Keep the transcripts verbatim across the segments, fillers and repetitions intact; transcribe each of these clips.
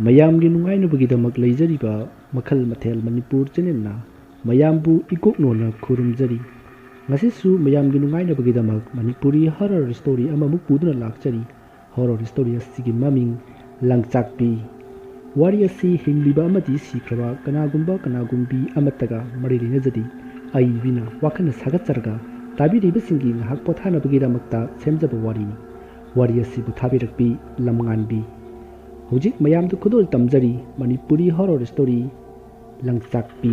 ꯃꯌꯥꯝꯒꯤ ꯅꯨꯡꯉꯥꯏꯅꯕꯒꯤꯗꯃꯛ ꯂꯩꯖꯔꯤꯕ ꯃꯈꯜ ꯃꯊꯦꯜ ꯃꯅꯤꯄꯨꯔ ꯆꯦꯅꯦꯜꯅ ꯃꯌꯥꯝꯕꯨ ꯏꯀꯣꯛꯅꯣꯅ ꯈꯨꯔꯨꯝꯖꯔꯤ꯫ ꯉꯁꯤꯁꯨ ꯃꯌꯥꯝꯒꯤ ꯅꯨꯡꯉꯥꯏꯅꯕꯒꯤꯗꯃꯛ ꯃꯅꯤꯄꯨꯔꯤ ꯍꯣꯔꯔ ꯁ꯭ꯇꯣꯔꯤ ꯑꯃꯃꯨꯛ ꯄꯨꯗꯨꯅ ꯂꯥꯛꯆꯔꯤ꯫ ꯍꯣꯔꯔ ꯁ꯭ꯇꯣꯔꯤ ꯑꯁꯤꯒꯤ ꯃꯃꯤꯡ ꯂꯪꯆꯥꯛꯄꯤ꯫ ꯋꯥꯔꯤ ꯑꯁꯤ ꯍꯤꯡꯂꯤꯕ ꯑꯃꯗꯤ ꯁꯤꯈ꯭ꯔꯕ ꯀꯅꯥꯒꯨꯝꯕ ꯀꯅꯥꯒꯨꯝꯕꯤ ꯑꯃꯠꯇꯒ ꯃꯔꯤ ꯂꯩꯅꯖꯗꯦ꯫ ꯑꯏꯕꯤꯅ ꯋꯥꯈꯜꯅ ꯁꯥꯒꯠꯆꯔꯒ ꯇꯥꯕꯤꯔꯤꯕꯁꯤꯡꯒꯤ ꯉꯥꯏꯍꯥꯛ ꯄꯣꯊꯥꯅꯕꯒꯤꯗꯃꯛꯇ ꯁꯦꯝꯖꯕ ꯋꯥꯔꯤꯅꯤ꯫ ꯋꯥꯔꯤ ꯑꯁꯤꯕꯨ ꯊꯥꯕꯤꯔꯛꯄꯤ ꯂꯝꯉꯥꯟꯕꯤ꯫ ꯍꯧꯖꯤꯛ ꯃꯌꯥꯝꯗ ꯈꯨꯗꯣꯜ ꯇꯝꯖꯔꯤ ꯃꯅꯤꯄꯨꯔꯤ ꯍꯣꯔꯔ ꯁ꯭ꯇꯣꯔꯤ ꯂꯪꯆꯥꯛꯄꯤ꯫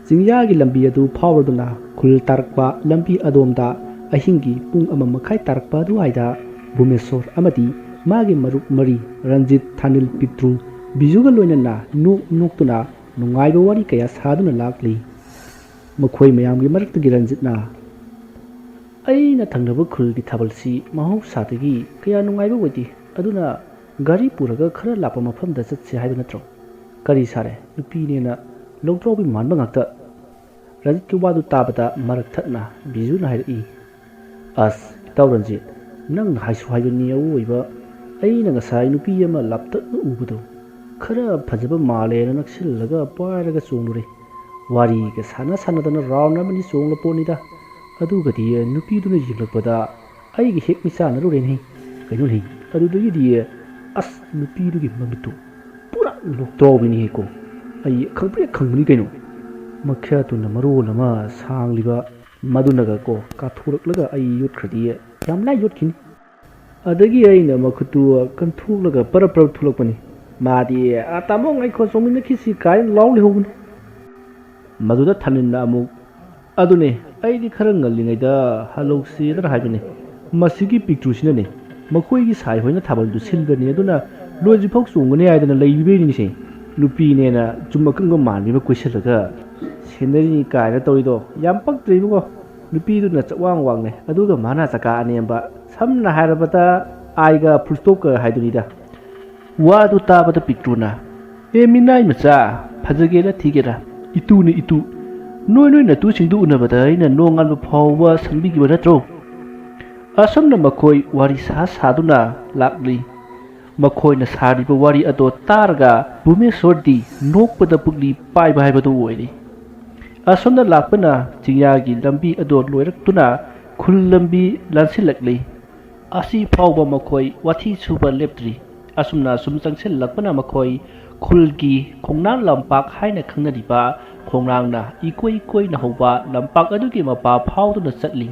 ꯆꯤꯡꯌꯥꯒꯤ ꯂꯝꯕꯤ ꯑꯗꯨ ꯐꯥꯎꯔꯗꯨꯅ ꯈꯨꯜ ꯇꯥꯔꯛꯄ ꯂꯝꯕꯤ ꯑꯗꯣꯝꯗ ꯑꯍꯤꯡꯒꯤ ꯄꯨꯡ ꯑꯃ ꯃꯈꯥꯏ ꯇꯥꯔꯛꯄ ꯑꯗꯨꯋꯥꯏꯗ ꯚꯨꯃꯦꯁꯣꯔ ꯑꯃꯗꯤ ꯃꯥꯒꯤ ꯃꯔꯨꯞ ꯃꯔꯤ ꯔꯟꯖꯤꯠ, ꯊꯥꯅꯤꯜ, ꯄꯤꯛꯇ꯭ꯔꯨ, ꯕꯤꯖꯨꯒ ꯂꯣꯏꯅꯅ ꯅꯣꯛ ꯅꯣꯛꯇꯨꯅ ꯅꯨꯡꯉꯥꯏꯕ ꯋꯥꯔꯤ ꯀꯌꯥ ꯁꯥꯗꯨꯅ ꯂꯥꯛꯂꯤ꯫ ꯃꯈꯣꯏ ꯃꯌꯥꯝꯒꯤ ꯃꯔꯛꯇꯒꯤ ꯔꯟꯖꯤꯠꯅ, "ꯑꯩꯅ ꯊꯪꯅꯕ ꯈꯨꯜꯒꯤ ꯊꯥꯕꯜꯁꯤ ꯃꯍꯧꯁꯥꯗꯒꯤ ꯀꯌꯥ ꯅꯨꯡꯉꯥꯏꯕ ꯑꯣꯏꯗꯦ, ꯑꯗꯨꯅ ꯒꯥꯔꯤ ꯄꯨꯔꯒ ꯈꯔ ꯂꯥꯞꯄ ꯃꯐꯝꯗ ꯆꯠꯁꯦ ꯍꯥꯏꯕ ꯅꯠꯇ꯭ꯔꯣ? ꯀꯔꯤ ꯁꯥꯔꯦ, ꯅꯨꯄꯤꯅꯦꯅ ꯂꯧꯗ꯭ꯔꯥꯎꯕꯤ ꯃꯥꯟꯕ ꯉꯥꯛꯇ?" ꯔꯟꯖꯤꯠꯀꯤ ꯋꯥꯗꯨ ꯇꯥꯕꯗ ꯃꯔꯛ ꯊꯠꯅ ꯕꯤꯖꯨꯅ ꯍꯥꯏꯔꯛꯏ, "ꯑꯁ, ꯏꯇꯥꯎ ꯔꯟꯖꯤꯠ, ꯅꯪꯅ ꯍꯥꯏꯁꯨ ꯍꯥꯏꯕꯅꯤ ꯑꯋꯣꯏꯕ꯫ ꯑꯩꯅ ꯉꯁꯥꯏ ꯅꯨꯄꯤ ꯑꯃ ꯂꯥꯞꯇꯛꯅ ꯎꯕꯗꯣ, ꯈꯔ ꯐꯖꯕ ꯃꯥꯜꯂꯦꯅ ꯅꯛꯁꯤꯜꯂꯒ ꯄꯥꯏꯔꯒ ꯆꯣꯡꯂꯨꯔꯦ꯫ ꯋꯥꯔꯤꯒ ꯁꯥꯟꯅ ꯁꯥꯟꯅꯗꯅ ꯔꯥꯎꯟ ꯑꯃꯅꯤ ꯆꯣꯡꯂꯄꯣꯠꯅꯤꯗ꯫ ꯑꯗꯨꯒꯗꯤ ꯅꯨꯄꯤꯗꯨꯅ ꯌꯦꯡꯂꯛꯄꯗ ꯑꯩꯒ ꯍꯦꯛ ꯃꯤꯆꯥꯟꯅꯔꯨꯔꯦꯅꯦ꯫ ꯀꯩꯅꯣꯅꯦ, ꯑꯗꯨꯗꯒꯤꯗꯤ ꯑꯁ, ꯅꯨꯄꯤꯗꯨꯒꯤ ꯃꯃꯤꯠꯇꯨ ꯄꯨꯔꯥ ꯂꯣꯛꯇ꯭ꯔꯥꯎꯕꯤꯅꯤꯍꯦꯀꯣ꯫ ꯑꯩ ꯈꯪꯄ꯭ꯔꯦꯛ ꯈꯪꯕꯅꯤ ꯀꯩꯅꯣ꯫ ꯃꯈ꯭ꯌꯥꯠꯇꯨꯅ ꯃꯔꯣꯜ ꯑꯃ ꯁꯥꯡꯂꯤꯕ, ꯃꯗꯨꯅꯒ ꯀꯣ ꯀꯥꯊꯣꯔꯛꯂꯒ ꯑꯩ ꯌꯣꯠꯈ꯭ꯔꯗꯤ ꯌꯥꯝ ꯂꯥꯏ ꯌꯣꯠꯈꯤꯅꯤ꯫ ꯑꯗꯒꯤ ꯑꯩꯅ ꯃꯈꯨꯠꯇꯨ ꯀꯟꯊꯣꯛꯂꯒ ꯄꯔꯞ ꯄꯔꯞ ꯊꯣꯛꯂꯛꯄꯅꯤ꯫ ꯃꯥꯗꯤ, "ꯑ, ꯇꯥꯃꯣ, ꯉꯥꯏꯈꯣ, ꯆꯣꯡꯃꯤꯟꯅꯈꯤꯁꯤ" ꯀꯥꯏꯅ ꯂꯥꯎ ꯂꯩꯍꯧꯕꯅꯤ꯫ ꯃꯗꯨꯗ ꯊꯥꯅꯤꯜꯅ ꯑꯃꯨꯛ, "ꯑꯗꯨꯅꯦ, ꯑꯩꯗꯤ ꯈꯔ ꯉꯜꯂꯤꯉꯩꯗ ꯍꯜꯂꯧꯁꯦꯗꯅ ꯍꯥꯏꯕꯅꯦ꯫ ꯃꯁꯤꯒꯤ ꯄꯤꯛꯇ꯭ꯔꯨꯁꯤꯅꯅꯦ, ꯃꯈꯣꯏꯒꯤ ꯁꯥꯏ ꯍꯣꯏꯅ ꯊꯥꯕꯜꯗꯨ ꯁꯤꯟꯒꯅꯤ, ꯑꯗꯨꯅ ꯂꯣꯏꯗ꯭ꯔꯤꯐꯥꯎ ꯆꯣꯡꯒꯅꯤ ꯍꯥꯏꯗꯅ ꯂꯩꯕꯤꯕꯩꯅꯤꯁꯦ꯫ ꯅꯨꯄꯤꯅꯦꯅ ꯆꯨꯝ ꯑꯀꯪꯕ ꯃꯥꯟꯕꯤ ꯑꯃ ꯀꯣꯏꯁꯤꯜꯂꯒ ꯁꯦꯟꯅꯔꯤꯅꯤ" ꯀꯥꯏꯅ ꯇꯧꯔꯤꯗꯣ ꯌꯥꯝ ꯄꯛꯇ꯭ꯔꯦ ꯏꯕꯨꯡꯉꯣ꯫ ꯅꯨꯄꯤꯗꯨꯅ ꯆꯋꯥꯡ ꯋꯥꯡꯅꯦ, ꯑꯗꯨꯒ ꯃꯥꯅ ꯆꯀꯥ ꯑꯅꯦꯝꯕ, ꯁꯝꯅ ꯍꯥꯏꯔꯕꯗ ꯑꯥꯏꯒ ꯐꯨꯜ ꯁ꯭ꯇꯣꯞꯀ ꯍꯥꯏꯗꯨꯅꯤꯗ꯫ ꯋꯥꯗꯨ ꯇꯥꯕꯗ ꯄꯤꯛꯇ꯭ꯔꯨꯅ, "ꯑꯦ ꯃꯤꯅꯥꯏ ꯃꯆꯥ, ꯐꯖꯒꯦꯔ ꯊꯤꯒꯦꯔ, ꯏꯇꯨꯅꯤ ꯏꯇꯨ꯫ ꯅꯣꯏ ꯅꯣꯏ ꯅꯇꯨꯁꯤꯡꯗꯨ ꯎꯅꯕꯗ ꯑꯩꯅ ꯅꯣꯡꯉꯥꯟꯕ ꯐꯥꯎꯕ ꯁꯪꯕꯤꯈꯤꯕ ꯅꯠꯇ꯭ꯔꯣ?" ꯑꯁꯨꯝꯅ ꯃꯈꯣꯏ ꯋꯥꯔꯤ ꯁꯥ ꯁꯥꯗꯨꯅ ꯂꯥꯛꯂꯤ꯫ ꯃꯈꯣꯏꯅ ꯁꯥꯔꯤꯕ ꯋꯥꯔꯤ ꯑꯗꯣ ꯇꯥꯔꯒ ꯚꯨꯃꯦꯁꯣꯔꯗꯤ ꯅꯣꯛꯄꯗ ꯄꯨꯛꯂꯤ ꯄꯥꯏꯕ ꯍꯥꯏꯕꯗꯨ ꯑꯣꯏꯔꯦ꯫ ꯑꯁꯣꯝꯗ ꯂꯥꯛꯄꯅ ꯆꯤꯡꯌꯥꯒꯤ ꯂꯝꯕꯤ ꯑꯗꯣ ꯂꯣꯏꯔꯛꯇꯨꯅ ꯈꯨꯜ ꯂꯝꯕꯤ ꯂꯥꯟꯁꯤꯜꯂꯛꯂꯤ꯫ ꯑꯁꯤ ꯐꯥꯎꯕ ꯃꯈꯣꯏ ꯋꯥꯊꯤ ꯁꯨꯕ ꯂꯦꯞꯇ꯭ꯔꯤ꯫ ꯑꯁꯨꯝꯅ ꯁꯨꯝ ꯆꯪꯁꯤꯜꯂꯛꯄꯅ ꯃꯈꯣꯏ ꯈꯨꯜꯒꯤ ꯈꯣꯡꯅꯥꯡ ꯂꯝꯄꯥꯛ ꯍꯥꯏꯅ ꯈꯪꯅꯔꯤꯕ ꯈꯣꯡꯅꯥꯡꯅ ꯏꯀꯣꯏ ꯀꯣꯏꯅ ꯍꯧꯕ ꯂꯝꯄꯥꯛ ꯑꯗꯨꯒꯤ ꯃꯄꯥ ꯐꯥꯎꯗꯨꯅ ꯆꯠꯂꯤ꯫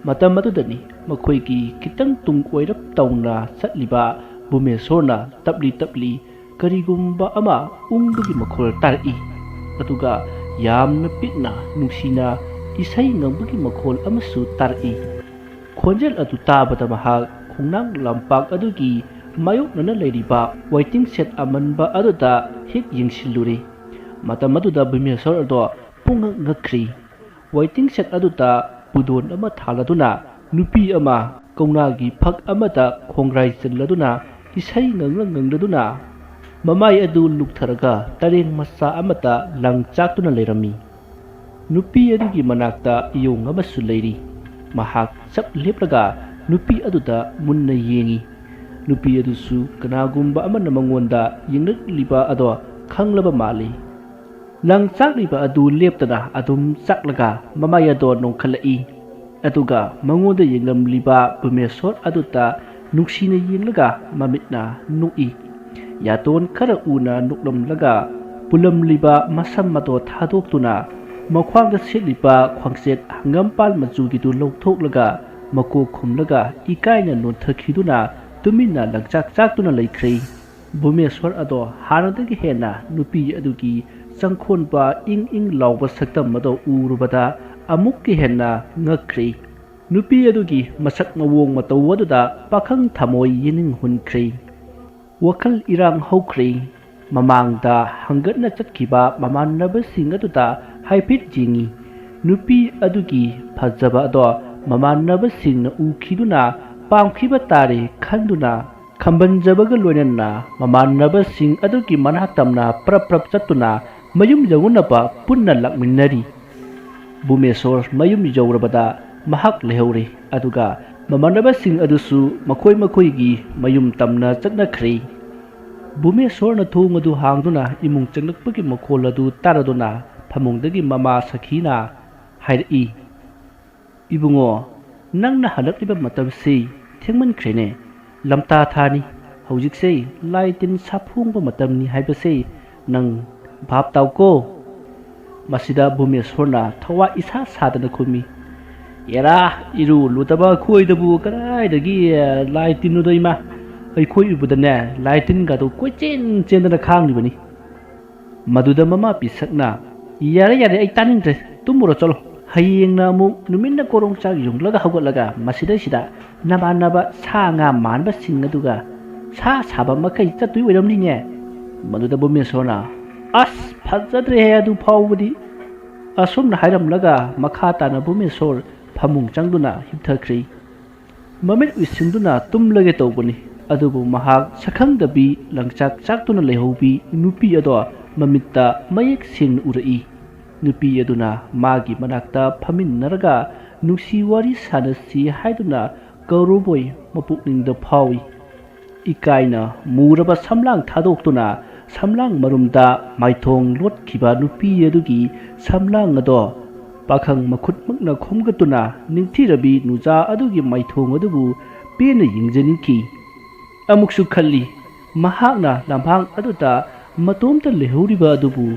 ꯃꯇꯝ ꯑꯗꯨꯗꯅꯤ ꯃꯈꯣꯏꯒꯤ ꯈꯤꯇꯪ ꯇꯨꯡ ꯑꯣꯏꯔꯞ ꯇꯧꯅ ꯆꯠꯂꯤꯕ ꯚꯨꯃꯦꯁꯣꯔꯅ ꯇꯞꯂꯤ ꯇꯞꯂꯤ ꯀꯔꯤꯒꯨꯝꯕ ꯑꯃ ꯎꯪꯕꯒꯤ ꯃꯈꯣꯜ ꯇꯥꯔꯛꯏ꯫ ꯑꯗꯨꯒ ꯌꯥꯝꯅ ꯄꯤꯛꯅ ꯅꯨꯡꯁꯤꯅ ꯏꯁꯩ ꯉꯪꯕꯒꯤ ꯃꯈꯣꯜ ꯑꯃꯁꯨ ꯇꯥꯔꯛꯏ꯫ ꯈꯣꯟꯖꯦꯜ ꯑꯗꯨ ꯇꯥꯕꯗ ꯃꯍꯥꯛ ꯈꯣꯡꯅꯥꯡ ꯂꯝꯄꯥꯛ ꯑꯗꯨꯒꯤ ꯃꯥꯌꯣꯛꯅꯅ ꯂꯩꯔꯤꯕ ꯋꯦꯇꯤꯡ ꯁꯦꯠ ꯑꯃꯟꯕ ꯑꯗꯨꯗ ꯍꯦꯛ ꯌꯦꯡꯁꯤꯜꯂꯨꯔꯦ꯫ ꯃꯇꯝ ꯑꯗꯨꯗ ꯚꯨꯃꯦꯁꯣꯔ ꯑꯗꯣ ꯄꯨꯡꯉꯛ ꯉꯛꯈ꯭ꯔꯤ꯫ ꯋꯦꯇꯤꯡ ꯁꯦꯠ ꯑꯗꯨꯗ ꯄꯨꯗꯣꯟ ꯑꯃ ꯊꯥꯜꯂꯗꯨꯅ ꯅꯨꯄꯤ ꯑꯃ ꯀꯧꯅꯥꯒꯤ ꯐꯛ ꯑꯃꯗ ꯈꯣꯡꯒ꯭ꯔꯥꯏ ꯆꯜꯂꯗꯨꯅ ꯏꯁꯩ ꯉꯪꯂ ꯉꯪꯂꯗꯨꯅ ꯃꯃꯥꯏ ꯑꯗꯨ ꯂꯨꯛꯊꯔꯒ ꯇꯔꯦꯡ ꯃꯆꯥ ꯑꯃꯗ ꯂꯪ ꯆꯥꯛꯇꯨꯅ ꯂꯩꯔꯝꯃꯤ꯫ ꯅꯨꯄꯤ ꯑꯗꯨꯒꯤ ꯃꯅꯥꯛꯇ ꯏꯌꯣꯡ ꯑꯃꯁꯨ ꯂꯩꯔꯤ꯫ ꯃꯍꯥꯛ ꯆꯞ ꯂꯦꯞꯂꯒ ꯅꯨꯄꯤ ꯑꯗꯨꯗ ꯃꯨꯟꯅ ꯌꯦꯡꯏ꯫ ꯅꯨꯄꯤ ꯑꯗꯨꯁꯨ ꯀꯅꯥꯒꯨꯝꯕ ꯑꯃꯅ ꯃꯉꯣꯟꯗ ꯌꯦꯡꯂꯛꯂꯤꯕ ꯑꯗꯣ ꯈꯪꯂꯕ ꯃꯥꯜꯂꯤ꯫ ꯂꯪ ꯆꯥꯛꯂꯤꯕ ꯑꯗꯨ ꯂꯦꯞꯇꯅ ꯑꯗꯨꯝ ꯆꯥꯛꯂꯒ ꯃꯃꯥꯏ ꯑꯗꯣ ꯅꯣꯡꯈꯠꯂꯛꯏ꯫ ꯑꯗꯨꯒ ꯃꯉꯣꯟꯗ ꯌꯦꯡꯂꯝꯂꯤꯕ ꯚꯨꯃꯦꯁꯣꯔ ꯑꯗꯨꯗ ꯅꯨꯡꯁꯤꯅ ꯌꯦꯡꯂꯒ ꯃꯃꯤꯠꯅ ꯅꯣꯛꯏ꯫ ꯌꯥꯇꯣꯟ ꯈꯔ ꯎꯅ ꯅꯣꯛꯂꯝꯂꯒ ꯄꯨꯜꯂꯝꯂꯤꯕ ꯃꯁꯝ ꯑꯗꯣ ꯊꯥꯗꯣꯛꯇꯨꯅ ꯃꯈ꯭ꯋꯥꯡꯗ ꯁꯦꯠꯂꯤꯕ ꯈ꯭ꯋꯥꯡꯆꯦꯠ ꯍꯪꯒꯥꯝꯄꯥꯜ ꯃꯆꯨꯒꯤꯗꯨ ꯂꯧꯊꯣꯛꯂꯒ ꯃꯀꯣꯛ ꯈꯨꯝꯂꯒ ꯏꯀꯥꯏꯅ ꯅꯣꯟꯊꯈꯤꯗꯨꯅ ꯇꯨꯃꯤꯟꯅ ꯂꯪꯆꯥꯛ ꯆꯥꯛꯇꯨꯅ ꯂꯩꯈ꯭ꯔꯦ꯫ ꯚꯨꯃꯦꯁꯣꯔ ꯑꯗꯣ ꯍꯥꯟꯅꯗꯒꯤ ꯍꯦꯟꯅ ꯅꯨꯄꯤ ꯑꯗꯨꯒꯤ ꯆꯪꯈꯣꯟꯕ ꯏꯪ ꯏꯪ ꯂꯥꯎꯕ ꯁꯛꯇꯝ ꯑꯗꯣ ꯎꯔꯨꯕꯗ ꯑꯃꯨꯛꯀ ꯍꯦꯟꯅ ꯉꯛꯈ꯭ꯔꯦ꯫ ꯅꯨꯄꯤ ꯑꯗꯨꯒꯤ ꯃꯁꯛ ꯃꯑꯣꯡ ꯃꯇꯧ ꯑꯗꯨꯗ ꯄꯥꯈꯪ ꯊꯃꯣꯏ ꯌꯦꯅꯤꯡ ꯍꯨꯟꯈ꯭ꯔꯦ꯫ ꯋꯥꯈꯜ ꯏꯔꯥꯡ ꯍꯧꯈ꯭ꯔꯦ꯫ ꯃꯃꯥꯡꯗ ꯍꯪꯒꯠꯅ ꯆꯠꯈꯤꯕ ꯃꯃꯥꯟꯅꯕꯁꯤꯡ ꯑꯗꯨꯗ ꯍꯥꯏꯐꯦꯠ ꯌꯦꯡꯏ꯫ ꯅꯨꯄꯤ ꯑꯗꯨꯒꯤ ꯐꯖꯕ ꯑꯗꯣ ꯃꯃꯥꯟꯅꯕꯁꯤꯡꯅ ꯎꯈꯤꯗꯨꯅ ꯄꯥꯝꯈꯤꯕ ꯇꯥꯔꯦ ꯈꯟꯗꯨꯅ ꯈꯝꯕꯟꯖꯕꯒ ꯂꯣꯏꯅꯅ ꯃꯃꯥꯟꯅꯕꯁꯤꯡ ꯑꯗꯨꯒꯤ ꯃꯅꯥꯛ ꯇꯝꯅ ꯄ꯭ꯔꯞ ꯄ꯭ꯔꯞ ꯆꯠꯇꯨꯅ ꯃꯌꯨꯝ ꯌꯧꯅꯅꯕ ꯄꯨꯟꯅ ꯂꯥꯛꯃꯤꯟꯅꯔꯤ꯫ ꯚꯨꯃꯦꯁꯣꯔ ꯃꯌꯨꯝ ꯌꯧꯔꯕꯗ ꯃꯍꯥꯛ ꯂꯩꯍꯧꯔꯦ꯫ ꯑꯗꯨꯒ ꯃꯃꯥꯟꯅꯕꯁꯤꯡ ꯑꯗꯨꯁꯨ ꯃꯈꯣꯏ ꯃꯈꯣꯏꯒꯤ ꯃꯌꯨꯝ ꯇꯝꯅ ꯆꯠꯅꯈ꯭ꯔꯦ꯫ ꯚꯨꯃꯦꯁꯣꯔꯅ ꯊꯣꯡ ꯑꯗꯨ ꯍꯥꯡꯗꯨꯅ ꯏꯃꯨꯡ ꯆꯪꯂꯛꯄꯒꯤ ꯃꯈꯣꯜ ꯑꯗꯨ ꯇꯥꯔꯗꯨꯅ ꯐꯃꯨꯡꯗꯒꯤ ꯃꯃꯥ ꯁꯈꯤꯅ ꯍꯥꯏꯔꯛꯏ, "ꯏꯕꯨꯡꯉꯣ, ꯅꯪꯅ ꯍꯜꯂꯛꯂꯤꯕ ꯃꯇꯝꯁꯤ ꯊꯦꯡꯃꯟꯈ꯭ꯔꯦꯅꯦ꯫ ꯂꯝꯇꯥ ꯊꯥꯅꯤ꯫ ꯍꯧꯖꯤꯛꯁꯦ ꯂꯥꯏ ꯇꯤꯟ ꯁꯥꯐꯣꯡꯕ ꯃꯇꯝꯅꯤ ꯍꯥꯏꯕꯁꯦ ꯅꯪ ꯚꯥꯞ ꯇꯥꯎꯀꯣ"꯫ ꯃꯁꯤꯗ ꯚꯨꯃꯦꯁꯣꯔꯅ ꯊꯋꯥ ꯏꯁꯥ ꯁꯥꯗꯅ ꯈꯨꯝꯃꯤ, "ꯑꯦꯔꯥ, ꯏꯔꯨ ꯂꯨꯗꯕ ꯑꯩꯈꯣꯏꯗꯕꯨ ꯀꯗꯥꯏꯗꯒꯤ ꯂꯥꯏ ꯇꯤꯟꯅꯣꯗ ꯏꯃꯥ? ꯑꯩꯈꯣꯏ ꯎꯕꯗꯅꯦ ꯂꯥꯏ ꯇꯤꯟꯒꯗꯣ ꯀꯣꯏꯆꯦꯟ ꯆꯦꯟꯗꯅ ꯈꯥꯡꯂꯤꯕꯅꯤ"꯫ ꯃꯗꯨꯗ ꯃꯃꯥ ꯄꯤꯁꯛꯅ, "ꯌꯥꯔꯦ, ꯌꯥꯔꯦ, ꯑꯩ ꯇꯥꯅꯤꯡꯗ꯭ꯔꯦ, ꯇꯨꯝꯃꯨꯔꯣ ꯆꯠꯂꯣ꯫ ꯍꯌꯦꯡꯅ ꯑꯃꯨꯛ ꯅꯨꯃꯤꯠꯅ ꯀꯣꯔꯣꯡ ꯆꯥꯛ ꯌꯨꯡꯂꯒ ꯍꯧꯒꯠꯂꯒ ꯃꯁꯤꯗꯩꯁꯤꯗ ꯅꯃꯥꯟꯅꯕ ꯁꯥ ꯉꯥ ꯃꯥꯟꯕꯁꯤꯡ ꯑꯗꯨꯒ ꯁꯥ ꯁꯥꯕ ꯃꯈꯩ ꯆꯠꯇꯣꯏ ꯑꯣꯏꯔꯝꯅꯤꯅꯦ"꯫ ꯃꯗꯨꯗ ꯚꯨꯃꯦꯁꯣꯔꯅ, "ꯑꯁ, ꯐꯖꯗ꯭ꯔꯦꯍꯦ ꯑꯗꯨ ꯐꯥꯎꯕꯗꯤ"꯫ ꯑꯁꯨꯝꯅ ꯍꯥꯏꯔꯝꯂꯒ ꯃꯈꯥ ꯇꯥꯅ ꯚꯨꯃꯦꯁꯣꯔ ꯐꯃꯨꯡ ꯆꯪꯗꯨꯅ ꯍꯤꯞꯊꯈ꯭ꯔꯤ꯫ ꯃꯃꯤꯠ ꯎꯏꯁꯤꯟꯗꯨꯅ ꯇꯨꯝꯂꯒꯦ ꯇꯧꯕꯅꯤ, ꯑꯗꯨꯕꯨ ꯃꯍꯥꯛ ꯁꯛꯈꯪꯗꯕꯤ ꯂꯪꯆꯥꯛ ꯆꯥꯛꯇꯨꯅ ꯂꯩꯍꯧꯕꯤ ꯅꯨꯄꯤ ꯑꯗꯣ ꯃꯃꯤꯠꯇ ꯃꯌꯦꯛ ꯁꯦꯡꯅ ꯎꯔꯛꯏ꯫ ꯅꯨꯄꯤ ꯑꯗꯨꯅ ꯃꯥꯒꯤ ꯃꯅꯥꯛꯇ ꯐꯝꯃꯤꯟꯅꯔꯒ ꯅꯨꯡꯁꯤ ꯋꯥꯔꯤ ꯁꯥꯟꯅꯁꯤ ꯍꯥꯏꯗꯨꯅ ꯀꯧꯔꯨꯕꯣꯏ ꯃꯄꯨꯛꯅꯤꯡꯗ ꯐꯥꯎꯏ꯫ ꯏꯀꯥꯏꯅ ꯃꯨꯔꯕ ꯁꯝꯂꯥꯡ ꯊꯥꯗꯣꯛꯇꯨꯅ ꯁꯝꯂꯥꯡ ꯃꯔꯨꯝꯗ ꯃꯥꯏꯊꯣꯡ ꯂꯣꯠꯈꯤꯕ ꯅꯨꯄꯤ ꯑꯗꯨꯒꯤ ꯁꯝꯂꯥꯡ ꯑꯗꯣ ꯄꯥꯈꯪ ꯃꯈꯨꯠꯃꯛꯅ ꯈꯣꯝꯒꯠꯇꯨꯅ ꯅꯤꯡꯊꯤꯔꯕꯤ ꯅꯨꯖꯥ ꯑꯗꯨꯒꯤ ꯃꯥꯏꯊꯣꯡ ꯑꯗꯨꯕꯨ ꯄꯦꯟꯅ ꯌꯦꯡꯖꯅꯤꯡꯈꯤ꯫ ꯑꯃꯨꯛꯁꯨ ꯈꯜꯂꯤ, ꯃꯍꯥꯛꯅ ꯂꯝꯍꯥꯡ ꯑꯗꯨꯗ ꯃꯇꯣꯝꯇ ꯂꯩꯍꯧꯔꯤꯕ ꯑꯗꯨꯕꯨ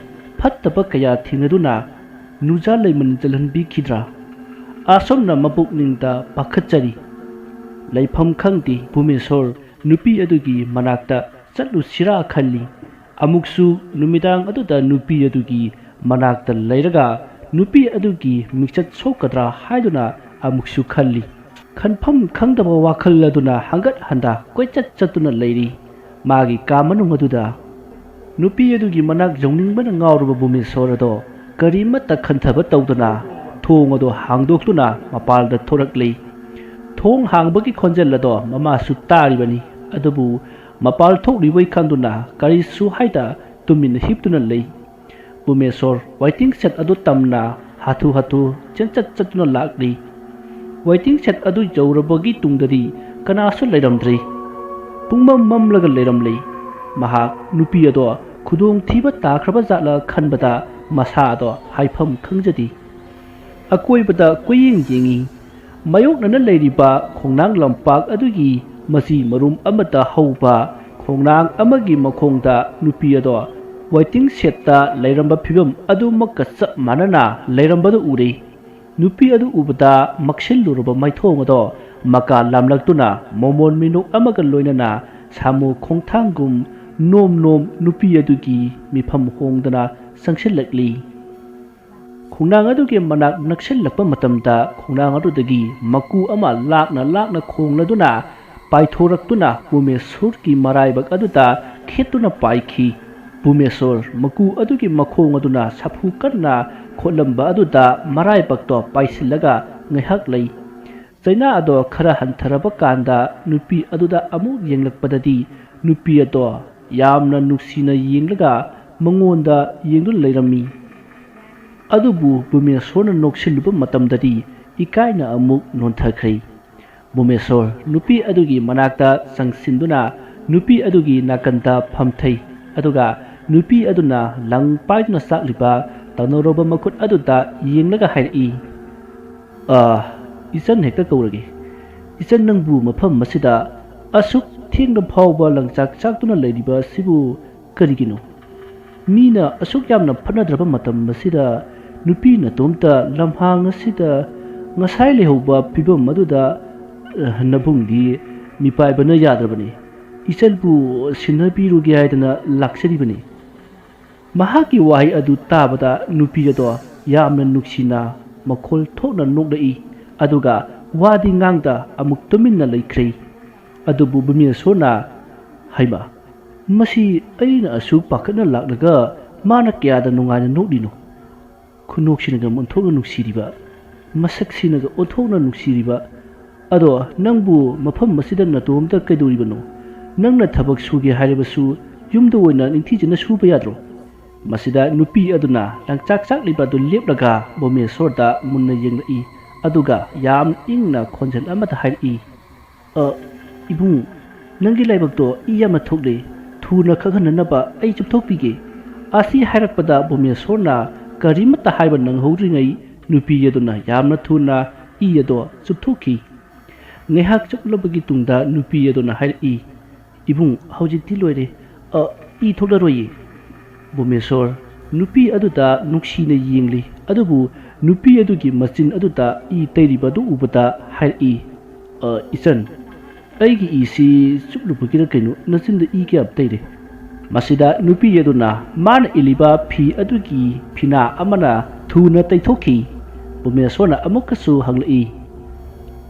ꯐꯠꯇꯕ ꯀꯌꯥ ꯊꯦꯡꯅꯗꯨꯅ ꯅꯨꯖꯥ ꯂꯩꯃꯟ ꯆꯜꯍꯟꯕꯤꯈꯤꯗ꯭ꯔꯥ? ꯑꯁꯨꯝꯅ ꯃꯄꯨꯛꯅꯤꯡꯗ ꯄꯥꯈꯠꯆꯔꯤ꯫ ꯂꯩꯐꯝ ꯈꯪꯗꯦ ꯚꯨꯃꯦꯁꯣꯔ ꯅꯨꯄꯤ ꯑꯗꯨꯒꯤ ꯃꯅꯥꯛꯇ ꯆꯠꯂꯨꯁꯤꯔꯥ ꯈꯜꯂꯤ꯫ ꯑꯃꯨꯛꯁꯨ ꯅꯨꯃꯤꯗꯥꯡ ꯑꯗꯨꯗ ꯅꯨꯄꯤ ꯑꯗꯨꯒꯤ ꯃꯅꯥꯛꯇ ꯂꯩꯔꯒ ꯅꯨꯄꯤ ꯑꯗꯨꯒꯤ ꯃꯤꯡꯆꯠ ꯁꯣꯛꯀꯗ꯭ꯔꯥ ꯍꯥꯏꯗꯨꯅ ꯑꯃꯨꯛꯁꯨ ꯈꯜꯂꯤ꯫ ꯈꯟꯐꯝ ꯈꯪꯗꯕ ꯋꯥꯈꯜ ꯑꯗꯨꯅ ꯍꯪꯒꯠ ꯍꯟꯗ ꯀꯣꯏꯆꯠ ꯆꯠꯇꯨꯅ ꯂꯩꯔꯤ꯫ ꯃꯥꯒꯤ ꯀꯥ ꯃꯅꯨꯡ ꯑꯗꯨꯗ ꯅꯨꯄꯤ ꯑꯗꯨꯒꯤ ꯃꯅꯥꯛ ꯌꯧꯅꯤꯡꯕꯅ ꯉꯥꯎꯔꯕ ꯚꯨꯃꯦꯁꯣꯔ ꯑꯗꯣ ꯀꯔꯤꯃꯠꯇ ꯈꯟꯊꯕ ꯇꯧꯗꯅ ꯊꯣꯡ ꯑꯗꯣ ꯍꯥꯡꯗꯣꯛꯇꯨꯅ ꯃꯄꯥꯜꯗ ꯊꯣꯔꯛꯂꯤ꯫ ꯊꯣꯡ ꯍꯥꯡꯕꯒꯤ ꯈꯣꯟꯖꯦꯜ ꯑꯗꯣ ꯃꯃꯥꯁꯨ ꯇꯥꯔꯤꯕꯅꯤ, ꯑꯗꯨꯕꯨ ꯃꯄꯥꯜ ꯊꯣꯛꯂꯤꯕꯣꯏ ꯈꯪꯗꯨꯅ ꯀꯔꯤꯁꯨ ꯍꯥꯏꯗ ꯇꯨꯃꯤꯟꯅ ꯍꯤꯞꯇꯨꯅ ꯂꯩ꯫ ꯚꯨꯃꯦꯁꯣꯔ waiting shed ꯑꯗꯨ ꯇꯝꯅ ꯍꯥꯊꯨ ꯍꯥꯊꯨ ꯆꯦꯟꯆꯠ ꯆꯠꯇꯨꯅ ꯂꯥꯛꯂꯤ꯫ ꯋꯦꯇꯤꯡ ꯁꯦꯗ ꯑꯗꯨ ꯌꯧꯔꯕꯒꯤ ꯇꯨꯡꯗꯗꯤ ꯀꯅꯥꯁꯨ ꯂꯩꯔꯝꯗ꯭ꯔꯤ꯫ ꯄꯨꯡꯃꯝ ꯃꯝꯂꯒ ꯂꯩꯔꯝꯂꯤ꯫ ꯃꯍꯥꯛ ꯅꯨꯄꯤ ꯑꯗꯣ ꯈꯨꯗꯣꯡꯊꯤꯕ ꯇꯥꯈ꯭ꯔꯕ ꯖꯥꯠꯂ ꯈꯟꯕꯗ ꯃꯁꯥ ꯑꯗꯣ ꯍꯥꯏꯐꯝ ꯈꯪꯖꯗꯦ꯫ ꯑꯀꯣꯏꯕꯗ ꯀꯣꯏꯌꯦꯡ ꯌꯦꯡꯏ꯫ ꯃꯥꯌꯣꯛꯅꯅ ꯂꯩꯔꯤꯕ ꯈꯣꯡꯅꯥꯡ ꯂꯝꯄꯥꯛ ꯑꯗꯨꯒꯤ ꯃꯆꯤ ꯃꯔꯨꯝ ꯑꯃꯠꯇ ꯍꯧꯕ ꯈꯣꯡꯅꯥꯡ ꯑꯃꯒꯤ ꯃꯈꯣꯡꯗ ꯅꯨꯄꯤ ꯑꯗꯣ ꯋꯦꯇꯤꯡ ꯁꯦꯗꯇ ꯂꯩꯔꯝꯕ ꯐꯤꯕꯝ ꯑꯗꯨꯃꯛꯀ ꯆꯞ ꯃꯥꯟꯅꯅ ꯂꯩꯔꯝꯕꯗꯨ ꯎꯔꯦ꯫ ꯅꯨꯄꯤ ꯑꯗꯨ ꯎꯕꯗ ꯃꯛꯁꯤꯜꯂꯨꯔꯕ ꯃꯥꯏꯊꯣꯡ ꯑꯗꯣ ꯃꯀꯥ ꯂꯥꯝꯂꯛꯇꯨꯅ ꯃꯣꯃꯣꯟ ꯃꯤꯅꯣꯛ ꯑꯃꯒ ꯂꯣꯏꯅꯅ ꯁꯥꯃꯨ ꯈꯣꯡꯊꯥꯡꯒꯨꯝ ꯅꯣꯝ ꯅꯣꯝ ꯅꯨꯄꯤ ꯑꯗꯨꯒꯤ ꯃꯤꯐꯝ ꯍꯣꯡꯗꯅ ꯆꯪꯁꯤꯜꯂꯛꯂꯤ꯫ ꯈꯣꯡꯅꯥꯡ ꯑꯗꯨꯒꯤ ꯃꯅꯥꯛ ꯅꯛꯁꯤꯜꯂꯛꯄ ꯃꯇꯝꯗ ꯈꯣꯡꯅꯥꯡ ꯑꯗꯨꯗꯒꯤ ꯃꯀꯨ ꯑꯃ ꯂꯥꯛꯅ ꯂꯥꯛꯅ ꯈꯣꯡꯂꯗꯨꯅ ꯄꯥꯏꯊꯣꯔꯛꯇꯨꯅ ꯕꯨꯃꯦꯁꯣꯔꯒꯤ ꯃꯔꯥꯏꯕꯛ ꯑꯗꯨꯗ ꯈꯦꯠꯇꯨꯅ ꯄꯥꯏꯈꯤ꯫ ꯕꯨꯃꯦꯁꯣꯔ ꯃꯀꯨ ꯑꯗꯨꯒꯤ ꯃꯈꯣꯡ ꯑꯗꯨꯅ ꯁꯥꯐꯨ ꯀꯟꯅ ꯈꯣꯠꯂꯝꯕ ꯑꯗꯨꯗ ꯃꯔꯥꯏꯕꯛꯇꯣ ꯄꯥꯏꯁꯤꯜꯂꯒ ꯉꯥꯏꯍꯥꯛ ꯂꯩ꯫ ꯆꯩꯅꯥ ꯑꯗꯣ ꯈꯔ ꯍꯟꯊꯔꯕ ꯀꯥꯟꯗ ꯅꯨꯄꯤ ꯑꯗꯨꯗ ꯑꯃꯨꯛ ꯌꯦꯡꯂꯛꯄꯗꯗꯤ ꯅꯨꯄꯤ ꯑꯗꯣ ꯌꯥꯝꯅ ꯅꯨꯡꯁꯤꯅ ꯌꯦꯡꯂꯒ ꯃꯉꯣꯟꯗ ꯌꯦꯡꯗꯨꯅ ꯂꯩꯔꯝꯃꯤ꯫ ꯑꯗꯨꯕꯨ ꯕꯨꯃꯦꯁꯣꯔꯅ ꯅꯣꯛꯁꯤꯜꯂꯨꯕ ꯃꯇꯝꯗꯗꯤ ꯏꯀꯥꯏꯅ ꯑꯃꯨꯛ ꯅꯣꯟꯊꯈ꯭ꯔꯦ꯫ ꯕꯨꯃꯦꯁꯣꯔ ꯅꯨꯄꯤ ꯑꯗꯨꯒꯤ ꯃꯅꯥꯛꯇ ꯆꯪꯁꯤꯟꯗꯨꯅ ꯅꯨꯄꯤ ꯑꯗꯨꯒꯤ ꯅꯥꯀꯟꯗ ꯐꯝꯊꯩ꯫ ꯑꯗꯨꯒ ꯅꯨꯄꯤ ꯑꯗꯨꯅ ꯂꯪ ꯄꯥꯏꯗꯨꯅ ꯆꯥꯛꯂꯤꯕ ꯇꯧꯅꯧꯔꯕ ꯃꯈꯨꯠ ꯑꯗꯨꯗ ꯌꯦꯡꯂꯒ ꯍꯥꯏꯔꯛꯏ, "ꯑꯥ, ꯏꯆꯟ ꯍꯦꯛꯇ ꯀꯧꯔꯒꯦ꯫ ꯏꯆꯟ, ꯅꯪꯕꯨ ꯃꯐꯝ ꯑꯁꯤꯗ ꯑꯁꯨꯛ ꯊꯦꯡꯅ ꯐꯥꯎꯕ ꯂꯪꯆꯥꯛ ꯆꯥꯛꯇꯨꯅ ꯂꯩꯔꯤꯕ ꯑꯁꯤꯕꯨ ꯀꯔꯤꯒꯤꯅꯣ? ꯃꯤꯅ ꯑꯁꯨꯛ ꯌꯥꯝꯅ ꯐꯠꯅꯗ꯭ꯔꯕ ꯃꯇꯝ ꯑꯁꯤꯗ ꯅꯨꯄꯤ ꯅꯇꯣꯝꯇ ꯂꯝꯍꯥꯡ ꯑꯁꯤꯗ ꯉꯁꯥꯏ ꯂꯩꯍꯧꯕ ꯐꯤꯕꯝ ꯑꯗꯨꯗ, ꯑ, ꯅꯕꯨꯡꯗꯤ ꯃꯤꯄꯥꯏꯕꯅ ꯌꯥꯗ꯭ꯔꯕꯅꯤ꯫ ꯏꯆꯟꯕꯨ ꯁꯤꯟꯅꯕꯤꯔꯨꯒꯦ ꯍꯥꯏꯗꯅ ꯂꯥꯛꯆꯔꯤꯕꯅꯤ"꯫ ꯃꯍꯥꯛꯀꯤ ꯋꯥꯍꯩ ꯑꯗꯨ ꯇꯥꯕꯗ ꯅꯨꯄꯤ ꯑꯗꯣ ꯌꯥꯝꯅ ꯅꯨꯡꯁꯤꯅ ꯃꯈꯣꯜ ꯊꯣꯛꯅ ꯅꯣꯛꯂꯛꯏ꯫ ꯑꯗꯨꯒ ꯋꯥꯗꯤ ꯉꯥꯡꯗ ꯑꯃꯨꯛ ꯇꯨꯃꯤꯟꯅ ꯂꯩꯈ꯭ꯔꯦ꯫ ꯑꯗꯨꯕꯨ ꯕꯨꯃꯦꯁꯣꯔꯅ, "ꯍꯩꯃꯥ, ꯃꯁꯤ ꯑꯩꯅ ꯑꯁꯨꯛ ꯄꯥꯈꯠꯅ ꯂꯥꯛꯂꯒ ꯃꯥꯅ ꯀꯌꯥꯗ ꯅꯨꯡꯉꯥꯏꯅ ꯅꯣꯛꯂꯤꯅꯣ? ꯈꯨꯅꯣꯛꯁꯤꯅꯒ ꯑꯣꯟꯊꯣꯛꯅ ꯅꯨꯡꯁꯤꯔꯤꯕ, ꯃꯁꯛꯁꯤꯅꯒ ꯑꯣꯟꯊꯣꯛꯅ ꯅꯨꯡꯁꯤꯔꯤꯕ꯫ ꯑꯗꯣ ꯅꯪꯕꯨ ꯃꯐꯝ ꯑꯁꯤꯗ ꯅꯇꯣꯝꯇ ꯀꯩꯗꯧꯔꯤꯕꯅꯣ? ꯅꯪꯅ ꯊꯕꯛ ꯁꯨꯒꯦ ꯍꯥꯏꯔꯕꯁꯨ ꯌꯨꯝꯗ ꯑꯣꯏꯅ ꯅꯤꯡꯊꯤꯖꯅ ꯁꯨꯕ ꯌꯥꯗ꯭ꯔꯣ?" ꯃꯁꯤꯗ ꯅꯨꯄꯤ ꯑꯗꯨꯅ ꯂꯪꯆꯥꯛ ꯆꯥꯛꯂꯤꯕ ꯑꯗꯨ ꯂꯦꯞꯂꯒ ꯕꯣꯃꯦꯁꯣꯔꯗ ꯃꯨꯟꯅ ꯌꯦꯡꯂꯛꯏ꯫ ꯑꯗꯨꯒ ꯌꯥꯝ ꯏꯪꯅ ꯈꯣꯟꯖꯦꯜ ꯑꯃꯗ ꯍꯥꯏꯔꯛꯏ, "ꯑ, ꯏꯕꯨꯡ, ꯅꯪꯒꯤ ꯂꯥꯏꯕꯛꯇꯣ ꯏ ꯌꯥꯝꯅ ꯊꯣꯛꯂꯦ꯫ ꯊꯨꯅ ꯈꯪꯍꯟꯅꯅꯕ ꯑꯩ ꯆꯨꯞꯊꯣꯛꯄꯤꯒꯦ꯫" ꯑꯁꯤ ꯍꯥꯏꯔꯛꯄꯗ ꯚꯨꯃꯦꯁꯣꯔꯅ ꯀꯔꯤꯃꯠꯇ ꯍꯥꯏꯕ ꯅꯪꯍꯧꯗ꯭ꯔꯤꯉꯩ ꯅꯨꯄꯤ ꯑꯗꯨꯅ ꯌꯥꯝꯅ ꯊꯨꯅ ꯏ ꯑꯗꯣ ꯆꯨꯞꯊꯣꯛꯈꯤ꯫ ꯉꯥꯏꯍꯥꯛ ꯆꯨꯞꯂꯕꯒꯤ ꯇꯨꯡꯗ ꯅꯨꯄꯤ ꯑꯗꯨꯅ ꯍꯥꯏꯔꯛꯏ, "ꯏꯕꯨꯡ, ꯍꯧꯖꯤꯛꯇꯤ ꯂꯣꯏꯔꯦ꯫ ꯑ, ꯏ ꯊꯣꯛꯂꯔꯣꯏꯌꯦ꯫" ꯚꯨꯃꯦꯁꯣꯔ ꯅꯨꯄꯤ ꯑꯗꯨꯗ ꯅꯨꯡꯁꯤꯅ ꯌꯦꯡꯂꯤ, ꯑꯗꯨꯕꯨ ꯅꯨꯄꯤ ꯑꯗꯨꯒꯤ ꯃꯆꯤꯟ ꯑꯗꯨꯗ ꯏ ꯇꯩꯔꯤꯕ ꯑꯗꯨ ꯎꯕꯗ ꯍꯥꯏꯔꯛꯏ, "ꯑ, ꯏꯆꯟ, ꯑꯩꯒꯤ ꯏꯁꯤ ꯆꯨꯞꯂꯨꯕꯒꯤꯔ ꯀꯩꯅꯣ ꯅꯆꯤꯟꯗ ꯏ ꯀꯌꯥꯝ ꯇꯩꯔꯦ?" ꯃꯁꯤꯗ ꯅꯨꯄꯤ ꯑꯗꯨꯅ ꯃꯥꯅ ꯏꯜꯂꯤꯕ ꯐꯤ ꯑꯗꯨꯒꯤ ꯐꯤꯅꯥ ꯑꯃꯅ ꯊꯨꯅ ꯇꯩꯊꯣꯛꯈꯤ꯫ ꯚꯨꯃꯦꯁꯣꯔꯅ ꯑꯃꯨꯛꯀꯁꯨ ꯍꯪꯂꯛꯏ,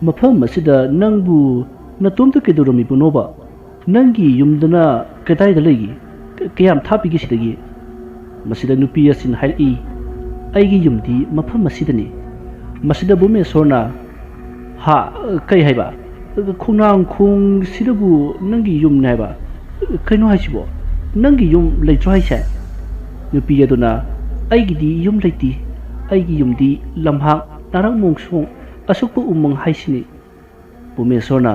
"ꯃꯐꯝ ꯑꯁꯤꯗ ꯅꯪꯕꯨ ꯅꯇꯣꯝꯇ ꯀꯩꯗꯧꯔꯝꯃꯤꯕꯅꯣꯕ? ꯅꯪꯒꯤ ꯌꯨꯝꯗꯅ ꯀꯗꯥꯏꯗ ꯂꯩꯒꯦ? ꯀ-, ꯀꯌꯥꯝ ꯊꯥꯞꯄꯤꯒꯦ ꯁꯤꯗꯒꯤ?" ꯃꯁꯤꯗ ꯅꯨꯄꯤ ꯑꯁꯤꯅ ꯍꯥꯏꯔꯛꯏ, "ꯑꯩꯒꯤ ꯌꯨꯝꯗꯤ ꯃꯐꯝ ꯑꯁꯤꯗꯅꯤ꯫" ꯃꯁꯤꯗ ꯚꯨꯃꯦꯁꯣꯔꯅ, "ꯍꯥ? ꯀꯩ ꯍꯥꯏꯕ? ꯈꯣꯡꯅꯥꯡꯈꯣꯡꯁꯤꯗꯕꯨ ꯅꯪꯒꯤ ꯌꯨꯝꯅꯦ ꯍꯥꯏꯕ? ꯀꯩꯅꯣ ꯍꯥꯏꯁꯤꯕꯣ? ꯅꯪꯒꯤ ꯌꯨꯝ ꯂꯩꯇ꯭ꯔꯣ ꯍꯥꯏꯁꯦ?" ꯅꯨꯄꯤ ꯑꯗꯨꯅ, "ꯑꯩꯒꯤꯗꯤ ꯌꯨꯝ ꯂꯩꯇꯦ꯫ ꯑꯩꯒꯤ ꯌꯨꯝꯗꯤ ꯂꯝꯍꯥꯡ, ꯅꯥꯔꯛ ꯃꯣꯡꯁꯣꯡ, ꯑꯁꯨꯛꯄ ꯎꯃꯪ ꯍꯥꯏꯁꯤꯅꯤ꯫" ꯚꯨꯃꯦꯁꯣꯔꯅ,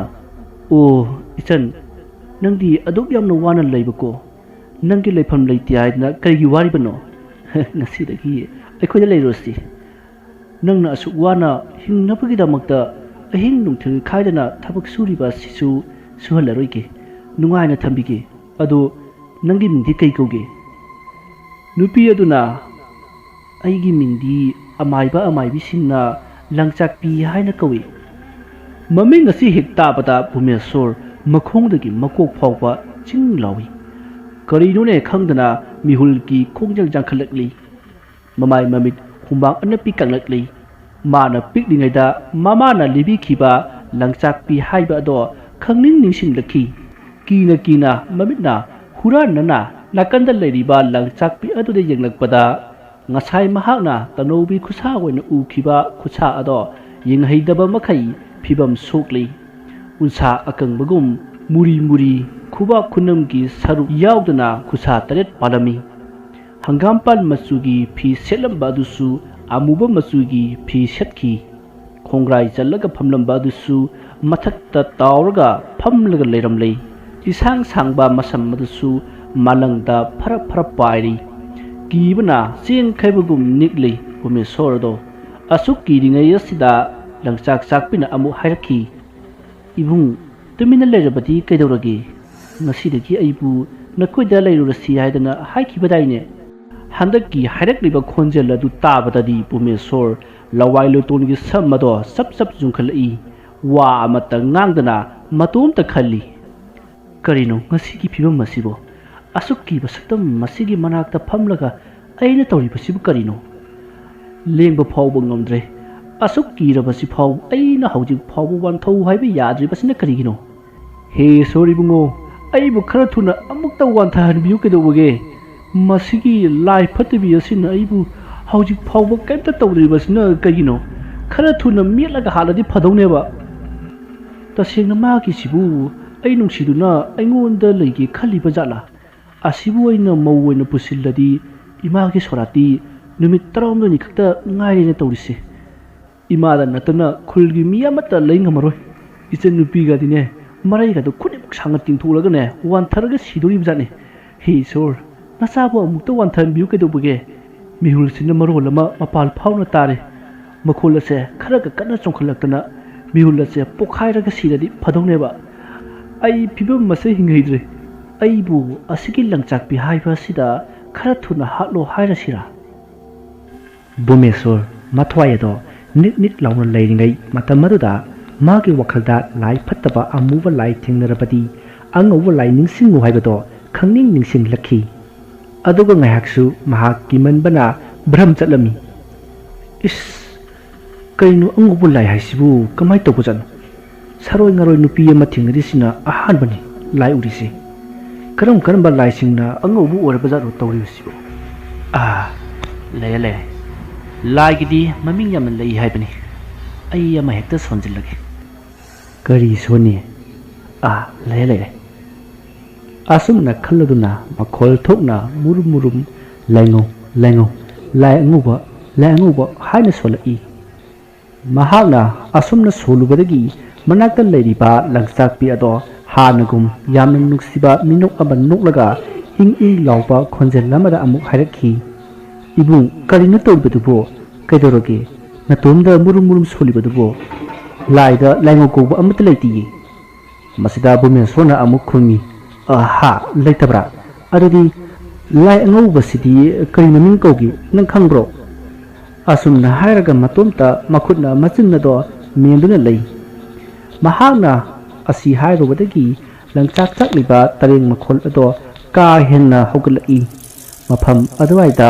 "ꯑꯣ, ꯏꯆꯟ, ꯅꯪꯗꯤ ꯑꯗꯨꯛ ꯌꯥꯝꯅ ꯋꯥꯅ ꯂꯩꯕꯀꯣ꯫ ꯅꯪꯒꯤ ꯂꯩꯐꯝ ꯂꯩꯇꯦ ꯍꯥꯏꯗꯅ ꯀꯔꯤꯒꯤ ꯋꯥꯔꯤꯕꯅꯣ? ꯉꯁꯤꯗꯒꯤ ꯑꯩꯈꯣꯏꯗ ꯂꯩꯔꯨꯔꯁꯤ꯫ ꯅꯪꯅ ꯑꯁꯨꯛ ꯋꯥꯅ ꯍꯤꯡꯅꯕꯒꯤꯗꯃꯛꯇ ꯑꯍꯤꯡ ꯅꯨꯡꯊꯤꯜ ꯈꯥꯏꯗꯅ ꯊꯕꯛ ꯁꯨꯔꯤꯕ ꯑꯁꯤꯁꯨ ꯁꯨꯍꯜꯂꯔꯣꯏꯒꯦ꯫ ꯅꯨꯡꯉꯥꯏꯅ ꯊꯝꯕꯤꯒꯦ꯫ ꯑꯗꯣ ꯅꯪꯒꯤ ꯃꯤꯡꯗꯤ ꯀꯩ ꯀꯧꯒꯦ?" ꯅꯨꯄꯤ ꯑꯗꯨꯅ, "ꯑꯩꯒꯤ ꯃꯤꯡꯗꯤ ꯑꯃꯥꯏꯕ ꯑꯃꯥꯏꯕꯤꯁꯤꯡꯅ ꯂꯪꯆꯥꯛꯄꯤ ꯍꯥꯏꯅ ꯀꯧꯏ꯫" ꯃꯃꯤꯡ ꯑꯁꯤ ꯍꯦꯛ ꯇꯥꯕꯗ ꯚꯨꯃꯦꯁꯣꯔ ꯃꯈꯣꯡꯗꯒꯤ ꯃꯀꯣꯛ ꯐꯥꯎꯕ ꯆꯤꯡ ꯂꯥꯎꯏ꯫ ꯀꯔꯤꯅꯣꯅꯦ ꯈꯪꯗꯅ ꯃꯤꯍꯨꯜꯒꯤ ꯈꯣꯡꯖꯦꯜ ꯌꯥꯡꯈꯠꯂꯛꯂꯤ꯫ ꯃꯃꯥꯏ ꯃꯃꯤꯠ ꯍꯨꯃꯥꯡ ꯑꯅꯞꯄꯤ ꯀꯪꯂꯛꯂꯤ꯫ ꯃꯥꯅ ꯄꯤꯛꯂꯤꯉꯩꯗ ꯃꯃꯥꯅ ꯂꯤꯕꯤꯈꯤꯕ ꯂꯪꯆꯥꯛꯄꯤ ꯍꯥꯏꯕ ꯑꯗꯣ ꯈꯪꯅꯤꯡ ꯅꯤꯡꯁꯤꯡꯂꯛꯈꯤ꯫ ꯀꯤꯅ ꯀꯤꯅ ꯃꯃꯤꯠꯅ ꯍꯨꯔꯥꯟꯅꯅ ꯅꯥꯀꯟꯗ ꯂꯩꯔꯤꯕ ꯂꯪꯆꯥꯛꯄꯤ ꯑꯗꯨꯗ ꯌꯦꯡꯂꯛꯄꯗ, ꯉꯁꯥꯏ ꯃꯍꯥꯛꯅ ꯇꯅꯧꯕꯤ ꯈꯨꯠꯁꯥ ꯑꯣꯏꯅ ꯎꯈꯤꯕ ꯈꯨꯠꯁꯥ ꯑꯗꯣ ꯌꯦꯡꯍꯩꯗꯕ ꯃꯈꯩ ꯐꯤꯕꯝ ꯁꯣꯛꯂꯤ꯫ ꯎꯟꯁꯥ ꯑꯀꯪꯕꯒꯨꯝ ꯃꯨꯔꯤ ꯃꯨꯔꯤ, ꯈꯨꯕꯥꯛ ꯈꯨꯅꯝꯒꯤ ꯁꯔꯨꯛ ꯌꯥꯎꯗꯅ ꯈꯨꯠꯁꯥ ꯇꯔꯦꯠ ꯄꯥꯜꯂꯝꯃꯤ꯫ ꯍꯪꯒꯥꯝꯄꯥꯜ ꯃꯆꯨꯒꯤ ꯐꯤ ꯁꯦꯠꯂꯝꯕ ꯑꯗꯨꯁꯨ ꯑꯃꯨꯕ ꯃꯆꯨꯒꯤ ꯐꯤ ꯁꯦꯠꯈꯤ꯫ ꯈꯣꯡꯒ꯭ꯔꯥꯏ ꯆꯜꯂꯒ ꯐꯝꯂꯝꯕ ꯑꯗꯨꯁꯨ ꯃꯊꯛꯇ ꯇꯥꯎꯔꯒ ꯐꯝꯂꯒ ꯂꯩꯔꯝꯂꯦ꯫ ꯏꯁꯥꯡ ꯁꯥꯡꯕ ꯃꯁꯝ ꯑꯗꯨꯁꯨ ꯃꯥꯂꯪꯗ ꯐꯔꯞ ꯐꯔꯞ ꯄꯥꯏꯔꯤ꯫ ꯀꯤꯕꯅ ꯆꯦꯟꯈ꯭ꯔꯕꯒꯨꯝ ꯅꯤꯛꯂꯤ ꯄꯨꯃꯦꯁꯣꯔꯗꯣ꯫ ꯑꯁꯨꯛ ꯀꯤꯔꯤꯉꯩ ꯑꯁꯤꯗ ꯂꯪꯆꯥꯛ ꯆꯥꯛꯄꯤꯅ ꯑꯃꯨꯛ ꯍꯥꯏꯔꯛꯈꯤ, "ꯏꯕꯨꯡ, ꯇꯨꯃꯤꯟꯅ ꯂꯩꯔꯕꯗꯤ ꯀꯩꯗꯧꯔꯒꯦ? ꯉꯁꯤꯗꯒꯤ ꯑꯩꯕꯨ ꯅꯈꯣꯏꯗ ꯂꯩꯔꯨꯔꯁꯤ ꯍꯥꯏꯗꯅ ꯍꯥꯏꯈꯤꯕꯗꯥꯏꯅꯦ?" ꯍꯟꯗꯛꯀꯤ ꯍꯥꯏꯔꯛꯂꯤꯕ ꯈꯣꯟꯖꯦꯜ ꯑꯗꯨ ꯇꯥꯕꯗꯗꯤ ꯄꯨꯃꯦꯁꯣꯔ ꯂꯋꯥꯏ ꯂꯣꯏꯇꯣꯟꯒꯤ ꯁꯝ ꯑꯗꯣ ꯆꯞ ꯆꯞ ꯌꯨꯡꯈꯠꯂꯛꯏ꯫ ꯋꯥ ꯑꯃꯠꯇ ꯉꯥꯡꯗꯅ ꯃꯇꯣꯝꯇ ꯈꯜꯂꯤ, "ꯀꯔꯤꯅꯣ ꯉꯁꯤꯒꯤ ꯐꯤꯕꯝ ꯑꯁꯤꯕꯣ? ꯑꯁꯨꯛ ꯀꯤꯕ ꯁꯛꯇꯝ ꯑꯁꯤꯒꯤ ꯃꯅꯥꯛꯇ ꯐꯝꯂꯒ ꯑꯩꯅ ꯇꯧꯔꯤꯕꯁꯤꯕꯨ ꯀꯔꯤꯅꯣ? ꯂꯦꯡꯕ ꯐꯥꯎꯕ ꯉꯝꯗ꯭ꯔꯦ꯫ ꯑꯁꯨꯛ ꯀꯤꯔꯕꯁꯤ ꯐꯥꯎ ꯑꯩꯅ ꯍꯧꯖꯤꯛ ꯐꯥꯎꯕ ꯋꯥꯟꯊꯧ ꯍꯥꯏꯕ ꯌꯥꯗ꯭ꯔꯤꯕꯁꯤꯅ ꯀꯔꯤꯒꯤꯅꯣ? ꯍꯦ ꯏꯁꯣꯔ ꯏꯕꯨꯡꯉꯣ, ꯑꯩꯕꯨ ꯈꯔ ꯊꯨꯅ ꯑꯃꯨꯛꯇ ꯋꯥꯟꯊꯍꯟꯕꯤꯌꯨ ꯀꯩꯗꯧꯕꯒꯦ? ꯃꯁꯤꯒꯤ ꯂꯥꯏ ꯐꯠꯇꯕꯤ ꯑꯁꯤꯅ ꯑꯩꯕꯨ ꯍꯧꯖꯤꯛ ꯐꯥꯎꯕ ꯀꯔꯤꯝꯇ ꯇꯧꯗ꯭ꯔꯤꯕꯁꯤꯅ ꯀꯔꯤꯒꯤꯅꯣ? ꯈꯔ ꯊꯨꯅ ꯃꯦꯠꯂꯒ ꯍꯥꯠꯂꯗꯤ ꯐꯗꯧꯅꯦꯕ꯫ ꯇꯁꯦꯡꯅ ꯃꯥꯒꯤꯁꯤꯕꯨ ꯑꯩ ꯅꯨꯡꯁꯤꯗꯨꯅ ꯑꯩꯉꯣꯟꯗ ꯂꯩꯒꯦ ꯈꯜꯂꯤꯕ ꯖꯥꯠꯂꯥ? ꯑꯁꯤꯕꯨ ꯑꯩꯅ ꯃꯧ ꯑꯣꯏꯅ ꯄꯨꯁꯤꯜꯂꯗꯤ ꯏꯃꯥꯒꯤ ꯁꯣꯔꯥꯠꯇꯤ ꯅꯨꯃꯤꯠ ꯇꯔꯥꯍꯨꯝꯗꯣꯏꯅꯤ ꯈꯛꯇ ꯉꯥꯏꯔꯦꯅ ꯇꯧꯔꯤꯁꯦ꯫ ꯏꯃꯥꯗ ꯅꯠꯇꯅ ꯈꯨꯜꯒꯤ ꯃꯤ ꯑꯃꯠꯇ ꯂꯩ ꯉꯝꯃꯔꯣꯏ꯫ ꯏꯆꯟ ꯅꯨꯄꯤꯒꯗꯤꯅꯦ, ꯃꯔꯩꯒꯗꯣ ꯈꯨꯗꯤꯡꯃꯛ ꯁꯥꯡꯅ ꯇꯤꯡꯊꯣꯛꯂꯒꯅꯦ, ꯋꯥꯟꯊꯔꯒ ꯁꯤꯗꯣꯔꯤꯕ ꯖꯥꯠꯅꯤ꯫ ꯍꯦ ꯏꯁꯣꯔ, ꯅꯆꯥꯕꯨ ꯑꯃꯨꯛꯇ ꯋꯥꯟꯊꯍꯟꯕꯤꯌꯨ ꯀꯩꯗꯧꯕꯒꯦ? ꯃꯤꯍꯨꯜꯁꯤꯅ ꯃꯔꯣꯜ ꯑꯃ ꯃꯄꯥꯜ ꯐꯥꯎꯅ ꯇꯥꯔꯦ꯫ ꯃꯈꯣꯜ ꯑꯁꯦ ꯈꯔꯒ ꯀꯟꯅ ꯆꯣꯡꯈꯠꯂꯛꯇꯅ ꯃꯤꯍꯨꯜ ꯑꯁꯦ ꯄꯣꯛꯈꯥꯏꯔꯒ ꯁꯤꯔꯗꯤ ꯐꯗꯧꯅꯦꯕ꯫ ꯑꯩ ꯐꯤꯕꯝ ꯑꯁꯦ ꯍꯤꯡꯍꯩꯗ꯭ꯔꯦ꯫ ꯑꯩꯕꯨ ꯑꯁꯤꯒꯤ ꯂꯪꯆꯥꯛꯄꯤ ꯍꯥꯏꯕ ꯑꯁꯤꯗ ꯈꯔ ꯊꯨꯅ ꯍꯥꯠꯂꯣ ꯍꯥꯏꯔꯁꯤꯔꯥ?" ꯕꯨꯃꯦꯁꯣꯔ ꯃꯊ꯭ꯋꯥꯏ ꯑꯗꯣ ꯅꯤꯛ ꯅꯤꯛ ꯂꯥꯎꯅ ꯂꯩꯔꯤꯉꯩ ꯃꯇꯝ ꯑꯗꯨꯗ ꯃꯥꯒꯤ ꯋꯥꯈꯜꯗ ꯂꯥꯏ ꯐꯠꯇꯕ ꯑꯃꯨꯕ ꯂꯥꯏ ꯊꯦꯡꯅꯔꯕꯗꯤ ꯑꯉꯧꯕ ꯂꯥꯏ ꯅꯤꯡꯁꯤꯡꯉꯨ ꯍꯥꯏꯕꯗꯣ ꯈꯪꯅꯤꯡ ꯅꯤꯡꯁꯤꯡꯂꯛꯈꯤ꯫ ꯑꯗꯨꯒ ꯉꯥꯏꯍꯥꯛꯁꯨ ꯃꯍꯥꯛ ꯀꯤꯃꯟꯕꯅ ꯚ꯭ꯔꯝ ꯆꯠꯂꯝꯃꯤ꯫ "ꯏꯁ, ꯀꯩꯅꯣ ꯑꯉꯧꯕ ꯂꯥꯏ ꯍꯥꯏꯁꯤꯕꯨ ꯀꯃꯥꯏ ꯇꯧꯕꯖꯥꯠꯅꯣ? ꯁꯥꯔꯣꯏ ꯉꯥꯔꯣꯏ ꯅꯨꯄꯤ ꯑꯃ ꯊꯦꯡꯅꯔꯤꯁꯤꯅ ꯑꯍꯥꯟꯕꯅꯤ ꯂꯥꯏ ꯎꯔꯤꯁꯦ꯫ ꯀꯔꯝ ꯀꯔꯝꯕ ꯂꯥꯏꯁꯤꯡꯅ ꯑꯉꯧꯕ ꯑꯣꯏꯔꯕꯖꯥꯠꯅꯣ ꯇꯧꯔꯤꯕꯁꯤꯕꯨ? ꯑꯥ, ꯂꯩꯔꯦ, ꯂꯩꯔꯦ꯫ ꯂꯥꯏꯒꯤꯗꯤ ꯃꯃꯤꯡ ꯌꯥꯝꯅ ꯂꯩ ꯍꯥꯏꯕꯅꯤ꯫ ꯑꯩ ꯑꯃ ꯍꯦꯛꯇ ꯁꯣꯟꯖꯤꯜꯂꯒꯦ꯫" "ꯀꯔꯤ ꯁꯣꯟꯅꯤ? ꯑꯥ, ꯂꯩꯔꯦ, ꯂꯩꯔꯦ꯫" ꯑꯁꯨꯝꯅ ꯈꯜꯂꯗꯨꯅ ꯃꯈꯣꯜ ꯊꯣꯛꯅ ꯃꯨꯔꯨꯝ ꯃꯨꯔꯨꯝ "ꯂꯥꯏꯉꯧ, ꯂꯥꯏꯉꯧ, ꯂꯥꯏ ꯑꯉꯧꯕ, ꯂꯥꯏ ꯑꯉꯧꯕ" ꯍꯥꯏꯅ ꯁꯣꯜꯂꯛꯏ꯫ ꯃꯍꯥꯛꯅ ꯑꯁꯨꯝꯅ ꯁꯣꯜꯂꯨꯕꯗꯒꯤ ꯃꯅꯥꯛꯇ ꯂꯩꯔꯤꯕ ꯂꯪꯆꯥꯛꯄꯤ ꯑꯗꯣ ꯍꯥꯟꯅꯒꯨꯝ ꯌꯥꯝꯅ ꯅꯨꯡꯁꯤꯕ ꯃꯤꯅꯣꯛ ꯑꯃ ꯅꯣꯛꯂꯒ ꯏꯪ ꯏꯪ ꯂꯥꯎꯕ ꯈꯣꯟꯖꯦꯜ ꯑꯃꯗ ꯑꯃꯨꯛ ꯍꯥꯏꯔꯛꯈꯤ, "ꯏꯕꯨꯡ, ꯀꯔꯤꯅꯣ ꯇꯧꯔꯤꯕꯗꯨꯕꯣ? ꯀꯩꯗꯧꯔꯒꯦ? ꯅꯇꯣꯝꯗ ꯃꯨꯔꯨꯝ ꯃꯨꯔꯨꯝ ꯁꯣꯜꯂꯤꯕꯗꯨꯕꯣ? ꯂꯥꯏꯗ ꯂꯥꯏꯉꯧ ꯀꯧꯕ ꯑꯃꯠꯇ ꯂꯩꯇꯤꯌꯦ꯫ ꯃꯁꯤꯗ ꯚꯨꯃꯦꯁꯣꯔꯅ ꯑꯃꯨꯛ ꯈꯨꯝꯃꯤ, "ꯑꯍꯥ, ꯂꯩꯇꯕ꯭ꯔꯥ? ꯑꯗꯨꯗꯤ ꯂꯥꯏ ꯑꯉꯧꯕꯁꯤꯗꯤ ꯀꯔꯤ ꯃꯃꯤꯡ ꯀꯧꯒꯦ, ꯅꯪ ꯈꯪꯕ꯭ꯔꯣ?" ꯑꯁꯨꯝꯅ ꯍꯥꯏꯔꯒ ꯃꯇꯣꯝꯇ ꯃꯈꯨꯠꯅ ꯃꯆꯤꯟ ꯑꯗꯣ ꯃꯦꯟꯗꯨꯅ ꯂꯩ꯫ ꯃꯍꯥꯛꯅ ꯑꯁꯤ ꯍꯥꯏꯔꯨꯕꯗꯒꯤ ꯂꯪꯆꯥꯛ ꯆꯥꯛꯂꯤꯕ ꯇꯔꯦꯡ ꯃꯈꯣꯜ ꯑꯗꯣ ꯀꯥ ꯍꯦꯟꯅ ꯍꯧꯒꯠꯂꯛꯏ꯫ ꯃꯐꯝ ꯑꯗꯨꯋꯥꯏꯗ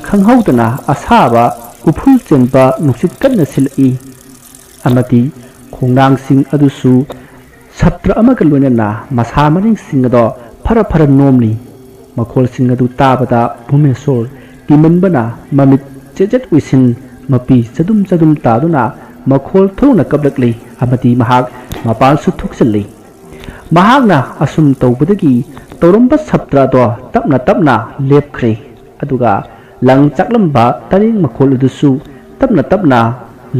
ꯈꯪꯍꯧꯗꯅ ꯑꯁꯥꯕ ꯎꯐꯨꯜ ꯆꯦꯟꯕ ꯅꯨꯡꯁꯤꯠ ꯀꯟꯅ ꯁꯤꯜꯂꯛꯏ꯫ ꯑꯃꯗꯤ ꯈꯣꯡꯅꯥꯡꯁꯤꯡ ꯑꯗꯨꯁꯨ ꯁꯞꯇ꯭ꯔ ꯑꯃꯒ ꯂꯣꯏꯅꯅ ꯃꯁꯥ ꯃꯔꯦꯡꯁꯤꯡ ꯑꯗꯣ ꯐꯔ ꯐꯔ ꯅꯣꯝꯂꯤ꯫ ꯃꯈꯣꯜꯁꯤꯡ ꯑꯗꯨ ꯇꯥꯕꯗ ꯚꯨꯃꯦꯁꯣꯔ ꯀꯤꯃꯟꯕꯅ ꯃꯃꯤꯠ ꯆꯦꯠ ꯆꯦꯠ ꯎꯏꯁꯤꯟ, ꯃꯄꯤ ꯆꯗꯨꯝ ꯆꯗꯨꯝ ꯇꯥꯗꯨꯅ ꯃꯈꯣꯜ ꯊꯣꯛꯅ ꯀꯞꯂꯛꯂꯤ ꯑꯃꯗꯤ ꯃꯍꯥꯛ ꯃꯄꯥꯟꯁꯨ ꯊꯣꯛꯆꯜꯂꯤ꯫ ꯃꯍꯥꯛꯅ ꯑꯁꯨꯝ ꯇꯧꯕꯗꯒꯤ ꯇꯧꯔꯝꯕ ꯁꯞꯇ꯭ꯔ ꯑꯗꯣ ꯇꯞꯅ ꯇꯞꯅ ꯂꯦꯞꯈ꯭ꯔꯦ꯫ ꯑꯗꯨꯒ ꯂꯪ ꯆꯥꯛꯂꯝꯕ ꯇꯔꯦꯡ ꯃꯈꯣꯜ ꯑꯗꯨꯁꯨ ꯇꯞꯅ ꯇꯞꯅ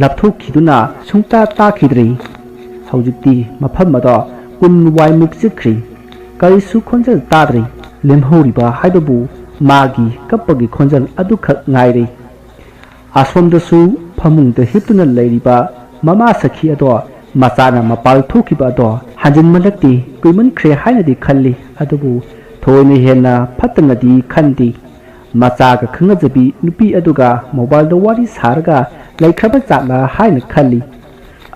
ꯂꯥꯞꯊꯣꯛꯈꯤꯗꯨꯅ ꯁꯨꯡꯇꯥ ꯇꯥꯈꯤꯗ꯭ꯔꯦ꯫ ꯍꯧꯖꯤꯛꯇꯤ ꯃꯐꯝ ꯑꯗꯣ ꯎꯟ ꯋꯥꯏꯃꯨꯛ ꯆꯤꯛꯈ꯭ꯔꯦ꯫ ꯀꯔꯤꯁꯨ ꯈꯣꯟꯖꯦꯜ ꯇꯥꯗ꯭ꯔꯦ꯫ ꯂꯦꯝꯍꯧꯔꯤꯕ ꯍꯥꯏꯕꯕꯨ ꯃꯥꯒꯤ ꯀꯞꯄꯒꯤ ꯈꯣꯟꯖꯦꯜ ꯑꯗꯨꯈꯛ ꯉꯥꯏꯔꯦ꯫ ꯑꯁꯣꯝꯗꯁꯨ ꯐꯃꯨꯡꯗ ꯍꯤꯞꯇꯨꯅ ꯂꯩꯔꯤꯕ ꯃꯃꯥ ꯁꯈꯤ ꯑꯗꯣ ꯃꯆꯥꯅ ꯃꯄꯥꯜ ꯊꯣꯛꯈꯤꯕ ꯑꯗꯣ ꯍꯟꯖꯤꯟꯃꯜꯂꯛꯇꯦ, ꯀꯨꯏꯃꯟꯈ꯭ꯔꯦ ꯍꯥꯏꯅꯗꯤ ꯈꯜꯂꯤ꯫ ꯑꯗꯨꯕꯨ ꯊꯣꯏꯅ ꯍꯦꯟꯅ ꯐꯠꯇꯅꯗꯤ ꯈꯟꯗꯦ꯫ ꯃꯆꯥꯒ ꯈꯪꯅꯖꯕꯤ ꯅꯨꯄꯤ ꯑꯗꯨꯒ ꯃꯣꯕꯥꯏꯜꯗ ꯋꯥꯔꯤ ꯁꯥꯔꯒ ꯂꯩꯈ꯭ꯔꯕ ꯖꯥꯠꯂꯥ ꯍꯥꯏꯅ ꯈꯜꯂꯤ꯫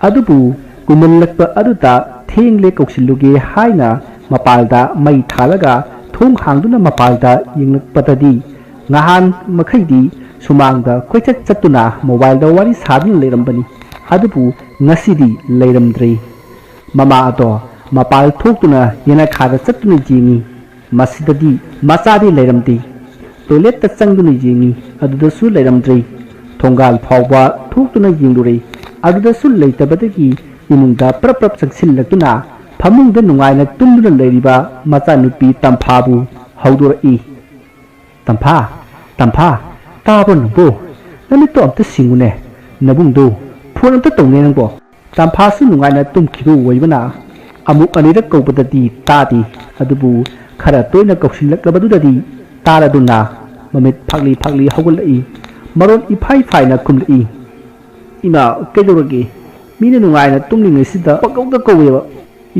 ꯑꯗꯨꯕꯨ ꯀꯨꯏꯃꯜꯂꯛꯄ ꯑꯗꯨꯗ ꯊꯦꯡꯂꯦ ꯀꯧꯁꯤꯜꯂꯨꯒꯦ ꯍꯥꯏꯅ ꯃꯄꯥꯜꯗ ꯃꯩ ꯊꯥꯜꯂꯒ ꯊꯣꯡ ꯍꯥꯡꯗꯨꯅ ꯃꯄꯥꯜꯗ ꯌꯦꯡꯂꯛꯄꯗꯗꯤ ꯉꯍꯥꯟ ꯃꯈꯩꯗꯤ ꯁꯨꯃꯥꯡꯗ ꯀꯣꯏꯆꯠ ꯆꯠꯇꯨꯅ ꯃꯣꯕꯥꯏꯜꯗ ꯋꯥꯔꯤ ꯁꯥꯗꯨꯅ ꯂꯩꯔꯝꯕꯅꯤ꯫ ꯑꯗꯨꯕꯨ ꯉꯁꯤꯗꯤ ꯂꯩꯔꯝꯗ꯭ꯔꯦ꯫ ꯃꯃꯥ ꯑꯗꯣ ꯃꯄꯥꯜ ꯊꯣꯛꯇꯨꯅ ꯌꯦꯅꯈꯥꯗ ꯆꯠꯇꯨꯅ ꯌꯦꯡꯉꯤ꯫ ꯃꯁꯤꯗꯗꯤ ꯃꯆꯥꯗꯤ ꯂꯩꯔꯝꯗꯦ꯫ ꯇꯣꯏꯂꯦꯠꯇ ꯆꯪꯗꯨꯅ ꯌꯦꯡꯉꯤ, ꯑꯗꯨꯗꯁꯨ ꯂꯩꯔꯝꯗ꯭ꯔꯦ꯫ ꯊꯣꯡꯒꯥꯜ ꯐꯥꯎꯕ ꯊꯣꯛꯇꯨꯅ ꯌꯦꯡꯂꯨꯔꯦ, ꯑꯗꯨꯗꯁꯨ ꯂꯩꯇꯕꯗꯒꯤ ꯏꯃꯨꯡꯗ ꯄ꯭ꯔꯞ ꯄ꯭ꯔꯞ ꯆꯪꯁꯤꯜꯂꯛꯇꯨꯅ ꯐꯃꯨꯡꯗ ꯅꯨꯡꯉꯥꯏꯅ ꯇꯨꯝꯗꯨꯅ ꯂꯩꯔꯤꯕ ꯃꯆꯥꯅꯨꯄꯤ ꯇꯝꯐꯥꯕꯨ ꯍꯧꯗꯣꯔꯛꯏ꯫ "ꯇꯝꯐꯥ, ꯇꯝꯐꯥ, ꯇꯥꯕ꯭ꯔꯣ ꯅꯪꯕꯨ? ꯅꯃꯤꯠꯇꯣ ꯑꯝꯇ ꯁꯤꯡꯉꯨꯅꯦ꯫ ꯅꯕꯨꯡꯗꯣ ꯐꯨ ꯐꯣꯟ ꯑꯝꯇ ꯇꯧꯅꯦ ꯅꯪꯕꯣ꯫ ꯇꯝꯐꯥꯁꯨ ꯅꯨꯡꯉꯥꯏꯅ ꯇꯨꯝꯈꯤꯕ ꯑꯣꯏꯕꯅ ꯑꯃꯨꯛ ꯑꯅꯤꯔꯛ ꯀꯧꯕꯗꯗꯤ ꯇꯥꯗꯦ꯫ ꯑꯗꯨꯕꯨ ꯈꯔ ꯇꯣꯏꯅ ꯀꯧꯁꯤꯜꯂꯛꯂꯕꯗꯨꯗꯗꯤ ꯇꯥꯔꯗꯨꯅ ꯃꯃꯤꯠ ꯐꯥꯛꯂꯤ ꯐꯥꯛꯂꯤ ꯍꯧꯒꯠꯂꯛꯏ꯫ ꯃꯔꯣꯟ ꯏꯐꯥꯏ ꯐꯥꯏꯅ ꯈꯨꯝꯂꯛꯏ, "ꯏꯃꯥ, ꯀꯩꯗꯧꯔꯒꯦ? ꯃꯤꯅ ꯅꯨꯡꯉꯥꯏꯅ ꯇꯨꯝꯂꯤꯉꯩꯁꯤꯗ ꯄꯪꯀꯧꯗ ꯀꯧꯋꯦꯕ꯫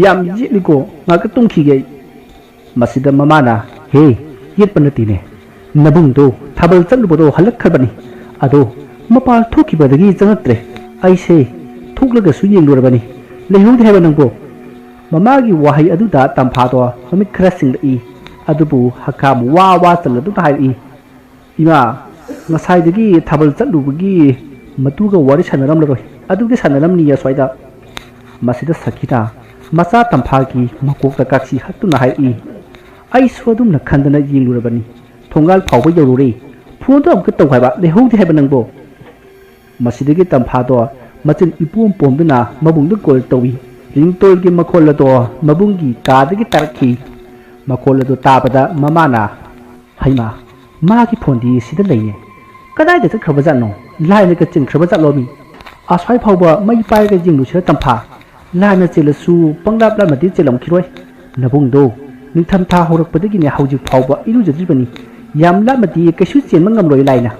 ꯌꯥꯝ ꯌꯦꯠꯂꯤꯀꯣ, ꯉꯥꯛꯇ ꯇꯨꯝꯈꯤꯒꯦ ꯑꯩ꯫" ꯃꯁꯤꯗ ꯃꯃꯥꯅ, "ꯍꯦ, ꯌꯦꯠꯄ ꯅꯠꯇꯦꯅꯦ, ꯅꯕꯨꯡꯗꯣ ꯊꯥꯕꯜ ꯆꯠꯂꯨꯕꯗꯣ ꯍꯜꯂꯛꯈ꯭ꯔꯕꯅꯤ꯫ ꯑꯗꯣ ꯃꯄꯥꯜ ꯊꯣꯛꯈꯤꯕꯗꯒꯤ ꯆꯪꯉꯛꯇ꯭ꯔꯦ꯫ ꯑꯩꯁꯦ ꯊꯣꯛꯂꯒꯁꯨ ꯌꯦꯡꯂꯨꯔꯕꯅꯤ, ꯂꯩꯍꯧꯗꯦ ꯍꯥꯏꯕ ꯅꯪꯕꯣ?" ꯃꯃꯥꯒꯤ ꯋꯥꯍꯩ ꯑꯗꯨꯗ ꯇꯝꯐꯥꯗꯣ ꯃꯃꯤꯠ ꯈꯔ ꯁꯤꯡꯂꯛꯏ꯫ ꯑꯗꯨꯕꯨ ꯍꯀꯥꯝ ꯋꯥ ꯋꯥ ꯆꯜꯂꯗꯨꯅ ꯍꯥꯏꯔꯛꯏ, "ꯏꯃꯥ, ꯉꯁꯥꯏꯗꯒꯤ ꯊꯥꯕꯜ ꯆꯠꯂꯨꯕꯒꯤ ꯃꯇꯨꯒ ꯋꯥꯔꯤ ꯁꯥꯟꯅꯔꯝꯂꯔꯣꯏ, ꯑꯗꯨꯒꯤ ꯁꯥꯟꯅꯔꯝꯅꯤ ꯑꯁ꯭ꯋꯥꯏꯗ꯫" ꯃꯁꯤꯗ ꯁꯈꯤꯅ ꯃꯆꯥ ꯇꯝꯐꯥꯒꯤ ꯃꯀꯣꯛꯇ ꯀꯥꯛꯁꯤ ꯍꯛꯇꯨꯅ ꯍꯥꯏꯔꯛꯏ, "ꯑꯩꯁꯨ ꯑꯗꯨꯝꯅ ꯈꯟꯗꯅ ꯌꯦꯡꯂꯨꯔꯕꯅꯤ꯫ ꯊꯣꯡꯒꯥꯜ ꯐꯥꯎꯕ ꯌꯧꯔꯨꯔꯦ꯫ ꯐꯣꯟꯗꯣ ꯑꯃꯨꯛꯇ ꯇꯧ ꯍꯥꯏꯕ, ꯂꯩꯍꯧꯗꯦ ꯍꯥꯏꯕ ꯅꯪꯕꯣ?" ꯃꯁꯤꯗꯒꯤ ꯇꯝꯐꯥꯗꯣ ꯃꯆꯤꯟ ꯏꯄꯣꯝ ꯄꯣꯝꯗꯨꯅ ꯃꯕꯨꯡꯗ ꯀꯣꯜ ꯇꯧꯏ꯫ ꯔꯤꯡꯇꯣꯟꯒꯤ ꯃꯈꯣꯜ ꯑꯗꯣ ꯃꯕꯨꯡꯒꯤ ꯀꯥꯗꯒꯤ ꯇꯥꯔꯛꯈꯤ꯫ ꯃꯈꯣꯜ ꯑꯗꯨ ꯇꯥꯕꯗ ꯃꯃꯥꯅ, "ꯍꯩꯃꯥ, ꯃꯥꯒꯤ ꯐꯣꯟꯗꯤ ꯁꯤꯗ ꯂꯩꯌꯦ꯫ ꯀꯗꯥꯏꯗ ꯆꯠꯈ꯭ꯔꯕꯖꯥꯠꯅꯣ? ꯂꯥꯏꯅꯒ ꯆꯤꯟꯈ꯭ꯔꯕꯖꯥꯠꯂꯣ ꯃꯤ? ꯑꯁ꯭ꯋꯥꯏ ꯐꯥꯎꯕ ꯃꯩ ꯄꯥꯏꯔꯒ ꯌꯦꯡꯂꯨꯁꯤꯔ ꯇꯝꯐꯥ? ꯂꯥꯏꯅ ꯆꯤꯜꯂꯁꯨ ꯄꯪꯂꯥꯞ ꯂꯥꯞꯅꯗꯤ ꯆꯦꯜꯂꯝꯈꯤꯔꯣꯏ꯫ ꯅꯕꯨꯡꯗꯣ ꯅꯤꯡꯊꯝꯊꯥ ꯍꯧꯔꯛꯄꯗꯒꯤꯅꯦ ꯍꯧꯖꯤꯛ ꯐꯥꯎꯕ ꯏꯔꯨꯖꯗ꯭ꯔꯤꯕꯅꯤ꯫ ꯌꯥꯝ ꯂꯥꯞꯅꯗꯤ ꯀꯩꯁꯨ ꯆꯦꯟꯕ ꯉꯝꯂꯣꯏ ꯂꯥꯏꯅ꯫"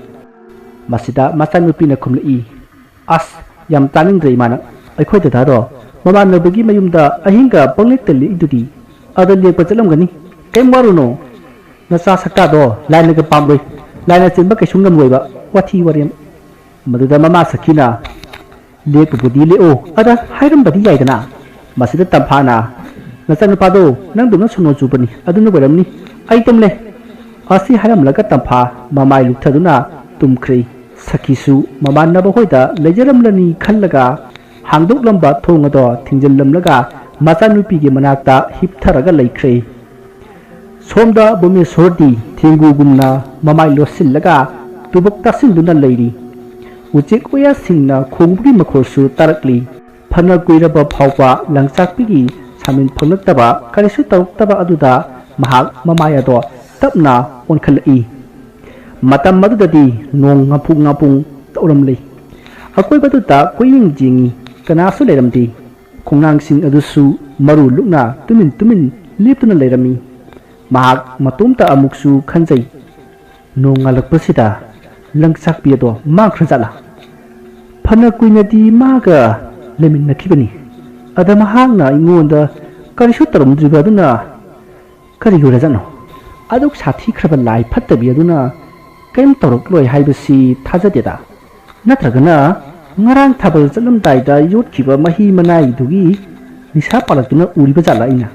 ꯃꯁꯤꯗ ꯃꯆꯥꯅꯨꯄꯤꯅ ꯈꯨꯝꯂꯛꯏ, "ꯑꯁ, ꯌꯥꯝ ꯇꯥꯅꯤꯡꯗ꯭ꯔꯦ ꯏꯃꯥꯅ꯫ ꯑꯩꯈꯣꯏ ꯗꯗꯥꯗꯣ ꯃꯃꯥꯟꯅꯕꯒꯤ ꯃꯌꯨꯝꯗ ꯑꯍꯤꯡꯒ ꯄꯪꯂꯦꯛꯇ ꯂꯦꯛꯏꯗꯨꯗꯤ꯫ ꯑꯗ ꯂꯦꯛꯄ ꯆꯠꯂꯝꯒꯅꯤ꯫ ꯀꯩꯝ ꯋꯥꯔꯨꯅꯨ꯫ ꯅꯆꯥ ꯁꯛꯇꯥꯗꯣ ꯂꯥꯏꯅꯒ ꯄꯥꯝꯂꯣꯏ꯫ ꯂꯥꯏꯅ ꯆꯦꯟꯕ ꯀꯩꯁꯨ ꯉꯝꯂꯣꯏꯕ꯫ ꯋꯥꯊꯤ ꯋꯥꯔꯦꯝ꯫" ꯃꯗꯨꯗ ꯃꯃꯥ ꯁꯈꯤꯅ, "ꯂꯦꯛꯄꯕꯨꯗꯤ ꯂꯦꯛꯑꯣ, ꯑꯗ ꯍꯥꯏꯔꯝꯕꯗꯤ ꯌꯥꯏꯗꯅ꯫" ꯃꯁꯤꯗ ꯇꯝꯐꯥꯅ, "ꯅꯆꯥꯅꯨꯄꯥꯗꯣ ꯅꯪꯗꯧꯅ ꯁꯣꯅꯣ ꯆꯨꯕꯅꯤ, ꯑꯗꯨꯅ ꯑꯣꯏꯔꯝꯅꯤ꯫ ꯑꯩ ꯇꯨꯝꯂꯦ꯫" ꯑꯁꯤ ꯍꯥꯏꯔꯝꯂꯒ ꯇꯝꯐꯥ ꯃꯃꯥꯏ ꯂꯨꯞꯊꯗꯨꯅ ꯇꯨꯝꯈ꯭ꯔꯦ꯫ ꯁꯈꯤꯁꯨ ꯃꯃꯥꯟꯅꯕ ꯍꯣꯏꯗ ꯂꯩꯖꯔꯝꯂꯅꯤ ꯈꯜꯂꯒ ꯍꯥꯡꯗꯣꯛꯂꯝꯕ ꯊꯣꯡ ꯑꯗꯣ ꯊꯤꯡꯖꯤꯜꯂꯝꯂꯒ ꯃꯆꯥꯅꯨꯄꯤꯒꯤ ꯃꯅꯥꯛꯇ ꯍꯤꯞꯊꯔꯒ ꯂꯩꯈ꯭ꯔꯦ꯫ ꯁꯣꯝꯗ ꯚꯨꯃꯦꯁꯣꯔꯗꯤ ꯊꯦꯡꯒꯨꯒꯨꯝꯅ ꯃꯃꯥꯏ ꯂꯣꯠꯁꯤꯜꯂꯒ ꯇꯨꯕꯛ ꯇꯥꯁꯤꯟꯗꯨꯅ ꯂꯩꯔꯤ꯫ ꯎꯆꯦꯛ ꯋꯥꯌꯥꯁꯤꯡꯅ ꯈꯣꯡꯕꯒꯤ ꯃꯈꯣꯜꯁꯨ ꯇꯥꯔꯛꯂꯤ꯫ ꯐꯅ ꯀꯨꯏꯔꯕ ꯐꯥꯎꯕ ꯂꯪꯆꯥꯛꯄꯤꯒꯤ ꯁꯥꯃꯤꯟ ꯐꯪꯂꯛꯇꯕ, ꯀꯔꯤꯁꯨ ꯇꯧꯔꯛꯇꯕ ꯑꯗꯨꯗ ꯃꯍꯥꯛ ꯃꯃꯥꯏ ꯑꯗꯣ ꯇꯞꯅ ꯑꯣꯟꯈꯠꯂꯛꯏ꯫ ꯃꯇꯝ ꯑꯗꯨꯗꯗꯤ ꯅꯣꯡ ꯉꯥꯄꯨꯡ ꯉꯥꯄꯨꯡ ꯇꯧꯔꯝꯂꯤ꯫ ꯑꯀꯣꯏꯕꯗꯨꯗ ꯀꯣꯏꯌꯦꯡ ꯌꯦꯡꯉꯤ꯫ ꯀꯅꯥꯁꯨ ꯂꯩꯔꯝꯗꯦ꯫ ꯈꯣꯡꯅꯥꯡꯁꯤꯡ ꯑꯗꯨꯁꯨ ꯃꯔꯨ ꯂꯨꯛꯅ ꯇꯨꯃꯤꯟ ꯇꯨꯃꯤꯟ ꯂꯦꯞꯇꯨꯅ ꯂꯩꯔꯝꯃꯤ꯫ ꯃꯍꯥꯛ ꯃꯇꯣꯝꯇ ꯑꯃꯨꯛꯁꯨ ꯈꯟꯖꯩ, "ꯅꯣꯡꯉꯥꯜꯂꯛꯄꯁꯤꯗ ꯂꯪꯆꯥꯛꯄꯤ ꯑꯗꯣ ꯃꯥꯡꯈ꯭ꯔꯖꯥꯠꯂꯥ? ꯐꯅ ꯀꯨꯏꯅꯗꯤ ꯃꯥꯒ ꯂꯩꯃꯤꯟꯅꯈꯤꯕꯅꯤ꯫ ꯑꯗ ꯃꯍꯥꯛꯅ ꯑꯩꯉꯣꯟꯗ ꯀꯔꯤꯁꯨ ꯇꯧꯔꯝꯗ꯭ꯔꯤꯕ ꯑꯗꯨꯅ ꯀꯔꯤꯒꯤ ꯑꯣꯏꯔꯖꯥꯠꯅꯣ? ꯑꯗꯨꯛ ꯁꯥꯊꯤꯈ꯭ꯔꯕ ꯂꯥꯏ ꯐꯠꯇꯕꯤ ꯑꯗꯨꯅ ꯀꯔꯤꯝ ꯇꯧꯔꯛꯂꯣꯏ ꯍꯥꯏꯕꯁꯤ ꯊꯥꯖꯗꯦꯗ꯫ ꯅꯠꯇ꯭ꯔꯒꯅ ꯉꯔꯥꯡ ꯊꯥꯕꯜ ꯆꯠꯂꯝꯗꯥꯏꯗ ꯌꯣꯠꯈꯤꯕ ꯃꯍꯤ ꯃꯅꯥꯏꯗꯨꯒꯤ ꯅꯤꯁꯥ ꯄꯥꯂꯛꯇꯨꯅ ꯎꯔꯤꯕ ꯖꯥꯠꯂꯥ ꯑꯩꯅ?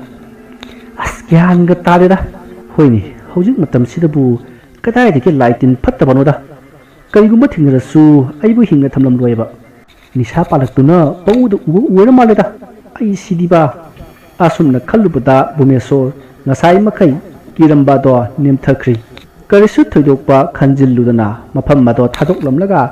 ꯑꯁ, ꯒ꯭ꯌꯥꯟꯒ ꯇꯥꯗꯦꯗ꯫ ꯍꯣꯏꯅꯦ, ꯍꯧꯖꯤꯛ ꯃꯇꯝꯁꯤꯗꯕꯨ ꯀꯗꯥꯏꯗꯒꯤ ꯂꯥꯏ ꯇꯤꯟ ꯐꯠꯇꯕꯅꯣꯗ? ꯀꯔꯤꯒꯨꯝꯕ ꯊꯦꯡꯅꯔꯁꯨ ꯑꯩꯕꯨ ꯍꯤꯡꯅ ꯊꯝꯂꯝꯂꯣꯏꯕ꯫ ꯅꯤꯁꯥ ꯄꯥꯂꯛꯇꯨꯅ ꯄꯪꯎꯗ ꯎꯕ ꯑꯣꯏꯔ ꯃꯥꯜꯂꯦꯗ꯫ ꯑꯩ ꯁꯤꯗꯤꯕ!" ꯑꯁꯨꯝꯅ ꯈꯜꯂꯨꯕꯗ ꯚꯨꯃꯦꯁꯣꯔ ꯉꯁꯥꯏ ꯃꯈꯩ ꯀꯤꯔꯝꯕ ꯑꯗꯣ ꯅꯦꯝꯊꯈ꯭ꯔꯤ꯫ ꯀꯔꯤꯁꯨ ꯊꯣꯏꯗꯣꯛꯄ ꯈꯟꯖꯤꯜꯂꯨꯗꯅ ꯃꯐꯝ ꯑꯗꯣ ꯊꯥꯗꯣꯛꯂꯝꯂꯒ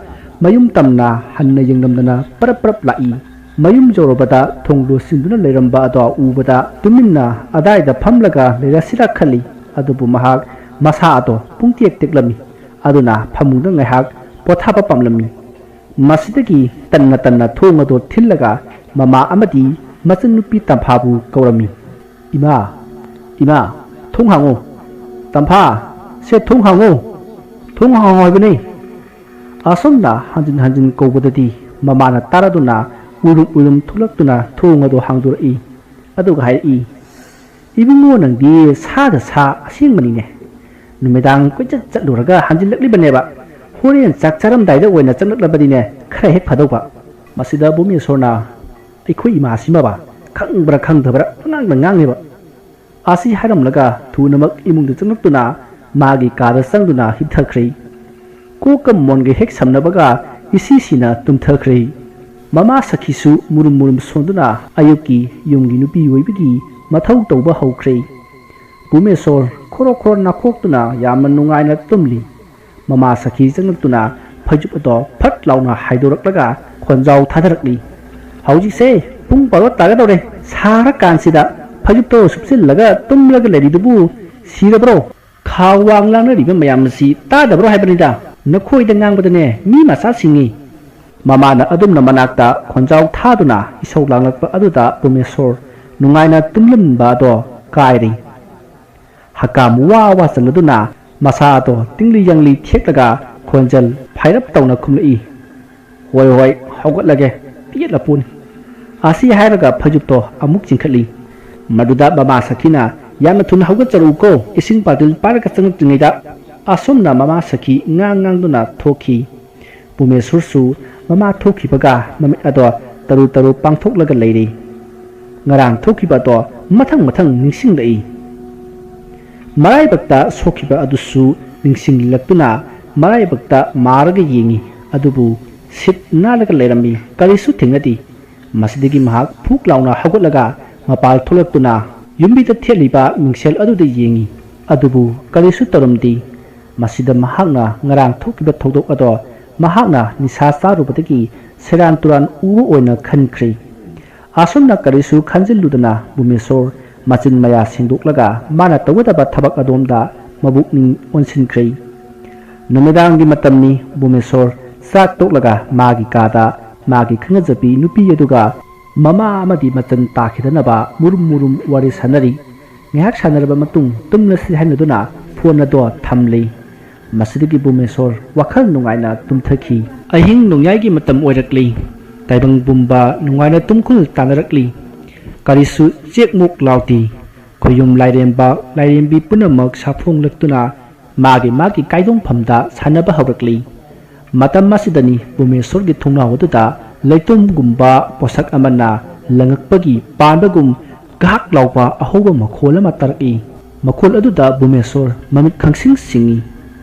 ꯃꯌꯨꯝ ꯇꯝꯅ ꯍꯟꯅ ꯌꯦꯡꯂꯝꯗꯅ ꯄꯔꯞ ꯄꯔꯞ ꯂꯥꯛꯏ꯫ ꯃꯌꯨꯝ ꯌꯧꯔꯕꯗ ꯊꯣꯡ ꯂꯣꯠꯁꯤꯟꯗꯨꯅ ꯂꯩꯔꯝꯕ ꯑꯗꯣ ꯎꯕꯗ ꯇꯨꯃꯤꯟꯅ ꯑꯗꯥꯏꯗ ꯐꯝꯂꯒ ꯂꯩꯔꯁꯤꯔ ꯈꯜꯂꯤ꯫ ꯑꯗꯨꯕꯨ ꯃꯍꯥꯛ ꯃꯁꯥ ꯑꯗꯣ ꯄꯨꯡꯇꯦꯛ ꯇꯦꯛꯂꯝꯃꯤ꯫ ꯑꯗꯨꯅ ꯐꯃꯨꯡꯗ ꯉꯥꯏꯍꯥꯛ ꯄꯣꯊꯥꯕ ꯄꯥꯝꯂꯝꯃꯤ꯫ ꯃꯁꯤꯗꯒꯤ ꯇꯟꯅ ꯇꯟꯅ ꯊꯣꯡ ꯑꯗꯨ ꯊꯤꯜꯂꯒ ꯃꯃꯥ ꯑꯃꯗꯤ ꯃꯆꯟꯅꯨꯄꯤ ꯇꯝꯐꯥꯕꯨ ꯀꯧꯔꯝꯃꯤ꯫ "ꯏꯃꯥ, ꯏꯃꯥ, ꯊꯣꯡ ꯍꯥꯡꯉꯨ! ꯇꯝꯐꯥ, ꯁꯦ ꯊꯣꯡ ꯍꯥꯡꯉꯨ! ꯊꯣꯡ ꯍꯥꯡꯉꯨ ꯍꯥꯏꯕꯅꯤ!" ꯑꯁꯨꯝꯅ ꯍꯟꯖꯤꯟ ꯍꯟꯖꯤꯟ ꯀꯧꯕꯗꯗꯤ ꯃꯃꯥꯅ ꯇꯥꯔꯗꯨꯅ ꯎꯏꯔꯨꯝ ꯎꯏꯔꯨꯝ ꯊꯣꯛꯂꯛꯇꯨꯅ ꯊꯣꯡ ꯑꯗꯨ ꯍꯥꯡꯗꯣꯔꯛꯏ꯫ ꯑꯗꯨꯒ ꯍꯥꯏꯔꯛꯏ, "ꯏꯕꯨꯡꯉꯣ, ꯅꯪꯗꯤ ꯁꯥꯗ ꯁꯥ ꯑꯁꯦꯡꯕꯅꯤꯅꯦ꯫ ꯅꯨꯃꯤꯗꯥꯡ ꯀꯣꯏꯆꯠ ꯆꯠꯂꯨꯔꯒ ꯍꯟꯖꯤꯜꯂꯛꯂꯤꯕꯅꯦꯕ꯫ ꯍꯣꯔꯦꯟ ꯆꯥꯛ ꯆꯥꯔꯝꯗꯥꯏꯗ ꯑꯣꯏꯅ ꯆꯪꯂꯛꯂꯕꯗꯤꯅꯦ ꯈꯔ ꯍꯦꯛ ꯐꯗꯧꯕ꯫" ꯃꯁꯤꯗ ꯚꯨꯃꯦꯁꯣꯔꯅ, "ꯑꯩꯈꯣꯏ ꯏꯃꯥꯁꯤꯃꯕ ꯈꯪꯕ꯭ꯔꯥ ꯈꯪꯗꯕ꯭ꯔꯥ ꯄꯉꯥꯡꯗ ꯉꯥꯡꯉꯦꯕ꯫" ꯑꯁꯤ ꯍꯥꯏꯔꯝꯂꯒ ꯊꯨꯅꯃꯛ ꯏꯃꯨꯡꯗ ꯆꯪꯂꯛꯇꯨꯅ ꯃꯥꯒꯤ ꯀꯥꯗ ꯆꯪꯗꯨꯅ ꯍꯤꯞꯊꯈ꯭ꯔꯦ꯫ ꯀꯣꯛꯀ ꯃꯣꯟꯒ ꯍꯦꯛ ꯁꯝꯅꯕꯒ ꯏꯁꯤꯁꯤꯅ ꯇꯨꯝꯊꯈ꯭ꯔꯦ꯫ ꯃꯃꯥ ꯁꯈꯤꯁꯨ ꯃꯨꯔꯨꯝ ꯃꯨꯔꯨꯝ ꯁꯣꯟꯗꯨꯅ ꯑꯌꯨꯛꯀꯤ ꯌꯨꯝꯒꯤ ꯅꯨꯄꯤ ꯑꯣꯏꯕꯒꯤ ꯃꯊꯧ ꯇꯧꯕ ꯍꯧꯈ꯭ꯔꯦ꯫ ꯚꯨꯃꯦꯁꯣꯔ ꯈꯣꯔꯣ ꯈꯣꯔꯣ ꯅꯥꯈꯣꯛꯇꯨꯅ ꯌꯥꯝꯅ ꯅꯨꯡꯉꯥꯏꯅ ꯇꯨꯝꯂꯤ꯫ ꯃꯃꯥ ꯁꯈꯤ ꯆꯪꯂꯛꯇꯨꯅ ꯐꯩꯖꯨꯞ ꯑꯗꯣ ꯐꯠ ꯂꯥꯎꯅ ꯍꯥꯏꯗꯣꯔꯛꯂꯒ ꯈꯣꯟꯖꯥꯎ ꯊꯥꯗꯔꯛꯂꯤ, "ꯍꯧꯖꯤꯛꯁꯦ ꯄꯨꯡ ꯕꯥꯔꯣ ꯇꯥꯒꯗꯧꯔꯦ꯫ ꯁꯥꯔꯀꯥꯟꯁꯤꯗ ꯐꯩꯖꯨꯞꯇꯣ ꯁꯨꯞꯆꯤꯜꯂꯒ ꯇꯨꯝꯂꯒ ꯂꯩꯔꯤꯗꯨꯕꯨ ꯁꯤꯔꯕ꯭ꯔꯣ? ꯈꯥ ꯋꯥꯡ ꯂꯥꯡꯅꯔꯤꯕ ꯃꯌꯥꯝ ꯑꯁꯤ ꯇꯥꯗꯕ꯭ꯔꯣ ꯍꯥꯏꯕꯅꯤꯗ꯫ ꯅꯈꯣꯏꯗ ꯉꯥꯡꯕꯗꯅꯦ ꯃꯤ ꯃꯆꯥꯁꯤꯡꯉꯤ꯫" ꯃꯃꯥꯅ ꯑꯗꯨꯝꯅ ꯃꯅꯥꯛꯇ ꯈꯣꯟꯖꯥꯎ ꯊꯥꯗꯨꯅ ꯏꯁꯧ ꯂꯥꯡꯂꯛꯄ ꯑꯗꯨꯗ ꯕꯨꯃꯦꯁꯣꯔ ꯅꯨꯡꯉꯥꯏꯅ ꯇꯨꯝꯂꯝꯕ ꯑꯗꯣ ꯀꯥꯏꯔꯤ꯫ ꯍꯀꯥꯝ ꯋꯥ ꯋꯥ ꯆꯜꯂꯗꯨꯅ ꯃꯁꯥꯗꯣ ꯇꯤꯡꯂꯤ ꯌꯥꯡꯂꯤ ꯊꯦꯛꯂꯒ ꯈꯣꯟꯖꯦꯜ ꯐꯥꯏꯔꯞ ꯇꯧꯅ ꯈꯨꯝꯂꯛꯏ, "ꯍꯣꯏ ꯍꯣꯏ, ꯍꯧꯒꯠꯂꯒꯦ, ꯄꯦꯠꯂ ꯄꯣꯠꯅꯤ"꯫ ꯑꯁꯤ ꯍꯥꯏꯔꯒ ꯐꯩꯖꯨꯞꯇꯣ ꯑꯃꯨꯛ ꯆꯤꯡꯈꯠꯂꯤ꯫ ꯃꯗꯨꯗ ꯃꯃꯥ ꯁꯈꯤꯅ, "ꯌꯥꯝꯅ ꯊꯨꯅ ꯍꯧꯒꯠꯆꯔꯛꯎꯀꯣ, ꯏꯁꯤꯡ ꯕꯥꯇꯤꯜ ꯄꯥꯏꯔꯒ ꯆꯪꯂꯛꯇ꯭ꯔꯤꯉꯩꯗ"꯫ ꯑꯁꯨꯝꯅ ꯃꯃꯥ ꯁꯈꯤ ꯉꯥꯡ ꯉꯥꯡꯗꯨꯅ ꯊꯣꯛꯈꯤ꯫ ꯕꯨꯃꯦꯁꯣꯔꯁꯨ ꯃꯃꯥ ꯊꯣꯛꯈꯤꯕꯒ ꯃꯃꯤꯠ ꯑꯗꯣ ꯇꯔꯨ ꯇꯔꯨ ꯄꯥꯡꯊꯣꯛꯂꯒ ꯂꯩꯔꯤ꯫ ꯉꯔꯥꯡ ꯊꯣꯛꯈꯤꯕ ꯑꯗꯣ ꯃꯊꯪ ꯃꯊꯪ ꯅꯤꯡꯁꯤꯡꯂꯛꯏ꯫ ꯃꯔꯥꯏꯕꯛꯇ ꯁꯣꯛꯈꯤꯕ ꯑꯗꯨꯁꯨ ꯅꯤꯡꯁꯤꯡꯂꯛꯇꯨꯅ ꯃꯔꯥꯏꯕꯛꯇ ꯃꯥꯔꯒ ꯌꯦꯡꯏ, ꯑꯗꯨꯕꯨ ꯁꯤꯠ ꯅꯥꯜꯂꯒ ꯂꯩꯔꯝꯃꯤ, ꯀꯔꯤꯁꯨ ꯊꯦꯡꯅꯗꯦ꯫ ꯃꯁꯤꯗꯒꯤ ꯃꯍꯥꯛ ꯐꯨꯛ ꯂꯥꯎꯅ ꯍꯧꯒꯠꯂꯒ ꯃꯄꯥꯜ ꯊꯣꯛꯂꯛꯇꯨꯅ ꯌꯨꯝꯕꯤꯗ ꯊꯦꯠꯂꯤꯕ ꯃꯤꯡꯁꯦꯜ ꯑꯗꯨꯗ ꯌꯦꯡꯏ, ꯑꯗꯨꯕꯨ ꯀꯔꯤꯁꯨ ꯇꯧꯔꯝꯗꯦ꯫ ꯃꯁꯤꯗ ꯃꯍꯥꯛꯅ ꯉꯔꯥꯡ ꯊꯣꯛꯈꯤꯕ ꯊꯧꯗꯣꯛ ꯑꯗꯣ ꯃꯍꯥꯛꯅ ꯅꯤꯁꯥ ꯆꯥꯔꯨꯕꯗꯒꯤ ꯁꯦꯔꯥꯟ ꯇꯨꯔꯥꯟ ꯎꯕ ꯑꯣꯏꯅ ꯈꯟꯈ꯭ꯔꯦ꯫ ꯑꯁꯨꯝꯅ ꯀꯔꯤꯁꯨ ꯈꯟꯖꯤꯜꯂꯨꯗꯅ ꯕꯨꯃꯦꯁꯣꯔ ꯃꯆꯤꯟ ꯃꯌꯥ ꯁꯦꯡꯗꯣꯛꯂꯒ ꯃꯥꯅ ꯇꯧꯒꯗꯕ ꯊꯕꯛ ꯑꯗꯣꯝꯗ ꯃꯕꯨꯛꯅꯤꯡ ꯑꯣꯟꯁꯤꯟꯈ꯭ꯔꯦ꯫ ꯅꯨꯃꯤꯗꯥꯡꯒꯤ ꯃꯇꯝꯅꯤ꯫ ꯕꯨꯃꯦꯁꯣꯔ ꯆꯥꯛ ꯇꯣꯛꯂꯒ ꯃꯥꯒꯤ ꯀꯥꯗ ꯃꯥꯒꯤ ꯈꯪꯅꯖꯕꯤ ꯅꯨꯄꯤ ꯑꯗꯨꯒ ꯃꯃꯥ ꯑꯃꯗꯤ ꯃꯆꯟ ꯇꯥꯈꯤꯗꯅꯕ ꯃꯨꯔꯨꯝ ꯃꯨꯔꯨꯝ ꯋꯥꯔꯤ ꯁꯥꯟꯅꯔꯤ꯫ ꯉꯥꯏꯍꯥꯛ ꯁꯥꯟꯅꯔꯕ ꯃꯇꯨꯡ ꯇꯨꯝꯂꯁꯤ ꯍꯥꯏꯅꯗꯨꯅ ꯐꯣꯟ ꯑꯗꯣ ꯊꯝꯂꯤ꯫ ꯃꯁꯤꯗꯒꯤ ꯕꯨꯃꯦꯁꯣꯔ ꯋꯥꯈꯜ ꯅꯨꯡꯉꯥꯏꯅ ꯇꯨꯝꯊꯈꯤ꯫ ꯑꯍꯤꯡ ꯅꯣꯡꯌꯥꯏꯒꯤ ꯃꯇꯝ ꯑꯣꯏꯔꯛꯂꯤ꯫ ꯇꯥꯏꯕꯪ ꯄꯨꯝꯕ ꯅꯨꯡꯉꯥꯏꯅ ꯇꯨꯝꯈꯨꯜ ꯇꯥꯅꯔꯛꯂꯤ꯫ ꯀꯔꯤꯁꯨ ꯆꯦꯛ ꯃꯣꯛ ꯂꯥꯎꯗꯦ꯫ ꯈꯣꯌꯨꯝ ꯂꯥꯏꯔꯦꯝꯕ ꯂꯥꯏꯔꯦꯝꯕꯤ ꯄꯨꯝꯅꯃꯛ ꯁꯥꯐꯣꯡꯂꯛꯇꯨꯅ ꯃꯥꯒꯤ ꯃꯥꯒꯤ ꯀꯥꯏꯗꯣꯡꯐꯝꯗ ꯁꯥꯟꯅꯕ ꯍꯧꯔꯛꯂꯤ꯫ ꯃꯇꯝ ꯑꯁꯤꯗꯅꯤ ꯕꯨꯃꯦꯁꯣꯔꯒꯤ ꯊꯣꯡꯅꯥꯎ ꯑꯗꯨꯗ ꯂꯩꯇꯨꯝꯒꯨꯝꯕ ꯄꯣꯠꯁꯛ ꯑꯃꯅ ꯂꯪꯉꯛꯄꯒꯤ ꯄꯥꯟꯕꯒꯨꯝ ꯒꯍꯥꯛ ꯂꯥꯎꯕ ꯑꯍꯧꯕ ꯃꯈꯣꯜ ꯑꯃ ꯇꯥꯔꯛꯏ꯫ ꯃꯈꯣꯜ ꯑꯗꯨꯗ ꯕꯨꯃꯦꯁꯣꯔ ꯃꯃꯤꯠ ꯈꯪꯁꯤꯡ ꯁꯤꯡꯏ꯫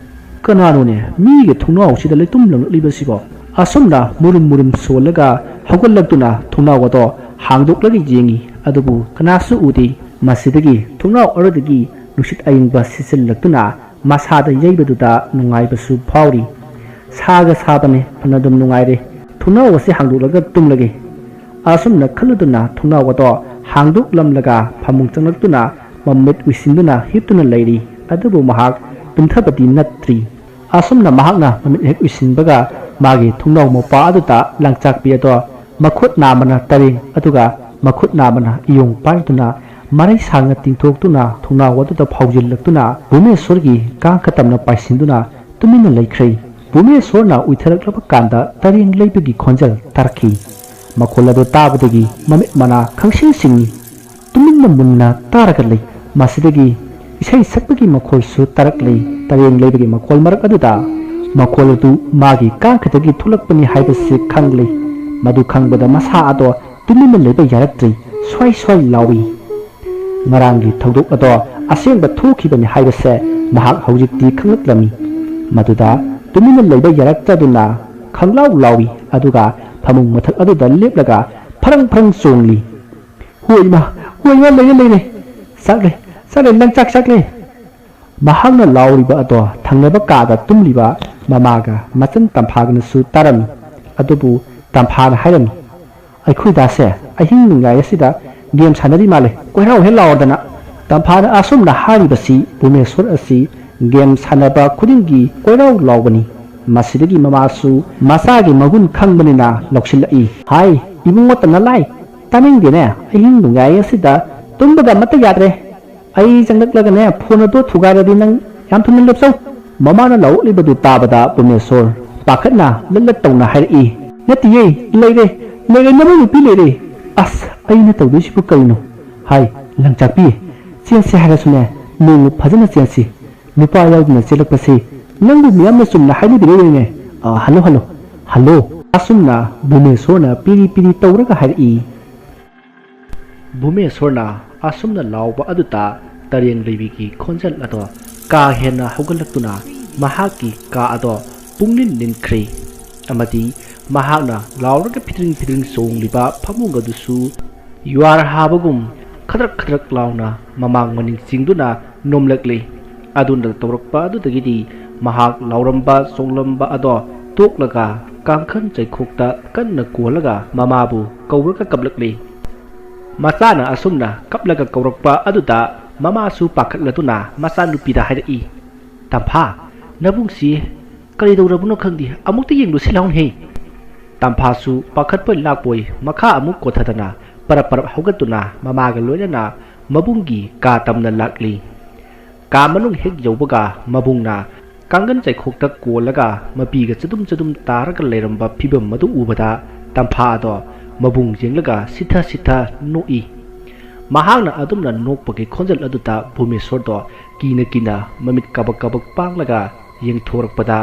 "ꯀꯅꯥꯅꯣꯅꯦ ꯃꯤꯒꯤ ꯊꯣꯡꯅꯥꯎꯁꯤꯗ ꯂꯩꯇꯨꯝ ꯂꯪꯂꯛꯂꯤꯕꯁꯤꯕꯣ?" ꯑꯁꯨꯝꯅ ꯃꯨꯔꯨꯝ ꯃꯨꯔꯨꯝ ꯁꯣꯜꯂꯒ ꯍꯧꯒꯠꯂꯛꯇꯨꯅ ꯊꯣꯡꯅꯥꯎ ꯑꯗꯣ ꯍꯥꯡꯗꯣꯛꯂꯒ ꯌꯦꯡꯏ, ꯑꯗꯨꯕꯨ ꯀꯅꯥꯁꯨ ꯎꯗꯦ꯫ ꯃꯁꯤꯗꯒꯤ ꯊꯣꯡꯅꯥꯎ ꯑꯗꯨꯗꯒꯤ ꯅꯨꯡꯁꯤꯠ ꯑꯏꯪꯕ ꯁꯤꯠꯆꯤꯜꯂꯛꯇꯨꯅ ꯃꯁꯥꯗ ꯌꯩꯕꯗꯨꯗ ꯅꯨꯡꯉꯥꯏꯕꯁꯨ ꯐꯥꯎꯔꯤ꯫ ꯁꯥꯒ ꯁꯥꯕꯅꯦ, ꯐꯅꯗꯨꯝ ꯅꯨꯡꯉꯥꯏꯔꯦ꯫ ꯊꯣꯡꯅꯥꯎ ꯑꯁꯤ ꯍꯥꯡꯗꯣꯛꯂꯒ ꯇꯨꯝꯂꯒꯦ꯫ ꯑꯁꯨꯝꯅ ꯈꯜꯂꯨꯗꯨꯅ ꯊꯣꯡꯅꯥꯎ ꯑꯗꯣ ꯍꯥꯡꯗꯣꯛꯂꯝꯂꯒ ꯐꯃꯨꯡ ꯆꯪꯂꯛꯇꯨꯅ ꯃꯃꯤꯠ ꯎꯏꯁꯤꯟꯗꯨꯅ ꯍꯤꯞꯇꯨꯅ ꯂꯩꯔꯤ꯫ ꯑꯗꯨꯕꯨ ꯃꯍꯥꯛ ꯇꯨꯝꯊꯕꯗꯤ ꯅꯠꯇ꯭ꯔꯤ꯫ ꯑꯁꯨꯝꯅ ꯃꯍꯥꯛꯅ ꯃꯃꯤꯠ ꯍꯦꯛ ꯎꯏꯁꯤꯟꯕꯒ ꯃꯥꯒꯤ ꯊꯣꯡꯅꯥꯎ ꯃꯄꯥ ꯑꯗꯨꯗ ꯂꯪꯆꯥꯛꯄꯤ ꯑꯗꯣ ꯃꯈꯨꯠ ꯅꯥꯝꯃꯅ ꯇꯔꯦꯡ ꯑꯗꯨꯒ ꯃꯈꯨꯠ ꯅꯥꯝꯃꯅ ꯏꯌꯣꯡ ꯄꯥꯏꯗꯨꯅ ꯃꯔꯩ ꯁꯥꯡꯅ ꯇꯤꯡꯊꯣꯛꯇꯨꯅ ꯊꯣꯡꯅꯥꯎ ꯑꯗꯨꯗ ꯐꯥꯎꯖꯤꯜꯂꯛꯇꯨꯅ ꯚꯨꯃꯦꯁꯣꯔꯒꯤ ꯀꯥꯡꯈ ꯇꯝꯅ ꯄꯥꯏꯁꯤꯟꯗꯨꯅ ꯇꯨꯃꯤꯟꯅ ꯂꯩꯈ꯭ꯔꯦ꯫ ꯚꯨꯃꯦꯁꯣꯔꯅ ꯎꯏꯊꯔꯛꯂꯕ ꯀꯥꯟꯗ ꯇꯔꯦꯡ ꯂꯩꯕꯒꯤ ꯈꯣꯟꯖꯦꯜ ꯇꯥꯔꯛꯈꯤ꯫ ꯃꯈꯣꯜ ꯑꯗꯨ ꯇꯥꯕꯗꯒꯤ ꯃꯃꯤꯠ ꯃꯅꯥ ꯈꯪꯁꯤꯡ ꯁꯤꯡꯏ꯫ ꯇꯨꯃꯤꯟꯅ ꯃꯨꯟꯅ ꯇꯥꯔꯒ ꯂꯩ꯫ ꯃꯁꯤꯗꯒꯤ ꯏꯁꯩ ꯁꯛꯄꯒꯤ ꯃꯈꯣꯜꯁꯨ ꯇꯥꯔꯛꯂꯤ꯫ ꯇꯔꯦꯡ ꯂꯩꯕꯒꯤ ꯃꯈꯣꯜ ꯃꯔꯛ ꯑꯗꯨꯗ ꯃꯈꯣꯜ ꯑꯗꯨ ꯃꯥꯒꯤ ꯀꯥꯡꯈꯗꯒꯤ ꯊꯣꯛꯂꯛꯄꯅꯤ ꯍꯥꯏꯕꯁꯤ ꯈꯪꯂꯤ꯫ ꯃꯗꯨ ꯈꯪꯕꯗ ꯃꯁꯥ ꯑꯗꯣ ꯇꯨꯃꯤꯟꯅ ꯂꯩꯕ ꯌꯥꯔꯛꯇ꯭ꯔꯤ꯫ ꯁ꯭ꯋꯥꯏ ꯁ꯭ꯋꯥꯏ ꯂꯥꯎꯏ꯫ ꯉꯔꯥꯡꯒꯤ ꯊꯧꯗꯣꯛ ꯑꯗꯣ ꯑꯁꯦꯡꯕ ꯊꯣꯛꯈꯤꯕꯅꯤ ꯍꯥꯏꯕꯁꯦ ꯃꯍꯥꯛ ꯍꯧꯖꯤꯛꯇꯤ ꯈꯪꯂꯛꯂꯝꯃꯤ꯫ ꯃꯗꯨꯗ ꯇꯨꯃꯤꯟꯅ ꯂꯩꯕ ꯌꯥꯔꯛꯇꯗꯨꯅ ꯈꯪꯂꯥꯎ ꯂꯥꯎꯏ, ꯑꯗꯨꯒ ꯐꯃꯨꯡ ꯃꯊꯛ ꯑꯗꯨꯗ ꯂꯦꯞꯂꯒ ꯐꯔꯪ ꯐꯔꯪ ꯆꯣꯡꯂꯤ꯫ "ꯍꯣꯏ ꯏꯃꯥ, ꯍꯣꯏ ꯏꯃꯥ, ꯂꯩꯔꯦ, ꯂꯩꯔꯦ꯫ ꯆꯥꯛꯂꯦ, ꯆꯥꯛꯂꯦ, ꯅꯪ ꯆꯥꯛ ꯆꯥꯛꯂꯦ!" ꯃꯍꯥꯛꯅ ꯂꯥꯎꯔꯤꯕ ꯑꯗꯣ ꯊꯪꯅꯕ ꯀꯥꯗ ꯇꯨꯝꯂꯤꯕ ꯃꯃꯥꯒ ꯃꯆꯟ ꯇꯝꯐꯥꯒꯅꯁꯨ ꯇꯥꯔꯝꯃꯤ꯫ ꯑꯗꯨꯕꯨ ꯇꯝꯐꯥꯅ ꯍꯥꯏꯔꯝꯃꯤ, "ꯑꯩꯈꯣꯏ ꯗꯥꯁꯦ ꯑꯍꯤꯡ ꯅꯣꯡꯌꯥꯏ ꯑꯁꯤꯗ ꯒꯦꯝ ꯁꯥꯟꯅꯔꯤ ꯃꯥꯜꯂꯦ, ꯀꯣꯏꯔꯥꯎ ꯍꯦꯛ ꯂꯥꯎꯔꯗꯅ!" ꯇꯝꯐꯥꯅ ꯑꯁꯨꯝꯅ ꯍꯥꯏꯔꯤꯕꯁꯤ ꯚꯨꯃꯦꯁꯣꯔ ꯑꯁꯤ ꯒꯦꯝ ꯁꯥꯟꯅꯕ ꯈꯨꯗꯤꯡꯒꯤ ꯀꯣꯏꯔꯥꯎ ꯂꯥꯎꯕꯅꯤ꯫ ꯃꯁꯤꯗꯒꯤ ꯃꯃꯥꯁꯨ ꯃꯆꯥꯒꯤ ꯃꯒꯨꯟ ꯈꯪꯕꯅꯤꯅ ꯂꯧꯁꯤꯜꯂꯛꯏ꯫ "ꯍꯥꯏ, ꯏꯕꯨꯡꯉꯣ ꯇꯝꯅꯂꯥꯏ, ꯇꯥꯅꯤꯡꯗꯦꯅꯦ, ꯑꯍꯤꯡ ꯅꯣꯡꯌꯥꯏ ꯑꯁꯤꯗ ꯇꯨꯝꯕꯒ ꯑꯃꯠꯇ ꯌꯥꯗ꯭ꯔꯦ꯫ ꯑꯩ ꯆꯪꯂꯛꯂꯒꯅꯦ, ꯐꯣꯟ ꯑꯗꯣ ꯊꯨꯒꯥꯏꯔꯗꯤ ꯅꯪ ꯌꯥꯝ ꯊꯨꯅ ꯂꯦꯞꯆꯧ!" ꯃꯃꯥꯅ ꯂꯥꯎꯔꯛꯂꯤꯕꯗꯨ ꯇꯥꯕꯗ ꯚꯨꯃꯦꯁꯣꯔ ꯄꯥꯈꯠꯅ ꯂꯠ ꯂꯠ ꯇꯧꯅ ꯍꯥꯏꯔꯛꯏ꯫ "ꯅꯠꯇꯤꯌꯦ, ꯂꯩꯔꯦ, ꯂꯩꯔꯦ, ꯅꯃꯧ ꯅꯨꯄꯤ ꯂꯩꯔꯦ꯫ ꯑꯁ, ꯑꯩꯅ ꯇꯧꯗꯣꯏꯁꯤꯕꯨ ꯀꯔꯤꯅꯣ? ꯍꯥꯏ, ꯂꯪꯆꯥꯛꯄꯤ, ꯆꯦꯟꯁꯦ ꯍꯥꯏꯔꯁꯨꯅꯦ, ꯅꯣꯡꯃ ꯐꯖꯅ ꯆꯦꯟꯁꯤ꯫ ꯅꯨꯄꯥ ꯌꯥꯎꯗꯅ ꯆꯦꯜꯂꯛꯄꯁꯤ ꯅꯪꯕꯨ ꯃꯤꯌꯥꯝꯅ ꯆꯨꯝꯅ ꯍꯥꯏꯅꯕꯤꯔꯣꯏꯅꯦ꯫ ꯑ, ꯍꯜꯂꯣ, ꯍꯜꯂꯣ, ꯍꯜꯂꯣ!" ꯑꯁꯨꯝꯅ ꯚꯨꯃꯦꯁꯣꯔꯅ ꯄꯤꯔꯤ ꯄꯤꯔꯤ ꯇꯧꯔꯒ ꯍꯥꯏꯔꯛꯏ꯫ ꯚꯨꯃꯦꯁꯣꯔꯅ ꯑꯁꯨꯝꯅ ꯂꯥꯎꯕ ꯑꯗꯨꯗ ꯇꯔꯦꯡ ꯂꯩꯕꯤꯒꯤ ꯈꯣꯟꯖꯦꯜ ꯑꯗꯣ ꯀꯥ ꯍꯦꯟꯅ ꯍꯧꯒꯠꯂꯛꯇꯨꯅ ꯃꯍꯥꯛꯀꯤ ꯀꯥ ꯑꯗꯣ ꯄꯨꯡꯅꯤꯟ ꯅꯤꯟꯈ꯭ꯔꯦ꯫ ꯑꯃꯗꯤ ꯃꯍꯥꯛꯅ ꯂꯥꯎꯔꯒ ꯐꯤꯗ꯭ꯔꯤꯡ ꯐꯤꯗ꯭ꯔꯤꯡ ꯆꯣꯡꯂꯤꯕ ꯐꯃꯨꯡ ꯑꯗꯨꯁꯨ ꯌꯨꯍꯥꯔ ꯍꯥꯕꯒꯨꯝ ꯈꯗ꯭ꯔꯛ ꯈꯗ꯭ꯔꯛ ꯂꯥꯎꯅ ꯃꯃꯥꯡ ꯃꯅꯤꯡ ꯆꯤꯡꯗꯨꯅ ꯅꯣꯝꯂꯛꯂꯤ꯫ ꯑꯗꯨꯅ ꯇꯧꯔꯛꯄ ꯑꯗꯨꯗꯒꯤꯗꯤ ꯃꯍꯥꯛ ꯂꯥꯎꯔꯝꯕ ꯆꯣꯡꯂꯝꯕ ꯑꯗꯣ ꯇꯣꯛꯂꯒ ꯀꯥꯡꯈꯟ ꯆꯩꯈꯣꯛꯇ ꯀꯟꯅ ꯀꯣꯜꯂꯒ ꯃꯃꯥꯕꯨ ꯀꯧꯔꯒ ꯀꯞꯂꯛꯂꯤ꯫ ꯃꯆꯥꯅ ꯑꯁꯨꯝꯅ ꯀꯞꯂꯒ ꯀꯧꯔꯛꯄ ꯑꯗꯨꯗ ꯃꯃꯥꯁꯨ ꯄꯥꯈꯠꯂꯗꯨꯅ ꯃꯆꯥꯅꯨꯄꯤꯗ ꯍꯥꯏꯔꯛꯏ, "ꯇꯝꯐꯥ, ꯅꯕꯨꯡꯁꯤ ꯀꯔꯤꯗꯧꯔꯕꯅꯣ ꯈꯪꯗꯦ, ꯑꯃꯨꯛꯇ ꯌꯦꯡꯂꯨꯁꯤ ꯂꯥꯎꯅꯦ꯫ ꯇꯝꯐꯥꯁꯨ ꯄꯥꯈꯠꯄꯣꯏ ꯂꯥꯛꯄꯣꯏ ꯃꯈꯥ ꯑꯃꯨꯛ ꯀꯣꯟꯊꯗꯅ ꯄꯔꯞ ꯄꯔꯞ ꯍꯧꯒꯠꯇꯨꯅ ꯃꯃꯥꯒ ꯂꯣꯏꯅꯅ ꯃꯕꯨꯡꯒꯤ ꯀꯥ ꯇꯝꯅ ꯂꯥꯛꯂꯤ꯫ ꯀꯥ ꯃꯅꯨꯡ ꯍꯦꯛ ꯌꯧꯕꯒ ꯃꯕꯨꯡꯅ ꯀꯥꯡꯒꯟ ꯆꯩꯈꯣꯛꯇ ꯀꯣꯜꯂꯒ ꯃꯄꯤꯒ ꯆꯗꯨꯝ ꯆꯗꯨꯝ ꯇꯥꯔꯒ ꯂꯩꯔꯝꯕ ꯐꯤꯕꯝ ꯑꯗꯨ ꯎꯕꯗ ꯇꯝꯐꯥ ꯑꯗꯣ ꯃꯕꯨꯡ ꯌꯦꯡꯂꯒ ꯁꯤꯊ ꯁꯤꯊ ꯅꯣꯛꯏ꯫ ꯃꯍꯥꯛꯅ ꯑꯗꯨꯝꯅ ꯅꯣꯛꯄꯒꯤ ꯈꯣꯟꯖꯦꯜ ꯑꯗꯨꯗ ꯚꯨꯃꯦꯁꯣꯔꯗꯣ ꯀꯤꯅ ꯀꯤꯅ ꯃꯃꯤꯠ ꯀꯕꯛ ꯀꯕꯛ ꯄꯥꯡꯂꯒ ꯌꯦꯡꯊꯣꯔꯛꯄꯗ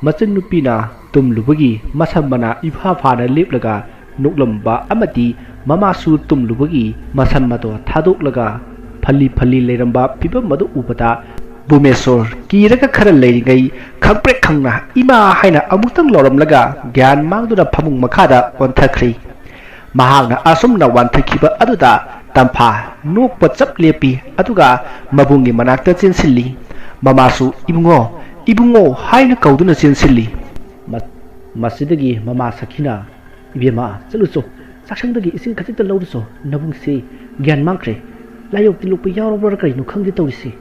ꯃꯆꯟꯅꯨꯄꯤꯅ ꯇꯨꯝꯂꯨꯕꯒꯤ ꯃꯁꯝ ꯃꯅꯥ ꯏꯐꯥ ꯐꯥꯅ ꯂꯦꯞꯂꯒ ꯅꯣꯛꯂꯝꯕ ꯑꯃꯗꯤ ꯃꯃꯥꯁꯨ ꯇꯨꯝꯂꯨꯕꯒꯤ ꯃꯁꯝ ꯑꯗꯣ ꯊꯥꯗꯣꯛꯂꯒ ꯐꯜꯂꯤ ꯐꯜꯂꯤ ꯂꯩꯔꯝꯕ ꯐꯤꯕꯝ ꯑꯗꯨ ꯎꯕꯗ ꯚꯨꯃꯦꯁꯣꯔ ꯀꯤꯔꯒ ꯈꯔ ꯂꯩꯔꯤꯉꯩ ꯈꯪꯄ꯭ꯔꯦꯛ ꯈꯪꯅ "ꯏꯃꯥ" ꯍꯥꯏꯅ ꯑꯃꯨꯛꯇꯪ ꯂꯥꯎꯔꯝꯂꯒ ꯒ꯭ꯌꯥꯟ ꯃꯥꯡꯗꯨꯅ ꯐꯃꯨꯡ ꯃꯈꯥꯗ ꯑꯣꯟꯊꯈ꯭ꯔꯦ꯫ ꯃꯍꯥꯛꯅ ꯑꯁꯨꯝꯅ ꯋꯥꯟꯊꯈꯤꯕ ꯑꯗꯨꯗ ꯇꯝꯐꯥ ꯅꯣꯛꯄ ꯆꯞ ꯂꯦꯞꯄꯤ, ꯑꯗꯨꯒ ꯃꯕꯨꯡꯒꯤ ꯃꯅꯥꯛꯇ ꯆꯦꯟꯁꯤꯜꯂꯤ꯫ ꯃꯃꯥꯁꯨ "ꯏꯕꯨꯡꯉꯣ, ꯏꯕꯨꯡꯉꯣ" ꯍꯥꯏꯅ ꯀꯧꯗꯨꯅ ꯆꯦꯟꯁꯤꯜꯂꯤ꯫ ꯃ-, ꯃꯁꯤꯗꯒꯤ ꯃꯃꯥ ꯁꯈꯤꯅ, "ꯏꯕꯦꯝꯃ, ꯆꯠꯂꯨꯆꯣ, ꯆꯥꯛꯁꯪꯗꯒꯤ ꯏꯁꯤꯡ ꯈꯖꯤꯛꯇ ꯂꯧꯔꯨꯆꯣ, ꯅꯕꯨꯡꯁꯤ ꯒ꯭ꯌꯥꯟ ꯃꯥꯡꯈ꯭ꯔꯦ, ꯂꯥꯏꯑꯣꯛ ꯇꯤꯜꯂꯣꯛꯄ ꯌꯥꯎꯔꯕ꯭ꯔꯥ ꯀꯔꯤꯅꯣ ꯈꯪꯗꯦ ꯇꯧꯔꯤꯁꯤ"꯫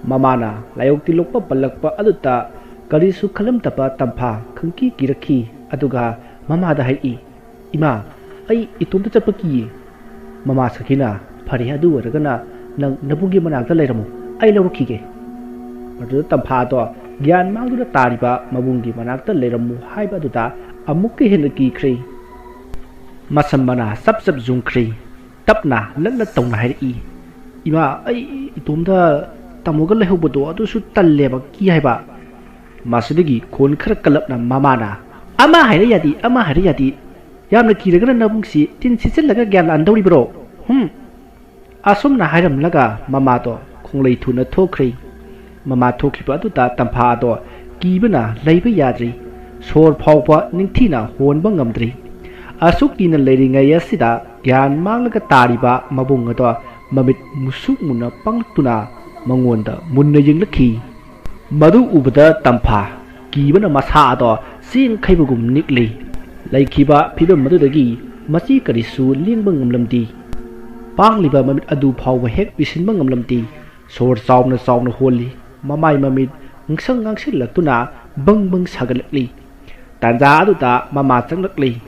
ꯃꯃꯥꯅ ꯂꯥꯏꯑꯣꯛ ꯇꯤꯜꯂꯣꯛꯄ ꯄꯜꯂꯛꯄ ꯑꯗꯨꯗ ꯀꯔꯤꯁꯨ ꯈꯜꯂꯝꯗꯕ ꯇꯝꯐꯥ ꯈꯪꯀꯤ ꯀꯤꯔꯛꯈꯤ, ꯑꯗꯨꯒ ꯃꯃꯥꯗ ꯍꯥꯏꯔꯛꯏ, "ꯏꯃꯥ, ꯑꯩ ꯏꯇꯣꯝꯇ ꯆꯠꯄ ꯀꯤꯌꯦ"꯫ ꯃꯃꯥ ꯁꯈꯤꯅ, "ꯐꯔꯦ, ꯑꯗꯨ ꯑꯣꯏꯔꯒꯅ ꯅꯪ ꯅꯕꯨꯡꯒꯤ ꯃꯅꯥꯛꯇ ꯂꯩꯔꯝꯃꯨ, ꯑꯩ ꯂꯧꯔꯛꯈꯤꯒꯦ"꯫ ꯑꯗꯨꯗ ꯇꯝꯐꯥꯗꯣ ꯒ꯭ꯌꯥꯟ ꯃꯥꯡꯗꯨꯅ ꯇꯥꯔꯤꯕ ꯃꯕꯨꯡꯒꯤ ꯃꯅꯥꯛꯇ ꯂꯩꯔꯝꯃꯨ ꯍꯥꯏꯕ ꯑꯗꯨꯗ ꯑꯃꯨꯛꯀ ꯍꯦꯟꯅ ꯀꯤꯈ꯭ꯔꯦ꯫ ꯃꯁꯝ ꯃꯅꯥ ꯆꯞ ꯆꯞ ꯌꯨꯡꯈ꯭ꯔꯦ꯫ ꯇꯞꯅ ꯂꯠ ꯂꯠ ꯇꯧꯅ ꯍꯥꯏꯔꯛꯏ, "ꯏꯃꯥ, ꯑꯩ ꯏꯇꯣꯝꯗ ꯇꯥꯃꯣꯒ ꯂꯩꯍꯧꯕꯗꯣ ꯑꯗꯨꯁꯨ ꯇꯜꯂꯦꯕ, ꯀꯤ ꯍꯥꯏꯕ"꯫ ꯃꯁꯤꯗꯒꯤ ꯈꯣꯟ ꯈꯔ ꯀꯜꯂꯞꯅ ꯃꯃꯥꯅ, "ꯑꯃ ꯍꯥꯏꯔ ꯌꯥꯗꯦ, ꯑꯃ ꯍꯥꯏꯔ ꯌꯥꯗꯦ꯫ ꯌꯥꯝꯅ ꯀꯤꯔꯒꯅ ꯅꯕꯨꯡꯁꯤ ꯇꯤꯟ ꯁꯤꯠꯆꯤꯜꯂꯒ ꯒ꯭ꯌꯥꯟ ꯂꯥꯟꯗꯧꯔꯤꯕ꯭ꯔꯣ? ꯍꯨꯝ!" ꯑꯁꯨꯝꯅ ꯍꯥꯏꯔꯝꯂꯒ ꯃꯃꯥꯗꯣ ꯈꯣꯡꯂꯩ ꯊꯨꯅ ꯊꯣꯛꯈ꯭ꯔꯦ꯫ ꯃꯃꯥ ꯊꯣꯛꯈꯤꯕ ꯑꯗꯨꯗ ꯇꯝꯐꯥꯗꯣ ꯀꯤꯕꯅ ꯂꯩꯕ ꯌꯥꯗ꯭ꯔꯤ꯫ ꯁꯣꯔ ꯐꯥꯎꯕ ꯅꯤꯡꯊꯤꯅ ꯍꯣꯟꯕ ꯉꯝꯗ꯭ꯔꯤ꯫ ꯑꯁꯨꯛ ꯀꯤꯅ ꯂꯩꯔꯤꯉꯩ ꯑꯁꯤꯗ ꯒ꯭ꯌꯥꯟ ꯃꯥꯡꯂꯒ ꯇꯥꯔꯤꯕ ꯃꯕꯨꯡ ꯑꯗꯣ ꯃꯃꯤꯠ ꯃꯨꯁꯨꯛ ꯃꯨꯅ ꯄꯥꯡꯂꯛꯇꯨꯅ ꯃꯉꯣꯟꯗ ꯃꯨꯟꯅ ꯌꯦꯡꯂꯛꯈꯤ꯫ ꯃꯗꯨ ꯎꯕꯗ ꯇꯝꯐꯥ ꯀꯤꯕꯅ ꯃꯁꯥ ꯑꯗꯣ ꯆꯦꯡ ꯈꯩꯕꯒꯨꯝ ꯅꯤꯛꯂꯤ꯫ ꯂꯩꯈꯤꯕ ꯐꯤꯕꯝ ꯑꯗꯨꯗꯒꯤ ꯃꯆꯤ ꯀꯔꯤꯁꯨ ꯂꯦꯡꯕ ꯉꯝꯂꯝꯗꯦ꯫ ꯄꯥꯡꯂꯤꯕ ꯃꯃꯤꯠ ꯑꯗꯨ ꯐꯥꯎꯕ ꯍꯦꯛ ꯎꯏꯁꯤꯟꯕ ꯉꯝꯂꯝꯗꯦ꯫ ꯁꯣꯔ ꯆꯥꯎꯅ ꯆꯥꯎꯅ ꯍꯣꯜꯂꯤ꯫ ꯃꯃꯥꯏ ꯃꯃꯤꯠ ꯉꯥꯡꯁꯪ ꯉꯥꯡꯁꯤꯜꯂꯛꯇꯨꯅ ꯕꯪ ꯕꯪ ꯁꯥꯒꯠꯂꯛꯂꯤ꯫ ꯇꯥꯟꯖꯥ ꯑꯗꯨꯗ ꯃꯃꯥ ꯆꯪꯂꯛꯂꯤ꯫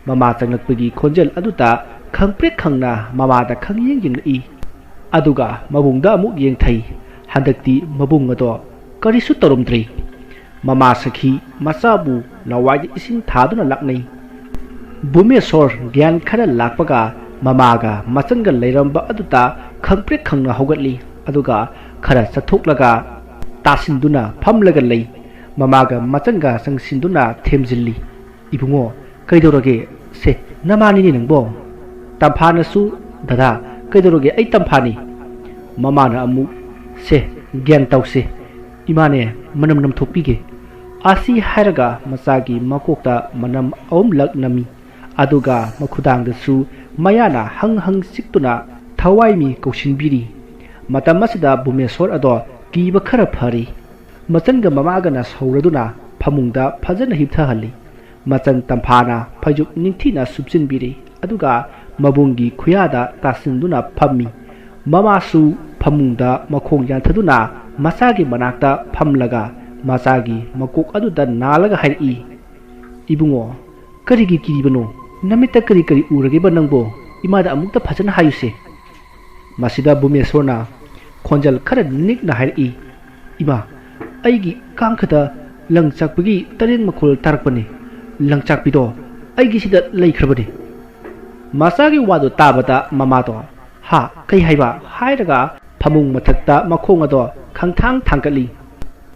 ꯃꯃꯥ ꯆꯪꯂꯛꯄꯒꯤ ꯈꯣꯟꯖꯦꯜ ꯑꯗꯨꯗ ꯈꯪꯄ꯭ꯔꯦꯛ ꯈꯪꯅ ꯃꯃꯥꯗ ꯈꯪꯌꯦꯡ ꯌꯦꯡꯂꯛꯏ꯫ ꯑꯗꯨꯒ ꯃꯕꯨꯡꯗ ꯑꯃꯨꯛ ꯌꯦꯡꯊꯩ꯫ ꯍꯟꯗꯛꯇꯤ ꯃꯕꯨꯡ ꯑꯗꯣ ꯀꯔꯤꯁꯨ ꯇꯧꯔꯝꯗ꯭ꯔꯦ꯫ ꯃꯃꯥ ꯁꯈꯤ ꯃꯆꯥꯕꯨ ꯂꯋꯥꯏꯗ ꯏꯁꯤꯡ ꯊꯥꯗꯨꯅ ꯂꯥꯛꯅꯩ꯫ ꯚꯨꯃꯦꯁꯣꯔ ꯒ꯭ꯌꯥꯟ ꯈꯔ ꯂꯥꯛꯄꯒ ꯃꯃꯥꯒ ꯃꯆꯟꯒ ꯂꯩꯔꯝꯕ ꯑꯗꯨꯗ ꯈꯪꯄ꯭ꯔꯦꯛ ꯈꯪꯅ ꯍꯧꯒꯠꯂꯤ꯫ ꯑꯗꯨꯒ ꯈꯔ ꯆꯠꯊꯣꯛꯂꯒ ꯇꯥꯁꯤꯟꯗꯨꯅ ꯐꯝꯂꯒ ꯂꯩ꯫ ꯃꯃꯥꯒ ꯃꯆꯟꯒ ꯆꯪꯁꯤꯟꯗꯨꯅ ꯊꯦꯝꯖꯤꯜꯂꯤ꯫ "ꯏꯕꯨꯡꯉꯣ, ꯀꯩꯗꯧꯔꯒꯦ? ꯁꯦ, ꯅꯃꯥꯅꯤꯅꯦ ꯅꯪꯕꯣ?" ꯇꯝꯐꯥꯅꯁꯨ, "ꯗꯗꯥ, ꯀꯩꯗꯧꯔꯒꯦ? ꯑꯩ ꯇꯝꯐꯥꯅꯤ꯫" ꯃꯃꯥꯅ ꯑꯃꯨꯛ, "ꯁꯦ, ꯒ꯭ꯌꯥꯟ ꯇꯧꯁꯦ꯫ ꯏꯃꯥꯅꯦ, ꯃꯅꯝ ꯅꯝꯊꯣꯛꯄꯤꯒꯦ꯫" ꯑꯁꯤ ꯍꯥꯏꯔꯒ ꯃꯆꯥꯒꯤ ꯃꯀꯣꯛꯇ ꯃꯅꯝ ꯑꯍꯨꯝꯂꯛ ꯅꯝꯃꯤ꯫ ꯑꯗꯨꯒ ꯃꯈꯨꯗꯥꯡꯗꯁꯨ ꯃꯌꯥꯅ ꯍꯪ ꯍꯪ ꯆꯤꯛꯇꯨꯅ ꯊꯋꯥꯏ ꯃꯤ ꯀꯧꯁꯤꯟꯕꯤꯔꯤ꯫ ꯃꯇꯝ ꯑꯁꯤꯗ ꯚꯨꯃꯦꯁꯣꯔ ꯑꯗꯣ ꯀꯤꯕ ꯈꯔ ꯐꯔꯤ꯫ ꯃꯆꯟꯒ ꯃꯃꯥꯒꯅ ꯁꯧꯔꯗꯨꯅ ꯐꯃꯨꯡꯗ ꯐꯖꯅ ꯍꯤꯞꯊꯍꯜꯂꯤ꯫ ꯃꯆꯟ ꯇꯝꯐꯥꯅ ꯐꯩꯖꯨꯞ ꯅꯤꯡꯊꯤꯅ ꯁꯨꯞꯆꯤꯟꯕꯤꯔꯤ꯫ ꯑꯗꯨꯒ ꯃꯕꯨꯡꯒꯤ ꯈꯨꯌꯥꯗ ꯇꯥꯁꯤꯟꯗꯨꯅ ꯐꯝꯃꯤ꯫ ꯃꯃꯥꯁꯨ ꯐꯃꯨꯡꯗ ꯃꯈꯣꯡ ꯌꯥꯟꯊꯗꯨꯅ ꯃꯆꯥꯒꯤ ꯃꯅꯥꯛꯇ ꯐꯝꯂꯒ ꯃꯆꯥꯒꯤ ꯃꯀꯣꯛ ꯑꯗꯨꯗ ꯅꯥꯜꯂꯒ ꯍꯥꯏꯔꯛꯏ, "ꯏꯕꯨꯡꯉꯣ, ꯀꯔꯤꯒꯤ ꯀꯤꯔꯤꯕꯅꯣ? ꯅꯃꯤꯠꯇ ꯀꯔꯤ ꯀꯔꯤ ꯎꯔꯒꯦꯕ ꯅꯪꯕꯣ? ꯏꯃꯥꯗ ꯑꯃꯨꯛꯇ ꯐꯖꯅ ꯍꯥꯏꯌꯨꯁꯦ꯫" ꯃꯁꯤꯗ ꯚꯨꯃꯦꯁꯣꯔꯅ ꯈꯣꯟꯖꯦꯜ ꯈꯔ ꯅꯤꯛꯅ ꯍꯥꯏꯔꯛꯏ, "ꯏꯃꯥ, ꯑꯩꯒꯤ ꯀꯥꯡꯈꯗ ꯂꯪꯆꯥꯛꯄꯤꯒꯤ ꯇꯔꯦꯡ ꯃꯈꯣꯜ ꯇꯥꯔꯛꯄꯅꯤ꯫ ꯂꯪꯆꯥꯛꯄꯤꯗꯣ ꯑꯩꯒꯤꯁꯤꯗ ꯂꯩꯈ꯭ꯔꯕꯅꯤ꯫" ꯃꯆꯥꯒꯤ ꯋꯥꯗꯨ ꯇꯥꯕꯗ ꯃꯃꯥꯗꯣ, "ꯍꯥ? ꯀꯩ ꯍꯥꯏꯕ?" ꯍꯥꯏꯔꯒ ꯐꯃꯨꯡ ꯃꯊꯛꯇ ꯃꯈꯣꯡ ꯑꯗꯣ ꯈꯪꯊꯥꯡ ꯊꯥꯡꯒꯠꯂꯤ꯫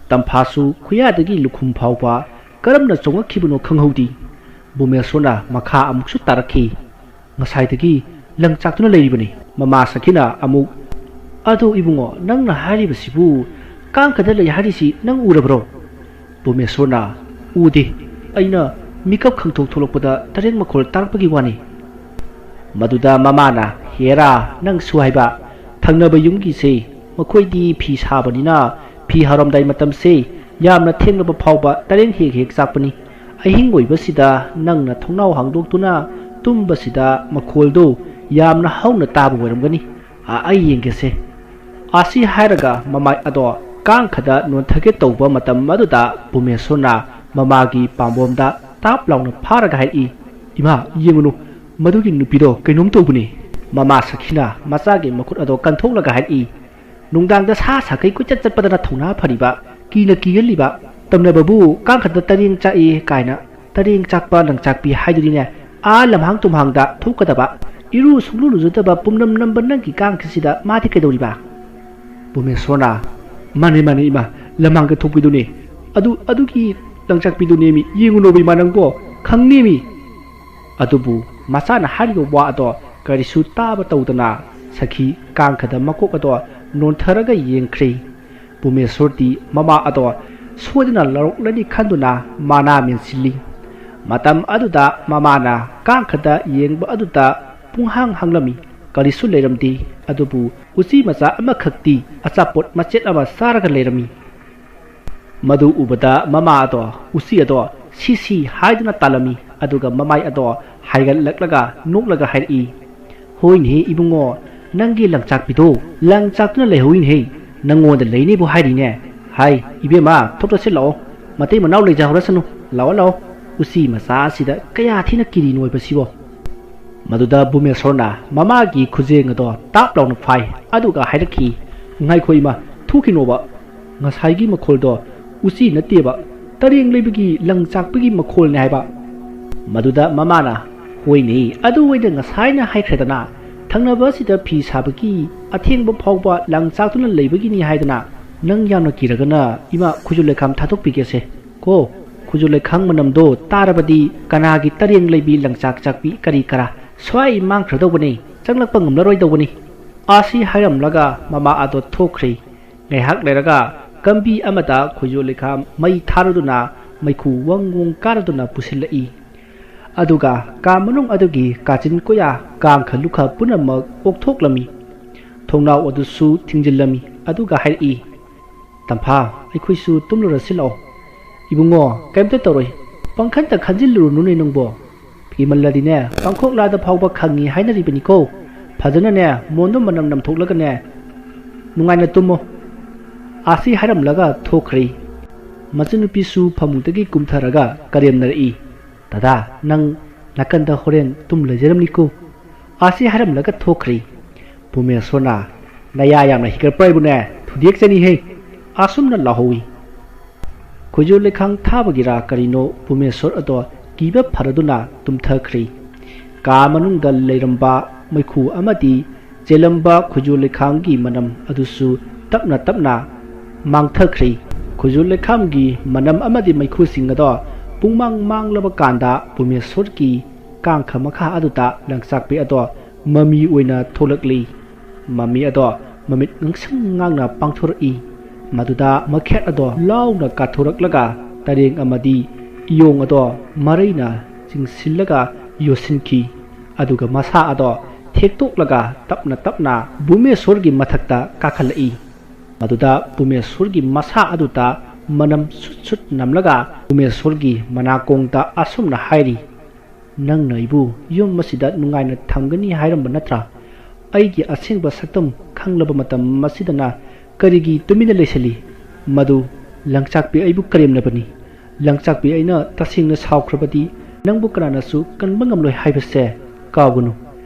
ꯇꯝꯐꯥꯁꯨ ꯈꯨꯌꯥꯗꯒꯤ ꯂꯨꯈꯨꯝ ꯐꯥꯎꯕ ꯀꯔꯝꯅ ꯆꯣꯡꯉꯛꯈꯤꯕꯅꯣ ꯈꯪꯍꯧꯗꯦ꯫ ꯚꯨꯃꯦꯁꯣꯔꯅ ꯃꯈꯥ ꯑꯃꯨꯛꯁꯨ ꯇꯥꯔꯛꯈꯤ꯫ "ꯉꯁꯥꯏꯗꯒꯤ ꯂꯪꯆꯥꯛꯇꯨꯅ ꯂꯩꯔꯤꯕꯅꯤ꯫" ꯃꯃꯥ ꯁꯈꯤꯅ ꯑꯃꯨꯛ, "ꯑꯗꯣ ꯏꯕꯨꯡꯉꯣ, ꯅꯪꯅ ꯍꯥꯏꯔꯤꯕꯁꯤꯕꯨ ꯀꯥꯡꯈꯗ ꯂꯩ ꯍꯥꯏꯔꯤꯁꯤ ꯅꯪ ꯎꯔꯕ꯭ꯔꯣ?" ꯚꯨꯃꯦꯁꯣꯔꯅ, "ꯎꯗꯦ꯫ ꯑꯩꯅ ꯃꯤꯀꯞ ꯈꯪꯊꯣꯛ ꯊꯣꯛꯂꯛꯄꯗ ꯇꯔꯦꯡ ꯃꯈꯣꯜ ꯇꯥꯔꯛꯄꯒꯤ ꯋꯥꯅꯤ꯫" ꯃꯗꯨꯗ ꯃꯃꯥꯅ, "ꯍꯦꯔꯥ, ꯅꯪꯁꯨ ꯍꯥꯏꯕ, ꯊꯪꯅꯕ ꯌꯨꯝꯒꯤꯁꯦ, ꯃꯈꯣꯏꯗꯤ ꯐꯤ ꯁꯥꯕꯅꯤꯅ ꯐꯤ ꯍꯧꯔꯝꯗꯥꯏ ꯃꯇꯝꯁꯦ ꯌꯥꯝꯅ ꯊꯦꯡꯂꯕ ꯐꯥꯎꯕ ꯇꯔꯦꯡ ꯍꯦꯛ ꯍꯦꯛ ꯆꯥꯛꯄꯅꯤ꯫ ꯑꯍꯤꯡ ꯑꯣꯏꯕꯁꯤꯗ ꯅꯪꯅ ꯊꯣꯡꯅꯥꯎ ꯍꯥꯡꯗꯣꯛꯇꯨꯅ ꯇꯨꯝꯕꯁꯤꯗ ꯃꯈꯣꯜꯗꯣ ꯌꯥꯝꯅ ꯍꯧꯅ ꯇꯥꯕ ꯑꯣꯏꯔꯝꯒꯅꯤ꯫ ꯑ, ꯑꯩ ꯌꯦꯡꯒꯦꯁꯦ꯫" ꯑꯁꯤ ꯍꯥꯏꯔꯒ ꯃꯃꯥꯏ ꯑꯗꯣ ꯀꯥꯡꯈꯗ ꯅꯣꯟꯊꯒꯦ ꯇꯧꯕ ꯃꯇꯝ ꯑꯗꯨꯗ ꯕꯨꯃꯦꯁꯣꯔꯅ ꯃꯃꯥꯒꯤ ꯄꯥꯝꯕꯣꯝꯗ ꯇꯥꯞ ꯂꯥꯎꯅ ꯐꯥꯔꯒ ꯍꯥꯏꯔꯛꯏ, "ꯏꯃꯥ, ꯌꯦꯡꯉꯨꯅꯨ, ꯃꯗꯨꯒꯤ ꯅꯨꯄꯤꯗꯣ ꯀꯩꯅꯣꯝ ꯇꯧꯕꯅꯤ꯫ ꯃꯃꯥ ꯁꯈꯤꯅ ꯃꯆꯥꯒꯤ ꯃꯈꯨꯠ ꯑꯗꯣ ꯀꯟꯊꯣꯛꯂꯒ ꯍꯥꯏꯔꯛꯏ, ꯅꯨꯡꯗꯥꯡꯗ ꯁꯥ ꯁꯥꯈꯩ ꯀꯣꯏꯆꯠ ꯆꯠꯄꯗꯅ ꯊꯧꯅꯥ ꯐꯔꯤꯕ, ꯀꯤꯅ ꯀꯤꯒꯜꯂꯤꯕ, ꯇꯝꯅꯕꯕꯨ ꯀꯥꯡꯈꯠꯇ ꯇꯔꯦꯡ ꯆꯥꯛꯏ ꯀꯥꯏꯅ ꯇꯔꯦꯡ ꯆꯥꯛꯄ ꯂꯪꯆꯥꯛꯄꯤ ꯍꯥꯏꯗꯨꯅꯤꯅꯦ꯫ ꯑꯥ ꯂꯝꯍꯥꯡ ꯇꯨꯝꯍꯥꯡꯗ ꯊꯣꯛꯀꯗꯕ, ꯏꯔꯨ ꯁꯨꯡꯂꯨ ꯂꯨꯖꯗꯕ ꯄꯨꯝꯅꯝ ꯅꯝꯕ ꯅꯪꯒꯤ ꯀꯥꯡꯈꯠꯁꯤꯗ ꯃꯥꯗꯤ ꯀꯩꯗꯧꯔꯤꯕ?" ꯕꯨꯃꯦꯁꯣꯔꯅ, "ꯃꯥꯅꯦ, ꯃꯥꯅꯦ ꯏꯃꯥ, ꯂꯝꯍꯥꯡꯗ ꯊꯣꯛꯄꯤꯗꯨꯅꯦ꯫ ꯑꯗꯨ, ꯑꯗꯨꯒꯤ ꯂꯪꯆꯥꯛꯄꯤꯗꯨꯅꯦꯃꯤ, ꯌꯦꯡꯉꯨꯅꯣꯕ ꯏꯃꯥ ꯅꯪꯕꯣ, ꯈꯪꯅꯦꯃꯤ꯫" ꯑꯗꯨꯕꯨ ꯃꯆꯥꯅ ꯍꯥꯏꯔꯤꯕ ꯋꯥ ꯑꯗꯣ ꯀꯔꯤꯁꯨ ꯇꯥꯕ ꯇꯧꯗꯅ ꯁꯈꯤ ꯀꯥꯡꯈꯗ ꯃꯀꯣꯛ ꯑꯗꯣ ꯅꯣꯟꯊꯔꯒ ꯌꯦꯡꯈ꯭ꯔꯦ꯫ ꯄꯨꯃꯦꯁꯣꯔꯗꯤ ꯃꯃꯥ ꯑꯗꯣ ꯁꯣꯏꯗꯅ ꯂꯧꯔꯛꯂꯅꯤ ꯈꯟꯗꯨꯅ ꯃꯅꯥ ꯃꯦꯟꯁꯤꯜꯂꯤ꯫ ꯃꯇꯝ ꯑꯗꯨꯗ ꯃꯃꯥꯅ ꯀꯥꯡꯈꯗ ꯌꯦꯡꯕ ꯑꯗꯨꯗ ꯄꯨꯡꯍꯥꯡ ꯍꯥꯡꯂꯝꯃꯤ꯫ ꯀꯔꯤꯁꯨ ꯂꯩꯔꯝꯗꯦ꯫ ꯑꯗꯨꯕꯨ ꯎꯆꯤ ꯃꯆꯥ ꯑꯃꯈꯛꯇꯤ ꯑꯆꯥꯄꯣꯠ ꯃꯆꯦꯠ ꯑꯃ ꯆꯥꯔꯒ ꯂꯩꯔꯝꯃꯤ꯫ ꯃꯗꯨ ꯎꯕꯗ ꯃꯃꯥ ꯑꯗꯣ ꯎꯆꯤ ꯑꯗꯣ ꯁꯤ ꯁꯤ ꯍꯥꯏꯗꯨꯅ ꯇꯥꯜꯂꯝꯃꯤ꯫ ꯑꯗꯨꯒ ꯃꯃꯥꯏ ꯑꯗꯣ ꯍꯥꯏꯒꯠꯂꯛꯂꯒ ꯅꯣꯛꯂꯒ ꯍꯥꯏꯔꯛꯏ, "ꯍꯣꯏꯅꯦꯍꯦ ꯏꯕꯨꯡꯉꯣ, ꯅꯪꯒꯤ ꯂꯪꯆꯥꯛꯄꯤꯗꯣ ꯂꯪꯆꯥꯛꯇꯨꯅ ꯂꯩꯍꯧꯏꯅꯦꯍꯦ, ꯅꯪꯉꯣꯟꯗ ꯂꯩꯅꯦꯕꯨ ꯍꯥꯏꯔꯤꯅꯦ꯫ ꯍꯥꯏ ꯏꯕꯦꯝꯃ, ꯊꯣꯛꯂꯁꯤ ꯂꯥꯛꯑꯣ, ꯃꯇꯩ ꯃꯅꯥꯎ ꯂꯩꯖꯍꯧꯔꯁꯅꯨ, ꯂꯥꯛꯑꯣ ꯂꯥꯛꯑꯣ, ꯎꯆꯤ ꯃꯆꯥ ꯑꯁꯤꯗ ꯀꯌꯥ ꯊꯤꯅ ꯀꯤꯔꯤ ꯅꯣꯏꯕꯁꯤꯕꯣ?" ꯃꯗꯨꯗ ꯕꯨꯃꯦꯁꯣꯔꯅ ꯃꯃꯥꯒꯤ ꯈꯨꯖꯦꯡ ꯑꯗꯣ ꯇꯥꯞ ꯂꯥꯎꯅ ꯐꯥꯏ, ꯑꯗꯨꯒ ꯍꯥꯏꯔꯛꯈꯤ, "ꯉꯥꯏꯈꯣ ꯏꯃꯥ, ꯊꯣꯛꯈꯤꯅꯣꯕ, ꯉꯁꯥꯏꯒꯤ ꯃꯈꯣꯜꯗꯣ ꯎꯆꯤ ꯅꯠꯇꯦꯕ, ꯇꯔꯦꯡ ꯂꯩꯕꯒꯤ ꯂꯪꯆꯥꯛꯄꯒꯤ ꯃꯈꯣꯜꯅꯦ ꯍꯥꯏꯕ꯫" ꯃꯗꯨꯗ ꯃꯃꯥꯅ, "ꯍꯣꯏꯅꯦ, ꯑꯗꯨ ꯑꯩꯅ ꯉꯁꯥꯏꯅ ꯍꯥꯏꯈ꯭ꯔꯦꯗꯅ, ꯊꯪꯅꯕ ꯑꯁꯤꯗ ꯐꯤ ꯁꯥꯕꯒꯤ ꯑꯊꯦꯡꯕ ꯐꯥꯎꯕ ꯂꯪꯆꯥꯛꯇꯨꯅ ꯂꯩꯕꯒꯤꯅꯤ ꯍꯥꯏꯗꯅ, ꯅꯪ ꯌꯥꯝꯅ ꯀꯤꯔꯒꯅ ꯏꯃꯥ ꯈꯨꯖꯨ ꯂꯩꯈꯥꯝ ꯊꯥꯗꯣꯛꯄꯤꯒꯦꯁꯦ ꯀꯣ, ꯈꯨꯖꯨ ꯂꯩꯈꯥꯝ ꯃꯅꯝꯗꯣ ꯇꯥꯔꯕꯗꯤ ꯀꯅꯥꯒꯤ ꯇꯔꯦꯡ ꯂꯩꯕꯤ ꯂꯪꯆꯥꯛ ꯆꯥꯛꯄꯤ ꯀꯔꯤ ꯀꯔꯥ ꯁ꯭ꯋꯥꯏ ꯃꯥꯡꯈ꯭ꯔꯗꯧꯕꯅꯤ, ꯆꯪꯂꯛꯄ ꯉꯝꯂꯔꯣꯏꯗꯧꯕꯅꯤ꯫" ꯑꯁꯤ ꯍꯥꯏꯔꯝꯂꯒ ꯃꯃꯥ ꯑꯗꯣ ꯊꯣꯛꯈ꯭ꯔꯦ꯫ ꯉꯥꯏꯍꯥꯛ ꯂꯩꯔꯒ ꯀꯝꯕꯤ ꯑꯃꯗ ꯈꯣꯏꯖꯨ ꯂꯩꯈꯥꯝ ꯃꯩ ꯊꯥꯔꯗꯨꯅ ꯃꯩꯈꯨ ꯋꯪ ꯋꯪ ꯀꯥꯔꯗꯨꯅ ꯄꯨꯁꯤꯜꯂꯛꯏ꯫ ꯑꯗꯨꯒ ꯀꯥ ꯃꯅꯨꯡ ꯑꯗꯨꯒꯤ ꯀꯥꯆꯤꯟ ꯀꯣꯌꯥ, ꯀꯥꯡꯈ ꯂꯨꯈ ꯄꯨꯝꯅꯃꯛ ꯑꯣꯛꯊꯣꯛꯂꯝꯃꯤ꯫ ꯊꯣꯡꯅꯥꯎ ꯑꯗꯨꯁꯨ ꯊꯤꯡꯖꯤꯜꯂꯝꯃꯤ꯫ ꯑꯗꯨꯒ ꯍꯥꯏꯔꯛꯏ, "ꯇꯝꯐꯥ, ꯑꯩꯈꯣꯏꯁꯨ ꯇꯨꯝꯂꯨꯔꯁꯤ ꯂꯥꯛꯑꯣ꯫" "ꯏꯕꯨꯡꯉꯣ, ꯀꯩꯝꯇ ꯇꯧꯔꯣꯏ꯫ ꯄꯪꯈꯟꯇ ꯈꯟꯖꯤꯜꯂꯨꯔꯨꯅꯨꯅꯦ ꯅꯪꯕꯣ꯫ ꯀꯤꯃꯜꯂꯗꯤꯅꯦ, ꯄꯥꯡꯈꯣꯛꯂꯥꯗ ꯐꯥꯎꯕ ꯈꯪꯉꯤ ꯍꯥꯏꯅꯔꯤꯕꯅꯤꯀꯣ꯫ ꯐꯖꯅꯅꯦ, ꯃꯣꯟꯗꯣ ꯃꯅꯝ ꯅꯝꯊꯣꯛꯂꯒꯅꯦ, ꯅꯨꯡꯉꯥꯏꯅ ꯇꯨꯝꯃꯣ꯫" ꯑꯁꯤ ꯍꯥꯏꯔꯝꯂꯒ ꯊꯣꯛꯈ꯭ꯔꯦ꯫ ꯃꯆꯟꯅꯨꯄꯤꯁꯨ ꯐꯃꯨꯡꯗꯒꯤ ꯀꯨꯝꯊꯔꯒ ꯀꯔꯦꯝꯅꯔꯛꯏ꯫ "ꯗꯗꯥ, ꯅꯪ ꯅꯥꯀꯟꯗ ꯍꯣꯔꯦꯟ ꯇꯨꯝ ꯂꯩꯖꯔꯝꯅꯤꯀꯣ?" ꯑꯁꯤ ꯍꯥꯏꯔꯝꯂꯒ ꯊꯣꯛꯈ꯭ꯔꯦ꯫ ꯄꯨꯃꯦꯁꯣꯔꯅ, "ꯅꯌꯥ ꯌꯥꯝꯅ ꯍꯤꯒꯠꯄ꯭ꯔꯥ ꯍꯥꯏꯕꯨꯅꯦ? ꯊꯨꯗꯦꯛꯆꯅꯤꯍꯦ!" ꯑꯁꯨꯝꯅ ꯂꯥꯎꯍꯧꯏ꯫ ꯈꯨꯖꯨ ꯂꯩꯈꯥꯡ ꯊꯥꯕꯒꯤꯔꯥ ꯀꯔꯤꯅꯣ, ꯄꯨꯃꯦꯁꯣꯔ ꯑꯗꯣ ꯀꯤꯕ ꯐꯔꯗꯨꯅ ꯇꯨꯝꯊꯈ꯭ꯔꯦ꯫ ꯀꯥ ꯃꯅꯨꯡꯗ ꯂꯩꯔꯝꯕ ꯃꯩꯈꯨ ꯑꯃꯗꯤ ꯆꯦꯜꯂꯝꯕ ꯈꯨꯖꯨ ꯂꯩꯈꯥꯡꯒꯤ ꯃꯅꯝ ꯑꯗꯨꯁꯨ ꯇꯞꯅ ꯇꯞꯅ ꯃꯥꯡꯊꯈ꯭ꯔꯦ꯫ ꯈꯨꯖꯨ ꯂꯩꯈꯥꯡꯒꯤ ꯃꯅꯝ ꯑꯃꯗꯤ ꯃꯩꯈꯨꯁꯤꯡ ꯑꯗꯣ ꯄꯨꯡꯃꯥꯡ ꯃꯥꯡꯂꯕ ꯀꯥꯟꯗ ꯄꯨꯃꯦꯁꯣꯔꯒꯤ ꯀꯥꯡꯈ ꯃꯈꯥ ꯑꯗꯨꯗ ꯂꯪꯆꯥꯛꯄꯤ ꯑꯗꯣ ꯃꯃꯤ ꯑꯣꯏꯅ ꯊꯣꯛꯂꯛꯂꯤ꯫ ꯃꯃꯤ ꯑꯗꯣ ꯃꯃꯤꯠ ꯉꯥꯡꯁꯪ ꯉꯥꯡꯅ ꯄꯥꯡꯊꯣꯔꯛꯏ꯫ ꯃꯗꯨꯗ ꯃꯈꯦꯠ ꯑꯗꯣ ꯂꯥꯎꯅ ꯀꯥꯊꯣꯔꯛꯂꯒ ꯇꯔꯦꯡ ꯑꯃꯗꯤ ꯏꯌꯣꯡ ꯑꯗꯣ ꯃꯔꯩꯅ ꯆꯤꯡꯁꯤꯜꯂꯒ ꯌꯣꯠꯁꯤꯟꯈꯤ꯫ ꯑꯗꯨꯒ ꯃꯁꯥ ꯑꯗꯣ ꯊꯦꯛꯇꯣꯛꯂꯒ ꯇꯞꯅ ꯇꯞꯅ ꯕꯨꯃꯦꯁꯣꯔꯒꯤ ꯃꯊꯛꯇ ꯀꯥꯈꯠꯂꯛꯏ꯫ ꯃꯗꯨꯗ ꯕꯨꯃꯦꯁꯣꯔꯒꯤ ꯃꯁꯥ ꯑꯗꯨꯗ ꯃꯅꯝ ꯁꯨꯠ ꯁꯨꯠ ꯅꯝꯂꯒ ꯕꯨꯃꯦꯁꯣꯔꯒꯤ ꯃꯅꯥꯀꯣꯡꯗ ꯑꯁꯨꯝꯅ ꯍꯥꯏꯔꯤ, "ꯅꯪꯅ ꯑꯩꯕꯨ ꯌꯨꯝ ꯑꯁꯤꯗ ꯅꯨꯡꯉꯥꯏꯅ ꯊꯝꯒꯅꯤ ꯍꯥꯏꯔꯝꯕ ꯅꯠꯇ꯭ꯔꯥ? ꯑꯩꯒꯤ ꯑꯁꯦꯡꯕ ꯁꯛꯇꯝ ꯈꯪꯂꯕ ꯃꯇꯝ ꯑꯁꯤꯗꯅ ꯀꯔꯤꯒꯤ ꯇꯨꯃꯤꯟꯅ ꯂꯩꯁꯤꯜꯂꯤ? ꯃꯗꯨ ꯂꯪꯆꯥꯛꯄꯤ ꯑꯩꯕꯨ ꯀꯔꯦꯝꯅꯕꯅꯤ꯫ ꯂꯪꯆꯥꯛꯄꯤ ꯑꯩꯅ ꯇꯁꯦꯡꯅ ꯁꯥꯎꯈ꯭ꯔꯕꯗꯤ ꯅꯪꯕꯨ ꯀꯅꯥꯅꯁꯨ ꯀꯟꯕ ꯉꯝꯂꯣꯏ ꯍꯥꯏꯕꯁꯦ ꯀꯥꯎꯒꯅꯨ꯫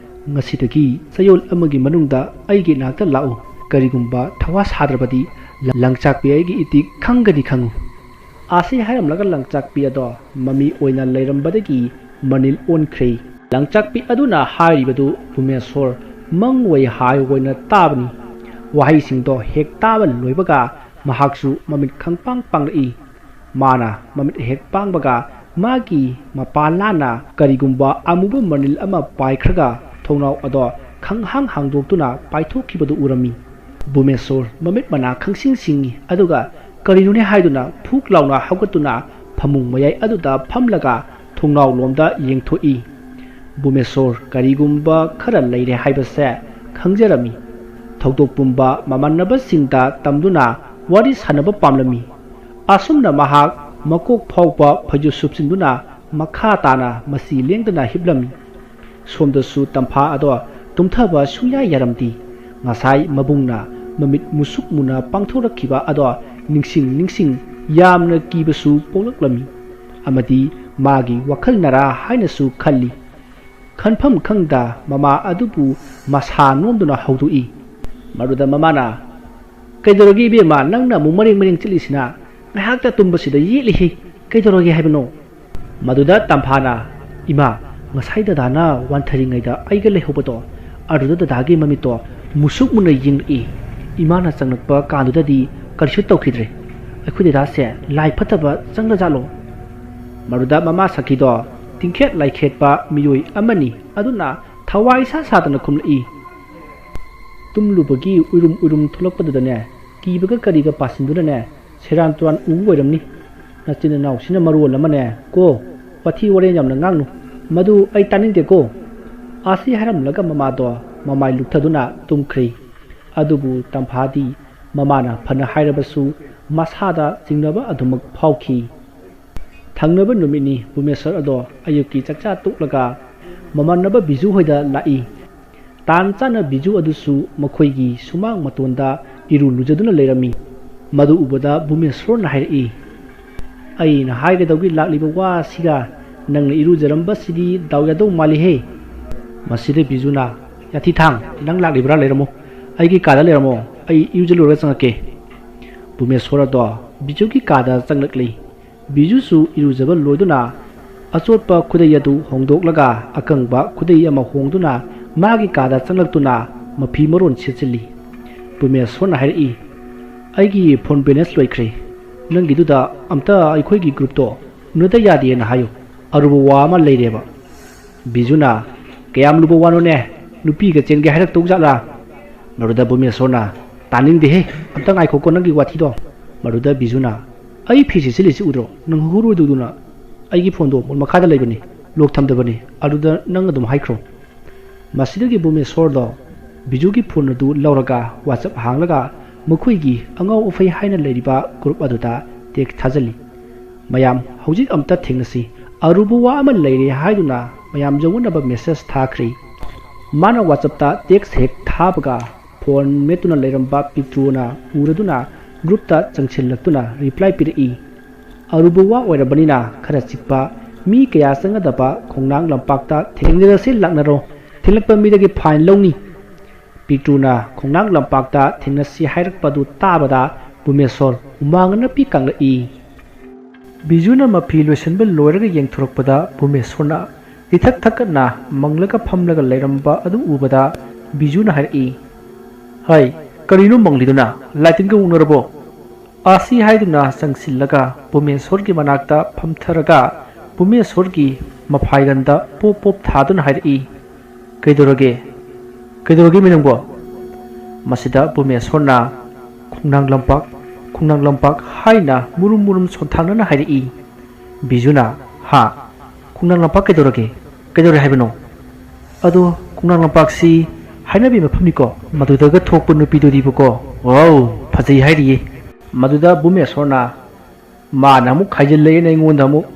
ꯉꯁꯤꯗꯒꯤ ꯆꯌꯣꯜ ꯑꯃꯒꯤ ꯃꯅꯨꯡꯗ ꯑꯩꯒꯤ ꯏꯅꯥꯛꯇ ꯂꯥꯛꯎ꯫ ꯀꯔꯤꯒꯨꯝꯕ ꯊꯋꯥ ꯁꯥꯗ꯭ꯔꯕꯗꯤ ꯂꯪꯆꯥꯛꯄꯤ ꯑꯩꯒꯤ ꯏꯇꯤꯛ ꯈꯪꯒꯅꯤ ꯈꯪꯉꯨ꯫" ꯑꯁꯤ ꯍꯥꯏꯔꯝꯂꯒ ꯂꯪꯆꯥꯛꯄꯤ ꯑꯗꯣ ꯃꯃꯤ ꯑꯣꯏꯅ ꯂꯩꯔꯝꯕꯗꯒꯤ ꯃꯅꯤꯜ ꯑꯣꯟꯈ꯭ꯔꯦ꯫ ꯂꯪꯆꯥꯛꯄꯤ ꯑꯗꯨꯅ ꯍꯥꯏꯔꯤꯕꯗꯨ ꯄꯨꯃꯦꯁꯣꯔ ꯃꯪ ꯑꯣꯏ ꯍꯥꯏ ꯑꯣꯏꯅ ꯇꯥꯕꯅꯤ꯫ ꯋꯥꯍꯩꯁꯤꯡꯗꯣ ꯍꯦꯛ ꯇꯥꯕ ꯂꯣꯏꯕꯒ ꯃꯍꯥꯛꯁꯨ ꯃꯃꯤꯠ ꯈꯪꯄꯥꯡ ꯄꯥꯡꯂꯛꯏ꯫ ꯃꯥꯅ ꯃꯃꯤꯠ ꯍꯦꯛ ꯄꯥꯡꯕꯒ ꯃꯥꯒꯤ ꯃꯄꯥ ꯂꯥꯟꯅ ꯀꯔꯤꯒꯨꯝꯕ ꯑꯃꯨꯕ ꯃꯅꯤꯜ ꯑꯃ ꯄꯥꯏꯈ꯭ꯔꯒ ꯊꯣꯡꯅꯥꯎ ꯑꯗꯣ ꯈꯪꯍꯥꯡ ꯍꯥꯡꯗꯣꯛꯇꯨꯅ ꯄꯥꯏꯊꯣꯛꯈꯤꯕꯗꯨ ꯎꯔꯝꯃꯤ꯫ ꯕꯨꯃꯦꯁꯣꯔ ꯃꯃꯤꯠ ꯃꯅꯥ ꯈꯪꯁꯤꯡ ꯁꯤꯡꯏ, ꯑꯗꯨꯒ ꯀꯔꯤꯅꯣꯅꯦ ꯍꯥꯏꯗꯨꯅ ꯐꯨꯛ ꯂꯥꯎꯅ ꯍꯧꯒꯠꯇꯨꯅ ꯐꯃꯨꯡ ꯃꯌꯥꯏ ꯑꯗꯨꯗ ꯐꯝꯂꯒ ꯊꯣꯡꯅꯥꯎ ꯂꯣꯝꯗ ꯌꯦꯡꯊꯣꯛꯏ꯫ ꯕꯨꯃꯦꯁꯣꯔ ꯀꯔꯤꯒꯨꯝꯕ ꯈꯔ ꯂꯩꯔꯦ ꯍꯥꯏꯕꯁꯦ ꯈꯪꯖꯔꯝꯃꯤ꯫ ꯊꯧꯗꯣꯛ ꯄꯨꯝꯕ ꯃꯃꯥꯟꯅꯕꯁꯤꯡꯗ ꯇꯝꯗꯨꯅ ꯋꯥꯔꯤ ꯁꯥꯟꯅꯕ ꯄꯥꯝꯂꯝꯃꯤ꯫ ꯑꯁꯨꯝꯅ ꯃꯍꯥꯛ ꯃꯀꯣꯛ ꯐꯥꯎꯕ ꯐꯩꯖꯨꯞ ꯁꯨꯞꯆꯤꯟꯗꯨꯅ ꯃꯈꯥ ꯇꯥꯅ ꯃꯁꯤ ꯂꯦꯡꯗꯅ ꯍꯤꯞꯂꯝꯃꯤ꯫ ꯁꯣꯝꯗꯁꯨ ꯇꯝꯐꯥ ꯑꯗꯣ ꯇꯨꯝꯊꯕ ꯁꯨꯡꯌꯥ ꯌꯥꯔꯝꯗꯦ꯫ ꯉꯁꯥꯏ ꯃꯕꯨꯡꯅ ꯃꯃꯤꯠ ꯃꯨꯁꯨꯛ ꯃꯨꯅ ꯄꯥꯡꯊꯣꯔꯛꯈꯤꯕ ꯑꯗꯣ ꯅꯤꯡꯁꯤꯡ ꯅꯤꯡꯁꯤꯡ ꯌꯥꯝꯅ ꯀꯤꯕꯁꯨ ꯄꯣꯛꯂꯛꯂꯝꯃꯤ꯫ ꯑꯃꯗꯤ ꯃꯥꯒꯤ ꯋꯥꯈꯜꯅꯔꯥ ꯍꯥꯏꯅꯁꯨ ꯈꯜꯂꯤ꯫ ꯈꯟꯐꯝ ꯈꯪꯗ ꯃꯃꯥ ꯑꯗꯨꯕꯨ ꯃꯁꯥ ꯅꯣꯝꯗꯨꯅ ꯍꯧꯗꯣꯛꯏ꯫ ꯃꯗꯨꯗ ꯃꯃꯥꯅ, "ꯀꯩꯗꯧꯔꯒꯦ ꯏꯕꯦꯝꯃ, ꯅꯪꯅ ꯑꯃꯨꯛ ꯃꯔꯦꯡ ꯃꯔꯦꯡ ꯆꯠꯂꯤꯁꯤꯅ? ꯉꯥꯏꯍꯥꯛꯇ ꯇꯨꯝꯕꯁꯤꯗ ꯌꯦꯠꯂꯤꯍꯦ꯫ ꯀꯩꯗꯧꯔꯒꯦ ꯍꯥꯏꯕꯅꯣ?" ꯃꯗꯨꯗ ꯇꯝꯐꯥꯅ, "ꯏꯃꯥ, ꯉꯁꯥꯏ ꯗꯗꯥꯅ ꯋꯥꯟꯊꯔꯤꯉꯩꯗ ꯑꯩꯒ ꯂꯩꯍꯧꯕꯗꯣ, ꯑꯗꯨꯗ ꯗꯗꯥꯒꯤ ꯃꯃꯤꯠꯇꯣ ꯃꯨꯁꯨꯛ ꯃꯨꯅ ꯌꯦꯡꯂꯛꯏ꯫ ꯏꯃꯥꯅ ꯆꯪꯂꯛꯄ ꯀꯥꯟꯗꯨꯗꯗꯤ ꯀꯔꯤꯁꯨ ꯇꯧꯈꯤꯗ꯭ꯔꯦ꯫ ꯑꯩꯈꯣꯏ ꯗꯗꯥꯁꯦ ꯂꯥꯏ ꯐꯠꯇꯕ ꯆꯪꯂꯖꯥꯠꯂꯣ?" ꯃꯗꯨꯗ ꯃꯃꯥ ꯁꯈꯤꯗꯣ ꯇꯤꯡꯈꯦꯠ ꯂꯥꯏꯈꯦꯠꯄ ꯃꯤꯑꯣꯏ ꯑꯃꯅꯤ꯫ ꯑꯗꯨꯅ ꯊꯋꯥꯏ ꯏꯁꯥ ꯁꯥꯗꯅ ꯈꯨꯝꯂꯛꯏ꯫ ꯇꯨꯝꯂꯨꯕꯒꯤ ꯎꯏꯔꯨꯝ ꯎꯏꯔꯨꯝ ꯊꯣꯛꯂꯛꯄꯗꯨꯗꯅꯦ, ꯀꯤꯕꯒ ꯀꯔꯤꯒ ꯄꯥꯁꯤꯟꯗꯨꯅꯅꯦ, ꯁꯦꯔꯥꯟ ꯇꯨꯔꯥꯟ ꯎꯕ ꯑꯣꯏꯔꯝꯅꯤ꯫ ꯅꯆꯤꯟ ꯅꯅꯥꯎꯁꯤꯅ ꯃꯔꯣꯜ ꯑꯃꯅꯦ ꯀꯣ, ꯋꯥꯊꯤ ꯋꯥꯔꯦꯝ ꯌꯥꯝꯅ ꯉꯥꯡꯅꯨ꯫ ꯃꯗꯨ ꯑꯩ ꯇꯥꯅꯤꯡꯗꯦꯀꯣ꯫ ꯑꯁꯤ ꯍꯥꯏꯔꯝꯂꯒ ꯃꯃꯥꯗꯣ ꯃꯃꯥꯏ ꯂꯨꯞꯊꯗꯨꯅ ꯇꯨꯝꯈ꯭ꯔꯦ꯫ ꯑꯗꯨꯕꯨ ꯇꯝꯐꯥꯗꯤ ꯃꯃꯥꯅ ꯐꯅ ꯍꯥꯏꯔꯕꯁꯨ ꯃꯁꯥꯗ ꯆꯤꯡꯅꯕ ꯑꯗꯨꯃꯛ ꯐꯥꯎꯈꯤ꯫ ꯊꯪꯅꯕ ꯅꯨꯃꯤꯠꯅꯤ꯫ ꯚꯨꯃꯦꯁ꯭ꯋꯔ ꯑꯗꯣ ꯑꯌꯨꯛꯀꯤ ꯆꯥꯛꯆꯥ ꯇꯣꯛꯂꯒ ꯃꯃꯥꯟꯅꯕ ꯕꯤꯖꯨ ꯍꯣꯏꯗ ꯂꯥꯛꯏ꯫ ꯇꯥꯟ ꯆꯥꯅ ꯕꯤꯖꯨ ꯑꯗꯨꯁꯨ ꯃꯈꯣꯏꯒꯤ ꯁꯨꯃꯥꯡ ꯃꯇꯣꯟꯗ ꯏꯔꯨ ꯂꯨꯖꯗꯨꯅ ꯂꯩꯔꯝꯃꯤ꯫ ꯃꯗꯨ ꯎꯕꯗ ꯚꯨꯃꯦꯁ꯭ꯋꯔꯅ ꯍꯥꯏꯔꯛꯏ, "ꯑꯩꯅ ꯍꯥꯏꯒꯗꯧꯒꯤ ꯂꯥꯛꯂꯤꯕ ꯋꯥꯁꯤꯒ ꯅꯪꯅ ꯏꯔꯨꯖꯔꯝꯕꯁꯤꯗꯤ ꯗꯥꯎ ꯌꯥꯗꯧ ꯃꯥꯜꯂꯤꯍꯦ!" ꯃꯁꯤꯗ ꯕꯤꯖꯨꯅ, "ꯌꯥꯊꯤ ꯊꯥꯡ, ꯅꯪ ꯂꯥꯛꯂꯤꯕ꯭ꯔꯥ? ꯂꯩꯔꯝꯃꯣ, ꯑꯩꯒꯤ ꯀꯥꯗ ꯂꯩꯔꯝꯃꯣ, ꯑꯩ ꯏꯔꯨꯖ ꯂꯣꯏꯔꯒ ꯆꯪꯉꯛꯀꯦ"꯫ ꯚꯨꯃꯦꯁ꯭ꯋꯔ ꯑꯗꯣ ꯕꯤꯖꯨꯒꯤ ꯀꯥꯗ ꯆꯪꯂꯛꯂꯤ꯫ ꯕꯤꯖꯨꯁꯨ ꯏꯔꯨꯖꯕ ꯂꯣꯏꯗꯨꯅ ꯑꯆꯣꯠꯄ ꯈꯨꯗꯩ ꯑꯗꯨ ꯍꯣꯡꯗꯣꯛꯂꯒ ꯑꯀꯪꯕ ꯈꯨꯗꯩ ꯑꯃ ꯍꯣꯡꯗꯨꯅ ꯃꯥꯒꯤ ꯀꯥꯗ ꯆꯪꯂꯛꯇꯨꯅ ꯃꯐꯤ ꯃꯔꯣꯟ ꯁꯦꯠꯆꯤꯜꯂꯤ꯫ ꯚꯨꯃꯦꯁ꯭ꯋꯔꯅ ꯍꯥꯏꯔꯛꯏ, "ꯑꯩꯒꯤ ꯐꯣꯟ ꯕꯦꯂꯦꯟꯁ ꯂꯣꯏꯈ꯭ꯔꯦ꯫ ꯅꯪꯒꯤꯗꯨꯗ ꯑꯝꯇ ꯑꯩꯈꯣꯏꯒꯤ ꯒ꯭ꯔꯨꯞꯇꯣ ꯎꯅꯗ ꯌꯥꯗꯦꯅ ꯍꯥꯏꯌꯨ꯫ ꯑꯔꯨꯕ ꯋꯥ ꯑꯃ ꯂꯩꯔꯦꯕ"꯫ ꯕꯤꯖꯨꯅ, "ꯀꯌꯥꯝ ꯂꯨꯕ ꯋꯥꯅꯣꯅꯦ? ꯅꯨꯄꯤꯒ ꯆꯦꯟꯒꯦ ꯍꯥꯏꯔꯛꯇꯧ ꯖꯥꯠꯂꯥ?" ꯃꯗꯨꯗ ꯚꯨꯃꯦꯁ꯭ꯋꯔꯅ, "ꯇꯥꯅꯤꯡꯗꯦꯍꯦ, ꯑꯝꯇ ꯉꯥꯏꯈꯣꯀꯣ ꯅꯪꯒꯤ ꯋꯥꯊꯤꯗꯣ"꯫ ꯃꯗꯨꯗ ꯕꯤꯖꯨꯅ, "ꯑꯩ ꯐꯤ ꯁꯦꯠꯆꯤꯜꯂꯤꯁꯤ ꯎꯗ꯭ꯔꯣ? ꯅꯪ ꯍꯨꯔꯣꯏꯗꯧꯗꯨꯅ꯫ ꯑꯩꯒꯤ ꯐꯣꯟꯗꯣ ꯃꯣꯟ ꯃꯈꯥꯗ ꯂꯩꯕꯅꯤ, ꯂꯣꯛ ꯊꯝꯗꯕꯅꯤ, ꯑꯗꯨꯗ ꯅꯪ ꯑꯗꯨꯝ ꯍꯥꯏꯈ꯭ꯔꯣ"꯫ ꯃꯁꯤꯗꯒꯤ ꯚꯨꯃꯦꯁ꯭ꯋꯔꯗꯣ ꯕꯤꯖꯨꯒꯤ ꯐꯣꯟ ꯑꯗꯨ ꯂꯧꯔꯒ WhatsApp ꯍꯥꯡꯂꯒ ꯃꯈꯣꯏꯒꯤ ꯑꯉꯥꯎ ꯑꯐꯩ ꯍꯥꯏꯅ ꯂꯩꯔꯤꯕ ꯒ꯭ꯔꯨꯞ ꯑꯗꯨꯗ ꯇꯦꯛꯁ ꯊꯥꯖꯤꯜꯂꯤ꯫ "ꯃꯌꯥꯝ ꯍꯧꯖꯤꯛ ꯑꯝꯇ ꯊꯦꯡꯅꯁꯤ, ꯑꯔꯨꯕ ꯋꯥ ꯑꯃ ꯂꯩꯔꯦ" ꯍꯥꯏꯗꯨꯅ ꯃꯌꯥꯝ ꯌꯧꯅꯅꯕ ꯃꯦꯁꯦꯖ ꯊꯥꯈ꯭ꯔꯤ꯫ ꯃꯥꯅ WhatsAppꯇ ꯇꯦꯛꯁ ꯍꯦꯛ ꯊꯥꯕꯒ ꯐꯣꯟ ꯃꯦꯠꯇꯨꯅ ꯂꯩꯔꯝꯕ ꯄꯤꯛꯇ꯭ꯔꯨꯅ ꯎꯔꯗꯨꯅ ꯒ꯭ꯔꯨꯞꯇ ꯆꯪꯁꯤꯜꯂꯛꯇꯨꯅ ꯔꯤꯄ꯭ꯂꯥꯏ ꯄꯤꯔꯛꯏ꯫ ꯑꯔꯨꯕ ꯋꯥ ꯑꯣꯏꯔꯕꯅꯤꯅ ꯈꯔ ꯆꯤꯛꯄ, ꯃꯤ ꯀꯌꯥ ꯆꯪꯒꯗꯕ ꯈꯣꯡꯅꯥꯡ ꯂꯝꯄꯥꯛꯇ ꯊꯦꯡꯅꯔꯁꯤ, ꯂꯥꯛꯅꯔꯣ, ꯊꯦꯡꯂꯛꯄ ꯃꯤꯗꯒꯤ ꯐꯥꯏꯟ ꯂꯧꯅꯤ꯫ ꯄꯤꯛꯇ꯭ꯔꯨꯅ ꯈꯣꯡꯅꯥꯡ ꯂꯝꯄꯥꯛꯇ ꯊꯦꯡꯅꯁꯤ ꯍꯥꯏꯔꯛꯄꯗꯨ ꯇꯥꯕꯗ ꯚꯨꯃꯦꯁꯣꯔ ꯍꯨꯃꯥꯡ ꯑꯅꯞꯄꯤ ꯀꯥꯡꯂꯛꯏ꯫ ꯕꯤꯖꯨꯅ ꯃꯐꯤ ꯂꯣꯏꯁꯤꯟꯕ ꯂꯣꯏꯔꯒ ꯌꯦꯡꯊꯣꯔꯛꯄꯗ ꯚꯨꯃꯦꯁꯣꯔꯅ ꯏꯊꯛ ꯊꯛꯀꯠꯅ ꯃꯪꯂꯒ ꯐꯝꯂꯒ ꯂꯩꯔꯝꯕ ꯑꯗꯨ ꯎꯕꯗ ꯕꯤꯖꯨꯅ ꯍꯥꯏꯔꯛꯏ, "ꯍꯩ, ꯀꯔꯤꯅꯣ ꯃꯪꯂꯤꯗꯨꯅ? ꯂꯥꯏꯇꯤꯟꯒ ꯎꯅꯔꯕꯣ?" ꯑꯁꯤ ꯍꯥꯏꯗꯨꯅ ꯆꯪꯁꯤꯜꯂꯒ ꯚꯨꯃꯦꯁꯣꯔꯒꯤ ꯃꯅꯥꯛꯇ ꯐꯝꯊꯔꯒ ꯚꯨꯃꯦꯁꯣꯔꯒꯤ ꯃꯐꯥꯏꯒꯟꯗ ꯄꯣꯞ ꯄꯣꯞ ꯊꯥꯗꯨꯅ ꯍꯥꯏꯔꯛꯏ, "ꯀꯩꯗꯧꯔꯒꯦ? ꯀꯩꯗꯧꯔꯒꯦ ꯃꯤ ꯅꯪꯕꯣ?" ꯃꯁꯤꯗ ꯚꯨꯃꯦꯁꯣꯔꯅ "ꯈꯣꯡꯅꯥꯡ ꯂꯝꯄꯥꯛ, ꯈꯣꯡꯅꯥꯡ ꯂꯝꯄꯥꯛ" ꯍꯥꯏꯅ ꯃꯨꯔꯨꯝ ꯃꯨꯔꯨꯝ ꯁꯣꯟꯊꯥꯡꯅꯅ ꯍꯥꯏꯔꯛꯏ꯫ ꯕꯤꯖꯨꯅ, "ꯍꯥ? ꯈꯣꯡꯅꯥꯡ ꯂꯝꯄꯥꯛ ꯀꯩꯗꯧꯔꯒꯦ? ꯀꯩꯗꯧꯔꯦ ꯍꯥꯏꯕꯅꯣ?" "ꯑꯗꯣ ꯈꯣꯡꯅꯥꯡ ꯂꯝꯄꯥꯛꯁꯤ ꯍꯥꯏꯅꯕꯤ ꯃꯐꯝꯅꯤꯀꯣ, ꯃꯗꯨꯗꯒ ꯊꯣꯛꯄ ꯅꯨꯄꯤꯗꯨꯗꯤꯕꯀꯣ, ꯋꯥꯎ, ꯐꯖꯩ ꯍꯥꯏꯔꯤꯌꯦ꯫" ꯃꯗꯨꯗ ꯚꯨꯃꯦꯁꯣꯔꯅ, ꯃꯥꯅ ꯑꯃꯨꯛ ꯈꯥꯏꯖꯤꯜꯂꯛꯑꯦꯅ ꯑꯩꯉꯣꯟꯗ ꯑꯃꯨꯛ,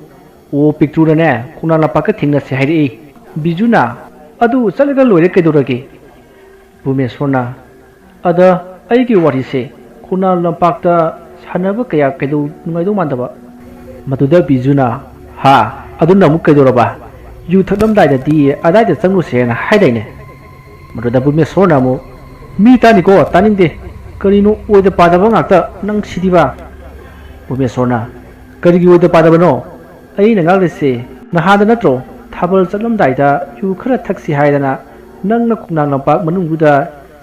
"ꯑꯣ, ꯄꯤꯛꯇ꯭ꯔꯨꯅꯅꯦ ꯈꯣꯡꯅꯥꯡ ꯂꯝꯄꯥꯛꯀ ꯊꯦꯡꯅꯁꯦ ꯍꯥꯏꯔꯛꯏ꯫" ꯕꯤꯖꯨꯅ, "ꯑꯗꯨ ꯆꯠꯂꯒ ꯂꯣꯏꯔꯦ, ꯀꯩꯗꯧꯔꯒꯦ?" ꯚꯨꯃꯦꯁꯣꯔꯅ, "ꯑꯗ ꯑꯩꯒꯤ ꯋꯥꯔꯤꯁꯦ, ꯈꯣꯡꯅꯥꯡ ꯂꯝꯄꯥꯛꯇ ꯁꯥꯟꯅꯕ ꯀꯌꯥ ꯀꯩꯗꯧ ꯅꯨꯡꯉꯥꯏꯗꯧ ꯃꯥꯟꯗꯕ?" ꯃꯗꯨꯗ ꯕꯤꯖꯨꯅ, "ꯍꯥ? ꯑꯗꯨꯅ ꯑꯃꯨꯛ ꯀꯩꯗꯧꯔꯕ? ꯌꯨ ꯊꯛꯂꯝꯗꯥꯏꯗꯗꯤ ꯑꯗꯥꯏꯗ ꯆꯪꯂꯨꯁꯦꯅ ꯍꯥꯏꯗꯥꯏꯅꯦ?" ꯃꯗꯨꯗ ꯚꯨꯃꯦꯁꯣꯔꯅ ꯑꯃꯨꯛ, "ꯃꯤ ꯇꯥꯅꯤꯀꯣ, ꯇꯥꯅꯤꯡꯗꯦ꯫ ꯀꯔꯤꯅꯣ ꯑꯣꯏꯗ ꯄꯥꯗꯕ ꯉꯥꯛꯇ ꯅꯪ ꯁꯤꯗꯤꯕ?" ꯚꯨꯃꯦꯁꯣꯔꯅ, "ꯀꯔꯤꯒꯤ ꯑꯣꯏꯗ ꯄꯥꯗꯕꯅꯣ? ꯑꯩꯅ ꯉꯥꯡꯂꯤꯁꯦ ꯅꯍꯥꯟꯗ ꯅꯠꯇ꯭ꯔꯣ ꯊꯥꯕꯜ ꯆꯠꯂꯝꯗꯥꯏꯗ ꯌꯨ ꯈꯔ ꯊꯛꯁꯤ ꯍꯥꯏꯗꯅ ꯅꯪꯅ ꯈꯣꯡꯅꯥꯡ ꯂꯝꯄꯥꯛ ꯃꯅꯨꯡꯗꯨꯗ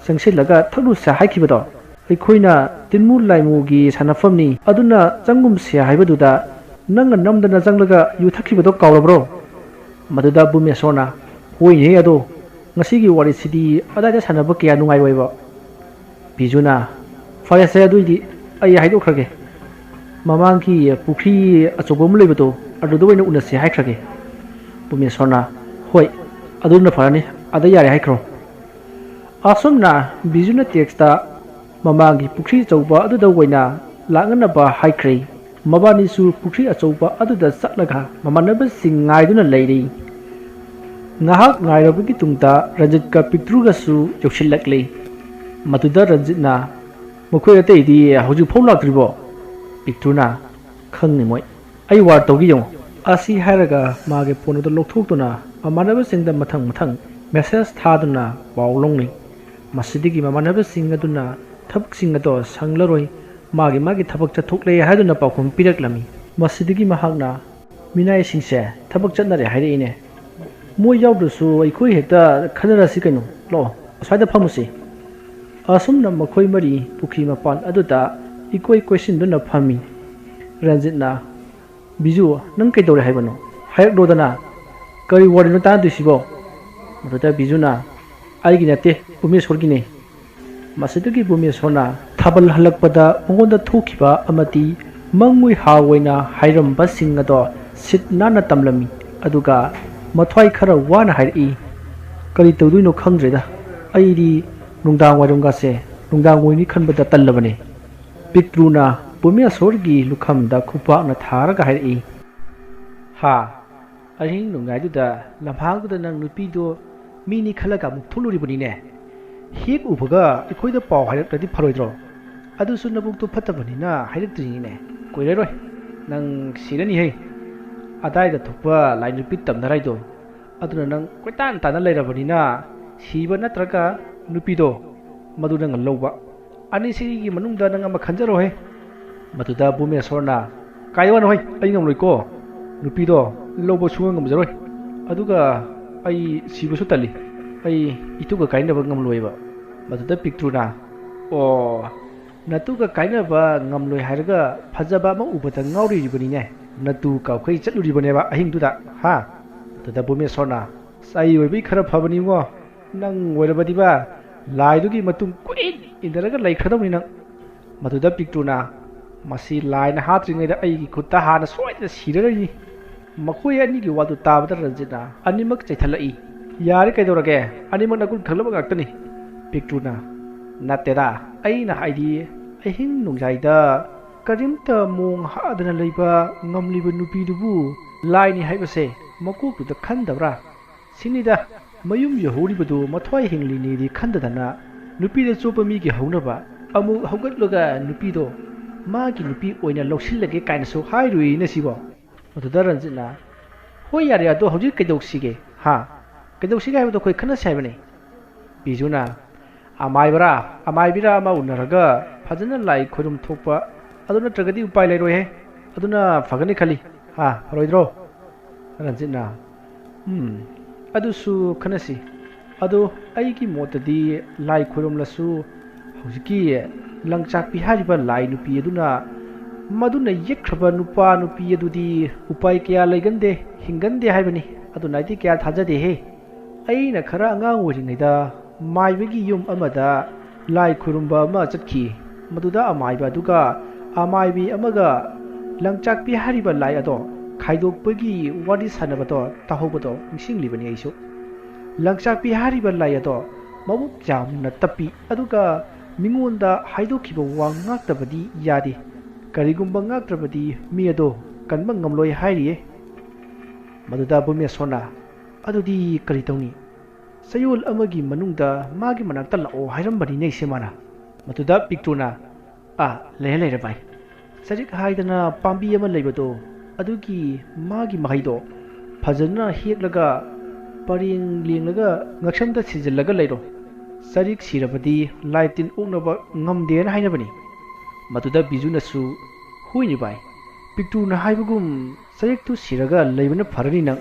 ꯆꯪꯁꯤꯜꯂꯒ ꯊꯛꯂꯨꯁꯦ ꯍꯥꯏꯈꯤꯕꯗꯣ? ꯑꯩꯈꯣꯏꯅ ꯇꯤꯟꯃꯨ ꯂꯥꯏꯃꯨꯒꯤ ꯁꯥꯟꯅꯐꯝꯅꯤ, ꯑꯗꯨꯅ ꯆꯪꯒꯨꯝꯁꯦ ꯍꯥꯏꯕꯗꯨꯗ ꯅꯪꯅ ꯅꯝꯗꯅ ꯆꯪꯂꯒ ꯌꯨ ꯊꯛꯈꯤꯕꯗꯣ ꯀꯥꯎꯔꯕ꯭ꯔꯣ?" ꯃꯗꯨꯗ ꯚꯨꯃꯦꯁꯣꯔꯅ, "ꯍꯣꯏꯅꯦ, ꯑꯗꯣ ꯉꯁꯤꯒꯤ ꯋꯥꯔꯤꯁꯤꯗꯤ ꯑꯗꯥꯏꯗ ꯁꯥꯟꯅꯕ ꯀꯌꯥ ꯅꯨꯡꯉꯥꯏꯔꯣꯏꯕ꯫" ꯕꯤꯖꯨꯅ, "ꯐꯔꯦꯁꯦ, ꯑꯗꯨꯏꯗꯤ ꯑꯩ ꯍꯥꯏꯗꯣꯛꯈ꯭ꯔꯒꯦ꯫ ꯃꯃꯥꯡꯒꯤ ꯄꯨꯈ꯭ꯔꯤ ꯑꯆꯧꯕ ꯑꯃ ꯂꯩꯕꯗꯣ, ꯑꯗꯨꯗ ꯑꯣꯏꯅ ꯎꯅꯁꯦ ꯍꯥꯏꯈ꯭ꯔꯒꯦ꯫" ꯚꯨꯃꯦꯁꯣꯔꯅ, "ꯍꯣꯏ, ꯑꯗꯨꯅ ꯐꯔꯅꯤ, ꯑꯗ ꯌꯥꯔꯦ ꯍꯥꯏꯈ꯭ꯔꯣ꯫" ꯑꯁꯨꯝꯅ ꯕꯤꯖꯨꯅ ꯇꯦꯛꯁꯇ ꯃꯃꯥꯡꯒꯤ ꯄꯨꯈ꯭ꯔꯤ ꯑꯆꯧꯕ ꯑꯗꯨꯗ ꯑꯣꯏꯅ ꯂꯥꯛꯅꯅꯕ ꯍꯥꯏꯈ꯭ꯔꯦ꯫ ꯃꯕꯥꯅꯤꯁꯨ ꯄꯨꯈ꯭ꯔꯤ ꯑꯆꯧꯕ ꯑꯗꯨꯗ ꯆꯠꯂꯒ ꯃꯃꯥꯟꯅꯕꯁꯤꯡ ꯉꯥꯏꯗꯨꯅ ꯂꯩꯔꯤ꯫ ꯉꯥꯏꯍꯥꯛ ꯉꯥꯏꯔꯕꯒꯤ ꯇꯨꯡꯗ ꯔꯟꯖꯤꯠꯀ ꯄꯤꯛꯇ꯭ꯔꯨꯒꯁꯨ ꯌꯧꯁꯤꯜꯂꯛꯂꯦ꯫ ꯃꯗꯨꯗ ꯔꯟꯖꯤꯠꯅ, "ꯃꯈꯣꯏ ꯑꯇꯩꯗꯤ ꯍꯧꯖꯤꯛ ꯐꯥꯎ ꯂꯥꯛꯇ꯭ꯔꯤꯕꯣ?" ꯄꯤꯛꯇ꯭ꯔꯨꯅ, "ꯈꯪꯅꯤ ꯃꯣꯏ, ꯑꯩ ꯋꯥꯔ ꯇꯧꯒꯦ ꯌꯦꯡꯉꯣ"꯫ ꯑꯁꯤ ꯍꯥꯏꯔꯒ ꯃꯥꯒꯤ ꯐꯣꯟ ꯑꯗꯨ ꯂꯧꯊꯣꯛꯇꯨꯅ ꯃꯃꯥꯟꯅꯕꯁꯤꯡꯗ ꯃꯊꯪ ꯃꯊꯪ ꯃꯦꯁꯦꯖ ꯊꯥꯗꯨꯅ ꯄꯥꯎ ꯂꯧꯅꯩ꯫ ꯃꯁꯤꯗꯒꯤ ꯃꯃꯥꯟꯅꯕꯁꯤꯡ ꯑꯗꯨꯅ ꯊꯕꯛꯁꯤꯡ ꯑꯗꯣ ꯁꯪꯂꯔꯣꯏ, ꯃꯥꯒꯤ ꯃꯥꯒꯤ ꯊꯕꯛ ꯆꯠꯊꯣꯛꯂꯦ ꯍꯥꯏꯗꯨꯅ ꯄꯥꯎꯈꯨꯝ ꯄꯤꯔꯛꯂꯝꯃꯤ꯫ ꯃꯁꯤꯗꯒꯤ ꯃꯍꯥꯛꯅ, "ꯃꯤꯅꯥꯏꯁꯤꯡꯁꯦ ꯊꯕꯛ ꯆꯠꯅꯔꯦ ꯍꯥꯏꯔꯛꯏꯅꯦ꯫ ꯃꯣꯏ ꯌꯥꯎꯗ꯭ꯔꯁꯨ ꯑꯩꯈꯣꯏ ꯍꯦꯛꯇ ꯈꯟꯅꯔꯁꯤ ꯀꯩꯅꯣ꯫ ꯂꯥꯛꯑꯣ, ꯑꯁ꯭ꯋꯥꯏꯗ ꯐꯝꯃꯨꯁꯤ"꯫ ꯑꯁꯨꯝꯅ ꯃꯈꯣꯏ ꯃꯔꯤ ꯄꯨꯈ꯭ꯔꯤ ꯃꯄꯥꯟ ꯑꯗꯨꯗ ꯏꯀꯣꯏ ꯀꯣꯏꯁꯤꯟꯗꯨꯅ ꯐꯝꯃꯤ꯫ ꯔꯟꯖꯤꯠꯅ, "ꯕꯤꯖꯨ, ꯅꯪ ꯀꯩꯗꯧꯔꯦ ꯍꯥꯏꯕꯅꯣ? ꯍꯥꯏꯔꯛꯂꯣꯗꯅ꯫ ꯀꯔꯤ ꯋꯥꯔꯤꯅꯣ ꯇꯥꯟꯅꯗꯣꯏꯁꯤꯕꯣ?" ꯃꯗꯨꯗ ꯕꯤꯖꯨꯅ, "ꯑꯩꯒꯤ ꯅꯠꯇꯦ, ꯎꯃꯦꯁꯣꯔꯒꯤꯅꯦ"꯫ ꯃꯁꯤꯗꯒꯤ ꯕꯨꯃꯦꯁꯣꯔꯅ ꯊꯥꯕꯜ ꯍꯜꯂꯛꯄꯗ ꯃꯉꯣꯟꯗ ꯊꯣꯛꯈꯤꯕ ꯑꯃꯗꯤ ꯃꯪ ꯃꯣꯏꯍꯥ ꯑꯣꯏꯅ ꯍꯥꯏꯔꯝꯕꯁꯤꯡ ꯑꯗꯣ ꯁꯤꯠ ꯅꯥꯟꯅ ꯇꯝꯂꯝꯃꯤ꯫ ꯑꯗꯨꯒ ꯃꯊ꯭ꯋꯥꯏ ꯈꯔ ꯋꯥꯅ ꯍꯥꯏꯔꯛꯏ, "ꯀꯔꯤ ꯇꯧꯗꯣꯏꯅꯣ ꯈꯪꯗ꯭ꯔꯦꯗ꯫ ꯑꯩꯗꯤ ꯅꯨꯡꯗꯥꯡ ꯋꯥꯏꯔꯝꯒꯁꯦ ꯅꯨꯡꯗꯥꯡ ꯑꯣꯏꯅꯤ ꯈꯟꯕꯗ ꯇꯜꯂꯕꯅꯦ"꯫ ꯄꯤꯛꯇ꯭ꯔꯨꯅ ꯕꯨꯃꯦꯁꯣꯔꯒꯤ ꯂꯨꯈꯝꯗ ꯈꯨꯄꯥꯛꯅ ꯊꯥꯔꯒ ꯍꯥꯏꯔꯛꯏ, "ꯍꯥ, ꯑꯍꯤꯡ ꯅꯣꯡꯌꯥꯏꯗꯨꯗ ꯂꯝꯍꯥꯡꯗꯨꯗ ꯅꯪ ꯅꯨꯄꯤꯗꯣ ꯃꯤꯅꯤ ꯈꯜꯂꯒ ꯑꯃꯨꯛ ꯊꯣꯛꯂꯨꯔꯤꯕꯅꯤꯅꯦ꯫ ꯍꯦꯛ ꯎꯕꯒ ꯑꯩꯈꯣꯏꯗ ꯄꯥꯎ ꯍꯥꯏꯔꯛꯂꯗꯤ ꯐꯔꯣꯏꯗ꯭ꯔꯣ? ꯑꯗꯨꯁꯨ ꯅꯕꯨꯛꯇꯣ ꯐꯠꯇꯕꯅꯤꯅ ꯍꯥꯏꯔꯛꯇ꯭ꯔꯤꯅꯤꯅꯦ꯫ ꯀꯨꯏꯔꯔꯣꯏ, ꯅꯪ ꯁꯤꯔꯅꯤꯍꯦ꯫ ꯑꯗꯥꯏꯗ ꯊꯣꯛꯄ ꯂꯥꯏ ꯅꯨꯄꯤ ꯇꯝꯅꯔꯥꯏꯗꯣ, ꯑꯗꯨꯅ ꯅꯪ ꯀꯣꯏꯇꯥꯟ ꯇꯥꯟꯅ ꯂꯩꯔꯕꯅꯤꯅ ꯁꯤꯕ ꯅꯠꯇ꯭ꯔꯒ ꯅꯨꯄꯤꯗꯣ, ꯃꯗꯨ ꯅꯪꯅ ꯂꯧꯕ꯫ ꯑꯅꯤꯁꯤꯒꯤ ꯃꯅꯨꯡꯗ ꯅꯪ ꯑꯃ ꯈꯟꯖꯔꯣꯍꯦ"꯫ ꯃꯗꯨꯗ ꯕꯨꯃꯦꯁꯣꯔꯅ, "ꯀꯥꯏ ꯋꯥꯅꯣꯍꯦ, ꯑꯩ ꯉꯝꯂꯣꯏꯀꯣ꯫ ꯅꯨꯄꯤꯗꯣ ꯂꯧꯕ ꯁꯨꯡꯉꯝ ꯉꯝꯖꯔꯣꯏ꯫ ꯑꯗꯨꯒ ꯑꯩ ꯁꯤꯕꯁꯨ ꯇꯜꯂꯤ꯫ ꯑꯩ ꯏꯇꯨꯒ ꯀꯥꯏꯅꯕ ꯉꯝꯂꯣꯏꯕ"꯫ ꯃꯗꯨꯗ ꯄꯤꯛꯇ꯭ꯔꯨꯅ, "ꯑꯣ, ꯅꯇꯨꯒ ꯀꯥꯏꯅꯕ ꯉꯝꯂꯣꯏ ꯍꯥꯏꯔꯒ ꯐꯖꯕ ꯑꯃ ꯎꯕꯗ ꯉꯥꯎꯔꯤꯕꯅꯤꯅꯦ꯫ ꯅꯇꯨ ꯀꯥꯎꯈꯩ ꯆꯠꯂꯨꯔꯤꯕꯅꯦꯕ ꯑꯍꯤꯡꯗꯨꯗ, ꯍꯥ?" ꯃꯗꯨꯗ ꯕꯨꯃꯦꯁꯣꯔꯅ, "ꯑꯩ ꯑꯣꯏꯕꯩ ꯈꯔ ꯐꯕꯅꯤꯉꯣ꯫ ꯅꯪ ꯑꯣꯏꯔꯕꯗꯤꯕ ꯂꯥꯏꯗꯨꯒꯤ ꯃꯇꯨꯡ ꯀꯣꯏꯏꯟ ꯏꯟꯅꯔꯒ ꯂꯩꯈ꯭ꯔꯗꯧꯅꯤ ꯅꯪ"꯫ ꯃꯗꯨꯗ ꯄꯤꯛꯇ꯭ꯔꯨꯅ, "ꯃꯁꯤ ꯂꯥꯏꯅ ꯍꯥꯠꯇ꯭ꯔꯤꯉꯩꯗ ꯑꯩꯒꯤ ꯈꯨꯠꯇ ꯍꯥꯟꯅ ꯁꯣꯏꯗꯅ ꯁꯤꯔꯔꯣꯏꯅꯤ"꯫ ꯃꯈꯣꯏ ꯑꯅꯤꯒꯤ ꯋꯥꯗꯨ ꯇꯥꯕꯗ ꯔꯟꯖꯤꯠꯅ ꯑꯅꯤꯃꯛ ꯆꯩꯊꯠꯂꯛꯏ꯫ "ꯌꯥꯔꯦ, ꯀꯩꯗꯧꯔꯒꯦ? ꯑꯅꯤꯃꯛ ꯅꯒꯨꯟ ꯈꯪꯂꯕ ꯉꯥꯛꯇꯅꯤ"꯫ ꯄꯤꯛꯇ꯭ꯔꯨꯅ, "ꯅꯠꯇꯦꯗ, ꯑꯩꯅ ꯍꯥꯏꯗꯤ ꯑꯍꯤꯡ ꯅꯣꯡꯌꯥꯏꯗ ꯀꯔꯤꯝꯇ ꯃꯣꯡ ꯍꯥꯗꯅ ꯂꯩꯕ ꯉꯝꯂꯤꯕ ꯅꯨꯄꯤꯗꯨꯕꯨ ꯂꯥꯏꯅꯤ ꯍꯥꯏꯕꯁꯦ ꯃꯀꯣꯛꯇꯨꯗ ꯈꯟꯗꯕ꯭ꯔꯥ? ꯁꯤꯅꯤꯗ, ꯃꯌꯨꯝ ꯌꯧꯍꯧꯔꯤꯕꯗꯨ ꯃꯊ꯭ꯋꯥꯏ ꯍꯤꯡꯂꯤꯅꯤꯗꯤ ꯈꯟꯗꯗꯅ ꯅꯨꯄꯤꯗ ꯆꯣꯞꯄ ꯃꯤꯒꯤ ꯍꯧꯅꯕ, ꯑꯃꯨꯛ ꯍꯧꯒꯠꯂꯒ ꯅꯨꯄꯤꯗꯣ ꯃꯥꯒꯤ ꯅꯨꯄꯤ ꯑꯣꯏꯅ ꯂꯧꯁꯤꯜꯂꯒꯦ ꯀꯥꯏꯅꯁꯨ ꯍꯥꯏꯔꯨꯏꯅꯦ ꯁꯤꯕꯣ꯫ ꯃꯗꯨꯗ ꯔꯟꯖꯤꯠꯅ, "ꯍꯣꯏ, ꯌꯥꯔꯦ, ꯑꯗꯣ ꯍꯧꯖꯤꯛ ꯀꯩꯗꯧꯁꯤꯒꯦ? ꯍꯥ? ꯀꯩꯗꯧꯁꯤꯒꯦ ꯍꯥꯏꯕꯗꯣ ꯑꯩꯈꯣꯏ ꯈꯟꯅꯁꯤ ꯍꯥꯏꯕꯅꯤ?" ꯕꯤꯖꯨꯅ, "ꯑꯃꯥꯏꯕꯔꯥ, ꯑꯃꯥꯏꯕꯤꯔꯥ ꯑꯃ ꯎꯅꯔꯒ ꯐꯖꯅ ꯂꯥꯏ ꯈꯣꯏꯔꯨꯝ ꯊꯣꯛꯄ, ꯑꯗꯨ ꯅꯠꯇ꯭ꯔꯒꯗꯤ ꯎꯄꯥꯏ ꯂꯩꯔꯣꯏꯍꯦ꯫ ꯑꯗꯨꯅ ꯐꯒꯅꯤ ꯈꯜꯂꯤ꯫ ꯍꯥ, ꯐꯔꯣꯏꯗ꯭ꯔꯣ?" ꯔꯟꯖꯤꯠꯅ, "ꯎꯝ, ꯑꯗꯨꯁꯨ ꯈꯟꯅꯁꯤ꯫ ꯑꯗꯣ ꯑꯩꯒꯤ ꯃꯣꯠꯇꯗꯤ ꯂꯥꯏ ꯈꯣꯏꯔꯨꯝꯂꯁꯨ ꯍꯧꯖꯤꯛꯀꯤ ꯂꯪꯆꯥꯛꯄꯤ ꯍꯥꯏꯔꯤꯕ ꯂꯥꯏ ꯅꯨꯄꯤ ꯑꯗꯨꯅ, ꯃꯗꯨꯅ ꯌꯦꯛꯈ꯭ꯔꯕ ꯅꯨꯄꯥ ꯅꯨꯄꯤ ꯑꯗꯨꯗꯤ ꯎꯄꯥꯏ ꯀꯌꯥ ꯂꯩꯒꯟꯗꯦ, ꯍꯤꯡꯒꯟꯗꯦ ꯍꯥꯏꯕꯅꯤ꯫ ꯑꯗꯨꯅ ꯑꯩꯗꯤ ꯀꯌꯥ ꯊꯥꯖꯗꯦꯍꯦ꯫ ꯑꯩꯅ ꯈꯔ ꯑꯉꯥꯡ ꯑꯣꯏꯔꯤꯉꯩꯗ ꯃꯥꯏꯕꯒꯤ ꯌꯨꯝ ꯑꯃꯗ ꯂꯥꯏ ꯈꯨꯔꯨꯝꯕ ꯑꯃ ꯆꯠꯈꯤ꯫ ꯃꯗꯨꯗ ꯑꯃꯥꯏꯕ ꯑꯗꯨꯒ ꯑꯃꯥꯏꯕꯤ ꯑꯃꯒ ꯂꯪꯆꯥꯛꯄꯤ ꯍꯥꯏꯔꯤꯕ ꯂꯥꯏ ꯑꯗꯣ ꯈꯥꯏꯗꯣꯛꯄꯒꯤ ꯋꯥꯔꯤ ꯁꯥꯟꯅꯕꯗꯣ ꯇꯥꯍꯧꯕꯗꯣ ꯅꯤꯡꯁꯤꯡꯂꯤꯕꯅꯤ ꯑꯩꯁꯨ꯫ ꯂꯪꯆꯥꯛꯄꯤ ꯍꯥꯏꯔꯤꯕ ꯂꯥꯏ ꯑꯗꯣ ꯃꯕꯨꯛ ꯌꯥꯝꯅ ꯇꯞꯄꯤ, ꯑꯗꯨꯒ ꯃꯤꯉꯣꯟꯗ ꯍꯥꯏꯗꯣꯛꯈꯤꯕ ꯋꯥ ꯉꯥꯛꯇꯕꯗꯤ ꯌꯥꯗꯦ꯫ ꯀꯔꯤꯒꯨꯝꯕ ꯉꯥꯛꯇ꯭ꯔꯕꯗꯤ ꯃꯤ ꯑꯗꯣ ꯀꯟꯕ ꯉꯝꯂꯣꯏ ꯍꯥꯏꯔꯤꯌꯦ꯫" ꯃꯗꯨꯗ ꯕꯨꯃꯦꯁꯣꯔꯅ, "ꯑꯗꯨꯗꯤ ꯀꯔꯤ ꯇꯧꯅꯤ? ꯆꯌꯣꯜ ꯑꯃꯒꯤ ꯃꯅꯨꯡꯗ ꯃꯥꯒꯤ ꯃꯅꯥꯛꯇ ꯂꯥꯛꯑꯣ ꯍꯥꯏꯔꯝꯕꯅꯤꯅꯦ ꯏꯆꯦ ꯃꯥꯅ꯫" ꯃꯗꯨꯗ ꯄꯤꯛꯇ꯭ꯔꯨꯅ, "ꯑꯥ, ꯂꯩꯔꯦ ꯂꯩꯔꯦ ꯚꯥꯏ꯫ ꯆꯔꯤꯛ ꯍꯥꯏꯗꯅ ꯄꯥꯝꯕꯤ ꯑꯃ ꯂꯩꯕꯗꯣ, ꯑꯗꯨꯒꯤ ꯃꯥꯒꯤ ꯃꯍꯩꯗꯣ ꯐꯖꯅ ꯍꯦꯛꯂꯒ ꯄꯔꯦꯡ ꯂꯦꯡꯂꯒ ꯉꯛꯁꯝꯗ ꯁꯤꯖꯤꯜꯂꯒ ꯂꯩꯔꯣ꯫ ꯆꯔꯤꯛ ꯁꯤꯔꯕꯗꯤ ꯂꯥꯏ ꯇꯤꯟ ꯑꯣꯛꯅꯕ ꯉꯝꯗꯦꯅ ꯍꯥꯏꯅꯕꯅꯤ꯫" ꯃꯗꯨꯗ ꯕꯤꯖꯨꯅꯁꯨ, "ꯍꯣꯏꯅꯦ ꯚꯥꯏ, ꯄꯤꯛꯇ꯭ꯔꯨꯅ ꯍꯥꯏꯕꯒꯨꯝ ꯆꯔꯤꯛꯇꯨ ꯁꯤꯔꯒ ꯂꯩꯕꯅ ꯐꯔꯅꯤ ꯅꯪ꯫"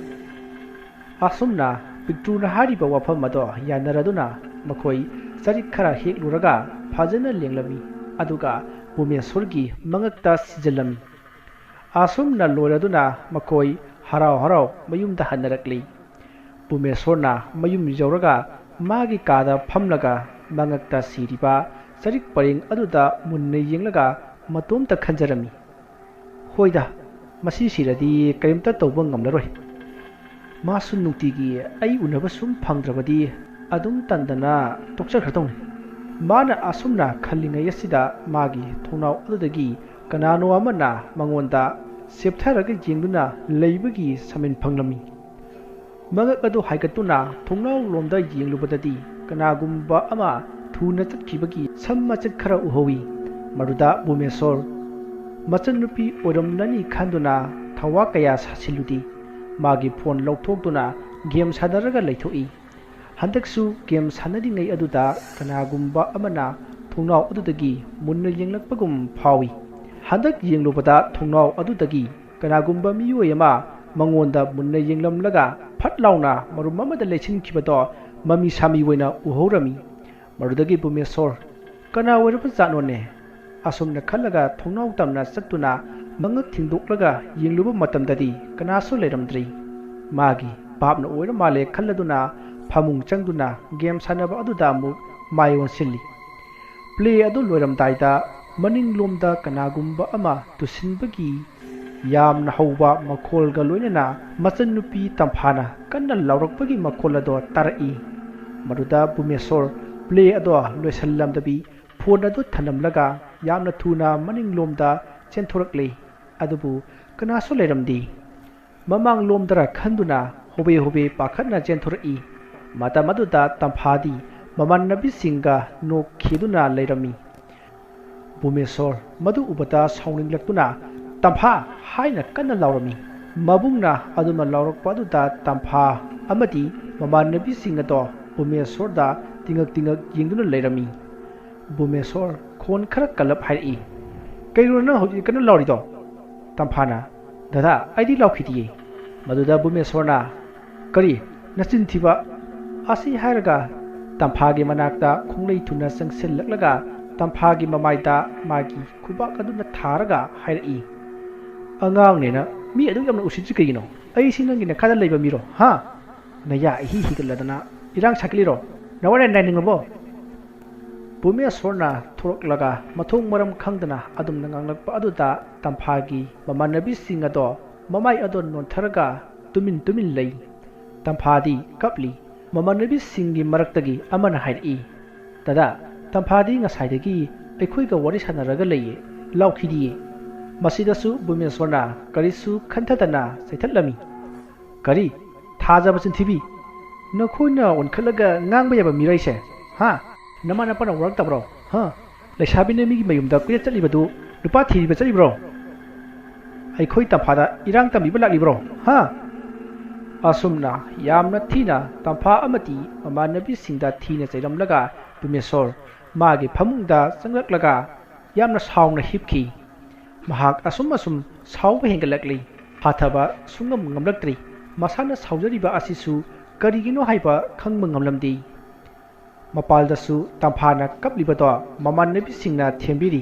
ꯑꯁꯨꯝꯅ ꯄꯤꯛꯇ꯭ꯔꯨꯅ ꯍꯥꯏꯔꯤꯕ ꯋꯥꯐꯝ ꯑꯗꯣ ꯌꯥꯅꯔꯗꯨꯅ ꯃꯈꯣꯏ ꯆꯔꯤꯛ ꯈꯔ ꯍꯦꯛꯂꯨꯔꯒ ꯐꯖꯅ ꯂꯦꯡꯂꯝꯃꯤ, ꯑꯗꯨꯒ ꯕꯨꯃꯦꯁꯣꯔꯒꯤ ꯃꯉꯛꯇ ꯁꯤꯖꯤꯜꯂꯝꯃꯤ꯫ ꯑꯁꯨꯝꯅ ꯂꯣꯏꯔꯗꯨꯅ ꯃꯈꯣꯏ ꯍꯔꯥꯎ ꯍꯔꯥꯎ ꯃꯌꯨꯝꯗ ꯍꯟꯅꯔꯛꯂꯤ꯫ ꯕꯨꯃꯦꯁꯣꯔꯅ ꯃꯌꯨꯝ ꯌꯧꯔꯒ ꯃꯥꯒꯤ ꯀꯥꯗ ꯐꯝꯂꯒ ꯃꯉꯛꯇ ꯁꯤꯔꯤꯕ ꯆꯔꯤꯛ ꯄꯔꯦꯡ ꯑꯗꯨꯗ ꯃꯨꯟꯅ ꯌꯦꯡꯂꯒ ꯃꯇꯣꯝꯇ ꯈꯟꯖꯔꯝꯃꯤ, "ꯍꯣꯏꯗ, ꯃꯁꯤ ꯁꯤꯔꯗꯤ ꯀꯔꯤꯝꯇ ꯇꯧꯕ ꯉꯝꯂꯔꯣꯏ꯫ ꯃꯥꯁꯨ ꯅꯨꯡꯇꯤꯒꯤ ꯑꯩ ꯎꯅꯕ ꯁꯨꯝ ꯐꯪꯗ꯭ꯔꯕꯗꯤ ꯑꯗꯨꯝ ꯇꯟꯗꯅ ꯇꯣꯛꯆꯈ꯭ꯔꯗꯧꯅꯤ꯫" ꯃꯥꯅ ꯑꯁꯨꯝꯅ ꯈꯜꯂꯤꯉꯩ ꯑꯁꯤꯗ ꯃꯥꯒꯤ ꯊꯣꯡꯅꯥꯎ ꯑꯗꯨꯗꯒꯤ ꯀꯅꯥꯅꯣ ꯑꯃꯅ ꯃꯉꯣꯟꯗ ꯁꯦꯞꯊꯔꯒ ꯌꯦꯡꯗꯨꯅ ꯂꯩꯕꯒꯤ ꯁꯃꯤꯟ ꯐꯪꯂꯝꯃꯤ꯫ ꯃꯉꯛ ꯑꯗꯨ ꯍꯥꯏꯒꯠꯇꯨꯅ ꯊꯣꯡꯅꯥꯎ ꯂꯣꯝꯗ ꯌꯦꯡꯂꯨꯕꯗꯗꯤ ꯀꯅꯥꯒꯨꯝꯕ ꯑꯃ ꯊꯨꯅ ꯆꯠꯈꯤꯕꯒꯤ ꯁꯝ ꯃꯆꯦꯠ ꯈꯔ ꯎꯍꯧꯏ꯫ ꯃꯗꯨꯗ ꯕꯨꯃꯦꯁꯣꯔ ꯃꯆꯟꯅꯨꯄꯤ ꯑꯣꯏꯔꯝꯂꯅꯤ ꯈꯟꯗꯨꯅ ꯊꯋꯥ ꯀꯌꯥ ꯁꯥꯁꯤꯜꯂꯨꯗꯦ꯫ ꯃꯥꯒꯤ ꯐꯣꯟ ꯂꯧꯊꯣꯛꯇꯨꯅ ꯒꯦꯝ ꯁꯥꯟꯅꯔꯒ ꯂꯩꯊꯣꯛꯏ꯫ ꯍꯟꯗꯛꯁꯨ ꯒꯦꯝ ꯁꯥꯟꯅꯔꯤꯉꯩ ꯑꯗꯨꯗ ꯀꯅꯥꯒꯨꯝꯕ ꯑꯃꯅ ꯊꯣꯡꯅꯥꯎ ꯑꯗꯨꯗꯒꯤ ꯃꯨꯟꯅ ꯌꯦꯡꯂꯛꯄꯒꯨꯝ ꯐꯥꯎꯏ꯫ ꯍꯟꯗꯛ ꯌꯦꯡꯂꯨꯕꯗ ꯊꯣꯡꯅꯥꯎ ꯑꯗꯨꯗꯒꯤ ꯀꯅꯥꯒꯨꯝꯕ ꯃꯤꯑꯣꯏ ꯑꯃ ꯃꯉꯣꯟꯗ ꯃꯨꯟꯅ ꯌꯦꯡꯂꯝꯂꯒ ꯐꯠ ꯂꯥꯎꯅ ꯃꯔꯨꯝ ꯑꯃꯗ ꯂꯩꯁꯤꯟꯈꯤꯕꯗꯣ ꯃꯃꯤ ꯁꯥꯃꯤ ꯑꯣꯏꯅ ꯎꯍꯧꯔꯝꯃꯤ꯫ ꯃꯗꯨꯗꯒꯤ ꯕꯨꯃꯦꯁꯣꯔ, "ꯀꯅꯥ ꯑꯣꯏꯔꯕ ꯖꯥꯠꯅꯣꯅꯦ?" ꯑꯁꯨꯝꯅ ꯈꯜꯂꯒ ꯊꯣꯡꯅꯥꯎ ꯇꯝꯅ ꯆꯠꯇꯨꯅ ꯃꯉꯛ ꯊꯤꯡꯗꯣꯛꯂꯒ ꯌꯦꯡꯂꯨꯕ ꯃꯇꯝꯗꯗꯤ ꯀꯅꯥꯁꯨ ꯂꯩꯔꯝꯗ꯭ꯔꯤ꯫ ꯃꯥꯒꯤ ꯚꯥꯞꯅ ꯑꯣꯏꯔ ꯃꯥꯜꯂꯦ ꯈꯜꯂꯗꯨꯅ ꯐꯃꯨꯡ ꯆꯪꯗꯨꯅ ꯒꯦꯝ ꯁꯥꯟꯅꯕ ꯑꯗꯨꯗ ꯑꯃꯨꯛ ꯃꯥꯏ ꯑꯣꯟꯁꯤꯜꯂꯤ꯫ ꯄ꯭ꯂꯦ ꯑꯗꯨ ꯂꯣꯏꯔꯝꯗꯥꯏꯗ ꯃꯅꯤꯡꯂꯣꯝꯗ ꯀꯅꯥꯒꯨꯝꯕ ꯑꯃ ꯇꯨꯁꯤꯟꯕꯒꯤ ꯌꯥꯝꯅ ꯍꯧꯕ ꯃꯈꯣꯜꯒ ꯂꯣꯏꯅꯅ ꯃꯆꯟꯅꯨꯄꯤ ꯇꯝꯐꯥꯅ ꯀꯟꯅ ꯂꯥꯎꯔꯛꯄꯒꯤ ꯃꯈꯣꯜ ꯑꯗꯣ ꯇꯥꯔꯛꯏ꯫ ꯃꯗꯨꯗ ꯕꯨꯃꯦꯁꯣꯔ ꯄ꯭ꯂꯦ ꯑꯗꯣ ꯂꯣꯏꯁꯤꯜꯂꯝꯗꯕꯤ ꯐꯣꯟ ꯑꯗꯨ ꯊꯅꯝꯂꯒ ꯌꯥꯝꯅ ꯊꯨꯅ ꯃꯅꯤꯡꯂꯣꯝꯗ ꯆꯦꯟꯊꯣꯔꯛꯂꯦ꯫ ꯑꯗꯨꯕꯨ ꯀꯅꯥꯁꯨ ꯂꯩꯔꯝꯗꯦ꯫ ꯃꯃꯥꯡꯂꯣꯝꯗꯔ ꯈꯟꯗꯨꯅ ꯍꯣꯕꯦ ꯍꯣꯕꯦ ꯄꯥꯈꯠꯅ ꯆꯦꯟꯊꯣꯔꯛꯏ꯫ ꯃꯇꯝ ꯑꯗꯨꯗ ꯇꯝꯐꯥꯗꯤ ꯃꯃꯥꯟꯅꯕꯤꯁꯤꯡꯒ ꯅꯣꯛꯈꯤꯗꯨꯅ ꯂꯩꯔꯝꯃꯤ꯫ ꯕꯨꯃꯦꯁꯣꯔ ꯃꯗꯨ ꯎꯕꯗ ꯁꯥꯎꯅꯤꯡꯂꯛꯇꯨꯅ "ꯇꯝꯐꯥ!" ꯍꯥꯏꯅ ꯀꯟꯅ ꯂꯥꯎꯔꯝꯃꯤ꯫ ꯃꯕꯨꯡꯅ ꯑꯗꯨꯝꯅ ꯂꯥꯎꯔꯛꯄ ꯑꯗꯨꯗ ꯇꯝꯐꯥ ꯑꯃꯗꯤ ꯃꯃꯥꯟꯅꯕꯤꯁꯤꯡ ꯑꯗꯣ ꯕꯨꯃꯦꯁꯣꯔꯗ ꯇꯤꯡꯉꯛ ꯇꯤꯡꯉꯛ ꯌꯦꯡꯗꯨꯅ ꯂꯩꯔꯝꯃꯤ꯫ ꯕꯨꯃꯦꯁꯣꯔ ꯈꯣꯟ ꯈꯔ ꯀꯜꯂꯞ ꯍꯥꯏꯔꯛꯏ, "ꯀꯩꯅꯣ ꯅꯪ ꯍꯧꯖꯤꯛ ꯀꯟꯅ ꯂꯥꯎꯔꯤꯗꯣ?" ꯇꯝꯐꯥꯅ, "ꯗꯗꯥ, ꯑꯩꯗꯤ ꯂꯥꯎꯈꯤꯗꯤꯌꯦ꯫" ꯃꯗꯨꯗ ꯕꯨꯃꯦꯁꯣꯔꯅ, "ꯀꯔꯤ? ꯅꯆꯤꯟ ꯊꯤꯕ!" ꯑꯁꯤ ꯍꯥꯏꯔꯒ ꯇꯝꯐꯥꯒꯤ ꯃꯅꯥꯛꯇ ꯈꯣꯡꯂꯩ ꯊꯨꯅ ꯆꯪꯁꯤꯜꯂꯛꯂꯒ ꯇꯝꯐꯥꯒꯤ ꯃꯃꯥꯏꯗ ꯃꯥꯒꯤ ꯈꯨꯕꯥꯛ ꯑꯗꯨꯅ ꯊꯥꯔꯒ ꯍꯥꯏꯔꯛꯏ, "ꯑꯉꯥꯡꯅꯦꯅ ꯃꯤ ꯑꯗꯨꯛ ꯌꯥꯝꯅ ꯎꯁꯤꯠꯇ꯭ꯔꯤ ꯀꯩꯒꯤꯅꯣ? ꯑꯩꯁꯤ ꯅꯪꯒꯤ ꯅꯈꯥꯗ ꯂꯩꯕ ꯃꯤꯔꯣ? ꯍꯥ? ꯅꯌꯥ ꯏꯍꯤ ꯍꯤꯒꯠꯂꯗꯅ ꯏꯔꯥꯡ ꯁꯥꯒꯠꯂꯤꯔꯣ? ꯅꯋꯥꯔꯦꯟ ꯅꯥꯏꯅꯤꯡꯉꯕꯣ?" ꯕꯨꯃꯦꯁꯣꯔꯅ ꯊꯣꯔꯛꯂꯒ ꯃꯊꯣꯡ ꯃꯔꯝ ꯈꯪꯗꯅ ꯑꯗꯨꯝꯅ ꯉꯥꯡꯂꯛꯄ ꯑꯗꯨꯗ ꯇꯝꯐꯥꯒꯤ ꯃꯃꯥꯟꯅꯕꯤꯁꯤꯡ ꯑꯗꯣ ꯃꯃꯥꯏ ꯑꯗꯣ ꯅꯣꯟꯊꯔꯒ ꯇꯨꯃꯤꯟ ꯇꯨꯃꯤꯟ ꯂꯩ꯫ ꯇꯝꯐꯥꯗꯤ ꯀꯞꯂꯤ꯫ ꯃꯃꯥꯟꯅꯕꯤꯁꯤꯡꯒꯤ ꯃꯔꯛꯇꯒꯤ ꯑꯃꯅ ꯍꯥꯏꯔꯛꯏ, "ꯗꯗꯥ, ꯇꯝꯐꯥꯗꯤ ꯉꯁꯥꯏꯗꯒꯤ ꯑꯩꯈꯣꯏꯒ ꯋꯥꯔꯤ ꯁꯥꯟꯅꯔꯒ ꯂꯩꯌꯦ, ꯂꯥꯎꯈꯤꯗꯤꯌꯦ꯫ ꯃꯁꯤꯗꯁꯨ ꯕꯨꯃꯦꯁꯣꯔꯅ ꯀꯔꯤꯁꯨ ꯈꯟꯊꯗꯅ ꯆꯩꯊꯠꯂꯝꯃꯤ꯫" "ꯀꯔꯤ? ꯊꯥꯖꯕ ꯆꯤꯟꯊꯤꯕꯤ! ꯅꯈꯣꯏꯅ ꯑꯣꯟꯈꯠꯂꯒ ꯉꯥꯡꯕ ꯌꯥꯕ ꯃꯤꯔꯩꯁꯦ? ꯍꯥ? ꯅꯃꯥ ꯅꯄꯥꯅ ꯋꯥꯔꯛꯇꯕ꯭ꯔꯣ? ꯍꯥ? ꯂꯩꯁꯥꯕꯤꯅ ꯃꯤꯒꯤ ꯃꯌꯨꯝꯗ ꯀꯣꯏꯆꯠ ꯆꯠꯂꯤꯕꯗꯨ ꯅꯨꯄꯥ ꯊꯤꯔꯤꯕ ꯆꯠꯂꯤꯕ꯭ꯔꯣ? ꯑꯩꯈꯣꯏ ꯇꯝꯐꯥꯗ ꯏꯔꯥꯡ ꯇꯝꯕꯤꯕ ꯂꯥꯛꯂꯤꯕ꯭ꯔꯣ? ꯍꯥ? ꯑꯁꯨꯝꯅ ꯌꯥꯝꯅ ꯊꯤꯅ ꯇꯝꯐꯥ ꯑꯃꯗꯤ ꯃꯃꯥꯟꯅꯕꯤꯁꯤꯡꯗ ꯊꯤꯅ ꯆꯩꯔꯝꯂꯒ ꯄꯨꯃꯦꯁꯣꯔ ꯃꯥꯒꯤ ꯐꯃꯨꯡꯗ ꯆꯪꯂꯛꯂꯒ ꯌꯥꯝꯅ ꯁꯥꯎꯅ ꯍꯤꯞꯈꯤ꯫ ꯃꯍꯥꯛ ꯑꯁꯨꯝ ꯑꯁꯨꯝ ꯁꯥꯎꯕ ꯍꯦꯟꯒꯠꯂꯛꯂꯤ꯫ ꯍꯥꯊꯕ ꯁꯨꯡꯉꯝ ꯉꯝꯂꯛꯇ꯭ꯔꯤ꯫ ꯃꯁꯥꯅ ꯁꯥꯎꯖꯔꯤꯕ ꯑꯁꯤꯁꯨ ꯀꯔꯤꯒꯤꯅꯣ ꯍꯥꯏꯕ ꯈꯪꯕ ꯉꯝꯂꯝꯗꯦ꯫ ꯃꯄꯥꯜꯗꯁꯨ ꯇꯝꯐꯥꯅ ꯀꯞꯂꯤꯕꯗꯣ ꯃꯃꯥꯟꯅꯕꯤꯁꯤꯡꯅ ꯊꯦꯝꯕꯤꯔꯤ꯫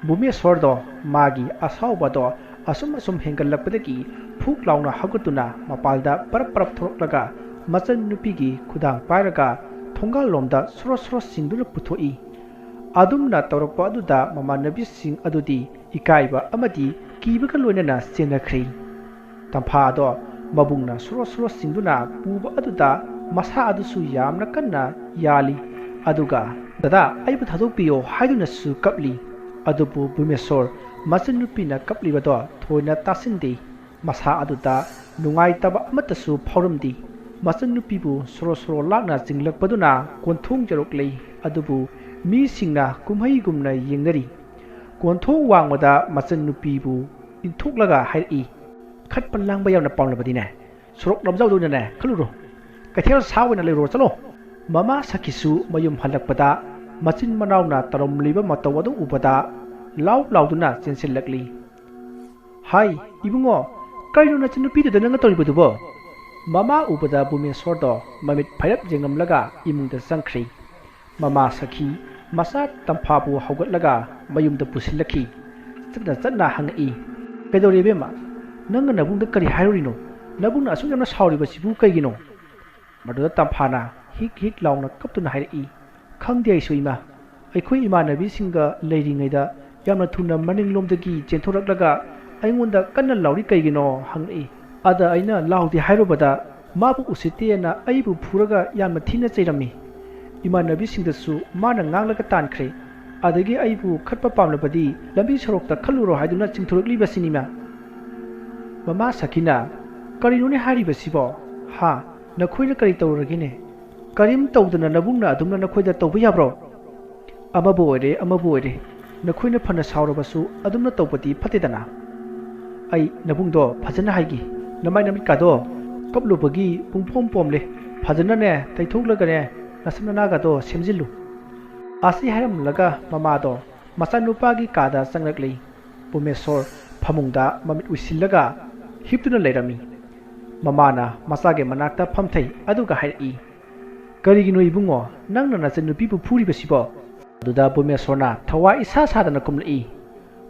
ꯕꯨꯃꯦꯁꯣꯔꯗꯣ ꯃꯥꯒꯤ ꯑꯁꯥꯎꯕꯗꯣ ꯑꯁꯨꯝ ꯑꯁꯨꯝ ꯍꯦꯟꯒꯠꯂꯛꯄꯗꯒꯤ ꯐꯨꯛ ꯂꯥꯎꯅ ꯍꯧꯒꯠꯇꯨꯅ ꯃꯄꯥꯜꯗ ꯄꯔꯞ ꯄꯔꯞ ꯊꯣꯛꯂꯛꯂꯒ ꯃꯆꯟꯅꯨꯄꯤꯒꯤ ꯈꯨꯗꯥꯡ ꯄꯥꯏꯔꯒ ꯊꯣꯡꯒꯥꯜꯂꯣꯝꯗ ꯁꯣꯔꯣ ꯁꯣꯔꯣ ꯁꯤꯡꯗꯨꯅ ꯄꯨꯊꯣꯛꯏ꯫ ꯑꯗꯨꯝꯅ ꯇꯧꯔꯛꯄ ꯑꯗꯨꯗ ꯃꯃꯥꯟꯅꯕꯤꯁꯤꯡ ꯑꯗꯨꯗꯤ ꯏꯀꯥꯏꯕ ꯑꯃꯗꯤ ꯀꯤꯕꯒ ꯂꯣꯏꯅꯅ ꯆꯦꯟꯅꯈ꯭ꯔꯤ꯫ ꯇꯝꯐꯥ ꯑꯗꯣ ꯃꯕꯨꯡꯅ ꯁꯣꯔꯣ ꯁꯣꯔꯣ ꯆꯤꯡꯗꯨꯅ ꯄꯨꯕ ꯑꯗꯨꯗ ꯃꯁꯥ ꯑꯗꯨꯁꯨ ꯌꯥꯝꯅ ꯀꯟꯅ ꯌꯥꯜꯂꯤ꯫ ꯑꯗꯨꯒ "ꯗꯗꯥ, ꯑꯩꯕꯨ ꯊꯥꯗꯣꯛꯄꯤꯌꯣ" ꯍꯥꯏꯗꯨꯅꯁꯨ ꯀꯞꯂꯤ꯫ ꯑꯗꯨꯕꯨ ꯕꯨꯃꯦꯁꯣꯔ ꯃꯆꯟꯅꯨꯄꯤꯅ ꯀꯞꯂꯤꯕꯗꯣ ꯊꯣꯏꯅ ꯇꯥꯁꯤꯟꯗꯦ꯫ ꯃꯁꯥ ꯑꯗꯨꯗ ꯅꯨꯡꯉꯥꯏꯇꯕ ꯑꯃꯠꯇꯁꯨ ꯐꯥꯎꯔꯝꯗꯦ꯫ ꯃꯆꯟꯅꯨꯄꯤꯕꯨ ꯁꯣꯔꯣ ꯁꯣꯔꯣ ꯂꯥꯛꯅ ꯆꯤꯡꯂꯛꯄꯗꯨꯅ ꯀꯣꯟꯊꯣꯡ ꯌꯧꯔꯛꯂꯦ꯫ ꯑꯗꯨꯕꯨ ꯃꯤꯁꯤꯡꯅ ꯀꯨꯝꯍꯩꯒꯨꯝꯅ ꯌꯦꯡꯅꯔꯤ꯫ ꯀꯣꯟꯊꯣꯡ ꯋꯥꯡꯃꯗ ꯃꯆꯟꯅꯨꯄꯤꯕꯨ ꯏꯟꯊꯣꯛꯂꯒ ꯍꯥꯏꯔꯛꯏ, "ꯈꯠꯄ ꯂꯥꯡꯕ ꯌꯥꯝꯅ ꯄꯥꯝꯂꯕꯗꯤꯅꯦ, ꯁꯣꯔꯣꯛ ꯂꯝꯖꯥꯎꯗ ꯑꯣꯏꯅꯅꯦ ꯈꯜꯂꯨꯔꯣ꯫ ꯀꯩꯊꯦꯜ ꯁꯥ ꯑꯣꯏꯅ ꯂꯩꯔꯨꯔꯣ, ꯆꯠꯂꯣ"꯫ ꯃꯃꯥ ꯁꯈꯤꯁꯨ ꯃꯌꯨꯝ ꯍꯜꯂꯛꯄꯗ ꯃꯆꯤꯟ ꯃꯅꯥꯎꯅ ꯇꯧꯔꯝꯂꯤꯕ ꯃꯇꯧ ꯑꯗꯨ ꯎꯕꯗ ꯂꯥꯎ ꯂꯥꯎꯗꯨꯅ ꯆꯦꯟꯁꯤꯜꯂꯛꯂꯤ꯫ "ꯍꯥꯏ, ꯏꯕꯨꯡꯉꯣ, ꯀꯔꯤꯅꯣ ꯅꯆꯟꯅꯨꯄꯤꯗꯨꯗ ꯅꯪꯅ ꯇꯧꯔꯤꯕꯗꯨꯕꯣ?" ꯃꯃꯥ ꯎꯕꯗ ꯕꯨꯃꯦꯁꯣꯔꯗꯣ ꯃꯃꯤꯠ ꯐꯩꯔꯞ ꯌꯦꯡꯂꯝꯂꯒ ꯏꯃꯨꯡꯗ ꯆꯪꯈ꯭ꯔꯤ꯫ ꯃꯃꯥ ꯁꯈꯤ ꯃꯆꯥ ꯇꯝꯐꯥꯕꯨ ꯍꯧꯒꯠꯂꯒ ꯃꯌꯨꯝꯗ ꯄꯨꯁꯤꯜꯂꯛꯈꯤ꯫ ꯆꯠꯅ ꯆꯠꯅ ꯍꯪꯉꯛꯏ, "ꯀꯩꯗꯧꯔꯦ ꯏꯕꯦꯝꯃ? ꯅꯪꯅ ꯅꯕꯨꯡꯗ ꯀꯔꯤ ꯍꯥꯏꯔꯨꯔꯤꯅꯣ? ꯅꯕꯨꯡꯅ ꯑꯁꯨꯛ ꯌꯥꯝꯅ ꯁꯥꯎꯔꯤꯕꯁꯤꯕꯨ ꯀꯩꯒꯤꯅꯣ?" ꯃꯗꯨꯗ ꯇꯝꯐꯥꯅ ꯍꯤꯛ ꯍꯤꯛ ꯂꯥꯎꯅ ꯀꯞꯇꯨꯅ ꯍꯥꯏꯔꯛꯏ, "ꯈꯪꯗꯦ ꯑꯩꯁꯨ ꯏꯃꯥ꯫ ꯑꯩꯈꯣꯏ ꯏꯃꯥꯟꯅꯕꯤꯁꯤꯡꯒ ꯂꯩꯔꯤꯉꯩꯗ ꯌꯥꯝꯅ ꯊꯨꯅ ꯃꯅꯤꯡꯂꯣꯝꯗꯒꯤ ꯆꯦꯟꯊꯣꯔꯛꯂꯒ ꯑꯩꯉꯣꯟꯗ ꯀꯟꯅ ꯂꯥꯎꯔꯤ ꯀꯩꯒꯤꯅꯣ?" ꯍꯪꯂꯛꯏ꯫ ꯑꯗ ꯑꯩꯅ ꯂꯥꯎꯗꯦ ꯍꯥꯏꯔꯨꯕꯗ ꯃꯥꯕꯨ ꯎꯁꯤꯠꯇꯦꯅ ꯑꯩꯕꯨ ꯐꯨꯔꯒ ꯌꯥꯝꯅ ꯊꯤꯅ ꯆꯩꯔꯝꯃꯤ꯫ ꯏꯃꯥꯟꯅꯕꯤꯁꯤꯡꯗꯁꯨ ꯃꯥꯅ ꯉꯥꯡꯂꯒ ꯇꯥꯟꯈ꯭ꯔꯦ꯫ ꯑꯗꯒꯤ ꯑꯩꯕꯨ ꯈꯠꯄ ꯄꯥꯝꯂꯕꯗꯤ ꯂꯝꯕꯤ ꯁꯣꯔꯣꯛꯇ ꯈꯠꯂꯨꯔꯣ ꯍꯥꯏꯗꯨꯅ ꯆꯤꯡꯊꯣꯔꯛꯂꯤꯕꯁꯤꯅꯤꯃ꯫ ꯃꯃꯥ ꯁꯈꯤꯅ, "ꯀꯔꯤꯅꯣꯅꯦ ꯍꯥꯏꯔꯤꯕꯁꯤꯕꯣ? ꯍꯥ? ꯅꯈꯣꯏꯅ ꯀꯔꯤ ꯇꯧꯔꯨꯔꯒꯦꯅꯦ? "ꯀꯔꯤꯝ ꯇꯧꯗꯅ ꯅꯕꯨꯡꯅ ꯑꯗꯨꯝꯅ ꯅꯈꯣꯏꯗ ꯇꯧꯕ ꯌꯥꯕ꯭ꯔꯣ? ꯑꯃꯕꯨ ꯑꯣꯏꯔꯦ, ꯑꯃꯕꯨ ꯑꯣꯏꯔꯦ, ꯅꯈꯣꯏꯅ ꯐꯅ ꯁꯥꯎꯔꯕꯁꯨ ꯑꯗꯨꯝꯅ ꯇꯧꯕꯗꯤ ꯐꯠꯇꯦꯗꯅ꯫ ꯑꯩ ꯅꯕꯨꯡꯗꯣ ꯐꯖꯅ ꯍꯥꯏꯒꯦ꯫ ꯅꯃꯥꯏ ꯅꯃꯤꯠꯀꯥꯗꯣ ꯀꯞꯂꯨꯕꯒꯤ ꯄꯨꯡꯄꯣꯝ ꯄꯣꯝꯂꯦ꯫ ꯐꯖꯅꯅꯦ ꯇꯩꯊꯣꯛꯂꯒꯅꯦ ꯅꯁꯝ ꯅꯅꯥꯒꯗꯣ ꯁꯦꯝꯖꯤꯜꯂꯨ"꯫ ꯑꯁꯤ ꯍꯥꯏꯔꯝꯂꯒ ꯃꯃꯥꯗꯣ ꯃꯆꯥꯅꯨꯄꯥꯒꯤ ꯀꯥꯗ ꯆꯪꯂꯛꯂꯤ꯫ ꯄꯨꯃꯦꯁꯣꯔ ꯐꯃꯨꯡꯗ ꯃꯃꯤꯠ ꯎꯏꯁꯤꯜꯂꯒ ꯍꯤꯞꯇꯨꯅ ꯂꯩꯔꯝꯃꯤ꯫ ꯃꯃꯥꯅ ꯃꯆꯥꯒꯤ ꯃꯅꯥꯛꯇ ꯐꯝꯊꯩ, ꯑꯗꯨꯒ ꯍꯥꯏꯔꯛꯏ, "ꯀꯔꯤꯒꯤꯅꯣ ꯏꯕꯨꯡꯉꯣ, ꯅꯪꯅ ꯅꯆꯟꯅꯨꯄꯤꯕꯨ ꯐꯨꯔꯤꯕꯁꯤꯕꯣ?" ꯑꯗꯨꯗ ꯄꯨꯃꯦꯁꯣꯔꯅ ꯊꯋꯥꯏ ꯏꯁꯥ ꯁꯥꯗꯅ ꯈꯨꯝꯂꯛꯏ,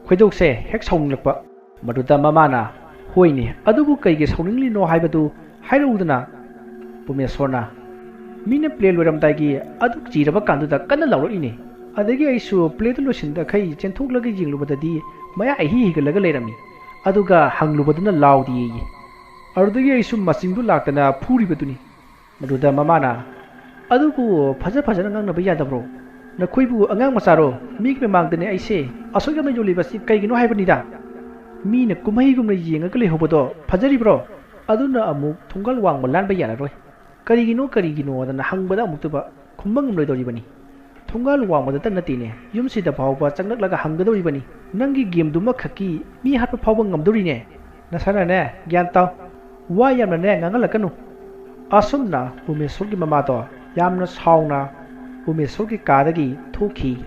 ꯈꯣꯏꯗꯧꯁꯦ ꯍꯦꯛ ꯁꯥꯎꯅꯤꯡꯂꯛꯄ꯫ ꯃꯗꯨꯗ ꯃꯃꯥꯅ, "ꯍꯣꯏꯅꯦ, ꯑꯗꯨꯕꯨ ꯀꯩꯒꯤ ꯁꯥꯎꯅꯤꯡꯂꯤꯅꯣ ꯍꯥꯏꯕꯗꯨ ꯍꯥꯏꯔꯛꯎꯗꯅ"꯫ ꯄꯨꯃꯦꯁꯣꯔꯅ, "ꯃꯤꯅ ꯄ꯭ꯂꯦ ꯂꯣꯏꯔꯝꯗꯥꯏꯒꯤ ꯑꯗꯨꯛ ꯆꯤꯔꯕ ꯀꯥꯟꯗꯨꯗ ꯀꯟꯅ ꯂꯥꯎꯔꯛꯏꯅꯦ꯫ ꯑꯗꯒꯤ ꯑꯩꯁꯨ ꯄ꯭ꯂꯦꯗꯨ ꯂꯣꯏꯁꯤꯟꯗꯈꯩ ꯆꯦꯟꯊꯣꯛꯂꯒ ꯌꯦꯡꯂꯨꯕꯗꯗꯤ ꯃꯌꯥ ꯏꯍꯤ ꯍꯤꯒꯠꯂꯒ ꯂꯩꯔꯝꯃꯤ꯫ ꯑꯗꯨꯒ ꯍꯪꯂꯨꯕꯗꯅ ꯂꯥꯎꯗꯦꯌꯦ꯫ ꯑꯗꯨꯗꯒꯤ ꯑꯩꯁꯨ ꯃꯆꯤꯡꯗꯨ ꯂꯥꯛꯇꯅ ꯐꯨꯔꯤꯕꯗꯨꯅꯤ"꯫ ꯃꯗꯨꯗ ꯃꯃꯥꯅ, "ꯑꯗꯨꯕꯨ ꯐꯖ ꯐꯖꯅ ꯉꯥꯡꯅꯕ ꯌꯥꯗꯕ꯭ꯔꯣ? ꯅꯈꯣꯏꯕꯨ ꯑꯉꯥꯡ ꯃꯆꯥꯔꯣ? ꯃꯤꯒꯤ ꯃꯃꯥꯡꯗꯅꯦ ꯑꯩꯁꯦ ꯑꯁꯨꯛ ꯌꯥꯝꯅ ꯌꯣꯜꯂꯤꯕꯁꯤ ꯀꯩꯒꯤꯅꯣ ꯍꯥꯏꯕꯅꯤꯗ꯫ ꯃꯤꯅ ꯀꯨꯝꯍꯩꯒꯨꯝꯅ ꯌꯦꯡꯉꯒ ꯂꯩꯍꯧꯕꯗꯣ ꯐꯖꯔꯤꯕ꯭ꯔꯣ? ꯑꯗꯨꯅ ꯑꯃꯨꯛ ꯊꯣꯡꯒꯥꯜ ꯋꯥꯡꯃ ꯂꯥꯟꯕ ꯌꯥꯔꯔꯣꯏ꯫ ꯀꯔꯤꯒꯤꯅꯣ, ꯀꯔꯤꯒꯤꯅꯣꯗꯅ ꯍꯪꯕꯗ ꯑꯃꯨꯛꯇꯕ ꯈꯨꯝꯕ ꯉꯝꯂꯣꯏꯗꯧꯔꯤꯕꯅꯤ꯫ ꯊꯣꯡꯒꯥꯜ ꯋꯥꯡꯃꯗꯇ ꯅꯠꯇꯦꯅꯦ, ꯌꯨꯝꯁꯤꯗ ꯐꯥꯎꯕ ꯆꯪꯂꯛꯂꯒ ꯍꯪꯒꯗꯧꯔꯤꯕꯅꯤ꯫ ꯅꯪꯒꯤ ꯒꯦꯝꯗꯨꯃꯈꯛꯀꯤ ꯃꯤ ꯍꯥꯠꯄ ꯐꯥꯎꯕ ꯉꯝꯗꯧꯔꯤꯅꯦ꯫ ꯅꯁꯥꯅꯅꯦ ꯒ꯭ꯌꯥꯟ ꯇꯥꯎ꯫ ꯋꯥ ꯌꯥꯝꯅꯅꯦ ꯉꯥꯡꯍꯜꯂꯛꯀꯅꯨ"꯫ ꯑꯁꯨꯝꯅ ꯄꯨꯃꯦꯁꯣꯔꯒꯤ ꯃꯃꯥꯗꯣ ꯌꯥꯝꯅ ꯁꯥꯎꯅ ꯄꯨꯃꯦꯁꯣꯔꯒꯤ ꯀꯥꯗꯒꯤ ꯊꯣꯛꯈꯤ꯫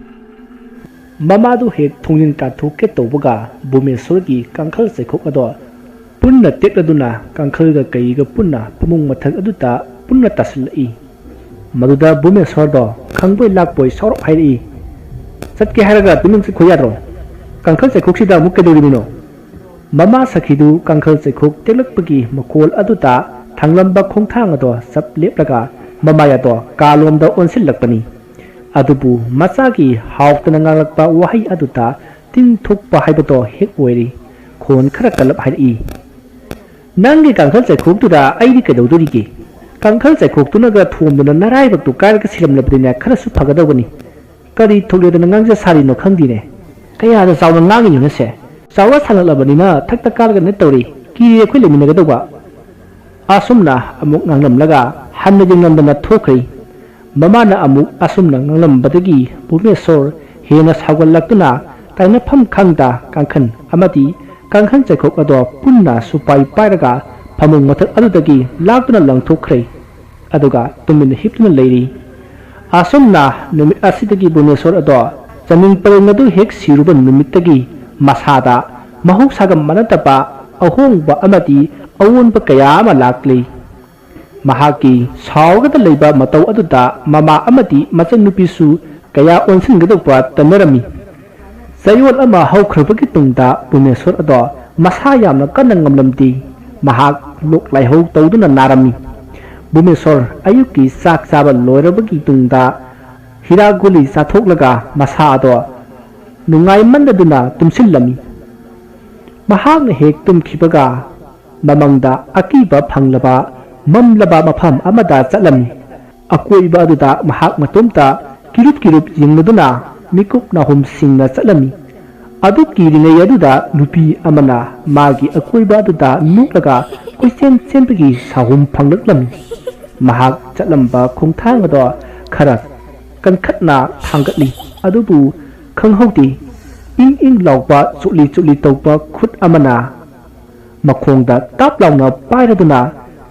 ꯃꯃꯥꯗꯨ ꯍꯦꯛ ꯊꯣꯡꯖꯤꯟ ꯀꯥꯟꯊꯣꯛꯀꯦ ꯇꯧꯕꯒ ꯕꯨꯃꯦꯁꯣꯔꯒꯤ ꯀꯥꯡꯈꯜ ꯆꯩꯈꯣꯛ ꯑꯗꯣ ꯄꯨꯟꯅ ꯇꯦꯛꯂꯗꯨꯅ ꯀꯥꯡꯈꯜꯒ ꯀꯩꯒ ꯄꯨꯟꯅ ꯐꯃꯨꯡ ꯃꯊꯛ ꯑꯗꯨꯗ ꯄꯨꯟꯅ ꯇꯥꯁꯤꯜꯂꯛꯏ꯫ ꯃꯗꯨꯗ ꯕꯨꯃꯦꯁꯣꯔꯗꯣ ꯈꯪꯕꯣꯏ ꯂꯥꯛꯄꯣꯏ ꯁꯥꯎꯔꯞ ꯍꯥꯏꯔꯛꯏ, "ꯆꯠꯀꯦ ꯍꯥꯏꯔꯒ ꯇꯨꯃꯤꯟ ꯆꯠꯈꯣ ꯌꯥꯗ꯭ꯔꯣ? ꯀꯥꯡꯈꯜ ꯆꯩꯈꯣꯛꯁꯤꯗ ꯑꯃꯨꯛ ꯀꯩꯗꯧꯔꯤꯕꯅꯣ?" ꯃꯃꯥ ꯁꯈꯤꯗꯨ ꯀꯥꯡꯈꯜ ꯆꯩꯈꯣꯛ ꯇꯦꯛꯂꯛꯄꯒꯤ ꯃꯈꯣꯜ ꯑꯗꯨꯗ ꯊꯥꯡꯂꯝꯕ ꯈꯣꯡꯊꯥꯡ ꯑꯗꯣ ꯆꯞ ꯂꯦꯞꯂꯒ ꯃꯃꯥꯏ ꯑꯗꯣ ꯀꯥꯂꯣꯝꯗ ꯑꯣꯟꯁꯤꯜꯂꯛꯄꯅꯤ꯫ ꯑꯗꯨꯕꯨ ꯃꯆꯥꯒꯤ ꯍꯥꯎꯇꯅ ꯉꯥꯡꯂꯛꯄ ꯋꯥꯍꯩ ꯑꯗꯨꯗ ꯇꯤꯟ ꯊꯣꯛꯄ ꯍꯥꯏꯕꯗꯣ ꯍꯦꯛ ꯑꯣꯏꯔꯤ꯫ ꯈꯣꯟ ꯈꯔ ꯀꯜꯂꯞ ꯍꯥꯏꯔꯛꯏ, "ꯅꯪꯒꯤ ꯀꯥꯡꯈꯜ ꯆꯩꯈꯣꯛꯇꯨꯗ ꯑꯩꯗꯤ ꯀꯩꯗꯧꯗꯣꯔꯤꯒꯦ? ꯀꯥꯡꯈꯜ ꯆꯩꯈꯣꯛꯇꯨꯅꯒ ꯊꯣꯝꯗꯨꯅ ꯅꯔꯥꯏꯕꯛꯇꯨ ꯀꯥꯏꯔꯒ ꯁꯤꯔꯝꯂꯕꯗꯤꯅꯦ ꯈꯔꯁꯨ ꯐꯒꯗꯧꯕꯅꯤ꯫ ꯀꯔꯤ ꯊꯣꯛꯂꯦꯗꯅ ꯉꯥꯡꯖ ꯁꯥꯔꯤꯅꯣ ꯈꯪꯗꯦꯅꯦ꯫ ꯀꯌꯥꯗ ꯆꯥꯎꯅ ꯉꯥꯡꯉꯤꯅꯣ ꯅꯁꯦ? ꯆꯥꯎꯔ ꯁꯥꯡꯉꯛꯂꯕꯅꯤꯅ ꯊꯛꯇ ꯀꯥꯔꯒ ꯅꯠꯇꯧꯔꯤ꯫ ꯀꯤꯔꯦ ꯑꯩꯈꯣꯏ ꯂꯩꯃꯤꯟꯅꯒꯗꯧꯕ"꯫ ꯑꯁꯨꯝꯅ ꯑꯃꯨꯛ ꯉꯥꯡꯂꯝꯂꯒ ꯍꯟꯅ ꯌꯦꯡꯂꯝꯗꯅ ꯊꯣꯛꯈ꯭ꯔꯦ꯫ ꯃꯃꯥꯅ ꯑꯃꯨꯛ ꯑꯁꯨꯝꯅ ꯉꯥꯡꯂꯝꯕꯗꯒꯤ ꯚꯨꯕꯅꯦꯁꯣꯔ ꯍꯦꯟꯅ ꯁꯥꯎꯒꯠꯂꯛꯇꯨꯅ ꯇꯥꯏꯅꯐꯝ ꯈꯪꯗ ꯀꯥꯡꯈꯟ ꯑꯃꯗꯤ ꯀꯥꯡꯈꯟ ꯆꯩꯈꯣꯛ ꯑꯗꯣ ꯄꯨꯟꯅ ꯁꯨꯄꯥꯏ ꯄꯥꯏꯔꯒ ꯐꯃꯨꯡ ꯃꯊꯛ ꯑꯗꯨꯗꯒꯤ ꯂꯥꯛꯇꯨꯅ ꯂꯪꯊꯣꯛꯈ꯭ꯔꯦ꯫ ꯑꯗꯨꯒ ꯇꯨꯃꯤꯟꯅ ꯍꯤꯞꯇꯨꯅ ꯂꯩꯔꯤ꯫ ꯑꯁꯨꯝꯅ ꯅꯨꯃꯤꯠ ꯑꯁꯤꯗꯒꯤ ꯚꯨꯕꯅꯦꯁꯣꯔ ꯑꯗꯣ ꯆꯥꯅꯤꯡ ꯄꯔꯦꯡ ꯑꯗꯨ ꯍꯦꯛ ꯁꯤꯔꯨꯕ ꯅꯨꯃꯤꯠꯇꯒꯤ ꯃꯁꯥꯗ ꯃꯍꯧꯁꯥꯒ ꯃꯥꯟꯅꯗꯕ ꯑꯍꯣꯡꯕ ꯑꯃꯗꯤ ꯑꯑꯣꯟꯕ ꯀꯌꯥ ꯑꯃ ꯂꯥꯛꯂꯤ꯫ ꯃꯍꯥꯛꯀꯤ ꯁꯥꯎꯔꯒꯗ ꯂꯩꯕ ꯃꯇꯧ ꯑꯗꯨꯗ ꯃꯃꯥ ꯑꯃꯗꯤ ꯃꯆꯟꯅꯨꯄꯤꯁꯨ ꯀꯌꯥ ꯑꯣꯟꯁꯤꯟꯒꯗꯧꯕ ꯇꯟꯅꯔꯝꯃꯤ꯫ ꯆꯌꯣꯜ ꯑꯃ ꯍꯧꯈ꯭ꯔꯕꯒꯤ ꯇꯨꯡꯗ ꯚꯨꯕꯅꯦꯁꯣꯔ ꯑꯗꯣ ꯃꯁꯥ ꯌꯥꯝꯅ ꯀꯟꯅ ꯉꯝꯂꯝꯗꯦ꯫ ꯃꯍꯥꯛ ꯂꯣꯛ ꯂꯥꯏꯍꯧ ꯇꯧꯗꯨꯅ ꯅꯥꯔꯝꯃꯤ꯫ ꯚꯨꯕꯅꯦꯁꯣꯔ ꯑꯌꯨꯛꯀꯤ ꯆꯥꯛ ꯆꯥꯕ ꯂꯣꯏꯔꯕꯒꯤ ꯇꯨꯡꯗ ꯍꯤꯗꯥꯛ ꯒꯨꯂꯤ ꯆꯥꯊꯣꯛꯂꯒ ꯃꯁꯥ ꯑꯗꯣ ꯅꯨꯡꯉꯥꯏꯃꯟꯗꯗꯨꯅ ꯇꯨꯝꯁꯤꯜꯂꯝꯃꯤ꯫ ꯃꯍꯥꯛꯅ ꯍꯦꯛ ꯇꯨꯝꯈꯤꯕꯒ ꯃꯃꯪꯗ ꯑꯀꯤꯕ ꯐꯪꯂꯕ ꯃꯝꯂꯕ ꯃꯐꯝ ꯑꯃꯗ ꯆꯠꯂꯝꯃꯤ꯫ ꯑꯀꯣꯏꯕ ꯑꯗꯨꯗ ꯃꯍꯥꯛ ꯃꯇꯣꯝꯇ ꯀꯤꯔꯨꯞ ꯀꯤꯔꯨꯞ ꯌꯦꯡꯂꯗꯨꯅ ꯃꯤꯀꯨꯞ ꯅꯥꯍꯨꯝ ꯁꯤꯡꯅ ꯆꯠꯂꯝꯃꯤ꯫ ꯑꯗꯨ ꯀꯤꯔꯤꯉꯩ ꯑꯗꯨꯗ ꯅꯨꯄꯤ ꯑꯃꯅ ꯃꯥꯒꯤ ꯑꯀꯣꯏꯕ ꯑꯗꯨꯗ ꯅꯣꯛꯂꯒ ꯀꯣꯏꯆꯦꯟ ꯆꯦꯟꯕꯒꯤ ꯁꯥꯍꯨꯝ ꯐꯪꯂꯛꯂꯝꯃꯤ꯫ ꯃꯍꯥꯛ ꯆꯠꯂꯝꯕ ꯈꯣꯡꯊꯥꯡ ꯑꯗꯣ ꯈꯔ ꯀꯟꯈꯠꯅ ꯊꯥꯡꯒꯠꯂꯤ꯫ ꯑꯗꯨꯕꯨ ꯈꯪꯍꯧꯗꯦ, ꯏꯪ ꯏꯪ ꯂꯥꯎꯕ ꯆꯣꯠꯂꯤ ꯆꯣꯠꯂꯤ ꯇꯧꯕ ꯈꯨꯠ ꯑꯃꯅ ꯃꯈꯣꯡꯗ ꯇꯥꯞ ꯂꯥꯎꯅ ꯄꯥꯏꯔꯗꯨꯅ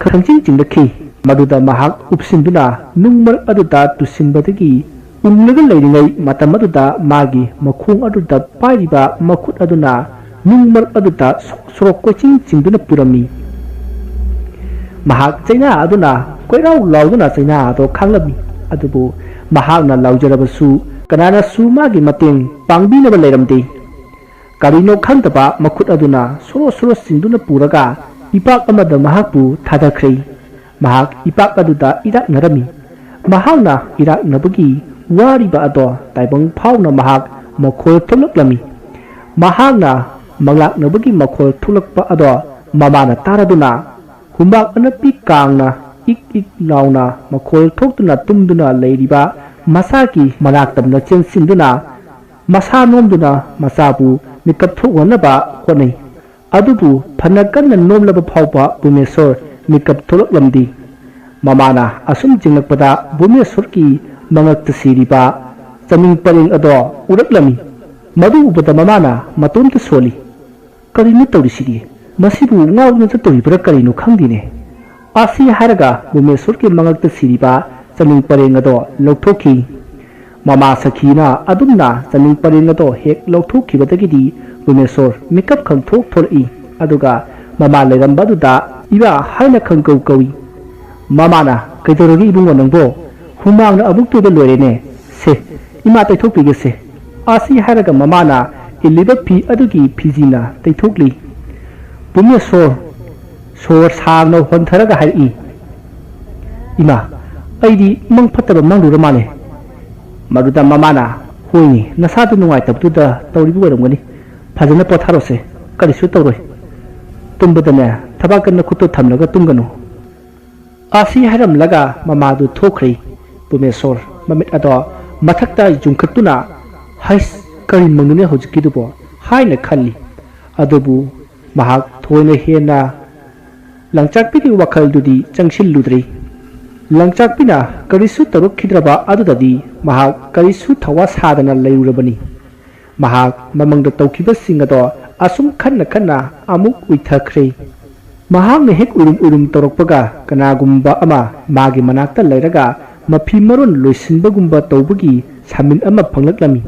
ꯈꯪꯆꯤꯡ ꯆꯤꯡꯂꯛꯈꯤ꯫ ꯃꯗꯨꯗ ꯃꯍꯥꯛ ꯎꯞꯁꯤꯟꯗꯨꯅ ꯅꯨꯡ ꯃꯔꯛ ꯑꯗꯨꯗ ꯇꯨꯁꯤꯟꯕꯗꯒꯤ ꯎꯪꯂꯒ ꯂꯩꯔꯤꯉꯩ ꯃꯇꯝ ꯑꯗꯨꯗ ꯃꯥꯒꯤ ꯃꯈꯣꯡ ꯑꯗꯨꯗ ꯄꯥꯏꯔꯤꯕ ꯃꯈꯨꯠ ꯑꯗꯨꯅ ꯅꯨꯡ ꯃꯔꯛ ꯑꯗꯨꯗ ꯁꯣꯔꯣꯛ ꯁꯣꯔꯣꯛ ꯀꯣꯏꯆꯤꯡ ꯆꯤꯡꯗꯨꯅ ꯄꯨꯔꯝꯃꯤ꯫ ꯃꯍꯥꯛ ꯆꯩꯅꯥ ꯑꯗꯨꯅ ꯀꯣꯏꯔꯥꯎ ꯂꯥꯎꯗꯨꯅ ꯆꯩꯅꯥ ꯑꯗꯣ ꯈꯥꯡꯂꯝꯃꯤ꯫ ꯑꯗꯨꯕꯨ ꯃꯍꯥꯛꯅ ꯂꯥꯎꯖꯔꯕꯁꯨ ꯀꯅꯥꯅꯁꯨ ꯃꯥꯒꯤ ꯃꯇꯦꯡ ꯄꯥꯡꯕꯤꯅꯕ ꯂꯩꯔꯝꯗꯦ꯫ ꯀꯔꯤꯅꯣ ꯈꯪꯗꯕ ꯃꯈꯨꯠ ꯑꯗꯨꯅ ꯁꯣꯔꯣ ꯁꯣꯔꯣ ꯆꯤꯡꯗꯨꯅ ꯄꯨꯔꯒ ꯏꯄꯥꯛ ꯑꯃꯗ ꯃꯍꯥꯛꯄꯨ ꯊꯥꯗꯈ꯭ꯔꯦ꯫ ꯃꯍꯥꯛ ꯏꯄꯥꯛ ꯑꯗꯨꯗ ꯏꯔꯥꯛꯅꯔꯝꯃꯤ꯫ ꯃꯍꯥꯛꯅ ꯏꯔꯥꯛꯅꯕꯒꯤ ꯋꯥꯔꯤꯕ ꯑꯗꯣ ꯇꯥꯏꯕꯪ ꯐꯥꯎꯅ ꯃꯍꯥꯛ ꯃꯈꯣꯜ ꯊꯣꯛꯂꯛꯂꯝꯃꯤ꯫ ꯃꯍꯥꯛꯅ ꯃꯪꯂꯥꯛꯅꯕꯒꯤ ꯃꯈꯣꯜ ꯊꯣꯛꯂꯛꯄ ꯑꯗꯣ ꯃꯃꯥꯅ ꯇꯥꯔꯗꯨꯅ ꯍꯨꯃꯥꯛ ꯑꯅꯞꯄꯤ ꯀꯥꯡꯅ ꯏꯛ ꯏꯛ ꯂꯥꯎꯅ ꯃꯈꯣꯜ ꯊꯣꯛꯇꯨꯅ ꯇꯨꯝꯗꯨꯅ ꯂꯩꯔꯤꯕ ꯃꯆꯥꯒꯤ ꯃꯅꯥꯛꯇ ꯆꯦꯟꯁꯤꯟꯗꯨꯅ ꯃꯁꯥ ꯅꯣꯝꯗꯨꯅ ꯃꯆꯥꯕꯨ ꯃꯤꯀꯞ ꯊꯣꯛꯍꯟꯅꯕ ꯍꯣꯠꯅꯩ꯫ ꯑꯗꯨꯕꯨ ꯐꯅ ꯀꯟꯅ ꯅꯣꯝꯂꯕ ꯐꯥꯎꯕ ꯚꯨꯕꯅꯦꯁꯣꯔ ꯃꯤꯀꯞ ꯊꯣꯛꯂꯛꯂꯝꯗꯦ꯫ ꯃꯃꯥꯅ ꯑꯁꯨꯝ ꯆꯤꯡꯂꯛꯄꯗ ꯚꯨꯃꯦꯁꯣꯔꯒꯤ ꯃꯉꯛꯇ ꯁꯤꯔꯤꯕ ꯆꯥꯅꯤꯡ ꯄꯔꯦꯡ ꯑꯗꯣ ꯎꯔꯛꯂꯝꯃꯤ꯫ ꯃꯗꯨ ꯎꯕꯗ ꯃꯃꯥꯅ ꯃꯇꯣꯝꯇ ꯁꯣꯜꯂꯤ꯫ "ꯀꯔꯤꯅꯣ ꯇꯧꯔꯤꯁꯤꯗꯤ? ꯃꯁꯤꯕꯨ ꯉꯥꯎꯗꯨꯅ ꯆꯠꯇꯣꯔꯤꯕ꯭ꯔꯥ ꯀꯔꯤꯅꯣ ꯈꯪꯗꯦꯅꯦ"꯫ ꯑꯁꯤ ꯍꯥꯏꯔꯒ ꯚꯨꯃꯦꯁꯣꯔꯒꯤ ꯃꯉꯛꯇ ꯁꯤꯔꯤꯕ ꯆꯥꯅꯤꯡ ꯄꯔꯦꯡ ꯑꯗꯣ ꯂꯧꯊꯣꯛꯈꯤ꯫ ꯃꯃꯥ ꯁꯈꯤꯅ ꯑꯗꯨꯝꯅ ꯆꯥꯅꯤꯡ ꯄꯔꯦꯡ ꯑꯗꯣ ꯍꯦꯛ ꯂꯧꯊꯣꯛꯈꯤꯕꯗꯒꯤꯗꯤ ꯚꯨꯃꯦꯁꯣꯔ ꯃꯤꯀꯞ ꯈꯪꯊꯣꯛ ꯊꯣꯛꯂꯛꯏ꯫ ꯑꯗꯨꯒ ꯃꯃꯥ ꯂꯩꯔꯝꯕ ꯑꯗꯨꯗ "ꯏꯃꯥ" ꯍꯥꯏꯅ ꯈꯪꯀꯧ ꯀꯧꯏ꯫ ꯃꯃꯥꯅ, "ꯀꯩꯗꯧꯔꯒꯦ ꯏꯕꯨꯡꯉꯣ ꯅꯪꯕꯣ? ꯍꯨꯃꯥꯡꯅ ꯑꯃꯨꯛ ꯇꯣꯏꯕ ꯂꯣꯏꯔꯦꯅꯦ꯫ ꯁꯦ, ꯏꯃꯥ ꯇꯩꯊꯣꯛꯄꯤꯒꯦꯁꯦ"꯫ ꯑꯁꯤ ꯍꯥꯏꯔꯒ ꯃꯃꯥꯅ ꯏꯜꯂꯤꯕ ꯐꯤ ꯑꯗꯨꯒꯤ ꯐꯤꯖꯤꯅ ꯇꯩꯊꯣꯛꯂꯤ꯫ ꯚꯨꯃꯦꯁꯣꯔ ꯁꯣꯔ ꯁꯥꯡꯅ ꯍꯣꯟꯊꯔꯒ ꯍꯥꯏꯔꯛꯏ, "ꯏꯃꯥ, ꯑꯩꯗꯤ ꯃꯪ ꯐꯠꯇꯕ ꯃꯪꯂꯨꯔ ꯃꯥꯜꯂꯦ"꯫ ꯃꯗꯨꯗ ꯃꯃꯥꯅ, "ꯍꯣꯏꯅꯦ, ꯅꯁꯥꯗꯨ ꯅꯨꯡꯉꯥꯏꯇꯕꯗꯨꯗ ꯇꯧꯔꯤꯕ ꯑꯣꯏꯔꯝꯒꯅꯤ꯫ ꯐꯖꯅ ꯄꯣꯊꯥꯔꯣꯁꯦ, ꯀꯔꯤꯁꯨ ꯇꯧꯔꯣꯏ꯫ ꯇꯨꯝꯕꯗꯅꯦ, ꯊꯕꯥꯛꯇ ꯅꯈꯨꯠꯇꯣ ꯊꯝꯂꯒ ꯇꯨꯝꯒꯅꯨ"꯫ ꯑꯁꯤ ꯍꯥꯏꯔꯝꯂꯒ ꯃꯃꯥꯗꯨ ꯊꯣꯛꯈ꯭ꯔꯦ꯫ ꯚꯨꯃꯦꯁꯣꯔ ꯃꯃꯤꯠ ꯑꯗꯣ ꯃꯊꯛꯇ ꯌꯨꯡꯈꯠꯇꯨꯅ, "ꯍꯩꯁ, ꯀꯔꯤ ꯃꯪꯅꯣꯅꯦ ꯍꯧꯖꯤꯛꯀꯤꯗꯨꯕꯣ?" ꯍꯥꯏꯅ ꯈꯜꯂꯤ꯫ ꯑꯗꯨꯕꯨ ꯃꯍꯥꯛ ꯊꯣꯏꯅ ꯍꯦꯟꯅ ꯂꯪꯆꯥꯛꯄꯤꯒꯤ ꯋꯥꯈꯜꯗꯨꯗꯤ ꯆꯪꯁꯤꯜꯂꯨꯗ꯭ꯔꯤ꯫ ꯂꯪꯆꯥꯛꯄꯤꯅ ꯀꯔꯤꯁꯨ ꯇꯧꯔꯛꯈꯤꯗ꯭ꯔꯕ ꯑꯗꯨꯗꯗꯤ ꯃꯍꯥꯛ ꯀꯔꯤꯁꯨ ꯊꯋꯥ ꯁꯥꯗꯅ ꯂꯩꯔꯨꯔꯕꯅꯤ꯫ ꯃꯍꯥꯛ ꯃꯃꯪꯗ ꯇꯧꯈꯤꯕꯁꯤꯡ ꯑꯗꯣ ꯑꯁꯨꯝ ꯈꯟꯅ ꯈꯟꯅ ꯑꯃꯨꯛ ꯎꯏꯊꯈ꯭ꯔꯦ꯫ ꯃꯍꯥꯛꯅ ꯍꯦꯛ ꯎꯏꯔꯨꯝ ꯎꯏꯔꯨꯝ ꯇꯧꯔꯛꯄꯒ ꯀꯅꯥꯒꯨꯝꯕ ꯑꯃ ꯃꯥꯒꯤ ꯃꯅꯥꯛꯇ ꯂꯩꯔꯒ ꯃꯐꯤ ꯃꯔꯣꯟ ꯂꯣꯏꯁꯤꯟꯕꯒꯨꯝꯕ ꯇꯧꯕꯒꯤ ꯁꯥꯃꯤꯟ ꯑꯃ ꯐꯪꯂꯛꯂꯝꯃꯤ꯫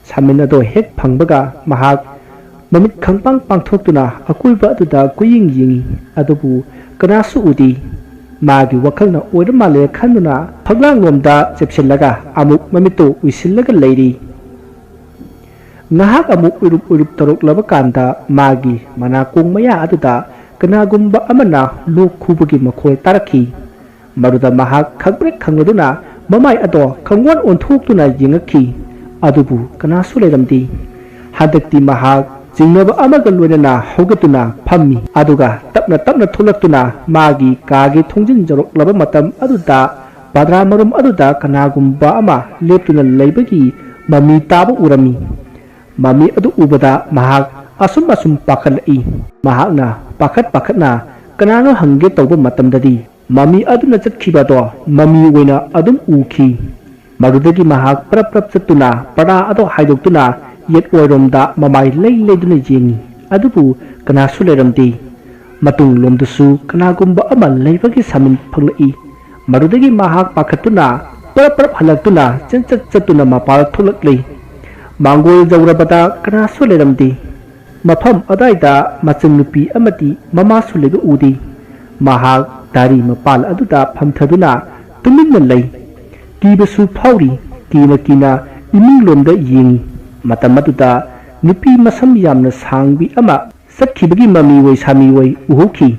ꯁꯥꯃꯤꯟ ꯑꯗꯣ ꯍꯦꯛ ꯐꯪꯕꯒ ꯃꯍꯥꯛ ꯃꯃꯤꯠ ꯈꯪꯄꯥꯡ ꯄꯥꯡꯊꯣꯛꯇꯨꯅ ꯑꯀꯣꯏꯕ ꯑꯗꯨꯗ ꯀꯣꯏꯌꯦꯡ ꯌꯦꯡꯏ꯫ ꯑꯗꯨꯕꯨ ꯀꯅꯥꯁꯨ ꯎꯗꯦ꯫ ꯃꯥꯒꯤ ꯋꯥꯈꯜꯅ ꯑꯣꯏꯔ ꯃꯥꯜꯂꯦ ꯈꯟꯗꯨꯅ ꯐꯛꯂꯥꯡꯂꯣꯝꯗ ꯆꯦꯞꯁꯤꯜꯂꯒ ꯑꯃꯨꯛ ꯃꯃꯤꯠꯇꯨ ꯎꯏꯁꯤꯜꯂꯒ ꯂꯩꯔꯤ꯫ ꯉꯥꯏꯍꯥꯛ ꯑꯃꯨꯛ ꯎꯏꯔꯨꯞ ꯎꯏꯔꯨꯞ ꯇꯧꯔꯛꯂꯕ ꯀꯥꯟꯗ ꯃꯥꯒꯤ ꯃꯅꯥꯀꯣꯡ ꯃꯌꯥ ꯑꯗꯨꯗ ꯀꯅꯥꯒꯨꯝꯕ ꯑꯃꯅ ꯂꯣꯛ ꯈꯨꯕꯒꯤ ꯃꯈꯣꯜ ꯇꯥꯔꯛꯈꯤ꯫ ꯃꯗꯨꯗ ꯃꯍꯥꯛ ꯈꯪꯄ꯭ꯔꯦꯛ ꯈꯪꯂꯗꯨꯅ ꯃꯃꯥꯏ ꯑꯗꯣ ꯈꯪꯑꯣꯟ ꯑꯣꯟꯊꯣꯛꯇꯨꯅ ꯌꯦꯡꯉꯛꯈꯤ꯫ ꯑꯗꯨꯕꯨ ꯀꯅꯥꯁꯨ ꯂꯩꯔꯝꯗꯦ꯫ ꯍꯟꯗꯛꯇꯤ ꯃꯍꯥꯛ ꯆꯤꯡꯅꯕ ꯑꯃꯒ ꯂꯣꯏꯅꯅ ꯍꯧꯒꯠꯇꯨꯅ ꯐꯝꯃꯤ꯫ ꯑꯗꯨꯒ ꯇꯞꯅ ꯇꯞꯅ ꯊꯣꯛꯂꯛꯇꯨꯅ ꯃꯥꯒꯤ ꯀꯥꯒꯤ ꯊꯣꯡꯖꯤꯟ ꯌꯧꯔꯛꯂꯕ ꯃꯇꯝ ꯑꯗꯨꯗ ꯄꯗ꯭ꯔꯥ ꯃꯔꯨꯝ ꯑꯗꯨꯗ ꯀꯅꯥꯒꯨꯝꯕ ꯑꯃ ꯂꯦꯞꯇꯨꯅ ꯂꯩꯕꯒꯤ ꯃꯃꯤ ꯇꯥꯕ ꯎꯔꯝꯃꯤ꯫ ꯃꯃꯤ ꯑꯗꯨ ꯎꯕꯗ ꯃꯍꯥꯛ ꯑꯁꯨꯝ ꯑꯁꯨꯝ ꯄꯥꯈꯠꯂꯛꯏ꯫ ꯃꯍꯥꯛꯅ ꯄꯥꯈꯠ ꯄꯥꯈꯠꯅ ꯀꯅꯥꯅꯣ ꯍꯪꯒꯦ ꯇꯧꯕ ꯃꯇꯝꯗꯗꯤ ꯃꯃꯤ ꯑꯗꯨꯅ ꯆꯠꯈꯤꯕꯗꯣ ꯃꯃꯤ ꯑꯣꯏꯅ ꯑꯗꯨꯝ ꯎꯈꯤ꯫ ꯃꯗꯨꯗꯒꯤ ꯃꯍꯥꯛ ꯄꯔꯞ ꯄꯔꯞ ꯆꯠꯇꯨꯅ ꯄꯔꯥ ꯑꯗꯣ ꯍꯥꯏꯗꯣꯛꯇꯨꯅ ꯌꯦꯠ ꯑꯣꯏꯔꯣꯝꯗ ꯃꯃꯥꯏ ꯂꯩ ꯂꯩꯗꯨꯅ ꯌꯦꯡꯉꯤ꯫ ꯑꯗꯨꯕꯨ ꯀꯅꯥꯁꯨ ꯂꯩꯔꯝꯗꯦ꯫ ꯃꯇꯨꯡꯂꯣꯝꯗꯁꯨ ꯀꯅꯥꯒꯨꯝꯕ ꯑꯃ ꯂꯩꯕꯒꯤ ꯁꯥꯃꯤꯟ ꯐꯪꯂꯛꯏ꯫ ꯃꯗꯨꯗꯒꯤ ꯃꯍꯥꯛ ꯄꯥꯈꯠꯇꯨꯅ ꯄꯔꯞ ꯄꯔꯞ ꯍꯜꯂꯛꯇꯨꯅ ꯆꯦꯟꯆꯠ ꯆꯠꯇꯨꯅ ꯃꯄꯥꯜ ꯊꯣꯛꯂꯛꯂꯤ꯫ ꯃꯥꯡꯒꯣꯜ ꯌꯧꯔꯕꯗ ꯀꯅꯥꯁꯨ ꯂꯩꯔꯝꯗꯦ꯫ ꯃꯐꯝ ꯑꯗꯥꯏꯗ ꯃꯆꯟꯅꯨꯄꯤ ꯑꯃꯗꯤ ꯃꯃꯥꯁꯨ ꯂꯩꯕ ꯎꯗꯦ꯫ ꯃꯍꯥꯛ ꯗꯥꯔꯤ ꯃꯄꯥꯜ ꯑꯗꯨꯗ ꯐꯝꯊꯗꯨꯅ ꯇꯨꯃꯤꯟꯅ ꯂꯩ꯫ ꯀꯤꯕꯁꯨ ꯐꯥꯎꯔꯤ꯫ ꯀꯤꯅ ꯀꯤꯅ ꯏꯃꯨꯡꯂꯣꯝꯗ ꯌꯦꯡꯉꯤ꯫ ꯃꯇꯝ ꯑꯗꯨꯗ ꯅꯨꯄꯤ ꯃꯁꯝ ꯌꯥꯝꯅ ꯁꯥꯡꯕꯤ ꯑꯃ ꯆꯠꯈꯤꯕꯒꯤ ꯃꯃꯤ ꯑꯣꯏ ꯁꯥꯃꯤ ꯑꯣꯏ ꯎꯍꯧꯈꯤ꯫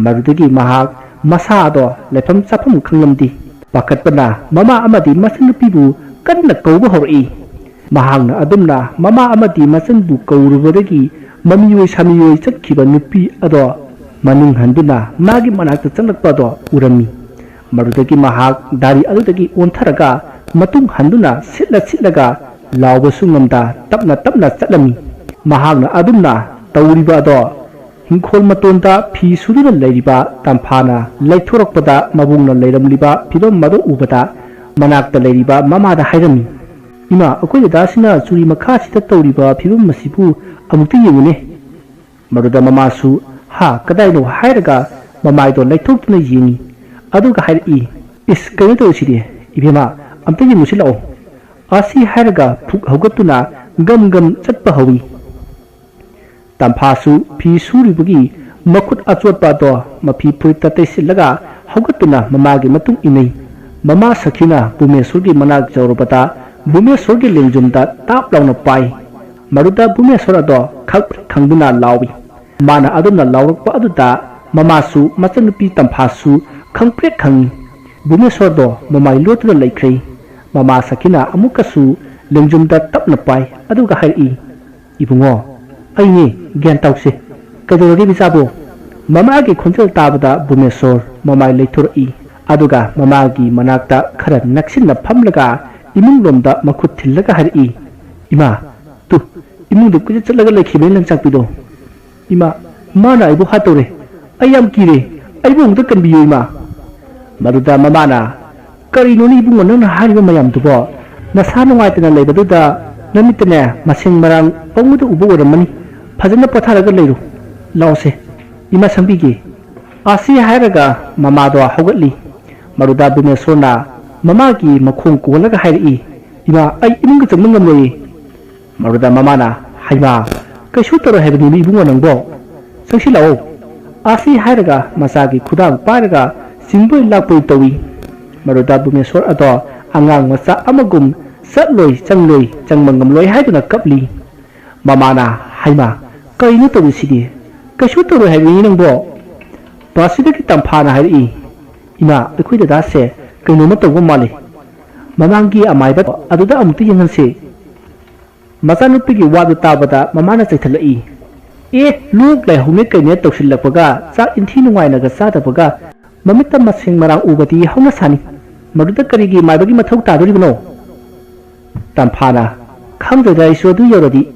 ꯃꯗꯨꯗꯒꯤ ꯃꯍꯥꯛ ꯃꯁꯥ ꯑꯗꯣ ꯂꯩꯐꯝ ꯆꯥꯐꯝ ꯈꯪꯂꯝꯗꯦ꯫ ꯄꯥꯈꯠꯄꯅ ꯃꯃꯥ ꯑꯃꯗꯤ ꯃꯆꯟꯅꯨꯄꯤꯕꯨ ꯀꯟꯅ ꯀꯧꯕ ꯍꯧꯔꯛꯏ꯫ ꯃꯍꯥꯛꯅ ꯑꯗꯨꯝꯅ ꯃꯃꯥ ꯑꯃꯗꯤ ꯃꯆꯟꯕꯨ ꯀꯧꯔꯨꯕꯗꯒꯤ ꯃꯃꯤꯑꯣꯏ ꯁꯥꯃꯤꯑꯣꯏ ꯆꯠꯈꯤꯕ ꯅꯨꯄꯤ ꯑꯗꯣ ꯃꯅꯤꯡ ꯍꯟꯗꯨꯅ ꯃꯥꯒꯤ ꯃꯅꯥꯛꯇ ꯆꯪꯂꯛꯄ ꯑꯗꯣ ꯎꯔꯝꯃꯤ꯫ ꯃꯗꯨꯗꯒꯤ ꯃꯍꯥꯛ ꯗꯥꯔꯤ ꯑꯗꯨꯗꯒꯤ ꯑꯣꯟꯊꯔꯒ ꯃꯇꯨꯡ ꯍꯟꯗꯨꯅ ꯁꯤꯠꯂ ꯁꯤꯠꯂꯒ ꯂꯥꯎꯕꯁꯨ ꯉꯝꯗ ꯇꯞꯅ ꯇꯞꯅ ꯆꯠꯂꯝꯃꯤ꯫ ꯃꯍꯥꯛꯅ ꯑꯗꯨꯝꯅ ꯇꯧꯔꯤꯕ ꯑꯗꯣ ꯍꯤꯡꯈꯣꯜ ꯃꯇꯣꯟꯗ ꯐꯤ ꯁꯨꯗꯨꯅ ꯂꯩꯔꯤꯕ ꯇꯝꯐꯥꯅ ꯂꯩꯊꯣꯔꯛꯄꯗ ꯃꯕꯨꯡꯅ ꯂꯩꯔꯝꯂꯤꯕ ꯐꯤꯕꯝ ꯑꯗꯨ ꯎꯕꯗ ꯃꯅꯥꯛꯇ ꯂꯩꯔꯤꯕ ꯃꯃꯥꯗ ꯍꯥꯏꯔꯝꯃꯤ, "ꯏꯃꯥ, ꯑꯩꯈꯣꯏ ꯗꯗꯥꯁꯤꯅ ꯆꯨꯔꯤ ꯃꯈꯥꯁꯤꯗ ꯇꯧꯔꯤꯕ ꯐꯤꯕꯝ ꯑꯁꯤꯕꯨ ꯑꯃꯨꯛꯇ ꯌꯦꯡꯉꯨꯅꯦ꯫" ꯃꯗꯨꯗ ꯃꯃꯥꯁꯨ, "ꯍꯥ, ꯀꯗꯥꯏꯅꯣ?" ꯍꯥꯏꯔꯒ ꯃꯃꯥꯏꯗꯣ ꯂꯩꯊꯣꯛꯇꯨꯅ ꯌꯦꯡꯉꯤ꯫ ꯑꯗꯨꯒ ꯍꯥꯏꯔꯛꯏ, "ꯏꯁ, ꯀꯩꯅꯣ ꯇꯧꯔꯤꯁꯤꯗꯤ? ꯏꯕꯦꯝꯃ, ꯑꯝꯇ ꯌꯦꯡꯉꯨꯁꯤ ꯂꯥꯛꯑꯣ꯫" ꯑꯁꯤ ꯍꯥꯏꯔꯒ ꯐꯨꯛ ꯍꯧꯒꯠꯇꯨꯅ ꯒꯝ ꯒꯝ ꯆꯠꯄ ꯍꯧꯏ꯫ ꯇꯝꯐꯥꯁꯨ ꯐꯤ ꯁꯨꯔꯤꯕꯒꯤ ꯃꯈꯨꯠ ꯑꯆꯣꯠꯄ ꯑꯗꯣ ꯃꯐꯤ ꯐꯨꯔꯤꯠꯇ ꯇꯩꯁꯤꯜꯂꯒ ꯍꯧꯒꯠꯇꯨꯅ ꯃꯃꯥꯒꯤ ꯃꯇꯨꯡ ꯏꯟꯅꯩ꯫ ꯃꯃꯥ ꯁꯈꯤꯅ ꯚꯨꯃꯦꯁꯣꯔꯒꯤ ꯃꯅꯥꯛ ꯌꯧꯔꯕꯗ ꯚꯨꯃꯦꯁꯣꯔꯒꯤ ꯂꯦꯡꯖꯨꯝꯗ ꯇꯥꯞ ꯂꯥꯎꯅ ꯄꯥꯏ꯫ ꯃꯗꯨꯗ ꯚꯨꯃꯦꯁꯣꯔ ꯑꯗꯣ ꯈꯪꯄ꯭ꯔꯦꯛ ꯈꯪꯗꯨꯅ ꯂꯥꯎꯏ꯫ ꯃꯥꯅ ꯑꯗꯨꯝꯅ ꯂꯥꯎꯔꯛꯄ ꯑꯗꯨꯗ ꯃꯃꯥꯁꯨ ꯃꯆꯟꯅꯨꯄꯤ ꯇꯝꯐꯥꯁꯨ ꯈꯪꯄ꯭ꯔꯦꯛ ꯈꯪꯏ꯫ ꯚꯨꯃꯦꯁꯣꯔꯗꯣ ꯃꯃꯥꯏ ꯂꯣꯠꯇꯨꯅ ꯂꯩꯈ꯭ꯔꯦ꯫ ꯃꯃꯥ ꯁꯈꯤꯅ ꯑꯃꯨꯛꯀꯁꯨ ꯂꯦꯡꯖꯨꯝꯗ ꯇꯞꯅ ꯄꯥꯏ, ꯑꯗꯨꯒ ꯍꯥꯏꯔꯛꯏ, "ꯏꯕꯨꯡꯉꯣ, ꯑꯩꯅꯦ, ꯒ꯭ꯌꯥꯟ ꯇꯧꯁꯦ꯫ ꯀꯩꯗꯧꯔꯒꯦ ꯏꯆꯥꯕꯨ?" ꯃꯃꯥꯒꯤ ꯈꯣꯟꯖꯦꯜ ꯇꯥꯕꯗ ꯚꯨꯃꯦꯁꯣꯔ ꯃꯃꯥꯏ ꯂꯩꯊꯣꯔꯛꯏ꯫ ꯑꯗꯨꯒ ꯃꯃꯥꯒꯤ ꯃꯅꯥꯛꯇ ꯈꯔ ꯅꯛꯁꯤꯟꯅ ꯐꯝꯂꯒ ꯏꯃꯨꯡꯂꯣꯝꯗ ꯃꯈꯨꯠ ꯊꯤꯜꯂꯒ ꯍꯥꯏꯔꯛꯏ, "ꯏꯃꯥ, ꯇꯨ, ꯏꯃꯨꯡꯗ ꯀꯣꯏꯆꯠ ꯆꯠꯂꯒ ꯂꯩꯈꯤꯕꯅꯤ ꯂꯪꯆꯥꯛꯄꯤꯗꯣ꯫ ꯏꯃꯥ, ꯃꯥꯅ ꯑꯩꯕꯨ ꯍꯥꯠꯇꯧꯔꯦ꯫ "ꯑꯩ ꯌꯥꯝ ꯀꯤꯔꯦ, ꯑꯩꯕꯨ ꯑꯃꯨꯛꯇ ꯀꯟꯕꯤꯌꯨ, ꯏꯃꯥ"꯫ ꯃꯗꯨꯗ ꯃꯃꯥꯅ, "ꯀꯔꯤꯅꯣꯅꯦ ꯏꯕꯨꯡꯉꯣ, ꯅꯪꯅ ꯍꯥꯏꯔꯤꯕ ꯃꯌꯥꯝꯗꯨꯕꯣ? ꯅꯁꯥ ꯅꯨꯡꯉꯥꯏꯇꯅ ꯂꯩꯕꯗꯨꯗ ꯅꯃꯤꯠꯇꯅꯦ ꯃꯁꯦꯡ ꯃꯔꯥꯡ ꯄꯪꯎꯗ ꯎꯕ ꯑꯣꯏꯔꯝꯃꯅꯤ꯫ ꯐꯖꯅ ꯄꯣꯊꯥꯔꯒ ꯂꯩꯔꯨ꯫ ꯂꯥꯛꯑꯣꯁꯦ, ꯏꯃꯥ ꯁꯪꯕꯤꯒꯦ"꯫ ꯑꯁꯤ ꯍꯥꯏꯔꯒ ꯃꯃꯥꯗꯣ ꯍꯧꯒꯠꯂꯤ꯫ ꯃꯗꯨꯗ ꯚꯨꯕꯅꯦꯁꯣꯔꯅ ꯃꯃꯥꯒꯤ ꯃꯈꯣꯡ ꯀꯣꯜꯂꯒ ꯍꯥꯏꯔꯛꯏ, "ꯏꯃꯥ, ꯑꯩ ꯏꯃꯨꯡꯗ ꯆꯪꯕ ꯉꯝꯂꯣꯏꯌꯦ"꯫ ꯃꯗꯨꯗ ꯃꯃꯥꯅ, "ꯍꯩꯃꯥ, ꯀꯩꯁꯨ ꯇꯧꯔꯣꯏ ꯍꯥꯏꯕꯅꯤꯅꯦ ꯏꯕꯨꯡꯉꯣ ꯅꯪꯕꯣ꯫ ꯆꯪꯁꯤꯜꯂꯛꯑꯣ"꯫ ꯑꯁꯤ ꯍꯥꯏꯔꯒ ꯃꯆꯥꯒꯤ ꯈꯨꯗꯥꯡ ꯄꯥꯏꯔꯒ ꯆꯤꯡꯕꯣꯏ ꯂꯥꯛꯄꯣꯏ ꯇꯧꯏ꯫ ꯃꯗꯨꯗ ꯚꯨꯕꯅꯦꯁꯣꯔ ꯑꯗꯣ ꯑꯉꯥꯡ ꯃꯆꯥ ꯑꯃꯒꯨꯝ ꯆꯠꯂꯣꯏ, ꯆꯪꯂꯣꯏ, ꯆꯪꯕ ꯉꯝꯂꯣꯏ ꯍꯥꯏꯗꯨꯅ ꯀꯞꯂꯤ꯫ ꯃꯃꯥꯅ, "ꯍꯩꯃꯥ, ꯀꯔꯤꯅꯣ ꯇꯧꯔꯤꯁꯤꯗꯤ? ꯀꯩꯁꯨ ꯇꯧꯔꯣꯏ ꯍꯥꯏꯕꯅꯤ ꯅꯪꯕꯣ"꯫ ꯃꯁꯤꯗꯒꯤ ꯇꯝꯐꯥꯅ ꯍꯥꯏꯔꯛꯏ, "ꯏꯃꯥ, ꯑꯩꯈꯣꯏ ꯗꯗꯥꯁꯦ ꯀꯩꯅꯣꯝꯃ ꯇꯧꯕ ꯃꯥꯜꯂꯤ꯫ ꯃꯃꯥꯡꯒꯤ ꯑꯃꯥꯏꯕ ꯑꯗꯨꯗ ꯑꯃꯨꯛꯇ ꯌꯦꯡꯍꯟꯁꯤ"꯫ ꯃꯆꯥꯅꯨꯄꯤꯒꯤ ꯋꯥꯗꯨ ꯇꯥꯕꯗ ꯃꯃꯥꯅ ꯆꯩꯊꯠꯂꯛꯏ, "ꯑꯦ, ꯂꯣꯛ ꯂꯥꯏꯍꯧꯅꯦ ꯀꯩꯅꯦ ꯇꯧꯁꯤꯜꯂꯛꯄꯒ, ꯆꯥꯛ ꯏꯟꯊꯤ ꯅꯨꯡꯉꯥꯏꯅꯒ ꯆꯥꯗꯕꯒ, ꯃꯃꯤꯠꯇ ꯃꯁꯦꯡ ꯃꯔꯥꯡ ꯎꯕꯗꯤ ꯍꯧꯅ ꯁꯥꯅꯤ꯫ ꯃꯗꯨꯗ ꯀꯔꯤꯒꯤ ꯃꯥꯏꯕꯒꯤ ꯃꯊꯧ ꯇꯥꯗꯣꯔꯤꯕꯅꯣ?" ꯇꯝꯐꯥꯅ, "ꯈꯪꯗ꯭ꯔꯦꯗ ꯑꯩꯁꯨ ꯑꯗꯨ ꯌꯧꯔꯗꯤ"꯫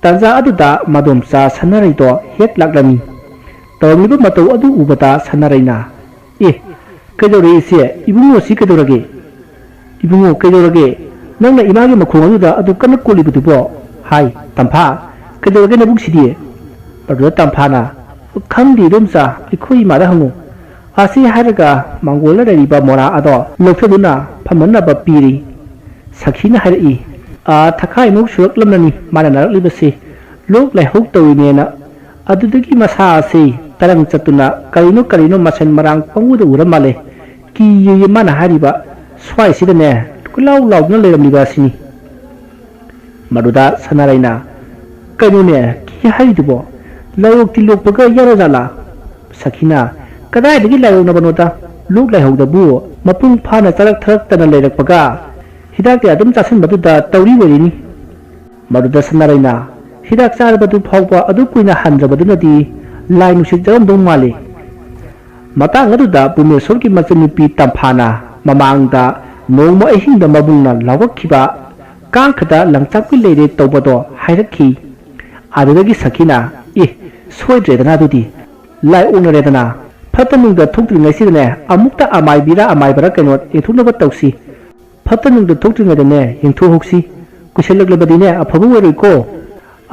ꯇꯥꯟꯖꯥ ꯑꯗꯨꯗ ꯃꯗꯣꯝꯆꯥ ꯁꯅꯥꯔꯩꯗꯣ ꯍꯦꯛ ꯂꯥꯛꯂꯝꯃꯤ꯫ ꯇꯧꯔꯝꯂꯤꯕ ꯃꯇꯧ ꯑꯗꯨ ꯎꯕꯗ ꯁꯅꯥꯔꯩꯅ, "ꯑꯦ, ꯀꯩꯗꯧꯔꯦ ꯏꯆꯦ? ꯏꯕꯨꯡꯉꯣꯁꯤ ꯀꯩꯗꯧꯔꯒꯦ? ꯏꯕꯨꯡꯉꯣ, ꯀꯩꯗꯧꯔꯒꯦ? ꯅꯪꯅ ꯏꯃꯥꯒꯤ ꯃꯈꯣꯡ ꯑꯗꯨꯗ ꯑꯗꯨ ꯀꯟꯅ ꯀꯣꯜꯂꯤꯕꯗꯨꯕꯣ? ꯍꯥꯏ, ꯇꯝꯐꯥ, ꯀꯩꯗꯧꯔꯒꯦ ꯅꯕꯨꯡꯁꯤꯗꯤ?" ꯑꯗꯨꯗ ꯇꯝꯐꯥꯅ, "ꯈꯪꯗꯦ ꯏꯗꯣꯝꯆꯥ, ꯑꯩꯈꯣꯏ ꯏꯃꯥꯗ ꯍꯪꯉꯨ"꯫ ꯑꯁꯤ ꯍꯥꯏꯔꯒ ꯃꯥꯡꯒꯣꯜꯗ ꯂꯩꯔꯤꯕ ꯃꯣꯔꯥ ꯑꯗꯣ ꯂꯧꯊꯗꯨꯅ ꯐꯝꯅꯅꯕ ꯄꯤꯔꯤ꯫ ꯁꯈꯤꯅ ꯍꯥꯏꯔꯛꯏ, "ꯑꯥ, ꯊꯈꯥꯏꯃꯨꯛ ꯁꯨꯔꯛꯂꯝꯂꯅꯤ ꯃꯥꯅ ꯅꯥꯔꯛꯂꯤꯕꯁꯤ꯫ ꯂꯣꯛ ꯂꯥꯏꯍꯧ ꯇꯧꯔꯤꯅꯦꯅ꯫ ꯑꯗꯨꯗꯒꯤ ꯃꯁꯥ ꯑꯁꯤ ꯇꯔꯪ ꯆꯠꯇꯨꯅ ꯀꯔꯤꯅꯣ ꯀꯔꯤꯅꯣ ꯃꯁꯦꯟ ꯃꯔꯥꯡ ꯄꯪꯎꯗ ꯎꯔ ꯃꯥꯜꯂꯦ꯫ ꯀꯤꯌꯦꯌꯦ ꯃꯥꯅ ꯍꯥꯏꯔꯤꯕ꯫ ꯁ꯭ꯋꯥꯏꯁꯤꯗꯅꯦ ꯀꯣꯏꯂꯥꯎ ꯂꯥꯎꯗꯨꯅ ꯂꯩꯔꯝꯂꯤꯕ ꯑꯁꯤꯅꯤ"꯫ ꯃꯗꯨꯗ ꯁꯅꯥꯔꯩꯅ, "ꯀꯩꯅꯣꯅꯦ, ꯀꯤ ꯍꯥꯏꯔꯤꯗꯨꯕꯣ? ꯂꯥꯏꯑꯣꯛꯇꯤ ꯂꯣꯛꯄꯒ ꯌꯥꯔꯖꯥꯠꯂꯥ?" ꯁꯈꯤꯅ, "ꯀꯗꯥꯏꯗꯒꯤ ꯂꯥꯏꯑꯣꯛꯅꯕꯅꯣꯗ? ꯂꯣꯛ ꯂꯥꯏꯍꯧꯗꯕꯨ ꯃꯄꯨꯡ ꯐꯥꯅ ꯆꯥꯔꯛ ꯊꯛꯂꯛꯇꯅ ꯂꯩꯔꯛꯄꯒ ꯍꯤꯗꯥꯛ ꯀꯌꯥ ꯑꯗꯨꯝ ꯆꯥꯁꯤꯟꯕꯗꯨꯗ ꯇꯧꯔꯤ ꯑꯣꯏꯔꯤꯅꯤ"꯫ ꯃꯗꯨꯗ ꯁꯅꯥꯔꯩꯅ, "ꯍꯤꯗꯥꯛ ꯆꯥꯔꯕꯗꯨ ꯐꯥꯎꯕ ꯑꯗꯨ ꯀꯨꯏꯅ ꯍꯟꯗ꯭ꯔꯕꯗꯨꯅꯗꯤ ꯂꯥꯏ ꯅꯨꯡꯁꯤꯠ ꯌꯥꯎꯔꯝꯗꯧ ꯃꯥꯜꯂꯤ"꯫ ꯃꯇꯥꯡ ꯑꯗꯨꯗ ꯄꯨꯃꯦꯁꯣꯔꯒꯤ ꯃꯆꯟꯅꯨꯄꯤ ꯇꯝꯐꯥꯅ ꯃꯃꯥꯡꯗ ꯅꯣꯡꯃ ꯑꯍꯤꯡꯗ ꯃꯕꯨꯡꯅ ꯂꯥꯎꯔꯛꯈꯤꯕ "ꯀꯥꯡꯈꯗ ꯂꯪꯆꯥꯛꯄꯤ ꯂꯩꯔꯦ" ꯇꯧꯕꯗꯣ ꯍꯥꯏꯔꯛꯈꯤ꯫ ꯑꯗꯨꯗꯒꯤ ꯁꯈꯤꯅ, "ꯑꯦ, ꯁꯣꯏꯗ꯭ꯔꯦꯗꯅ ꯑꯗꯨꯗꯤ"꯫ ꯂꯥꯏ ꯑꯣꯛꯅꯔꯦꯗꯅ꯫ ꯐꯠꯇ ꯅꯨꯡꯗ ꯊꯣꯛꯇ꯭ꯔꯤꯉꯩꯁꯤꯗꯅꯦ, ꯑꯃꯨꯛꯇ ꯑꯃꯥꯏꯕꯤꯔꯥ ꯑꯃꯥꯏꯕꯔꯥ ꯀꯩꯅꯣ ꯌꯦꯡꯊꯣꯛꯅꯕ ꯇꯧꯁꯤ꯫ ꯐꯠꯇ ꯅꯨꯡꯗ ꯊꯣꯛꯇ꯭ꯔꯤꯉꯩꯗꯅꯦ ꯌꯦꯡꯊꯣꯛꯍꯧꯁꯤ꯫ ꯀꯨꯏꯁꯜꯂꯛꯂꯕꯗꯤꯅꯦ ꯑꯐꯕ ꯑꯣꯏꯔꯣꯏꯀꯣ꯫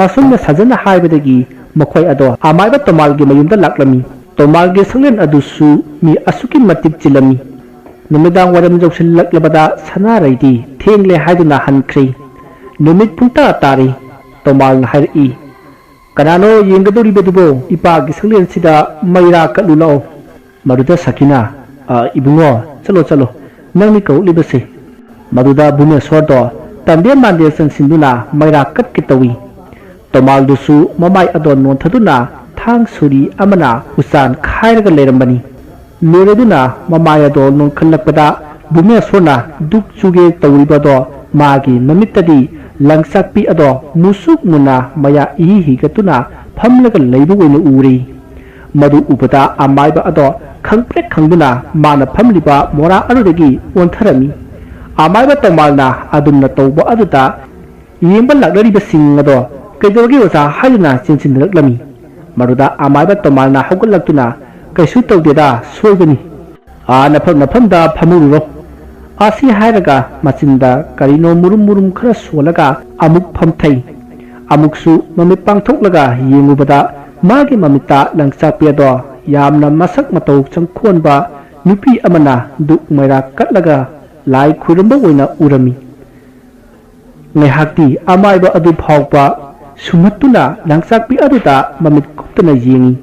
ꯑꯁꯨꯝꯅ ꯁꯥꯖꯟꯅ ꯍꯥꯏꯕꯗꯒꯤ ꯃꯈꯣꯏ ꯑꯗꯣ ꯑꯃꯥꯏꯕ ꯇꯣꯃꯥꯜꯒꯤ ꯃꯌꯨꯝꯗ ꯂꯥꯛꯂꯝꯃꯤ꯫ ꯇꯣꯃꯥꯜꯒꯤ ꯁꯪꯂꯦꯟ ꯑꯗꯨꯁꯨ ꯃꯤ ꯑꯁꯨꯛꯀꯤ ꯃꯇꯤꯛ ꯆꯤꯜꯂꯝꯃꯤ꯫ ꯅꯨꯃꯤꯗꯥꯡ ꯋꯥꯏꯔꯝ ꯌꯧꯁꯤꯜꯂꯛꯂꯕꯗ ꯁꯅꯥꯔꯩꯗꯤ ꯊꯦꯡꯂꯦ ꯍꯥꯏꯗꯨꯅ ꯍꯟꯈ꯭ꯔꯦ꯫ ꯅꯨꯃꯤꯠ ꯄꯨꯡꯇꯥ ꯇꯥꯔꯦ꯫ ꯇꯣꯃꯥꯜꯅ ꯍꯥꯏꯔꯛꯏ, "ꯀꯅꯥꯅꯣ ꯌꯦꯡꯒꯗꯧꯔꯤꯕꯗꯨꯕꯣ? ꯏꯄꯥꯒꯤ ꯁꯪꯂꯦꯟꯁꯤꯗ ꯃꯩꯔꯥ ꯀꯠꯂꯨ ꯂꯥꯛꯑꯣ꯫" ꯃꯗꯨꯗ ꯁꯈꯤꯅ, "ꯑ, ꯏꯕꯨꯡꯉꯣ, ꯆꯠꯂꯣ, ꯆꯠꯂꯣ, ꯅꯪꯅꯤ ꯀꯧꯔꯛꯂꯤꯕꯁꯦ꯫" ꯃꯗꯨꯗ ꯚꯨꯃꯦꯁ꯭ꯋꯔꯗꯣ ꯇꯟꯗꯦ ꯃꯥꯟꯗꯦ ꯆꯪꯁꯤꯟꯗꯨꯅ ꯃꯩꯔꯥ ꯀꯠꯀꯦ ꯇꯧꯏ꯫ ꯇꯣꯃꯥꯜꯗꯨꯁꯨ ꯃꯃꯥꯏ ꯑꯗꯣ ꯅꯣꯟꯊꯗꯨꯅ ꯊꯥꯡ ꯁꯣꯔꯤ ꯑꯃꯅ ꯎꯆꯥꯟ ꯈꯥꯏꯔꯒ ꯂꯩꯔꯝꯕꯅꯤ꯫ ꯂꯣꯏꯔꯗꯨꯅ ꯃꯃꯥꯏ ꯑꯗꯣ ꯅꯣꯟꯈꯠꯂꯛꯄꯗ ꯚꯨꯃꯦꯁ꯭ꯋꯔꯅ ꯗꯨꯛ ꯆꯨꯒꯦ ꯇꯧꯔꯤꯕꯗꯣ ꯃꯥꯒꯤ ꯃꯃꯤꯠꯇꯗꯤ ꯂꯪꯆꯥꯛꯄꯤ ꯑꯗꯣ ꯃꯨꯁꯨꯛ ꯃꯨꯟꯅ ꯃꯌꯥ ꯏꯍꯤ ꯍꯤꯒꯠꯇꯨꯅ ꯐꯝꯂꯒ ꯂꯩꯕ ꯑꯣꯏꯅ ꯎꯔꯦ꯫ ꯃꯗꯨ ꯎꯕꯗ ꯑꯃꯥꯏꯕ ꯑꯗꯣ ꯈꯪꯄ꯭ꯔꯦꯛ ꯈꯪꯗꯨꯅ ꯃꯥꯅ ꯐꯝꯂꯤꯕ ꯃꯣꯔꯥ ꯑꯗꯨꯗꯒꯤ ꯑꯣꯟꯊꯔꯝꯃꯤ꯫ ꯑꯃꯥꯏꯕ ꯇꯣꯃꯥꯜꯅ ꯑꯗꯨꯝꯅ ꯇꯧꯕ ꯑꯗꯨꯗ ꯌꯦꯡꯕ ꯂꯥꯛꯅꯔꯤꯕꯁꯤꯡ ꯑꯗꯣ "ꯀꯩꯗꯧꯔꯒꯦ ꯑꯣꯖꯥ?" ꯍꯥꯏꯗꯨꯅ ꯆꯦꯟꯁꯤꯟꯅꯔꯛꯂꯝꯃꯤ꯫ ꯃꯗꯨꯗ ꯑꯃꯥꯏꯕ ꯇꯣꯃꯥꯜꯅ ꯍꯧꯒꯠꯂꯛꯇꯨꯅ, "ꯀꯩꯁꯨ ꯇꯧꯗꯦꯗ, ꯁꯣꯏꯕꯅꯤ꯫ ꯑꯥ, ꯅꯐꯝ ꯅꯐꯝꯗ ꯐꯝꯃꯨꯔꯨꯔꯣ꯫" ꯑꯁꯤ ꯍꯥꯏꯔꯒ ꯃꯆꯤꯟꯗ ꯀꯔꯤꯅꯣ ꯃꯨꯔꯨꯝ ꯃꯨꯔꯨꯝ ꯈꯔ ꯁꯣꯜꯂꯒ ꯑꯃꯨꯛ ꯐꯝꯊꯩ꯫ ꯑꯃꯨꯛꯁꯨ ꯃꯃꯤꯠ ꯄꯥꯡꯊꯣꯛꯂꯒ ꯌꯦꯡꯉꯨꯕꯗ ꯃꯥꯒꯤ ꯃꯃꯤꯠꯇ ꯂꯪꯆꯥꯛꯄꯤ ꯑꯗꯣ ꯌꯥꯝꯅ ꯃꯁꯛ ꯃꯇꯧ ꯆꯪꯈꯣꯟꯕ ꯅꯨꯄꯤ ꯑꯃꯅ ꯗꯨꯛ ꯃꯩꯔꯥ ꯀꯠꯂꯒ ꯂꯥꯏ ꯈꯨꯔꯨꯝꯕ ꯑꯣꯏꯅ ꯎꯔꯝꯃꯤ꯫ ꯉꯥꯏꯍꯥꯛꯇꯤ ꯑꯃꯥꯏꯕ ꯑꯗꯨ ꯐꯥꯎꯕ ꯁꯨꯝꯍꯠꯇꯨꯅ ꯂꯪꯆꯥꯛꯄꯤ ꯑꯗꯨꯗ ꯃꯃꯤꯠ ꯀꯨꯞꯇꯅ ꯌꯦꯡꯉꯤ꯫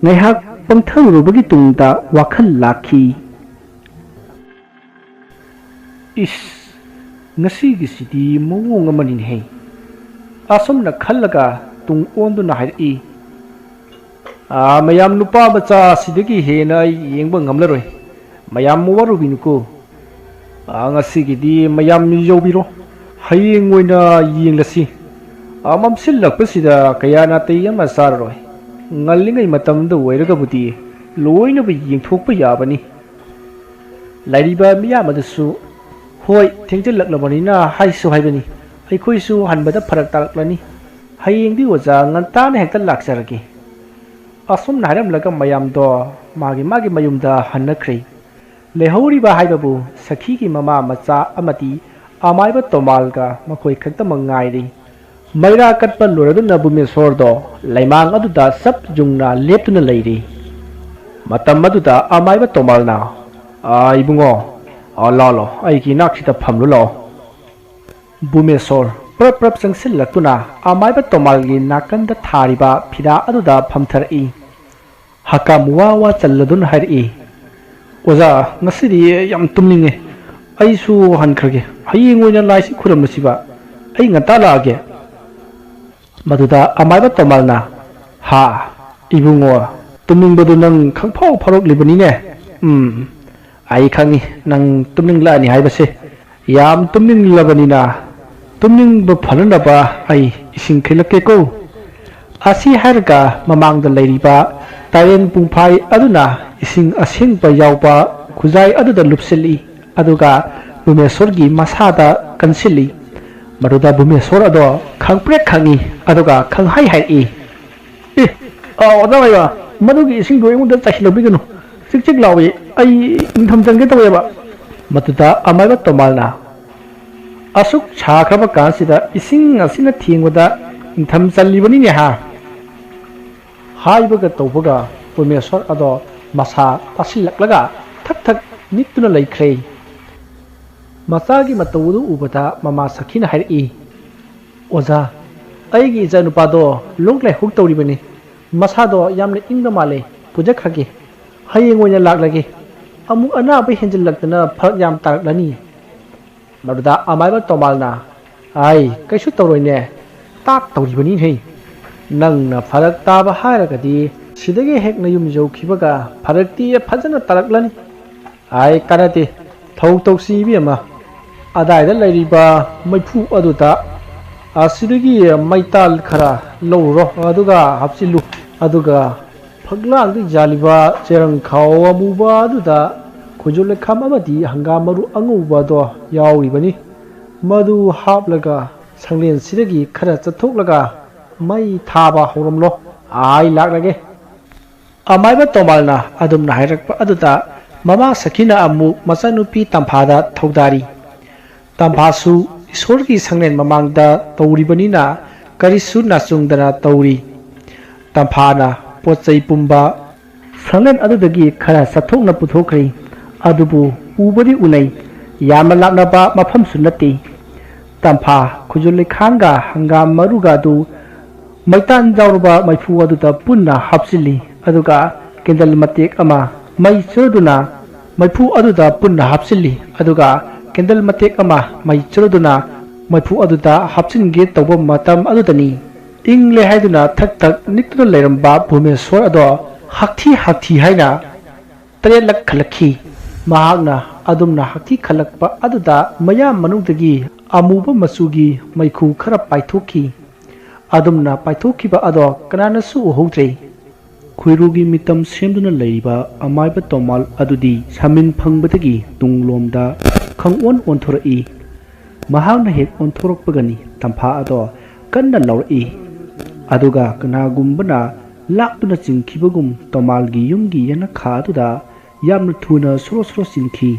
ꯉꯥꯏꯍꯥꯛ ꯄꯪꯊꯔꯨꯔꯕꯒꯤ ꯇꯨꯡꯗ ꯋꯥꯈꯜ ꯂꯥꯛꯈꯤ꯫ "ꯏꯁ, ꯉꯁꯤꯒꯤꯁꯤꯗꯤ ꯃꯑꯣꯡ ꯑꯃꯅꯤꯅꯦꯍꯦ꯫" ꯑꯁꯨꯝꯅ ꯈꯜꯂꯒ ꯇꯨꯡ ꯑꯣꯟꯗꯨꯅ ꯍꯥꯏꯔꯛꯏ, "ꯑꯥ, ꯃꯌꯥꯝ ꯅꯨꯄꯥ ꯃꯆꯥ ꯑꯁꯤꯗꯒꯤ ꯍꯦꯟꯅ ꯑꯩ ꯌꯦꯡꯕ ꯉꯝꯂꯔꯣꯏ꯫ ꯃꯌꯥꯝ ꯋꯥꯔꯨꯕꯤꯅꯨꯀꯣ꯫ ꯑꯥ, ꯉꯁꯤꯒꯤꯗꯤ ꯃꯌꯥꯝ ꯌꯧꯕꯤꯔꯣ꯫ ꯍꯌꯦꯡ ꯑꯣꯏꯅ ꯌꯦꯡꯂꯁꯤ꯫ ꯑꯥ, ꯃꯝꯁꯤꯜꯂꯛꯄꯁꯤꯗ ꯀꯌꯥ ꯅꯥꯇꯩ ꯑꯃ ꯆꯥꯔꯔꯣꯏ꯫ ꯉꯜꯂꯤꯉꯩ ꯃꯇꯝꯗ ꯑꯣꯏꯔꯒꯕꯨꯗꯤ ꯂꯣꯏꯅꯕꯨ ꯌꯦꯡꯊꯣꯛꯄ ꯌꯥꯕꯅꯤ꯫" ꯂꯩꯔꯤꯕ ꯃꯤꯌꯥꯝ ꯑꯗꯨꯁꯨ, "ꯍꯣꯏ, ꯊꯦꯡꯖꯤꯜꯂꯛꯂꯕꯅꯤꯅ ꯍꯥꯏꯁꯨ ꯍꯥꯏꯕꯅꯤ, ꯑꯩꯈꯣꯏꯁꯨ ꯍꯟꯕꯗ ꯐꯔꯛ ꯇꯥꯔꯛꯂꯅꯤ꯫ ꯍꯌꯦꯡꯗꯤ ꯑꯣꯖꯥ ꯉꯟꯇꯥꯅ ꯍꯦꯛꯇ ꯂꯥꯛꯆꯔꯒꯦ꯫" ꯑꯁꯨꯝꯅ ꯍꯥꯏꯔꯝꯂꯒ ꯃꯌꯥꯝꯗꯣ ꯃꯥꯒꯤ ꯃꯥꯒꯤ ꯃꯌꯨꯝꯗ ꯍꯟꯅꯈ꯭ꯔꯦ꯫ ꯂꯩꯍꯧꯔꯤꯕ ꯍꯥꯏꯕꯕꯨ ꯁꯈꯤꯒꯤ ꯃꯃꯥ ꯃꯆꯥ ꯑꯃꯗꯤ ꯑꯃꯥꯏꯕ ꯇꯣꯃꯥꯜꯒ ꯃꯈꯣꯏ ꯈꯛꯇꯃꯛ ꯉꯥꯏꯔꯤ꯫ ꯃꯩꯔꯥ ꯀꯠꯄ ꯂꯣꯏꯔꯗꯨꯅ ꯕꯨꯃꯦꯁꯣꯔꯗꯣ ꯂꯩꯃꯥꯡ ꯑꯗꯨꯗ ꯆꯞ ꯌꯨꯡꯅ ꯂꯦꯞꯇꯨꯅ ꯂꯩꯔꯤ꯫ ꯃꯇꯝ ꯑꯗꯨꯗ ꯑꯃꯥꯏꯕ ꯇꯣꯃꯥꯜꯅ, "ꯑꯥ, ꯏꯕꯨꯡꯉꯣ, ꯑꯥ, ꯂꯥꯛꯑꯣ, ꯂꯥꯛꯑꯣ, ꯑꯩꯒꯤ ꯏꯅꯥꯛꯁꯤꯗ ꯐꯝꯂꯨ ꯂꯥꯛꯑꯣ꯫" ꯕꯨꯃꯦꯁꯣꯔ ꯄ꯭ꯔꯞ ꯄ꯭ꯔꯞ ꯆꯪꯁꯤꯜꯂꯛꯇꯨꯅ ꯑꯃꯥꯏꯕ ꯇꯣꯃꯥꯜꯒꯤ ꯅꯥꯀꯟꯗ ꯊꯥꯔꯤꯕ ꯐꯤꯗꯥ ꯑꯗꯨꯗ ꯐꯝꯊꯔꯛꯏ꯫ ꯍꯀꯥꯝ ꯋꯥ ꯋꯥ ꯆꯜꯂꯗꯨꯅ ꯍꯥꯏꯔꯛꯏ, "ꯑꯣꯖꯥ, ꯉꯁꯤꯗꯤ ꯌꯥꯝ ꯇꯨꯝꯅꯤꯡꯉꯦ꯫ ꯑꯩꯁꯨ ꯍꯟꯈ꯭ꯔꯒꯦ꯫ ꯍꯌꯦꯡ ꯑꯣꯏꯅ ꯂꯥꯏꯁꯤ ꯈꯨꯔꯨꯝꯃꯁꯤꯕ꯫ ꯑꯩ ꯉꯟꯇꯥ ꯂꯥꯛꯑꯒꯦ꯫" ꯃꯗꯨꯗ ꯑꯃꯥꯏꯕ ꯇꯣꯃꯥꯜꯅ, "ꯍꯥ, ꯏꯕꯨꯡꯉꯣ, ꯇꯨꯝꯅꯤꯡꯕꯗꯨ ꯅꯪ ꯈꯪꯐꯥꯎ ꯐꯥꯎꯔꯛꯂꯤꯕꯅꯤꯅꯦ꯫ ꯎꯝ, ꯑꯩ ꯈꯪꯏ ꯅꯪ ꯇꯨꯝꯅꯤꯡꯂꯛꯑꯅꯤ ꯍꯥꯏꯕꯁꯦ꯫ ꯌꯥꯝ ꯇꯨꯝꯅꯤꯡꯂꯕꯅꯤꯅ ꯇꯨꯝꯅꯤꯡꯕ ꯐꯅꯅꯕ ꯑꯩ ꯏꯁꯤꯡ ꯈꯤꯛꯂꯛꯀꯦꯀꯣ꯫" ꯑꯁꯤ ꯍꯥꯏꯔꯒ ꯃꯃꯥꯡꯗ ꯂꯩꯔꯤꯕ ꯇꯥꯏꯔꯦꯟ ꯄꯨꯡꯐꯥꯏ ꯑꯗꯨꯅ ꯏꯁꯤꯡ ꯑꯁꯦꯡꯕ ꯌꯥꯎꯕ ꯈꯨꯖꯥꯏ ꯑꯗꯨꯗ ꯂꯨꯞꯁꯤꯜꯂꯤ, ꯑꯗꯨꯒ ꯕꯨꯃꯦꯁꯣꯔꯒꯤ ꯃꯁꯥꯗ ꯀꯟꯁꯤꯜꯂꯤ꯫ ꯃꯗꯨꯗ ꯕꯨꯃꯦꯁꯣꯔ ꯑꯗꯣ ꯈꯪꯄ꯭ꯔꯦꯛ ꯈꯪꯏ, ꯑꯗꯨꯒ ꯈꯪꯍꯥꯏ ꯍꯥꯏꯔꯛꯏ, "ꯑꯦ, ꯑꯥ, ꯑꯣꯖꯥ ꯑꯣꯏꯕ, ꯃꯗꯨꯒꯤ ꯏꯁꯤꯡꯗꯣ ꯑꯩꯉꯣꯟꯗ ꯆꯥꯏꯁꯤꯜꯂꯛꯄꯤꯒꯅꯨ꯫ ꯆꯤꯛ ꯆꯤꯛ ꯂꯥꯎꯏ, ꯑꯩ ꯏꯪꯊꯝ ꯆꯪꯒꯦ ꯇꯧꯋꯦꯕ꯫" ꯃꯗꯨꯗ ꯑꯃꯥꯏꯕ ꯇꯣꯃꯥꯜꯅ, "ꯑꯁꯨꯛ ꯁꯥꯈ꯭ꯔꯕ ꯀꯥꯟꯁꯤꯗ ꯏꯁꯤꯡ ꯑꯁꯤꯅ ꯊꯦꯡꯕꯗ ꯏꯪꯊꯝ ꯆꯜꯂꯤꯕꯅꯤꯅꯦ ꯍꯥ?" ꯍꯥꯏꯕꯒ ꯇꯧꯕꯒ ꯄꯨꯔꯃꯦꯁꯣꯔ ꯑꯗꯣ ꯃꯁꯥ ꯇꯥꯁꯤꯜꯂꯛꯂꯒ ꯊꯛ ꯊꯛ ꯅꯤꯛꯇꯨꯅ ꯂꯩꯈ꯭ꯔꯦ꯫ ꯃꯆꯥꯒꯤ ꯃꯇꯧ ꯑꯗꯨ ꯎꯕꯗ ꯃꯃꯥ ꯁꯈꯤꯅ ꯍꯥꯏꯔꯛꯏ, "ꯑꯣꯖꯥ, ꯑꯩꯒꯤ ꯏꯆꯥꯅꯨꯄꯥꯗꯣ ꯂꯣꯛ ꯂꯥꯏꯍꯧ ꯇꯧꯔꯤꯕꯅꯤ꯫ ꯃꯁꯥꯗꯣ ꯌꯥꯝꯅ ꯏꯪꯕ ꯃꯥꯜꯂꯦ, ꯄꯨꯖꯈ꯭ꯔꯒꯦ꯫ ꯍꯌꯦꯡ ꯑꯣꯏꯅ ꯂꯥꯛꯂꯒꯦ꯫ ꯑꯃꯨꯛ ꯑꯅꯥꯕ ꯍꯦꯟꯖꯤꯜꯂꯛꯇꯅ ꯐꯔꯛ ꯌꯥꯝ ꯇꯥꯔꯛꯂꯅꯤ꯫" ꯃꯗꯨꯗ ꯑꯃꯥꯏꯕ ꯇꯣꯃꯥꯜꯅ, "ꯑꯥꯏ, ꯀꯩꯁꯨ ꯇꯧꯔꯣꯏꯅꯦ, ꯇꯥꯛ ꯇꯧꯔꯤꯕꯅꯤꯍꯦ꯫ ꯅꯪꯅ ꯐꯔꯛ ꯇꯥꯕ ꯍꯥꯏꯔꯒꯗꯤ ꯁꯤꯗꯒꯤ ꯍꯦꯛ ꯅꯌꯨꯝ ꯌꯧꯈꯤꯕꯒ ꯐꯔꯛꯇꯤ ꯐꯖꯅ ꯇꯥꯔꯛꯂꯅꯤ꯫ ꯑꯥꯏ, ꯀꯥꯟꯅꯗꯦ, ꯊꯧ ꯇꯧꯁꯤ ꯏꯕꯦꯝꯃ꯫ ꯑꯗꯥꯏꯗ ꯂꯩꯔꯤꯕ ꯃꯩꯐꯨ ꯑꯗꯨꯗ ꯑꯁꯤꯗꯒꯤ ꯃꯩꯇꯥꯜ ꯈꯔ ꯂꯧꯔꯨꯔꯣ, ꯑꯗꯨꯒ ꯍꯥꯞꯆꯤꯜꯂꯨ, ꯑꯗꯨꯒ ꯐꯛꯂꯥꯡꯗ ꯌꯥꯜꯂꯤꯕ ꯆꯦꯔꯪ ꯈꯥꯎ ꯑꯃꯨꯕ ꯑꯗꯨꯗ ꯈꯣꯏꯖꯨ ꯂꯩꯈꯥꯝ ꯑꯃꯗꯤ ꯍꯪꯒꯥꯝ ꯃꯔꯨ ꯑꯉꯧꯕꯗꯣ ꯌꯥꯎꯔꯤꯕꯅꯤ꯫ ꯃꯗꯨ ꯍꯥꯞꯂꯒ ꯁꯪꯂꯦꯟꯁꯤꯗꯒꯤ ꯈꯔ ꯆꯠꯊꯣꯛꯂꯒ ꯃꯩ ꯊꯥꯕ ꯍꯧꯔꯝꯂꯣ꯫ ꯑꯩ ꯂꯥꯛꯂꯒꯦ꯫" ꯑꯃꯥꯏꯕ ꯇꯣꯃꯥꯜꯅ ꯑꯗꯨꯝꯅ ꯍꯥꯏꯔꯛꯄ ꯑꯗꯨꯗ ꯃꯃꯥ ꯁꯈꯤꯅ ꯑꯃꯨꯛ ꯃꯆꯥꯅꯨꯄꯤ ꯇꯝꯐꯥꯗ ꯊꯧꯗꯥꯔꯤ꯫ ꯇꯝꯐꯥꯁꯨ ꯏꯁꯣꯔꯒꯤ ꯁꯪꯂꯦꯟ ꯃꯃꯥꯡꯗ ꯇꯧꯔꯤꯕꯅꯤꯅ ꯀꯔꯤꯁꯨ ꯅꯥꯆꯨꯡꯗꯅ ꯇꯧꯔꯤ꯫ ꯇꯝꯐꯥꯅ ꯄꯣꯠ ꯆꯩ ꯄꯨꯝꯕ ꯁꯪꯂꯦꯟ ꯑꯗꯨꯗꯒꯤ ꯈꯔ ꯆꯠꯊꯣꯛꯅ ꯄꯨꯊꯣꯛꯈ꯭ꯔꯦ꯫ ꯑꯗꯨꯕꯨ ꯎꯕꯗꯤ ꯎꯅꯩ, ꯌꯥꯝꯅ ꯂꯥꯞꯅꯕ ꯃꯐꯝꯁꯨ ꯅꯠꯇꯦ꯫ ꯇꯝꯐꯥ ꯈꯨꯖꯨ ꯂꯩꯈꯥꯡꯒ ꯍꯪꯒꯥꯝ ꯃꯔꯨꯒ ꯑꯗꯨ ꯃꯩꯇꯥꯟ ꯌꯥꯎꯔꯕ ꯃꯩꯐꯨ ꯑꯗꯨꯗ ꯄꯨꯟꯅ ꯍꯥꯞꯆꯤꯜꯂꯤ꯫ ꯑꯗꯨꯒ ꯀꯦꯟꯗꯜ ꯃꯇꯦꯛ ꯑꯃ ꯃꯩ ꯆꯨꯔꯗꯨꯅ ꯃꯩꯐꯨ ꯑꯗꯨꯗ ꯄꯨꯟꯅ ꯍꯥꯞꯆꯤꯜꯂꯤ꯫ ꯑꯗꯨꯒ ꯀꯦꯟꯗꯜ ꯃꯇꯦꯛ ꯑꯃ ꯃꯩ ꯆꯨꯔꯗꯨꯅ ꯃꯩꯐꯨ ꯑꯗꯨꯗ ꯍꯥꯞꯆꯤꯟꯒꯦ ꯇꯧꯕ ꯃꯇꯝ ꯑꯗꯨꯗꯅꯤ, ꯏꯪꯂꯦ ꯍꯥꯏꯗꯨꯅ ꯊꯛ ꯊꯛ ꯅꯤꯛꯇꯨꯅ ꯂꯩꯔꯝꯕ ꯚꯨꯃꯦꯁ꯭ꯋꯔ ꯑꯗꯣ ꯍꯛꯊꯤ ꯍꯛꯊꯤ ꯍꯥꯏꯅ ꯇꯔꯦꯠꯂꯛ ꯈꯜꯂꯛꯈꯤ꯫ ꯃꯍꯥꯛꯅ ꯑꯗꯨꯝꯅ ꯍꯛꯊꯤ ꯈꯜꯂꯛꯄ ꯑꯗꯨꯗ ꯃꯌꯥꯝ ꯃꯅꯨꯡꯗꯒꯤ ꯑꯃꯨꯕ ꯃꯆꯨꯒꯤ ꯃꯩꯈꯨ ꯈꯔ ꯄꯥꯏꯊꯣꯛꯈꯤ꯫ ꯑꯗꯨꯝꯅ ꯄꯥꯏꯊꯣꯛꯈꯤꯕ ꯑꯗꯣ ꯀꯅꯥꯅꯁꯨ ꯎꯍꯧꯗ꯭ꯔꯦ꯫ ꯈꯣꯏꯔꯨꯒꯤ ꯃꯤꯇꯝ ꯁꯦꯝꯗꯨꯅ ꯂꯩꯔꯤꯕ ꯑꯃꯥꯏꯕ ꯇꯣꯃꯥꯜ ꯑꯗꯨꯗꯤ ꯁꯥꯃꯤꯟ ꯐꯪꯕꯗꯒꯤ ꯇꯨꯡꯂꯣꯝꯗ ꯈꯪꯑꯣꯟ ꯑꯣꯟꯊꯣꯔꯛꯏ꯫ ꯃꯍꯥꯛꯅ ꯍꯦꯛ ꯑꯣꯟꯊꯣꯔꯛꯄꯒꯅꯤ ꯇꯝꯐꯥ ꯑꯗꯣ ꯀꯟꯅ ꯂꯥꯎꯔꯛꯏ꯫ ꯑꯗꯨꯒ ꯀꯅꯥꯒꯨꯝꯕꯅ ꯂꯥꯛꯇꯨꯅ ꯆꯤꯡꯈꯤꯕꯒꯨꯝ ꯇꯣꯃꯥꯜꯒꯤ ꯌꯨꯝꯒꯤ ꯌꯦꯅꯈꯥ ꯑꯗꯨꯗ ꯌꯥꯝꯅ ꯊꯨꯅ ꯁꯣꯔꯣ ꯁꯣꯔꯣ ꯆꯤꯡꯈꯤ꯫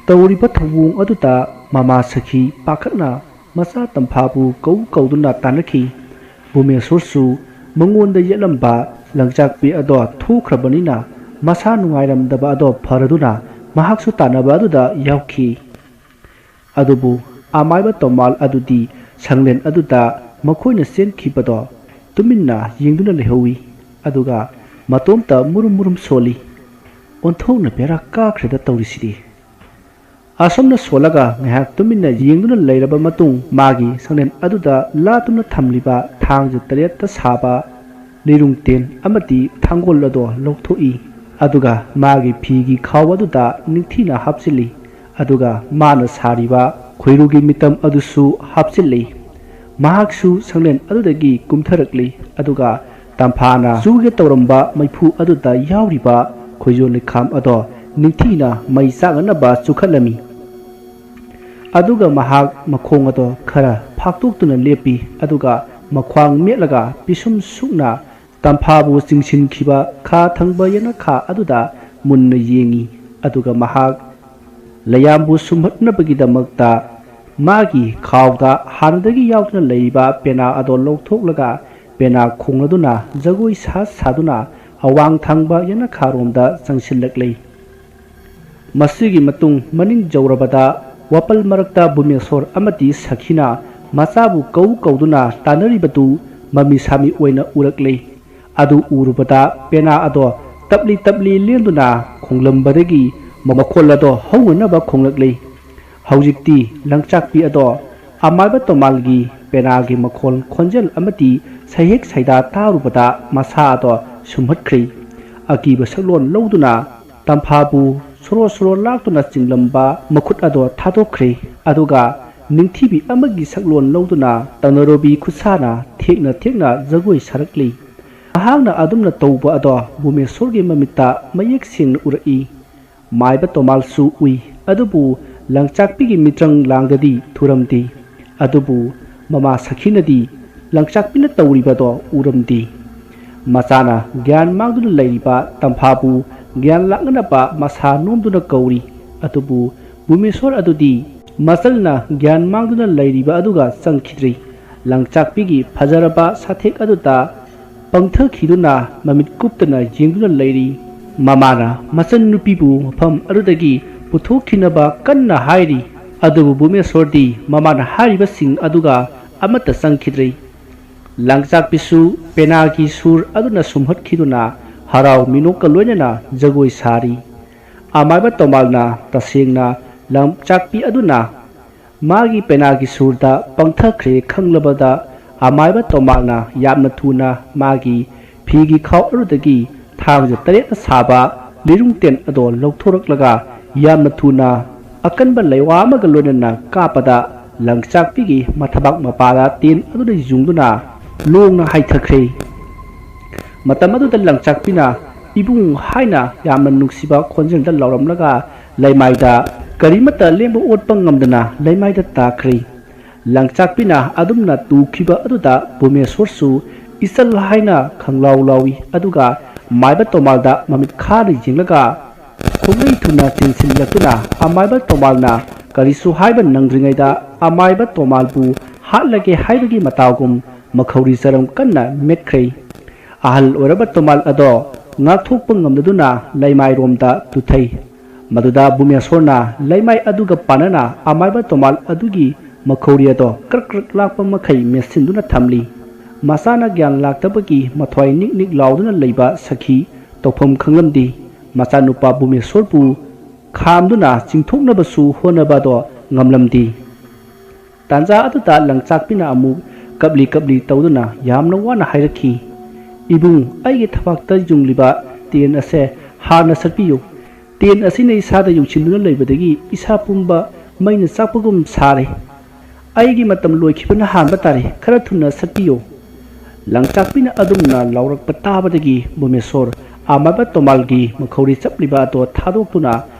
ꯇꯧꯔꯤꯕ ꯊꯧꯑꯣꯡ ꯑꯗꯨꯗ ꯃꯃꯥ ꯁꯈꯤ ꯄꯥꯈꯠꯅ ꯃꯆꯥ ꯇꯝꯐꯥꯕꯨ ꯀꯧ ꯀꯧꯗꯨꯅ ꯇꯥꯟꯅꯈꯤ꯫ ꯚꯨꯃꯦꯁ꯭ꯋꯔꯁꯨ ꯃꯉꯣꯟꯗ ꯌꯦꯠꯂꯝꯕ ꯂꯪꯆꯥꯛꯄꯤ ꯑꯗꯣ ꯊꯣꯛꯈ꯭ꯔꯕꯅꯤꯅ ꯃꯁꯥ ꯅꯨꯡꯉꯥꯏꯔꯝꯗꯕ ꯑꯗꯣ ꯐꯔꯗꯨꯅ ꯃꯍꯥꯛꯁꯨ ꯇꯥꯟꯅꯕ ꯑꯗꯨꯗ ꯌꯥꯎꯈꯤ꯫ ꯑꯗꯨꯕꯨ ꯑꯃꯥꯏꯕ ꯇꯣꯃꯥꯜ ꯑꯗꯨꯗꯤ ꯁꯪꯂꯦꯟ ꯑꯗꯨꯗ ꯃꯈꯣꯏꯅ ꯆꯦꯟꯈꯤꯕꯗꯣ ꯇꯨꯃꯤꯟꯅ ꯌꯦꯡꯗꯨꯅ ꯂꯩꯍꯧꯏ꯫ ꯑꯗꯨꯒ ꯃꯇꯣꯝꯇ ꯃꯨꯔꯨꯝ ꯃꯨꯔꯨꯝ ꯁꯣꯜꯂꯤ꯫ "ꯑꯣꯟꯊꯣꯛꯅ ꯕꯦꯔꯥ ꯀꯥꯈ꯭ꯔꯦꯗ ꯇꯧꯔꯤꯁꯤꯗꯤ"꯫ ꯑꯁꯨꯝꯅ ꯁꯣꯜꯂꯒ ꯉꯥꯏꯍꯥꯛ ꯇꯨꯃꯤꯟꯅ ꯌꯦꯡꯗꯨꯅ ꯂꯩꯔꯕ ꯃꯇꯨꯡ ꯃꯥꯒꯤ ꯁꯪꯂꯦꯟ ꯑꯗꯨꯗ ꯂꯥꯠꯇꯨꯅ ꯊꯝꯂꯤꯕ ꯊꯥꯡꯖ ꯇꯔꯦꯠꯇ ꯁꯥꯕ ꯂꯤꯔꯨꯡ ꯇꯦꯟ ꯑꯃꯗꯤ ꯊꯥꯡꯒꯣꯜ ꯑꯗꯣ ꯂꯧꯊꯣꯛꯏ꯫ ꯑꯗꯨꯒ ꯃꯥꯒꯤ ꯐꯤꯒꯤ ꯈꯥꯎ ꯑꯗꯨꯗ ꯅꯤꯡꯊꯤꯅ ꯍꯥꯞꯆꯤꯜꯂꯤ꯫ ꯑꯗꯨꯒ ꯃꯥꯅ ꯁꯥꯔꯤꯕ ꯈꯣꯏꯔꯨꯒꯤ ꯃꯤꯇꯝ ꯑꯗꯨꯁꯨ ꯍꯥꯞꯆꯤꯜꯂꯤ꯫ ꯃꯍꯥꯛꯁꯨ ꯁꯪꯂꯦꯟ ꯑꯗꯨꯗꯒꯤ ꯀꯨꯝꯊꯔꯛꯂꯤ꯫ ꯑꯗꯨꯒ ꯇꯝꯐꯥꯅ ꯆꯨꯒꯦ ꯇꯧꯔꯝꯕ ꯃꯩꯐꯨ ꯑꯗꯨꯗ ꯌꯥꯎꯔꯤꯕ ꯈꯣꯏꯖꯣ ꯂꯩꯈꯥꯝ ꯑꯗꯣ ꯅꯤꯡꯊꯤꯅ ꯃꯩ ꯆꯥꯛꯅꯅꯕ ꯆꯨꯈꯠꯂꯝꯃꯤ꯫ ꯑꯗꯨꯒ ꯃꯍꯥꯛ ꯃꯈꯣꯡ ꯑꯗꯣ ꯈꯔ ꯐꯥꯛꯇꯣꯛꯇꯨꯅ ꯂꯦꯞꯄꯤ꯫ ꯑꯗꯨꯒ ꯃꯈ꯭ꯋꯥꯡ ꯃꯦꯠꯂꯒ ꯄꯤꯁꯨꯝ ꯁꯨꯛꯅ ꯇꯝꯐꯥꯕꯨ ꯆꯤꯡꯁꯤꯟꯈꯤꯕ ꯈꯥ ꯊꯪꯕ ꯌꯦꯅꯈꯥ ꯑꯗꯨꯗ ꯃꯨꯟꯅ ꯌꯦꯡꯏ꯫ ꯑꯗꯨꯒ ꯃꯍꯥꯛ ꯂꯩꯌꯥꯝꯕꯨ ꯁꯨꯝꯍꯠꯅꯕꯒꯤꯗꯃꯛꯇ ꯃꯥꯒꯤ ꯈꯥꯎꯗ ꯍꯥꯟꯅꯗꯒꯤ ꯌꯥꯎꯗꯨꯅ ꯂꯩꯔꯤꯕ ꯄꯦꯅꯥ ꯑꯗꯣ ꯂꯧꯊꯣꯛꯂꯒ ꯄꯦꯅꯥ ꯈꯣꯡꯂꯗꯨꯅ ꯖꯒꯣꯏ ꯁꯥ ꯁꯥꯗꯨꯅ ꯑꯋꯥꯡ ꯊꯪꯕ ꯌꯦꯅꯈꯥꯔꯣꯝꯗ ꯆꯪꯁꯤꯜꯂꯛꯂꯤ꯫ ꯃꯁꯤꯒꯤ ꯃꯇꯨꯡ ꯃꯅꯤꯡ ꯌꯧꯔꯕꯗ ꯋꯥꯄꯜ ꯃꯔꯛꯇ ꯕꯨꯃꯦꯁꯣꯔ ꯑꯃꯗꯤ ꯁꯈꯤꯅ ꯃꯆꯥꯕꯨ ꯀꯧ ꯀꯧꯗꯨꯅ ꯇꯥꯟꯅꯔꯤꯕꯗꯨ ꯃꯃꯤ ꯁꯥꯃꯤ ꯑꯣꯏꯅ ꯎꯔꯛꯂꯤ꯫ ꯑꯗꯨ ꯎꯔꯨꯕꯗ ꯄꯦꯅꯥ ꯑꯗꯣ ꯇꯞꯂꯤ ꯇꯞꯂꯤ ꯂꯦꯟꯗꯨꯅ ꯈꯣꯡꯂꯝꯕꯗꯒꯤ ꯃꯈꯣꯜ ꯑꯗꯣ ꯍꯧꯅꯅꯕ ꯈꯣꯡꯂꯛꯂꯤ꯫ ꯍꯧꯖꯤꯛꯇꯤ ꯂꯪꯆꯥꯛꯄꯤ ꯑꯗꯣ ꯑꯃꯥꯏꯕ ꯇꯣꯃꯥꯜꯒꯤ ꯄꯦꯅꯥꯒꯤ ꯃꯈꯣꯜ ꯈꯣꯟꯖꯦꯜ ꯑꯃꯗꯤ ꯁꯩꯍꯦꯛ ꯁꯩꯗꯥ ꯇꯥꯔꯨꯕꯗ ꯃꯁꯥ ꯑꯗꯣ ꯁꯨꯝꯍꯠꯈ꯭ꯔꯦ꯫ ꯑꯀꯤꯕ ꯁꯛꯂꯣꯟ ꯂꯧꯗꯨꯅ ꯇꯝꯐꯥꯕꯨ ꯁꯣꯔꯣ ꯁꯣꯔꯣ ꯂꯥꯛꯇꯨꯅ ꯆꯤꯡꯂꯝꯕ ꯃꯈꯨꯠ ꯑꯗꯣ ꯊꯥꯗꯣꯛꯈ꯭ꯔꯦ꯫ ꯑꯗꯨꯒ ꯅꯤꯡꯊꯤꯕꯤ ꯑꯃꯒꯤ ꯁꯛꯂꯣꯟ ꯂꯧꯗꯨꯅ ꯇꯅꯔꯣꯕꯤ ꯈꯨꯠꯁꯥꯅ ꯊꯦꯛꯅ ꯊꯦꯛꯅ ꯖꯒꯣꯏ ꯁꯥꯔꯛꯂꯤ꯫ ꯃꯍꯥꯛꯅ ꯑꯗꯨꯝꯅ ꯇꯧꯕ ꯑꯗꯣ ꯕꯨꯃꯦꯁꯣꯔꯒꯤ ꯃꯃꯤꯠꯇ ꯃꯌꯦꯛ ꯁꯦꯡꯅ ꯎꯔꯛꯏ꯫ ꯃꯥꯏꯕ ꯇꯣꯃꯥꯜꯁꯨ ꯎꯏ, ꯑꯗꯨꯕꯨ ꯂꯪꯆꯥꯛꯄꯤꯒꯤ ꯃꯤꯇ꯭ꯔꯪ ꯂꯥꯡꯗꯗꯤ ꯊꯨꯔꯝꯗꯦ꯫ ꯑꯗꯨꯕꯨ ꯃꯃꯥ ꯁꯈꯤꯅꯗꯤ ꯂꯪꯆꯥꯛꯄꯤꯅ ꯇꯧꯔꯤꯕꯗꯣ ꯎꯔꯝꯗꯦ꯫ ꯃꯆꯥꯅ ꯒ꯭ꯌꯥꯟ ꯃꯥꯡꯗꯨꯅ ꯂꯩꯔꯤꯕ ꯇꯝꯐꯥꯕꯨ ꯒ꯭ꯌꯥꯟ ꯂꯥꯛꯅꯅꯕ ꯃꯁꯥ ꯅꯣꯝꯗꯨꯅ ꯀꯧꯔꯤ꯫ ꯑꯗꯨꯕꯨ ꯕꯨꯃꯦꯁꯣꯔ ꯑꯗꯨꯗꯤ ꯃꯆꯜꯅ ꯒ꯭ꯌꯥꯟ ꯃꯥꯡꯗꯨꯅ ꯂꯩꯔꯤꯕ ꯑꯗꯨꯒ ꯆꯪꯈꯤꯗ꯭ꯔꯤ꯫ ꯂꯪꯆꯥꯛꯄꯤꯒꯤ ꯐꯖꯔꯕ ꯁꯥꯊꯦꯛ ꯑꯗꯨꯗ ꯄꯪꯊꯈꯤꯗꯨꯅ ꯃꯃꯤꯠ ꯀꯨꯞꯇꯅ ꯌꯦꯡꯗꯨꯅ ꯂꯩꯔꯤ꯫ ꯃꯃꯥꯅ ꯃꯆꯟꯅꯨꯄꯤꯕꯨ ꯃꯐꯝ ꯑꯗꯨꯗꯒꯤ ꯄꯨꯊꯣꯛꯈꯤꯅꯕ ꯀꯟꯅ ꯍꯥꯏꯔꯤ꯫ ꯑꯗꯨꯕꯨ ꯕꯨꯃꯦꯁꯣꯔꯗꯤ ꯃꯃꯥꯅ ꯍꯥꯏꯔꯤꯕꯁꯤꯡ ꯑꯗꯨꯒ ꯑꯃꯠꯇ ꯆꯪꯈꯤꯗ꯭ꯔꯤ꯫ ꯂꯪꯆꯥꯛꯄꯤꯁꯨ ꯄꯦꯅꯥꯒꯤ ꯁꯨꯔ ꯑꯗꯨꯅ ꯁꯨꯝꯍꯠꯈꯤꯗꯨꯅ ꯍꯔꯥꯎ ꯃꯤꯅꯣꯛꯀ ꯂꯣꯏꯅꯅ ꯖꯒꯣꯏ ꯁꯥꯔꯤ꯫ ꯑꯃꯥꯏꯕ ꯇꯣꯃꯥꯜꯅ ꯇꯁꯦꯡꯅ ꯂꯪꯆꯥꯛꯄꯤ ꯑꯗꯨꯅ ꯃꯥꯒꯤ ꯄꯦꯅꯥꯒꯤ ꯁꯨꯔꯗ ꯄꯪꯊꯈ꯭ꯔꯦ ꯈꯪꯂꯕꯗ ꯑꯃꯥꯏꯕ ꯇꯣꯃꯥꯜꯅ ꯌꯥꯝꯅ ꯊꯨꯅ ꯃꯥꯒꯤ ꯐꯤꯒꯤ ꯈꯥꯎ ꯑꯗꯨꯗꯒꯤ ꯊꯥꯡꯖ ꯇꯔꯦꯠꯅ ꯁꯥꯕ ꯂꯤꯔꯨꯡ ꯇꯦꯟ ꯑꯗꯣ ꯂꯧꯊꯣꯔꯛꯂꯒ ꯌꯥꯝꯅ ꯊꯨꯅ ꯑꯀꯟꯕ ꯂꯩꯋꯥ ꯑꯃꯒ ꯂꯣꯏꯅꯅ ꯀꯥꯞꯄꯗ ꯂꯪꯆꯥꯛꯄꯤꯒꯤ ꯃꯊꯕꯥꯛ ꯃꯄꯥꯗ ꯇꯦꯟ ꯑꯗꯨꯅ ꯌꯨꯡꯗꯨꯅ ꯂꯣꯡꯅ ꯍꯥꯏꯊꯈ꯭ꯔꯦ꯫ ꯃꯇꯝ ꯑꯗꯨꯗ ꯂꯪꯆꯥꯛꯄꯤꯅ "ꯏꯕꯨꯡ" ꯍꯥꯏꯅ ꯌꯥꯝꯅ ꯅꯨꯡꯁꯤꯕ ꯈꯣꯟꯖꯦꯜꯗ ꯂꯥꯎꯔꯝꯂꯒ ꯂꯩꯃꯥꯏꯗ ꯀꯔꯤꯃꯠꯇ ꯂꯦꯡꯕ ꯑꯣꯠꯄ ꯉꯝꯗꯅ ꯂꯩꯃꯥꯏꯗ ꯇꯥꯈ꯭ꯔꯦ꯫ ꯂꯪꯆꯥꯛꯄꯤꯅ ꯑꯗꯨꯝꯅ ꯇꯨꯈꯤꯕ ꯑꯗꯨꯗ ꯚꯨꯃꯦꯁꯣꯔꯁꯨ "ꯏꯆꯜ" ꯍꯥꯏꯅ ꯈꯪꯂꯥꯎ ꯂꯥꯎꯏ꯫ ꯑꯗꯨꯒ ꯃꯥꯏꯕ ꯇꯣꯃꯥꯜꯗ ꯃꯃꯤꯠ ꯈꯥꯅ ꯌꯦꯡꯂꯒ ꯈꯣꯡꯂꯩ ꯊꯨꯅ ꯆꯦꯟꯁꯤꯜꯂꯛꯇꯨꯅ ꯑꯃꯥꯏꯕ ꯇꯣꯃꯥꯜꯅ ꯀꯔꯤꯁꯨ ꯍꯥꯏꯕ ꯅꯪꯗ꯭ꯔꯤꯉꯩꯗ ꯑꯃꯥꯏꯕ ꯇꯣꯃꯥꯜꯕꯨ ꯍꯥꯠꯂꯒꯦ ꯍꯥꯏꯕꯒꯤ ꯃꯇꯥꯎꯒꯨꯝ ꯃꯈꯧꯔꯤ ꯆꯔꯝ ꯀꯟꯅ ꯃꯦꯠꯈ꯭ꯔꯦ꯫ ꯑꯍꯜ ꯑꯣꯏꯔꯕ ꯇꯣꯃꯥꯜ ꯑꯗꯣ ꯉꯥꯛꯊꯣꯛꯄ ꯉꯝꯗꯗꯨꯅ ꯂꯩꯃꯥꯏꯔꯣꯝꯗ ꯇꯨꯊꯩ꯫ ꯃꯗꯨꯗ ꯕꯨꯃꯦꯁꯣꯔꯅ ꯂꯩꯃꯥꯏ ꯑꯗꯨꯒ ꯄꯥꯟꯅꯅ ꯑꯃꯥꯏꯕ ꯇꯣꯃꯥꯜ ꯑꯗꯨꯒꯤ ꯃꯈꯧꯔꯤ ꯑꯗꯣ ꯀ꯭ꯔꯛ ꯀ꯭ꯔꯛ ꯂꯥꯛꯄ ꯃꯈꯩ ꯃꯦꯠꯁꯤꯟꯗꯨꯅ ꯊꯝꯂꯤ꯫ ꯃꯆꯥꯅ ꯒ꯭ꯌꯥꯟ ꯂꯥꯛꯇꯕꯒꯤ ꯃꯊ꯭ꯋꯥꯏ ꯅꯤꯛ ꯅꯤꯛ ꯂꯥꯎꯗꯨꯅ ꯂꯩꯕ ꯁꯈꯤ ꯇꯧꯐꯝ ꯈꯪꯂꯝꯗꯦ꯫ ꯃꯆꯥꯅꯨꯄꯥ ꯕꯨꯃꯦꯁꯣꯔꯕꯨ ꯈꯥꯝꯗꯨꯅ ꯆꯤꯡꯊꯣꯛꯅꯕꯁꯨ ꯍꯣꯠꯅꯕ ꯑꯗꯣ ꯉꯝꯂꯝꯗꯦ꯫ ꯇꯥꯟꯖꯥ ꯑꯗꯨꯗ ꯂꯪꯆꯥꯛꯄꯤꯅ ꯑꯃꯨꯛ ꯀꯞꯂꯤ ꯀꯞꯂꯤ ꯇꯧꯗꯨꯅ ꯌꯥꯝꯅ ꯋꯥꯅ ꯍꯥꯏꯔꯛꯈꯤ, "ꯏꯕꯨꯡ, ꯑꯩꯒꯤ ꯊꯕꯥꯛꯇ ꯌꯨꯡꯂꯤꯕ ꯇꯦꯟ ꯑꯁꯦ ꯍꯥꯟꯅ ꯁꯠꯄꯤꯌꯨ꯫ ꯇꯦꯟ ꯑꯁꯤꯅ ꯏꯁꯥꯗ ꯌꯨꯡꯁꯤꯟꯗꯨꯅ ꯂꯩꯕꯗꯒꯤ ꯏꯁꯥ ꯄꯨꯝꯕ ꯃꯩꯅ ꯆꯥꯛꯄꯒꯨꯝ ꯁꯥꯔꯦ꯫ ꯑꯩꯒꯤ ꯃꯇꯝ ꯂꯣꯏꯈꯤꯕꯅ ꯍꯥꯟꯕ ꯇꯥꯔꯦ꯫ ꯈꯔ ꯊꯨꯅ ꯁꯠꯄꯤꯌꯨ꯫" ꯂꯪꯆꯥꯛꯄꯤꯅ ꯑꯗꯨꯝꯅ ꯂꯥꯎꯔꯛꯄ ꯇꯥꯕꯗꯒꯤ ꯕꯨꯃꯦꯁꯣꯔ ꯑꯃꯥꯏꯕ ꯇꯣꯃꯥꯜꯒꯤ ꯃꯈꯧꯔꯤ ꯆꯞꯂꯤꯕ ꯑꯗꯣ ꯊꯥꯗꯣꯛꯇꯨꯅ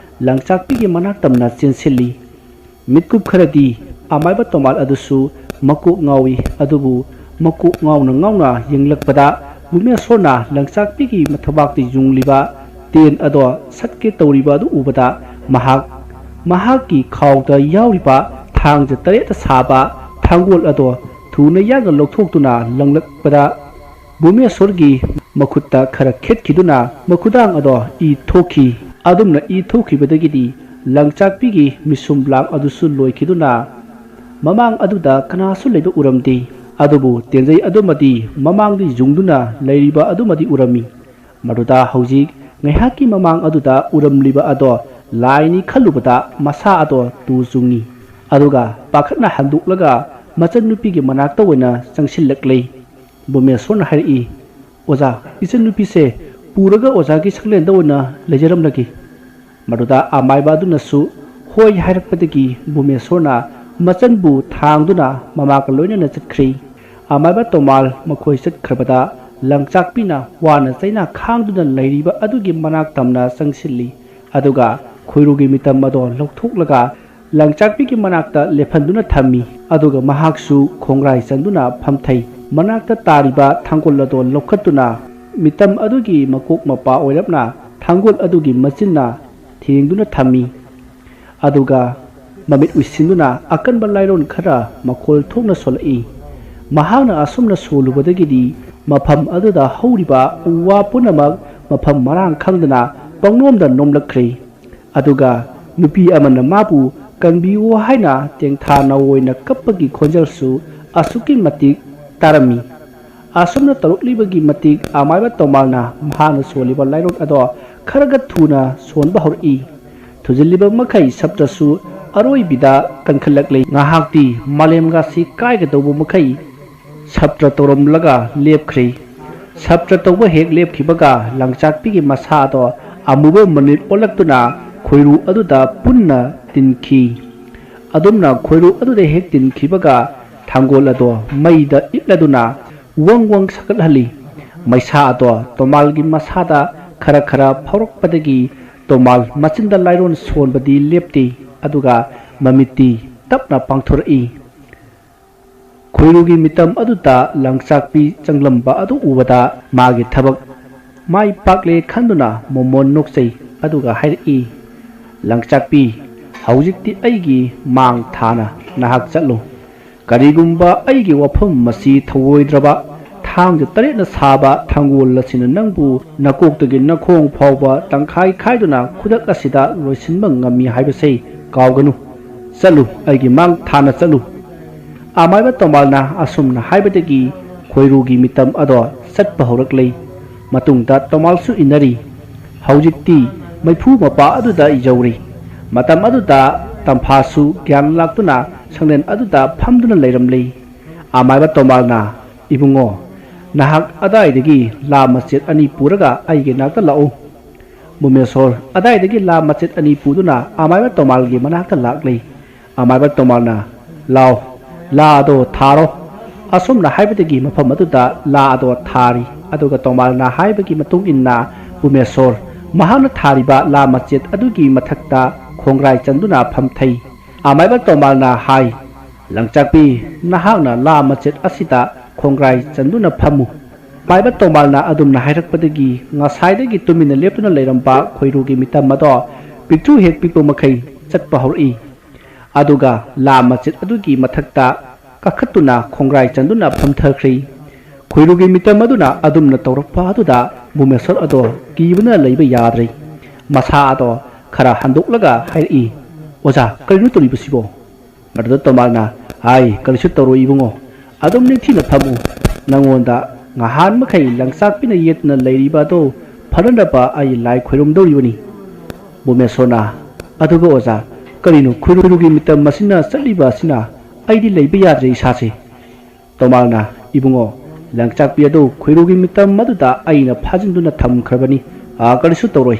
ꯂꯪꯆꯥꯛꯄꯤꯒꯤ ꯃꯅꯥꯛ ꯇꯝꯅ ꯆꯦꯟꯁꯤꯜꯂꯤ꯫ ꯃꯤꯠꯀꯨꯞ ꯈꯔꯗꯤ ꯑꯃꯥꯏꯕ ꯇꯣꯃꯥꯜ ꯑꯗꯨꯁꯨ ꯃꯀꯣꯛ ꯉꯥꯎꯏ꯫ ꯑꯗꯨꯕꯨ ꯃꯀꯣꯛ ꯉꯥꯎꯅ ꯉꯥꯎꯅ ꯌꯦꯡꯂꯛꯄꯗ ꯕꯨꯃꯦꯁꯣꯔꯅ ꯂꯪꯆꯥꯛꯄꯤꯒꯤ ꯃꯊꯕꯥꯛꯇ ꯌꯨꯡꯂꯤꯕ ꯇꯦꯟ ꯑꯗꯣ ꯁꯠꯀꯦ ꯇꯧꯔꯤꯕ ꯑꯗꯨ ꯎꯕꯗ ꯃꯍꯥꯛ ꯃꯍꯥꯛꯀꯤ ꯈꯥꯎꯗ ꯌꯥꯎꯔꯤꯕ ꯊꯥꯡꯖ ꯇꯔꯦꯠꯇ ꯁꯥꯕ ꯊꯥꯡꯒꯣꯜ ꯑꯗꯣ ꯊꯨꯅ ꯌꯥꯡꯅ ꯂꯧꯊꯣꯛꯇꯨꯅ ꯂꯪꯂꯛꯄꯗ ꯕꯨꯃꯦꯁꯣꯔꯒꯤ ꯃꯈꯨꯠꯇ ꯈꯔ ꯈꯦꯠꯈꯤꯗꯨꯅ ꯃꯈꯨꯗꯥꯡ ꯑꯗꯣ ꯏ ꯊꯣꯛꯈꯤ꯫ ꯑꯗꯨꯝꯅ ꯏ ꯊꯣꯛꯈꯤꯕꯗꯒꯤꯗꯤ ꯂꯪꯆꯥꯛꯄꯤꯒꯤ ꯃꯤꯁꯨꯝ ꯂꯥꯡ ꯑꯗꯨꯁꯨ ꯂꯣꯏꯈꯤꯗꯨꯅ ꯃꯃꯥꯡ ꯑꯗꯨꯗ ꯀꯅꯥꯁꯨ ꯂꯩꯕ ꯎꯔꯝꯗꯦ꯫ ꯑꯗꯨꯕꯨ ꯇꯦꯟꯖꯩ ꯑꯗꯨꯃꯗꯤ ꯃꯃꯥꯡꯗ ꯌꯨꯡꯗꯨꯅ ꯂꯩꯔꯤꯕ ꯑꯗꯨꯃꯗꯤ ꯎꯔꯝꯃꯤ꯫ ꯃꯗꯨꯗ ꯍꯧꯖꯤꯛ ꯉꯥꯏꯍꯥꯛꯀꯤ ꯃꯃꯥꯡ ꯑꯗꯨꯗ ꯎꯔꯝꯂꯤꯕ ꯑꯗꯣ ꯂꯥꯏꯅꯤ ꯈꯜꯂꯨꯕꯗ ꯃꯁꯥ ꯑꯗꯣ ꯇꯨ ꯆꯨꯡꯉꯤ꯫ ꯑꯗꯨꯒ ꯄꯥꯈꯠꯅ ꯍꯟꯗꯣꯛꯂꯒ ꯃꯆꯟꯅꯨꯄꯤꯒꯤ ꯃꯅꯥꯛꯇ ꯑꯣꯏꯅ ꯆꯪꯁꯤꯜꯂꯛꯂꯦ꯫ ꯕꯨꯃꯦꯁꯣꯔꯅ ꯍꯥꯏꯔꯛꯏ, "ꯑꯣꯖꯥ, ꯏꯆꯟꯅꯨꯄꯤꯁꯦ ꯄꯨꯔꯒ ꯑꯣꯖꯥꯒꯤ ꯁꯪꯂꯦꯟꯗ ꯑꯣꯏꯅ ꯂꯩꯖꯔꯝꯂꯒꯦ꯫" ꯃꯗꯨꯗ ꯑꯃꯥꯏꯕ ꯑꯗꯨꯅꯁꯨ ꯍꯣꯏ ꯍꯥꯏꯔꯛꯄꯗꯒꯤ ꯕꯨꯃꯦꯁꯣꯔꯅ ꯃꯆꯟꯕꯨ ꯊꯥꯡꯗꯨꯅ ꯃꯃꯥꯒ ꯂꯣꯏꯅꯅ ꯆꯠꯈ꯭ꯔꯤ꯫ ꯑꯃꯥꯏꯕ ꯇꯣꯃꯥꯜ ꯃꯈꯣꯏ ꯆꯠꯈ꯭ꯔꯕꯗ ꯂꯪꯆꯥꯛꯄꯤꯅ ꯋꯥꯅ ꯆꯩꯅꯥ ꯈꯥꯡꯗꯨꯅ ꯂꯩꯔꯤꯕ ꯑꯗꯨꯒꯤ ꯃꯅꯥꯛ ꯇꯝꯅ ꯆꯪꯁꯤꯜꯂꯤ꯫ ꯑꯗꯨꯒ ꯈꯣꯏꯔꯨꯒꯤ ꯃꯤꯇꯝ ꯑꯗꯣ ꯂꯧꯊꯣꯛꯂꯒ ꯂꯪꯆꯥꯛꯄꯤꯒꯤ ꯃꯅꯥꯛꯇ ꯂꯦꯞꯍꯟꯗꯨꯅ ꯊꯝꯃꯤ꯫ ꯑꯗꯨꯒ ꯃꯍꯥꯛꯁꯨ ꯈꯣꯡꯒ꯭ꯔꯥꯏ ꯆꯟꯗꯨꯅ ꯐꯝꯊꯩ꯫ ꯃꯅꯥꯛꯇ ꯇꯥꯔꯤꯕ ꯊꯥꯡꯒꯣꯜ ꯑꯗꯣ ꯂꯧꯈꯠꯇꯨꯅ ꯃꯤꯇꯝ ꯑꯗꯨꯒꯤ ꯃꯀꯣꯛ ꯃꯄꯥ ꯑꯣꯏꯔꯞꯅ ꯊꯥꯡꯒꯣꯜ ꯑꯗꯨꯒꯤ ꯃꯆꯤꯟꯅ ꯊꯦꯡꯗꯨꯅ ꯊꯝꯃꯤ꯫ ꯑꯗꯨꯒ ꯃꯃꯤꯠ ꯎꯏꯁꯤꯟꯗꯨꯅ ꯑꯀꯟꯕ ꯂꯥꯏꯔꯣꯟ ꯈꯔ ꯃꯈꯣꯜ ꯊꯣꯛꯅ ꯁꯣꯜꯂꯛꯏ꯫ ꯃꯍꯥꯛꯅ ꯑꯁꯨꯝꯅ ꯁꯣꯜꯂꯨꯕꯗꯒꯤꯗꯤ ꯃꯐꯝ ꯑꯗꯨꯗ ꯍꯧꯔꯤꯕ ꯎ ꯋꯥ ꯄꯨꯝꯅꯃꯛ ꯃꯐꯝ ꯃꯔꯥꯡ ꯈꯪꯗꯅ ꯄꯪꯅꯣꯝꯗ ꯅꯣꯝꯂꯛꯈ꯭ꯔꯦ꯫ ꯑꯗꯨꯒ ꯅꯨꯄꯤ ꯑꯃꯅ ꯃꯥꯕꯨ "ꯀꯟꯕꯤꯌꯨ" ꯍꯥꯏꯅ ꯇꯦꯡꯊꯥ ꯅꯥꯑꯣꯏꯅ ꯀꯞꯄꯒꯤ ꯈꯣꯟꯖꯦꯜꯁꯨ ꯑꯁꯨꯛꯀꯤ ꯃꯇꯤꯛ ꯇꯥꯔꯝꯃꯤ꯫ ꯑꯁꯨꯝꯅ ꯇꯧꯔꯛꯂꯤꯕꯒꯤ ꯃꯇꯤꯛ ꯑꯃꯥꯏꯕ ꯇꯣꯃꯥꯜꯅ ꯃꯍꯥꯛꯅ ꯁꯣꯜꯂꯤꯕ ꯂꯥꯏꯔꯣꯟ ꯑꯗꯣ ꯈꯔꯒ ꯊꯨꯅ ꯁꯣꯟꯕ ꯍꯧꯔꯛꯏ꯫ ꯊꯨꯖꯤꯜꯂꯤꯕ ꯃꯈꯩ ꯁꯞꯇ꯭ꯔꯁꯨ ꯑꯔꯣꯏꯕꯤꯗ ꯀꯟꯈꯠꯂꯛꯂꯦ꯫ ꯉꯥꯏꯍꯥꯛꯇꯤ ꯃꯥꯂꯦꯝꯒꯁꯤ ꯀꯥꯏꯒꯗꯧꯕ ꯃꯈꯩ ꯁꯞꯇ꯭ꯔ ꯇꯧꯔꯝꯂꯒ ꯂꯦꯞꯈ꯭ꯔꯦ꯫ ꯁꯞꯇ꯭ꯔ ꯇꯧꯕ ꯍꯦꯛ ꯂꯦꯞꯈꯤꯕꯒ ꯂꯪꯆꯥꯛꯄꯤꯒꯤ ꯃꯁꯥ ꯑꯗꯣ ꯑꯃꯨꯕ ꯃꯅꯤꯜ ꯑꯣꯜꯂꯛꯇꯨꯅ ꯈꯣꯏꯔꯨ ꯑꯗꯨꯗ ꯄꯨꯟꯅ ꯇꯤꯟꯈꯤ꯫ ꯑꯗꯨꯝꯅ ꯈꯣꯏꯔꯨ ꯑꯗꯨꯗ ꯍꯦꯛ ꯇꯤꯟꯈꯤꯕꯒ ꯊꯥꯡꯒꯣꯜ ꯑꯗꯣ ꯃꯩꯗ ꯏꯠꯂꯗꯨꯅ ꯋꯪ ꯋꯪ ꯁꯥꯒꯠꯍꯜꯂꯤ꯫ ꯃꯩꯁꯥ ꯑꯗꯣ ꯇꯣꯃꯥꯜꯒꯤ ꯃꯁꯥꯗ ꯈꯔ ꯈꯔ ꯐꯥꯎꯔꯛꯄꯗꯒꯤ ꯇꯣꯃꯥꯜ ꯃꯆꯤꯟꯗ ꯂꯥꯏꯔꯣꯟ ꯁꯣꯟꯕꯗꯤ ꯂꯦꯞꯇꯦ, ꯑꯗꯨꯒ ꯃꯃꯤꯠꯇꯤ ꯇꯞꯅ ꯄꯥꯡꯊꯣꯔꯛꯏ꯫ ꯈꯣꯏꯔꯨꯒꯤ ꯃꯤꯇꯝ ꯑꯗꯨꯗ ꯂꯪꯆꯥꯛꯄꯤ ꯆꯪꯂꯝꯕ ꯑꯗꯨ ꯎꯕꯗ ꯃꯥꯒꯤ ꯊꯕꯛ ꯃꯥꯏ ꯄꯥꯛꯂꯦ ꯈꯟꯗꯨꯅ ꯃꯣꯃꯣꯟ ꯅꯣꯛꯆꯩ, ꯑꯗꯨꯒ ꯍꯥꯏꯔꯛꯏ, "ꯂꯪꯆꯥꯛꯄꯤ, ꯍꯧꯖꯤꯛꯇꯤ ꯑꯩꯒꯤ ꯃꯥꯡ ꯊꯥꯅ ꯅꯍꯥꯛ ꯆꯠꯂꯨ꯫ ꯀꯔꯤꯒꯨꯝꯕ ꯑꯩꯒꯤ ꯋꯥꯐꯝ ꯃꯁꯤ ꯊꯧꯑꯣꯏꯗ꯭ꯔꯕ ꯊꯥꯡꯖ ꯇꯔꯦꯠꯅ ꯁꯥꯕ ꯊꯥꯡꯒꯣꯜ ꯑꯁꯤꯅ ꯅꯪꯕꯨ ꯅꯀꯣꯛꯇꯒꯤ ꯅꯈꯣꯡ ꯐꯥꯎꯕ ꯇꯪꯈꯥꯏ ꯈꯥꯏꯗꯨꯅ ꯈꯨꯗꯛ ꯑꯁꯤꯗ ꯂꯣꯏꯁꯤꯟꯕ ꯉꯝꯃꯤ ꯍꯥꯏꯕꯁꯤ ꯀꯥꯎꯒꯅꯨ꯫ ꯆꯠꯂꯨ, ꯑꯩꯒꯤ ꯃꯥꯡ ꯊꯥꯅ ꯆꯠꯂꯨ꯫" ꯑꯃꯥꯏꯕ ꯇꯣꯃꯥꯜꯅ ꯑꯁꯨꯝꯅ ꯍꯥꯏꯕꯗꯒꯤ ꯈꯣꯏꯔꯨꯒꯤ ꯃꯤꯇꯝ ꯑꯗꯣ ꯆꯠꯄ ꯍꯧꯔꯛꯂꯦ꯫ ꯃꯇꯨꯡꯗ ꯇꯣꯃꯥꯜꯁꯨ ꯏꯟꯅꯔꯤ꯫ ꯍꯧꯖꯤꯛꯇꯤ ꯃꯩꯐꯨ ꯃꯄꯥ ꯑꯗꯨꯗ ꯌꯧꯔꯤ꯫ ꯃꯇꯝ ꯑꯗꯨꯗ ꯇꯝꯐꯥꯁꯨ ꯒ꯭ꯌꯥꯟ ꯂꯥꯛꯇꯨꯅ ꯁꯪꯂꯦꯟ ꯑꯗꯨꯗ ꯐꯝꯗꯨꯅ ꯂꯩꯔꯝꯂꯤ꯫ ꯑꯃꯥꯏꯕ ꯇꯣꯃꯥꯜꯅ, "ꯏꯕꯨꯡꯉꯣ, ꯅꯍꯥꯛ ꯑꯗꯥꯏꯗꯒꯤ ꯂꯥ ꯃꯆꯦꯠ ꯑꯅꯤ ꯄꯨꯔꯒ ꯑꯩꯒꯤ ꯅꯥꯛꯇ ꯂꯥꯛꯎ꯫" ꯕꯨꯃꯦꯁꯣꯔ ꯑꯗꯥꯏꯗꯒꯤ ꯂꯥ ꯃꯆꯦꯠ ꯑꯅꯤ ꯄꯨꯗꯨꯅ ꯑꯃꯥꯏꯕ ꯇꯣꯃꯥꯜꯒꯤ ꯃꯅꯥꯛꯇ ꯂꯥꯛꯂꯤ꯫ ꯑꯃꯥꯏꯕ ꯇꯣꯃꯥꯜꯅ, "ꯂꯥꯎ, ꯂꯥ ꯑꯗꯣ ꯊꯥꯔꯣ꯫" ꯑꯁꯨꯝꯅ ꯍꯥꯏꯕꯗꯒꯤ ꯃꯐꯝ ꯑꯗꯨꯗ ꯂꯥ ꯑꯗꯣ ꯊꯥꯔꯤ꯫ ꯑꯗꯨꯒ ꯇꯣꯃꯥꯜꯅ ꯍꯥꯏꯕꯒꯤ ꯃꯇꯨꯡ ꯏꯟꯅ ꯕꯨꯃꯦꯁꯣꯔ ꯃꯍꯥꯛꯅ ꯊꯥꯔꯤꯕ ꯂꯥ ꯃꯆꯦꯠ ꯑꯗꯨꯒꯤ ꯃꯊꯛꯇ ꯈꯣꯡꯒ꯭ꯔꯥꯏ ꯆꯟꯗꯨꯅ ꯐꯝꯊꯩ꯫ ꯑꯃꯥꯏꯕ ꯇꯣꯃꯥꯜꯅ ꯍꯥꯏ, "ꯂꯪꯆꯥꯛꯄꯤ, ꯅꯍꯥꯛꯅ ꯂꯥ ꯃꯆꯦꯠ ꯑꯁꯤꯗ ꯈꯣꯡꯒ꯭ꯔꯥꯏ ꯆꯟꯗꯨꯅ ꯐꯝꯃꯨ꯫ ꯃꯥꯏꯕ ꯇꯣꯃꯥꯜꯅ ꯑꯗꯨꯝꯅ ꯍꯥꯏꯔꯛꯄꯗꯒꯤ ꯉꯁꯥꯏꯗꯒꯤ ꯇꯨꯃꯤꯟꯅ ꯂꯦꯞꯇꯨꯅ ꯂꯩꯔꯝꯕ ꯈꯣꯏꯔꯨꯒꯤ ꯃꯤꯇꯝ ꯑꯗꯣ ꯄꯤꯛꯇ꯭ꯔꯨ ꯍꯦꯛ ꯄꯤꯛꯄ ꯃꯈꯩ ꯆꯠꯄ ꯍꯧꯔꯛꯏ꯫ ꯑꯗꯨꯒ ꯂꯥ ꯃꯆꯦꯠ ꯑꯗꯨꯒꯤ ꯃꯊꯛꯇ ꯀꯥꯈꯠꯇꯨꯅ ꯈꯣꯡꯒ꯭ꯔꯥꯏ ꯆꯟꯗꯨꯅ ꯐꯝꯊꯈ꯭ꯔꯦ꯫ ꯈꯣꯏꯔꯨꯒꯤ ꯃꯤꯇꯝ ꯑꯗꯨꯅ ꯑꯗꯨꯝꯅ ꯇꯧꯔꯛꯄ ꯑꯗꯨꯗ ꯚꯨꯃꯦꯁꯣꯔ ꯑꯗꯣ ꯀꯤꯕꯅ ꯂꯩꯕ ꯌꯥꯗ꯭ꯔꯦ꯫ ꯃꯁꯥ ꯑꯗꯣ ꯈꯔ ꯍꯟꯗꯣꯛꯂꯒ ꯍꯥꯏꯔꯛꯏ, "ꯑꯣꯖꯥ, ꯀꯔꯤꯅꯣ ꯇꯧꯔꯤꯕꯁꯤꯕꯣ?" ꯃꯗꯨꯗ ꯇꯣꯃꯥꯜꯅ, "ꯑꯥꯏ, ꯀꯔꯤꯁꯨ ꯇꯧꯔꯣꯏ ꯏꯕꯨꯡꯉꯣ, ꯑꯗꯨꯝ ꯅꯤꯡꯊꯤꯅ ꯐꯝꯃꯨ꯫ ꯅꯉꯣꯟꯗ ꯉꯍꯥꯟ ꯃꯈꯩ ꯂꯪꯆꯥꯛꯄꯤꯅ ꯌꯦꯠꯇꯨꯅ ꯂꯩꯔꯤꯕ ꯑꯗꯣ ꯐꯅꯅꯕ ꯑꯩ ꯂꯥꯏ ꯈꯣꯏꯔꯨꯝꯗꯧꯔꯤꯕꯅꯤ꯫" ꯚꯨꯃꯦꯁꯣꯔꯅ, "ꯑꯗꯨꯒ ꯑꯣꯖꯥ, ꯀꯔꯤꯅꯣ ꯈꯣꯏꯔꯨꯒꯤ ꯃꯤꯇꯝ ꯑꯁꯤꯅ ꯆꯠꯂꯤꯕ ꯑꯁꯤꯅ? ꯑꯩꯗꯤ ꯂꯩꯕ ꯌꯥꯗ꯭ꯔꯦ ꯏꯁꯥꯁꯦ꯫" ꯇꯣꯃꯥꯜꯅ, "ꯏꯕꯨꯡꯉꯣ, ꯂꯪꯆꯥꯛꯄꯤ ꯑꯗꯨ ꯈꯣꯏꯔꯨꯒꯤ ꯃꯤꯇꯝ ꯑꯗꯨꯗ ꯑꯩꯅ ꯐꯥꯖꯤꯟꯗꯨꯅ ꯊꯝꯈ꯭ꯔꯕꯅꯤ꯫ ꯑꯥ, ꯀꯔꯤꯁꯨ ꯇꯧꯔꯣꯏ꯫"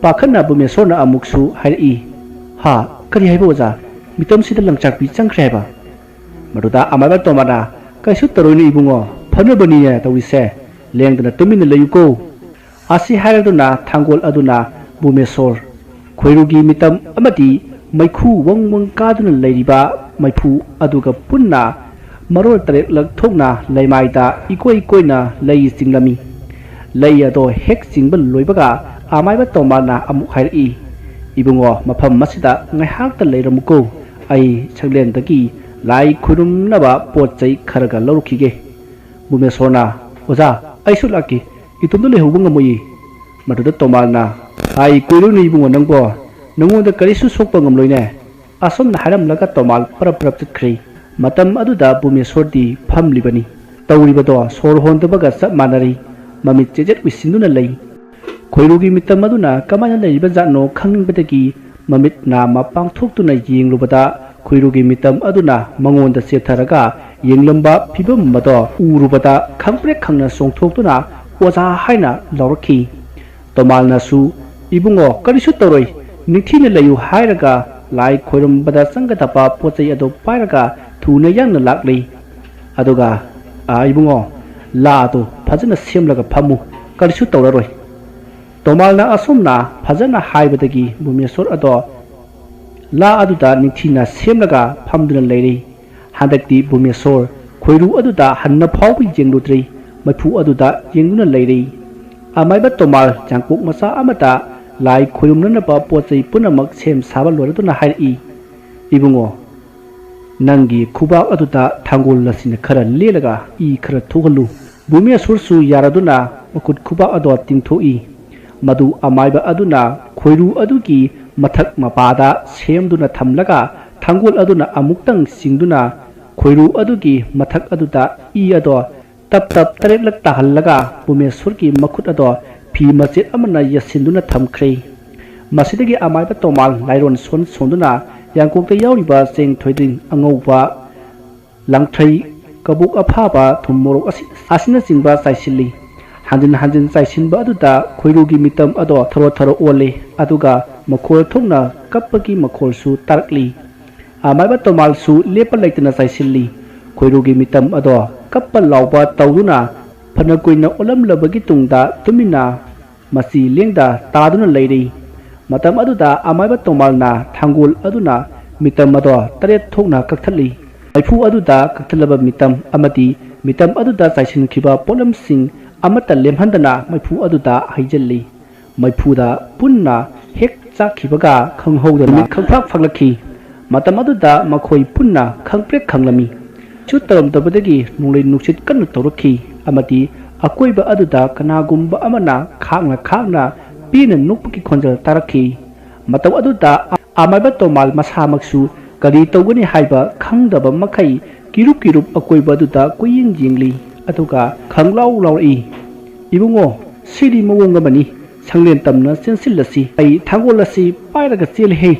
ꯄꯥꯈꯠꯅ ꯚꯨꯃꯦꯁꯣꯔꯅ ꯑꯃꯨꯛꯁꯨ ꯍꯥꯏꯔꯛꯏ, "ꯍꯥ? ꯀꯔꯤ ꯍꯥꯏꯕ ꯑꯣꯖꯥ? ꯃꯤꯇꯝꯁꯤꯗ ꯂꯪꯆꯥꯛꯄꯤ ꯆꯪꯈ꯭ꯔꯦ ꯍꯥꯏꯕ?" ꯃꯗꯨꯗ ꯑꯃꯥꯏꯕ ꯇꯣꯃꯥꯜꯅ, "ꯀꯩꯁꯨ ꯇꯧꯔꯣꯏꯅꯦ ꯏꯕꯨꯡꯉꯣ, ꯐꯅꯕꯅꯤꯅꯦ ꯇꯧꯔꯤꯁꯦ꯫ ꯂꯦꯡꯗꯅ ꯇꯨꯃꯤꯟꯅ ꯂꯩꯌꯨꯀꯣ꯫" ꯑꯁꯤ ꯍꯥꯏꯔꯗꯨꯅ ꯊꯥꯡꯒꯣꯜ ꯑꯗꯨꯅ ꯚꯨꯃꯦꯁꯣꯔ, ꯈꯣꯏꯔꯨꯒꯤ ꯃꯤꯇꯝ ꯑꯃꯗꯤ ꯃꯩꯈꯨ ꯋꯪ ꯋꯪ ꯀꯥꯗꯨꯅ ꯂꯩꯔꯤꯕ ꯃꯩꯐꯨ ꯑꯗꯨꯒ ꯄꯨꯟꯅ ꯃꯔꯣꯜ ꯇꯔꯦꯠꯂꯛ ꯊꯣꯛꯅ ꯂꯩꯃꯥꯏꯗ ꯏꯀꯣꯏ ꯀꯣꯏꯅ ꯂꯩ ꯆꯤꯡꯂꯝꯃꯤ꯫ ꯂꯩ ꯑꯗꯣ ꯍꯦꯛ ꯆꯤꯡꯕ ꯂꯣꯏꯕꯒ ꯑꯃꯥꯏꯕ ꯇꯣꯃꯥꯜꯅ ꯑꯃꯨꯛ ꯍꯥꯏꯔꯛꯏ, "ꯏꯕꯨꯡꯉꯣ, ꯃꯐꯝ ꯑꯁꯤꯗ ꯉꯥꯏꯍꯥꯛꯇ ꯂꯩꯔꯝꯃꯨꯀꯣ, ꯑꯩ ꯁꯪꯂꯦꯟꯗꯒꯤ ꯂꯥꯏ ꯈꯨꯔꯨꯝꯅꯕ ꯄꯣꯠ ꯆꯩ ꯈꯔꯒ ꯂꯧꯔꯨꯈꯤꯒꯦ꯫" ꯚꯨꯃꯦꯁꯣꯔꯅ, "ꯑꯣꯖꯥ, ꯑꯩꯁꯨ ꯂꯥꯛꯀꯦ, ꯏꯇꯣꯝꯇ ꯂꯩꯍꯧꯕ ꯉꯝꯃꯣꯏꯌꯦ꯫" ꯃꯗꯨꯗ ꯇꯣꯃꯥꯜꯅ, "ꯑꯥꯏ, ꯀꯣꯏꯔꯨꯅꯨ ꯏꯕꯨꯡꯉꯣ ꯅꯪꯕꯣ, ꯅꯉꯣꯟꯗ ꯀꯔꯤꯁꯨ ꯁꯣꯛꯄ ꯉꯝꯂꯣꯏꯅꯦ꯫" ꯑꯁꯨꯝꯅ ꯍꯥꯏꯔꯝꯂꯒ ꯇꯣꯃꯥꯜ ꯄꯔꯞ ꯄꯔꯞ ꯆꯠꯈ꯭ꯔꯦ꯫ ꯃꯇꯝ ꯑꯗꯨꯗ ꯚꯨꯃꯦꯁꯣꯔꯗꯤ ꯐꯝꯂꯤꯕꯅꯤ꯫ ꯇꯧꯔꯤꯕꯗꯣ ꯁꯣꯔ ꯍꯣꯟꯗꯕꯒ ꯆꯞ ꯃꯥꯟꯅꯔꯤ꯫ ꯃꯃꯤꯠ ꯆꯦꯖꯦꯠ ꯎꯏꯁꯤꯟꯗꯨꯅ ꯂꯩ꯫ ꯈꯣꯏꯔꯨꯒꯤ ꯃꯤꯇꯝ ꯑꯗꯨꯅ ꯀꯃꯥꯏꯅ ꯂꯩꯔꯤꯕ ꯖꯥꯠꯅꯣ ꯈꯪꯅꯤꯡꯕꯗꯒꯤ ꯃꯃꯤꯠ ꯅꯥꯝꯃ ꯄꯥꯡꯊꯣꯛꯇꯨꯅ ꯌꯦꯡꯂꯨꯕꯗ ꯈꯣꯏꯔꯨꯒꯤ ꯃꯤꯇꯝ ꯑꯗꯨꯅ ꯃꯉꯣꯟꯗ ꯆꯦꯞꯊꯔꯒ ꯌꯦꯡꯂꯝꯕ ꯐꯤꯕꯝ ꯑꯗꯣ ꯎꯔꯨꯕꯗ ꯈꯪꯄ꯭ꯔꯦꯛ ꯈꯪꯅ ꯆꯣꯡꯊꯣꯛꯇꯨꯅ "ꯑꯣꯖꯥ" ꯍꯥꯏꯅ ꯂꯥꯎꯔꯛꯈꯤ꯫ ꯇꯣꯃꯥꯜꯅꯁꯨ, "ꯏꯕꯨꯡꯉꯣ, ꯀꯔꯤꯁꯨ ꯇꯧꯔꯣꯏ, ꯅꯤꯡꯊꯤꯅ ꯂꯩꯌꯨ" ꯍꯥꯏꯔꯒ ꯂꯥꯏ ꯈꯣꯏꯔꯝꯕꯗ ꯆꯪꯒꯗꯕ ꯄꯣꯠ ꯆꯩ ꯑꯗꯨ ꯄꯥꯏꯔꯒ ꯊꯨꯅ ꯌꯥꯡꯅ ꯂꯥꯛꯂꯤ꯫ ꯑꯗꯨꯒ, "ꯑꯥ, ꯏꯕꯨꯡꯉꯣ, ꯂꯥ ꯑꯗꯨ ꯐꯖꯅ ꯁꯦꯝꯂꯒ ꯐꯝꯃꯨ, ꯀꯔꯤꯁꯨ ꯇꯧꯔꯔꯣꯏ꯫" ꯇꯣꯃꯥꯜꯅ ꯑꯁꯨꯝꯅ ꯐꯖꯅ ꯍꯥꯏꯕꯗꯒꯤ ꯚꯨꯃꯦꯁꯣꯔ ꯑꯗꯣ ꯂꯥ ꯑꯗꯨꯗ ꯅꯤꯡꯊꯤꯅ ꯁꯦꯝꯂꯒ ꯐꯝꯗꯨꯅ ꯂꯩꯔꯤ꯫ ꯍꯟꯗꯛꯇꯤ ꯚꯨꯃꯦꯁꯣꯔ ꯈꯣꯏꯔꯨ ꯑꯗꯨꯗ ꯍꯟꯅ ꯐꯥꯎꯕ ꯌꯦꯡꯂꯨꯗ꯭ꯔꯤ꯫ ꯃꯩꯐꯨ ꯑꯗꯨꯗ ꯌꯦꯡꯗꯨꯅ ꯂꯩꯔꯤ꯫ ꯑꯃꯥꯏꯕ ꯇꯣꯃꯥꯜ ꯌꯥꯡꯀꯣꯛ ꯃꯆꯥ ꯑꯃꯗ ꯂꯥꯏ ꯈꯣꯏꯔꯨꯝꯅꯅꯕ ꯄꯣꯠ ꯆꯩ ꯄꯨꯝꯅꯃꯛ ꯁꯦꯝ ꯁꯥꯕ ꯂꯣꯏꯔꯗꯨꯅ ꯍꯥꯏꯔꯛꯏ, "ꯏꯕꯨꯡꯉꯣ, ꯅꯪꯒꯤ ꯈꯨꯕꯥꯛ ꯑꯗꯨꯗ ꯊꯥꯡꯒꯣꯜ ꯑꯁꯤꯅ ꯈꯔ ꯂꯦꯜꯂꯒ ꯏ ꯈꯔ ꯊꯣꯛꯍꯜꯂꯨ꯫" ꯚꯨꯃꯦꯁꯣꯔꯁꯨ ꯌꯥꯔꯗꯨꯅ ꯃꯈꯨꯠ ꯈꯨꯕꯥꯛ ꯑꯗꯣ ꯇꯤꯡꯊꯣꯛꯏ꯫ ꯃꯗꯨ ꯑꯃꯥꯏꯕ ꯑꯗꯨꯅ ꯈꯣꯏꯔꯨ ꯑꯗꯨꯒꯤ ꯃꯊꯛ ꯃꯄꯥꯗ ꯁꯦꯝꯗꯨꯅ ꯊꯝꯂꯒ ꯊꯥꯡꯒꯣꯜ ꯑꯗꯨꯅ ꯑꯃꯨꯛꯇꯪ ꯆꯤꯡꯗꯨꯅ ꯈꯣꯏꯔꯨ ꯑꯗꯨꯒꯤ ꯃꯊꯛ ꯑꯗꯨꯗ ꯏ ꯑꯗꯣ ꯇꯞ ꯇꯞ ꯇꯔꯦꯠꯂꯛ ꯇꯥꯍꯜꯂꯒ ꯚꯨꯃꯦꯁꯣꯔꯒꯤ ꯃꯈꯨꯠ ꯑꯗꯣ ꯐꯤ ꯃꯆꯦꯠ ꯑꯃꯅ ꯌꯦꯠꯁꯤꯟꯗꯨꯅ ꯊꯝꯈ꯭ꯔꯦ꯫ ꯃꯁꯤꯗꯒꯤ ꯑꯃꯥꯏꯕ ꯇꯣꯃꯥꯜ ꯂꯥꯏꯔꯣꯟ ꯁꯣꯟ ꯁꯣꯟꯗꯨꯅ ꯌꯥꯡꯀꯣꯛꯇ ꯌꯥꯎꯔꯤꯕ ꯆꯦꯡ ꯊꯣꯏꯗꯤꯡ ꯑꯉꯧꯕ, ꯂꯥꯡꯊ꯭ꯔꯩ, ꯀꯕꯣꯛ ꯑꯐꯥꯕ, ꯊꯨꯝ ꯃꯣꯔꯣꯛ ꯑꯁꯤ-, ꯑꯁꯤꯅꯆꯤꯡꯕ ꯆꯥꯏꯁꯤꯜꯂꯤ꯫ ꯍꯟꯖꯤꯟ ꯍꯟꯖꯤꯟ ꯆꯥꯏꯁꯤꯟꯕ ꯑꯗꯨꯗ ꯈꯣꯏꯔꯨꯒꯤ ꯃꯤꯇꯝ ꯑꯗꯣ ꯊꯔꯣ ꯊꯔꯣ ꯑꯣꯜꯂꯤ, ꯑꯗꯨꯒ ꯃꯈꯣꯜ ꯊꯣꯛꯅ ꯀꯞꯄꯒꯤ ꯃꯈꯣꯜꯁꯨ ꯇꯥꯔꯛꯂꯤ꯫ ꯑꯃꯥꯏꯕ ꯇꯣꯃꯥꯜꯁꯨ ꯂꯦꯞꯄ ꯂꯩꯇꯅ ꯆꯥꯏꯁꯤꯜꯂꯤ꯫ ꯈꯣꯏꯔꯨꯒꯤ ꯃꯤꯇꯝ ꯑꯗꯣ ꯀꯞꯄ ꯂꯥꯎꯕ ꯇꯧꯗꯨꯅ ꯐꯅ ꯀꯨꯏꯅ ꯑꯣꯜꯂꯝꯂꯕꯒꯤ ꯇꯨꯡꯗ ꯇꯨꯃꯤꯟꯅ ꯃꯆꯤ ꯂꯦꯡꯗ ꯇꯥꯗꯨꯅ ꯂꯩꯔꯤ꯫ ꯃꯇꯝ ꯑꯗꯨꯗ ꯑꯃꯥꯏꯕ ꯇꯣꯃꯥꯜꯅ ꯊꯥꯡꯒꯣꯜ ꯑꯗꯨꯅ ꯃꯤꯇꯝ ꯑꯗꯣ ꯇꯔꯦꯠ ꯊꯣꯛꯅ ꯀꯛꯊꯠꯂꯤ꯫ ꯃꯩꯐꯨ ꯑꯗꯨꯗ ꯀꯛꯊꯠꯂꯕ ꯃꯤꯇꯝ ꯑꯃꯗꯤ ꯃꯤꯇꯝ ꯑꯗꯨꯗ ꯆꯥꯏꯁꯤꯟꯈꯤꯕ ꯄꯣꯠꯂꯝꯁꯤꯡ ꯑꯃꯠꯇ ꯂꯦꯝꯍꯟꯗꯅ ꯃꯩꯐꯨ ꯑꯗꯨꯗ ꯍꯩꯖꯤꯜꯂꯤ꯫ ꯃꯩꯐꯨꯗ ꯄꯨꯟꯅ ꯍꯦꯛ ꯆꯥꯛꯈꯤꯕꯒ ꯈꯪꯍꯧꯗꯅ ꯅꯨꯃꯤꯠ ꯈꯪꯐꯥꯛ ꯐꯥꯛꯂꯛꯈꯤ꯫ ꯃꯇꯝ ꯑꯗꯨꯗ ꯃꯈꯣꯏ ꯄꯨꯟꯅ ꯈꯪꯄ꯭ꯔꯦꯛ ꯈꯪꯂꯝꯃꯤ꯫ ꯁꯨ ꯇꯧꯔꯝꯗꯕꯗꯒꯤ ꯅꯣꯡꯂꯩ ꯅꯨꯡꯁꯤꯠ ꯀꯟꯅ ꯇꯧꯔꯛꯈꯤ ꯑꯃꯗꯤ ꯑꯀꯣꯏꯕ ꯑꯗꯨꯗ ꯀꯅꯥꯒꯨꯝꯕ ꯑꯃꯅ ꯈꯥꯡꯅ ꯈꯥꯡꯅ ꯄꯦꯟꯅ ꯅꯣꯛꯄꯒꯤ ꯈꯣꯟꯖꯦꯜ ꯇꯥꯔꯛꯈꯤ꯫ ꯃꯇꯝ ꯑꯗꯨꯗ ꯑꯃꯥꯏꯕ ꯇꯣꯃꯥꯜ ꯃꯁꯥꯃꯛꯁꯨ ꯀꯔꯤ ꯇꯧꯒꯅꯤ ꯍꯥꯏꯕ ꯈꯪꯗꯕ ꯃꯈꯩ ꯀꯤꯔꯨꯞ ꯀꯤꯔꯨꯞ ꯑꯀꯣꯏꯕ ꯑꯗꯨꯗ ꯀꯣꯏꯌꯦꯡ ꯌꯦꯡꯂꯤ, ꯑꯗꯨꯒ ꯈꯪꯂꯥꯎ ꯂꯥꯎꯔꯛꯏ, "ꯏꯕꯨꯡꯉꯣ, ꯁꯤꯗꯤ ꯃꯑꯣꯡ ꯑꯃꯅꯤ꯫ ꯁꯪꯂꯦꯟ ꯇꯝꯅ ꯆꯦꯟꯁꯤꯜꯂꯁꯤ꯫ ꯑꯩ ꯊꯥꯡꯒꯣꯜ ꯑꯁꯤ ꯄꯥꯏꯔꯒ ꯆꯦꯜꯂꯤꯍꯦ!"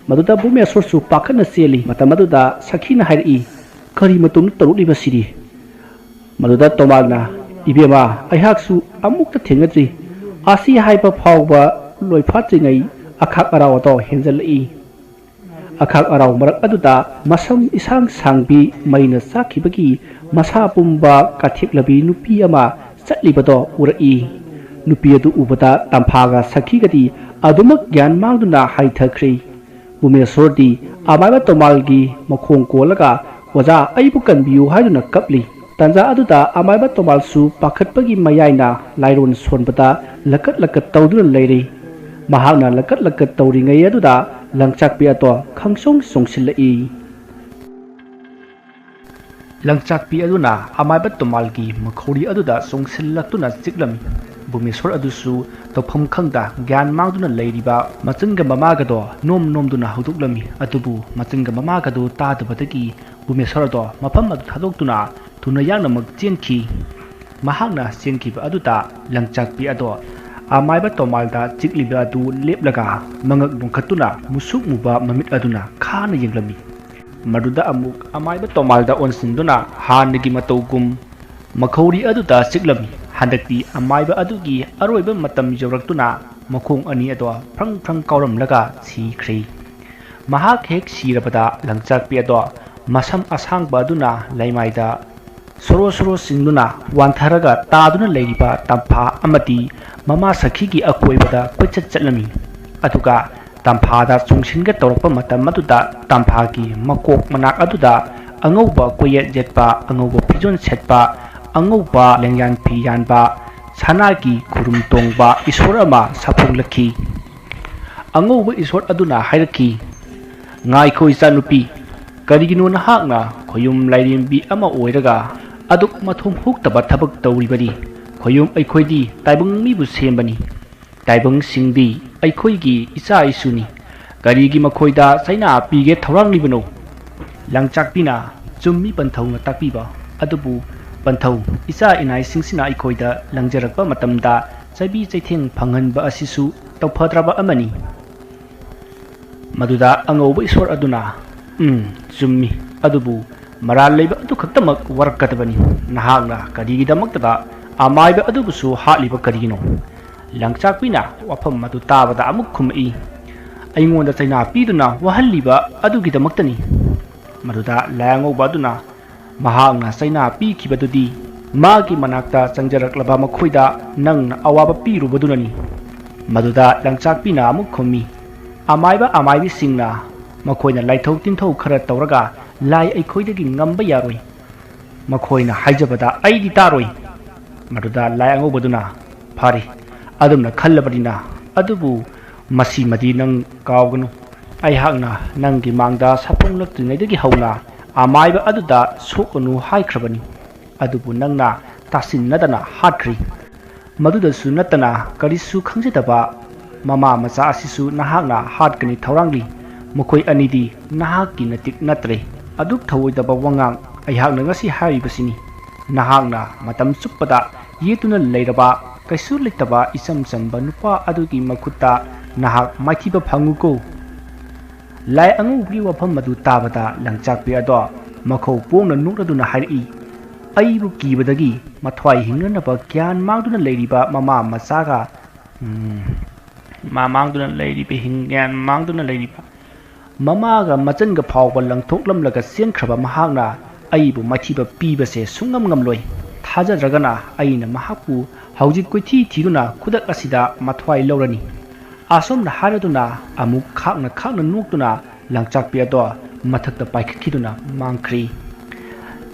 ꯃꯗꯨꯗ ꯚꯨꯃꯦꯁꯣꯔꯁꯨ ꯄꯥꯈꯠꯅ ꯆꯦꯜꯂꯤ꯫ ꯃꯇꯝ ꯑꯗꯨꯗ ꯁꯈꯤꯅ ꯍꯥꯏꯔꯛꯏ, "ꯀꯔꯤ ꯃꯇꯧꯅꯣ ꯇꯧꯔꯛꯂꯤꯕꯁꯤꯗꯤ?" ꯃꯗꯨꯗ ꯇꯣꯃꯥꯜꯅ, "ꯏꯕꯦꯝꯃ, ꯑꯩꯍꯥꯛꯁꯨ ꯑꯃꯨꯛꯇ ꯊꯦꯡꯅꯗ꯭ꯔꯤ꯫ ꯑꯁꯤ ꯍꯥꯏꯕ ꯐꯥꯎꯕ ꯂꯣꯏꯐꯥꯠꯇ꯭ꯔꯤꯉꯩ ꯑꯈꯥꯛ ꯑꯔꯥꯎ ꯑꯗꯣ ꯍꯦꯟꯖꯜꯂꯛꯏ꯫" ꯑꯈꯥꯛ ꯑꯔꯥꯎ ꯃꯔꯛ ꯑꯗꯨꯗ ꯃꯁꯝ ꯏꯁꯥꯡ ꯁꯥꯡꯕꯤ ꯃꯩꯅ ꯆꯥꯛꯈꯤꯕꯒꯤ ꯃꯁꯥ ꯄꯨꯝꯕ ꯀꯥꯊꯦꯛꯂꯕꯤ ꯅꯨꯄꯤ ꯑꯃ ꯆꯠꯂꯤꯕꯗꯣ ꯎꯔꯛꯏ꯫ ꯅꯨꯄꯤ ꯑꯗꯨ ꯎꯕꯗ ꯇꯝꯐꯥꯒ ꯁꯈꯤꯒꯗꯤ ꯑꯗꯨꯃꯛ ꯒ꯭ꯌꯥꯟ ꯃꯥꯡꯗꯨꯅ ꯍꯥꯏꯊꯈ꯭ꯔꯦ꯫ ꯎꯃꯦꯁꯣꯔꯗꯤ ꯑꯃꯥꯏꯕ ꯇꯣꯃꯥꯜꯒꯤ ꯃꯈꯣꯡ ꯀꯣꯜꯂꯒ "ꯑꯣꯖꯥ, ꯑꯩꯕꯨ ꯀꯟꯕꯤꯌꯨ" ꯍꯥꯏꯗꯨꯅ ꯀꯞꯂꯤ꯫ ꯇꯥꯟꯖꯥ ꯑꯗꯨꯗ ꯑꯃꯥꯏꯕ ꯇꯣꯃꯥꯜꯁꯨ ꯄꯥꯈꯠꯄꯒꯤ ꯃꯌꯥꯏꯅ ꯂꯥꯏꯔꯣꯟ ꯁꯣꯟꯕꯗ ꯂꯀꯠ ꯂꯀꯠ ꯇꯧꯗꯨꯅ ꯂꯩꯔꯤ꯫ ꯃꯍꯥꯛꯅ ꯂꯀꯠ ꯂꯀꯠ ꯇꯧꯔꯤꯉꯩ ꯑꯗꯨꯗ ꯂꯪꯆꯥꯛꯄꯤ ꯑꯗꯣ ꯈꯪꯆꯣꯡ ꯆꯣꯡꯁꯤꯜꯂꯛꯏ꯫ ꯂꯪꯆꯥꯛꯄꯤ ꯑꯗꯨꯅ ꯑꯃꯥꯏꯕ ꯇꯣꯃꯥꯜꯒꯤ ꯃꯈꯧꯔꯤ ꯑꯗꯨꯗ ꯆꯣꯡꯁꯤꯜꯂꯛꯇꯨꯅ ꯆꯤꯛꯂꯝꯃꯤ꯫ ꯚꯨꯃꯦꯁꯣꯔ ꯑꯗꯨꯁꯨ ꯇꯧꯐꯝ ꯈꯪꯗ ꯒ꯭ꯌꯥꯟ ꯃꯥꯡꯗꯨꯅ ꯂꯩꯔꯤꯕ ꯃꯆꯟꯒ ꯃꯃꯥꯒꯗꯣ ꯅꯣꯝ ꯅꯣꯝꯗꯨꯅ ꯍꯧꯗꯣꯛꯂꯝꯃꯤ꯫ ꯑꯗꯨꯕꯨ ꯃꯆꯟꯒ ꯃꯃꯥꯒꯗꯣ ꯇꯥꯗꯕꯗꯒꯤ ꯚꯨꯃꯦꯁꯣꯔ ꯑꯗꯣ ꯃꯐꯝ ꯑꯗꯨ ꯊꯥꯗꯣꯛꯇꯨꯅ ꯊꯨꯅ ꯌꯥꯡꯅꯃꯛ ꯆꯦꯟꯈꯤ꯫ ꯃꯍꯥꯛꯅ ꯆꯦꯟꯈꯤꯕ ꯑꯗꯨꯗ ꯂꯪꯆꯥꯛꯄꯤ ꯑꯗꯣ ꯑꯃꯥꯏꯕ ꯇꯣꯃꯥꯜꯗ ꯆꯤꯛꯂꯤꯕ ꯑꯗꯨ ꯂꯦꯞꯂꯒ ꯃꯉꯛ ꯅꯣꯟꯈꯠꯇꯨꯅ ꯃꯨꯁꯨꯛ ꯃꯨꯕ ꯃꯃꯤꯠ ꯑꯗꯨꯅ ꯈꯥꯅ ꯌꯦꯡꯂꯝꯃꯤ꯫ ꯃꯗꯨꯗ ꯑꯃꯨꯛ ꯑꯃꯥꯏꯕ ꯇꯣꯃꯥꯜꯗ ꯑꯣꯟꯁꯤꯟꯗꯨꯅ ꯍꯥꯟꯅꯒꯤ ꯃꯇꯧꯒꯨꯝ ꯃꯈꯧꯔꯤ ꯑꯗꯨꯗ ꯆꯤꯛꯂꯝꯃꯤ꯫ ꯍꯟꯗꯛꯇꯤ ꯑꯃꯥꯏꯕ ꯑꯗꯨꯒꯤ ꯑꯔꯣꯏꯕ ꯃꯇꯝ ꯌꯧꯔꯛꯇꯨꯅ ꯃꯈꯣꯡ ꯑꯅꯤ ꯑꯗꯣ ꯐ꯭ꯔꯪ ꯐ꯭ꯔꯪ ꯀꯥꯎꯔꯝꯂꯒ ꯁꯤꯈ꯭ꯔꯦ꯫ ꯃꯍꯥꯛ ꯍꯦꯛ ꯁꯤꯔꯕꯗ ꯂꯪꯆꯥꯛꯄꯤ ꯑꯗꯣ ꯃꯁꯝ ꯑꯁꯥꯡꯕ ꯑꯗꯨꯅ ꯂꯩꯃꯥꯏꯗ ꯁꯣꯔꯣ ꯁꯣꯔꯣ ꯆꯤꯡꯗꯨꯅ ꯋꯥꯟꯊꯔꯒ ꯇꯥꯗꯨꯅ ꯂꯩꯔꯤꯕ ꯇꯝꯐꯥ ꯑꯃꯗꯤ ꯃꯃꯥ ꯁꯈꯤꯒꯤ ꯑꯀꯣꯏꯕꯗ ꯀꯣꯏꯆꯠ ꯆꯠꯂꯝꯃꯤ꯫ ꯑꯗꯨꯒ ꯇꯝꯐꯥꯗ ꯆꯣꯡꯁꯤꯟꯒꯦ ꯇꯧꯔꯛꯄ ꯃꯇꯝ ꯑꯗꯨꯗ ꯇꯝꯐꯥꯒꯤ ꯃꯀꯣꯛ ꯃꯅꯥꯛ ꯑꯗꯨꯗ ꯑꯉꯧꯕ ꯀꯣꯌꯦꯠ ꯌꯦꯠꯄ, ꯑꯉꯧꯕ ꯐꯤꯖꯣꯜ ꯁꯦꯠꯄ, ꯑꯉꯧꯕ ꯂꯦꯡꯌꯥꯟ ꯐꯤ ꯌꯥꯟꯕ, ꯁꯅꯥꯒꯤ ꯈꯨꯔꯨꯝ ꯇꯣꯡꯕ ꯏꯁꯣꯔ ꯑꯃ ꯁꯥꯐꯣꯡꯂꯛꯈꯤ꯫ ꯑꯉꯧꯕ ꯏꯁꯣꯔ ꯑꯗꯨꯅ ꯍꯥꯏꯔꯛꯈꯤ, "ꯉꯥꯏꯈꯣ ꯏꯆꯥꯅꯨꯄꯤ, ꯀꯔꯤꯒꯤꯅꯣ ꯅꯍꯥꯛꯅ ꯈꯣꯌꯨꯝ ꯂꯥꯏꯔꯦꯝꯕꯤ ꯑꯃ ꯑꯣꯏꯔꯒ ꯑꯗꯨꯛ ꯃꯊꯣꯡ ꯍꯨꯛꯇꯕ ꯊꯕꯛ ꯇꯧꯔꯤꯕꯗꯤ? ꯈꯣꯌꯨꯝ ꯑꯩꯈꯣꯏꯗꯤ ꯇꯥꯏꯕꯪ ꯃꯤꯕꯨ ꯁꯦꯝꯕꯅꯤ꯫ ꯇꯥꯏꯕꯪꯁꯤꯡꯗꯤ ꯑꯩꯈꯣꯏꯒꯤ ꯏꯆꯥ ꯏꯁꯨꯅꯤ꯫ ꯀꯔꯤꯒꯤ ꯃꯈꯣꯏꯗ ꯆꯩꯅꯥ ꯄꯤꯒꯦ ꯊꯧꯔꯥꯡꯂꯤꯕꯅꯣ?" ꯂꯪꯆꯥꯛꯄꯤꯅ ꯆꯨꯝꯃꯤ ꯄꯟꯊꯧꯅ ꯇꯥꯛꯄꯤꯕ ꯑꯗꯨꯕꯨ, ꯄꯟꯊꯧ, ꯏꯆꯥ ꯏꯅꯥꯏꯁꯤꯡꯁꯤꯅ ꯑꯩꯈꯣꯏꯗ ꯂꯪꯖꯔꯛꯄ ꯃꯇꯝꯗ ꯆꯩꯕꯤ ꯆꯩꯊꯦꯡ ꯐꯪꯍꯟꯕ ꯑꯁꯤꯁꯨ ꯇꯧꯐꯗ꯭ꯔꯕ ꯑꯃꯅꯤ꯫ ꯃꯗꯨꯗ ꯑꯉꯧꯕ ꯏꯁꯣꯔ ꯑꯗꯨꯅ, "ꯎꯝ, ꯆꯨꯝꯃꯤ, ꯑꯗꯨꯕꯨ ꯃꯔꯥꯜ ꯂꯩꯕ ꯑꯗꯨ ꯈꯛꯇꯃꯛ ꯋꯥꯔꯛꯀꯗꯕꯅꯤ꯫ ꯅꯍꯥꯛꯅ ꯀꯔꯤꯒꯤꯗꯃꯛꯇꯗ ꯑꯃꯥꯏꯕ ꯑꯗꯨꯕꯨꯁꯨ ꯍꯥꯠꯂꯤꯕ ꯀꯔꯤꯒꯤꯅꯣ?" ꯂꯪꯆꯥꯛꯄꯤꯅ ꯋꯥꯐꯝ ꯑꯗꯨ ꯇꯥꯕꯗ ꯑꯃꯨꯛ ꯈꯨꯝꯃꯛꯏ, "ꯑꯩꯉꯣꯟꯗ ꯆꯩꯅꯥ ꯄꯤꯗꯨꯅ ꯋꯥꯍꯜꯂꯤꯕ ꯑꯗꯨꯒꯤꯗꯃꯛꯇꯅꯤ꯫" ꯃꯗꯨꯗ ꯂꯥꯏ ꯑꯉꯧꯕ ꯑꯗꯨꯅ, "ꯃꯍꯥꯛꯅ ꯆꯩꯅꯥ ꯄꯤꯈꯤꯕꯗꯨꯗꯤ ꯃꯥꯒꯤ ꯃꯅꯥꯛꯇ ꯆꯪꯖꯔꯛꯂꯕ ꯃꯈꯣꯏꯗ ꯅꯪꯅ ꯑꯋꯥꯕ ꯄꯤꯔꯨꯕꯗꯨꯅꯅꯤ꯫" ꯃꯗꯨꯗ ꯂꯪꯆꯥꯛꯄꯤꯅ ꯑꯃꯨꯛ ꯈꯨꯝꯃꯤ, "ꯑꯃꯥꯏꯕ ꯑꯃꯥꯏꯕꯤꯁꯤꯡꯅ ꯃꯈꯣꯏꯅ ꯂꯥꯏꯊꯧ ꯇꯤꯟꯊꯧ ꯈꯔ ꯇꯧꯔꯒ ꯂꯥꯏ ꯑꯩꯈꯣꯏꯗꯒꯤ ꯉꯝꯕ ꯌꯥꯔꯣꯏ꯫ ꯃꯈꯣꯏꯅ ꯍꯥꯏꯖꯕꯗ ꯑꯩꯗꯤ ꯇꯥꯔꯣꯏ꯫ ꯃꯗꯨꯗ ꯂꯥꯏ ꯑꯉꯧꯕꯗꯨꯅ, "ꯐꯔꯦ, ꯑꯗꯨꯝꯅ ꯈꯜꯂꯕꯅꯤꯅ, ꯑꯗꯨꯕꯨ ꯃꯁꯤꯃꯗꯤ ꯅꯪ ꯀꯥꯎꯒꯅꯨ꯫ ꯑꯩꯍꯥꯛꯅ ꯅꯪꯒꯤ ꯃꯥꯡꯗ ꯁꯥꯐꯣꯡꯂꯛꯇ꯭ꯔꯤꯉꯩꯗꯒꯤ ꯍꯧꯅ ꯑꯃꯥꯏꯕ ꯑꯗꯨꯗ ꯁꯣꯛꯀꯅꯨ ꯍꯥꯏꯈ꯭ꯔꯕꯅꯤ꯫ ꯑꯗꯨꯕꯨ ꯅꯪꯅ ꯇꯥꯁꯤꯟꯅꯗꯅ ꯍꯥꯠꯈ꯭ꯔꯤ꯫ ꯃꯗꯨꯗꯁꯨ ꯅꯠꯇꯅ ꯀꯔꯤꯁꯨ ꯈꯪꯖꯗꯕ ꯃꯃꯥ ꯃꯆꯥ ꯑꯁꯤꯁꯨ ꯅꯍꯥꯛꯅ ꯍꯥꯠꯀꯅꯤ ꯊꯧꯔꯥꯡꯂꯤ꯫ ꯃꯈꯣꯏ ꯑꯅꯤꯗꯤ ꯅꯍꯥꯛꯀꯤ ꯅꯇꯤꯛ ꯅꯠꯇ꯭ꯔꯦ꯫ ꯑꯗꯨꯛ ꯊꯧꯑꯣꯏꯗꯕ ꯋꯥꯉꯥꯡ ꯑꯩꯍꯥꯛꯅ ꯉꯁꯤ ꯍꯥꯏꯔꯤꯕꯁꯤꯅꯤ꯫ ꯅꯍꯥꯛꯅ ꯃꯇꯝ ꯆꯨꯞꯄꯗ ꯌꯦꯠꯇꯨꯅ ꯂꯩꯔꯕ ꯀꯩꯁꯨ ꯂꯩꯇꯕ ꯏꯆꯝ ꯆꯝꯕ ꯅꯨꯄꯥ ꯑꯗꯨꯒꯤ ꯃꯈꯨꯠꯇ ꯅꯍꯥꯛ ꯃꯥꯏꯊꯤꯕ ꯐꯪꯉꯨꯀꯣ꯫" ꯂꯥꯏ ꯑꯉꯧꯕꯒꯤ ꯋꯥꯐꯝ ꯑꯗꯨ ꯇꯥꯕꯗ ꯂꯪꯆꯥꯛꯄꯤ ꯑꯗꯣ ꯃꯈꯧ ꯄꯣꯡꯅ ꯅꯣꯛꯂꯗꯨꯅ ꯍꯥꯏꯔꯛꯏ, "ꯑꯩꯕꯨ ꯀꯤꯕꯗꯒꯤ ꯃꯊ꯭ꯋꯥꯏ ꯍꯤꯡꯅꯅꯕ ꯒ꯭ꯌꯥꯟ ꯃꯥꯡꯗꯨꯅ ꯂꯩꯔꯤꯕ ꯃꯃꯥ ꯃꯆꯥꯒ, ꯎꯝ, ꯃꯥ ꯃꯥꯡꯗꯨꯅ ꯂꯩꯔꯤꯕ ꯍꯤꯡ-, ꯒ꯭ꯌꯥꯟ ꯃꯥꯡꯗꯨꯅ ꯂꯩꯔꯤꯕ ꯃꯃꯥꯒ ꯃꯆꯟꯒ ꯐꯥꯎꯕ ꯂꯪꯊꯣꯛꯂꯝꯂꯒ ꯆꯦꯟꯈ꯭ꯔꯕ ꯃꯍꯥꯛꯅ ꯑꯩꯕꯨ ꯃꯥꯏꯊꯤꯕ ꯄꯤꯕꯁꯦ ꯁꯨꯡꯉꯝ ꯉꯝꯂꯣꯏ꯫ ꯊꯥꯖꯗ꯭ꯔꯒꯅ ꯑꯩꯅ ꯃꯍꯥꯛꯄꯨ ꯍꯧꯖꯤꯛ ꯀꯣꯏꯊꯤ ꯊꯤꯗꯨꯅ ꯈꯨꯗꯛ ꯑꯁꯤꯗ ꯃꯊ꯭ꯋꯥꯏ ꯂꯧꯔꯅꯤ꯫" ꯑꯁꯣꯝꯅ ꯍꯥꯏꯔꯗꯨꯅ ꯑꯃꯨꯛ ꯈꯥꯛꯅ ꯈꯥꯛꯅ ꯅꯣꯛꯇꯨꯅ ꯂꯪꯆꯥꯛꯄꯤ ꯑꯗꯣ ꯃꯊꯛꯇ ꯄꯥꯏꯈꯠꯈꯤꯗꯨꯅ ꯃꯥꯡꯈ꯭ꯔꯤ꯫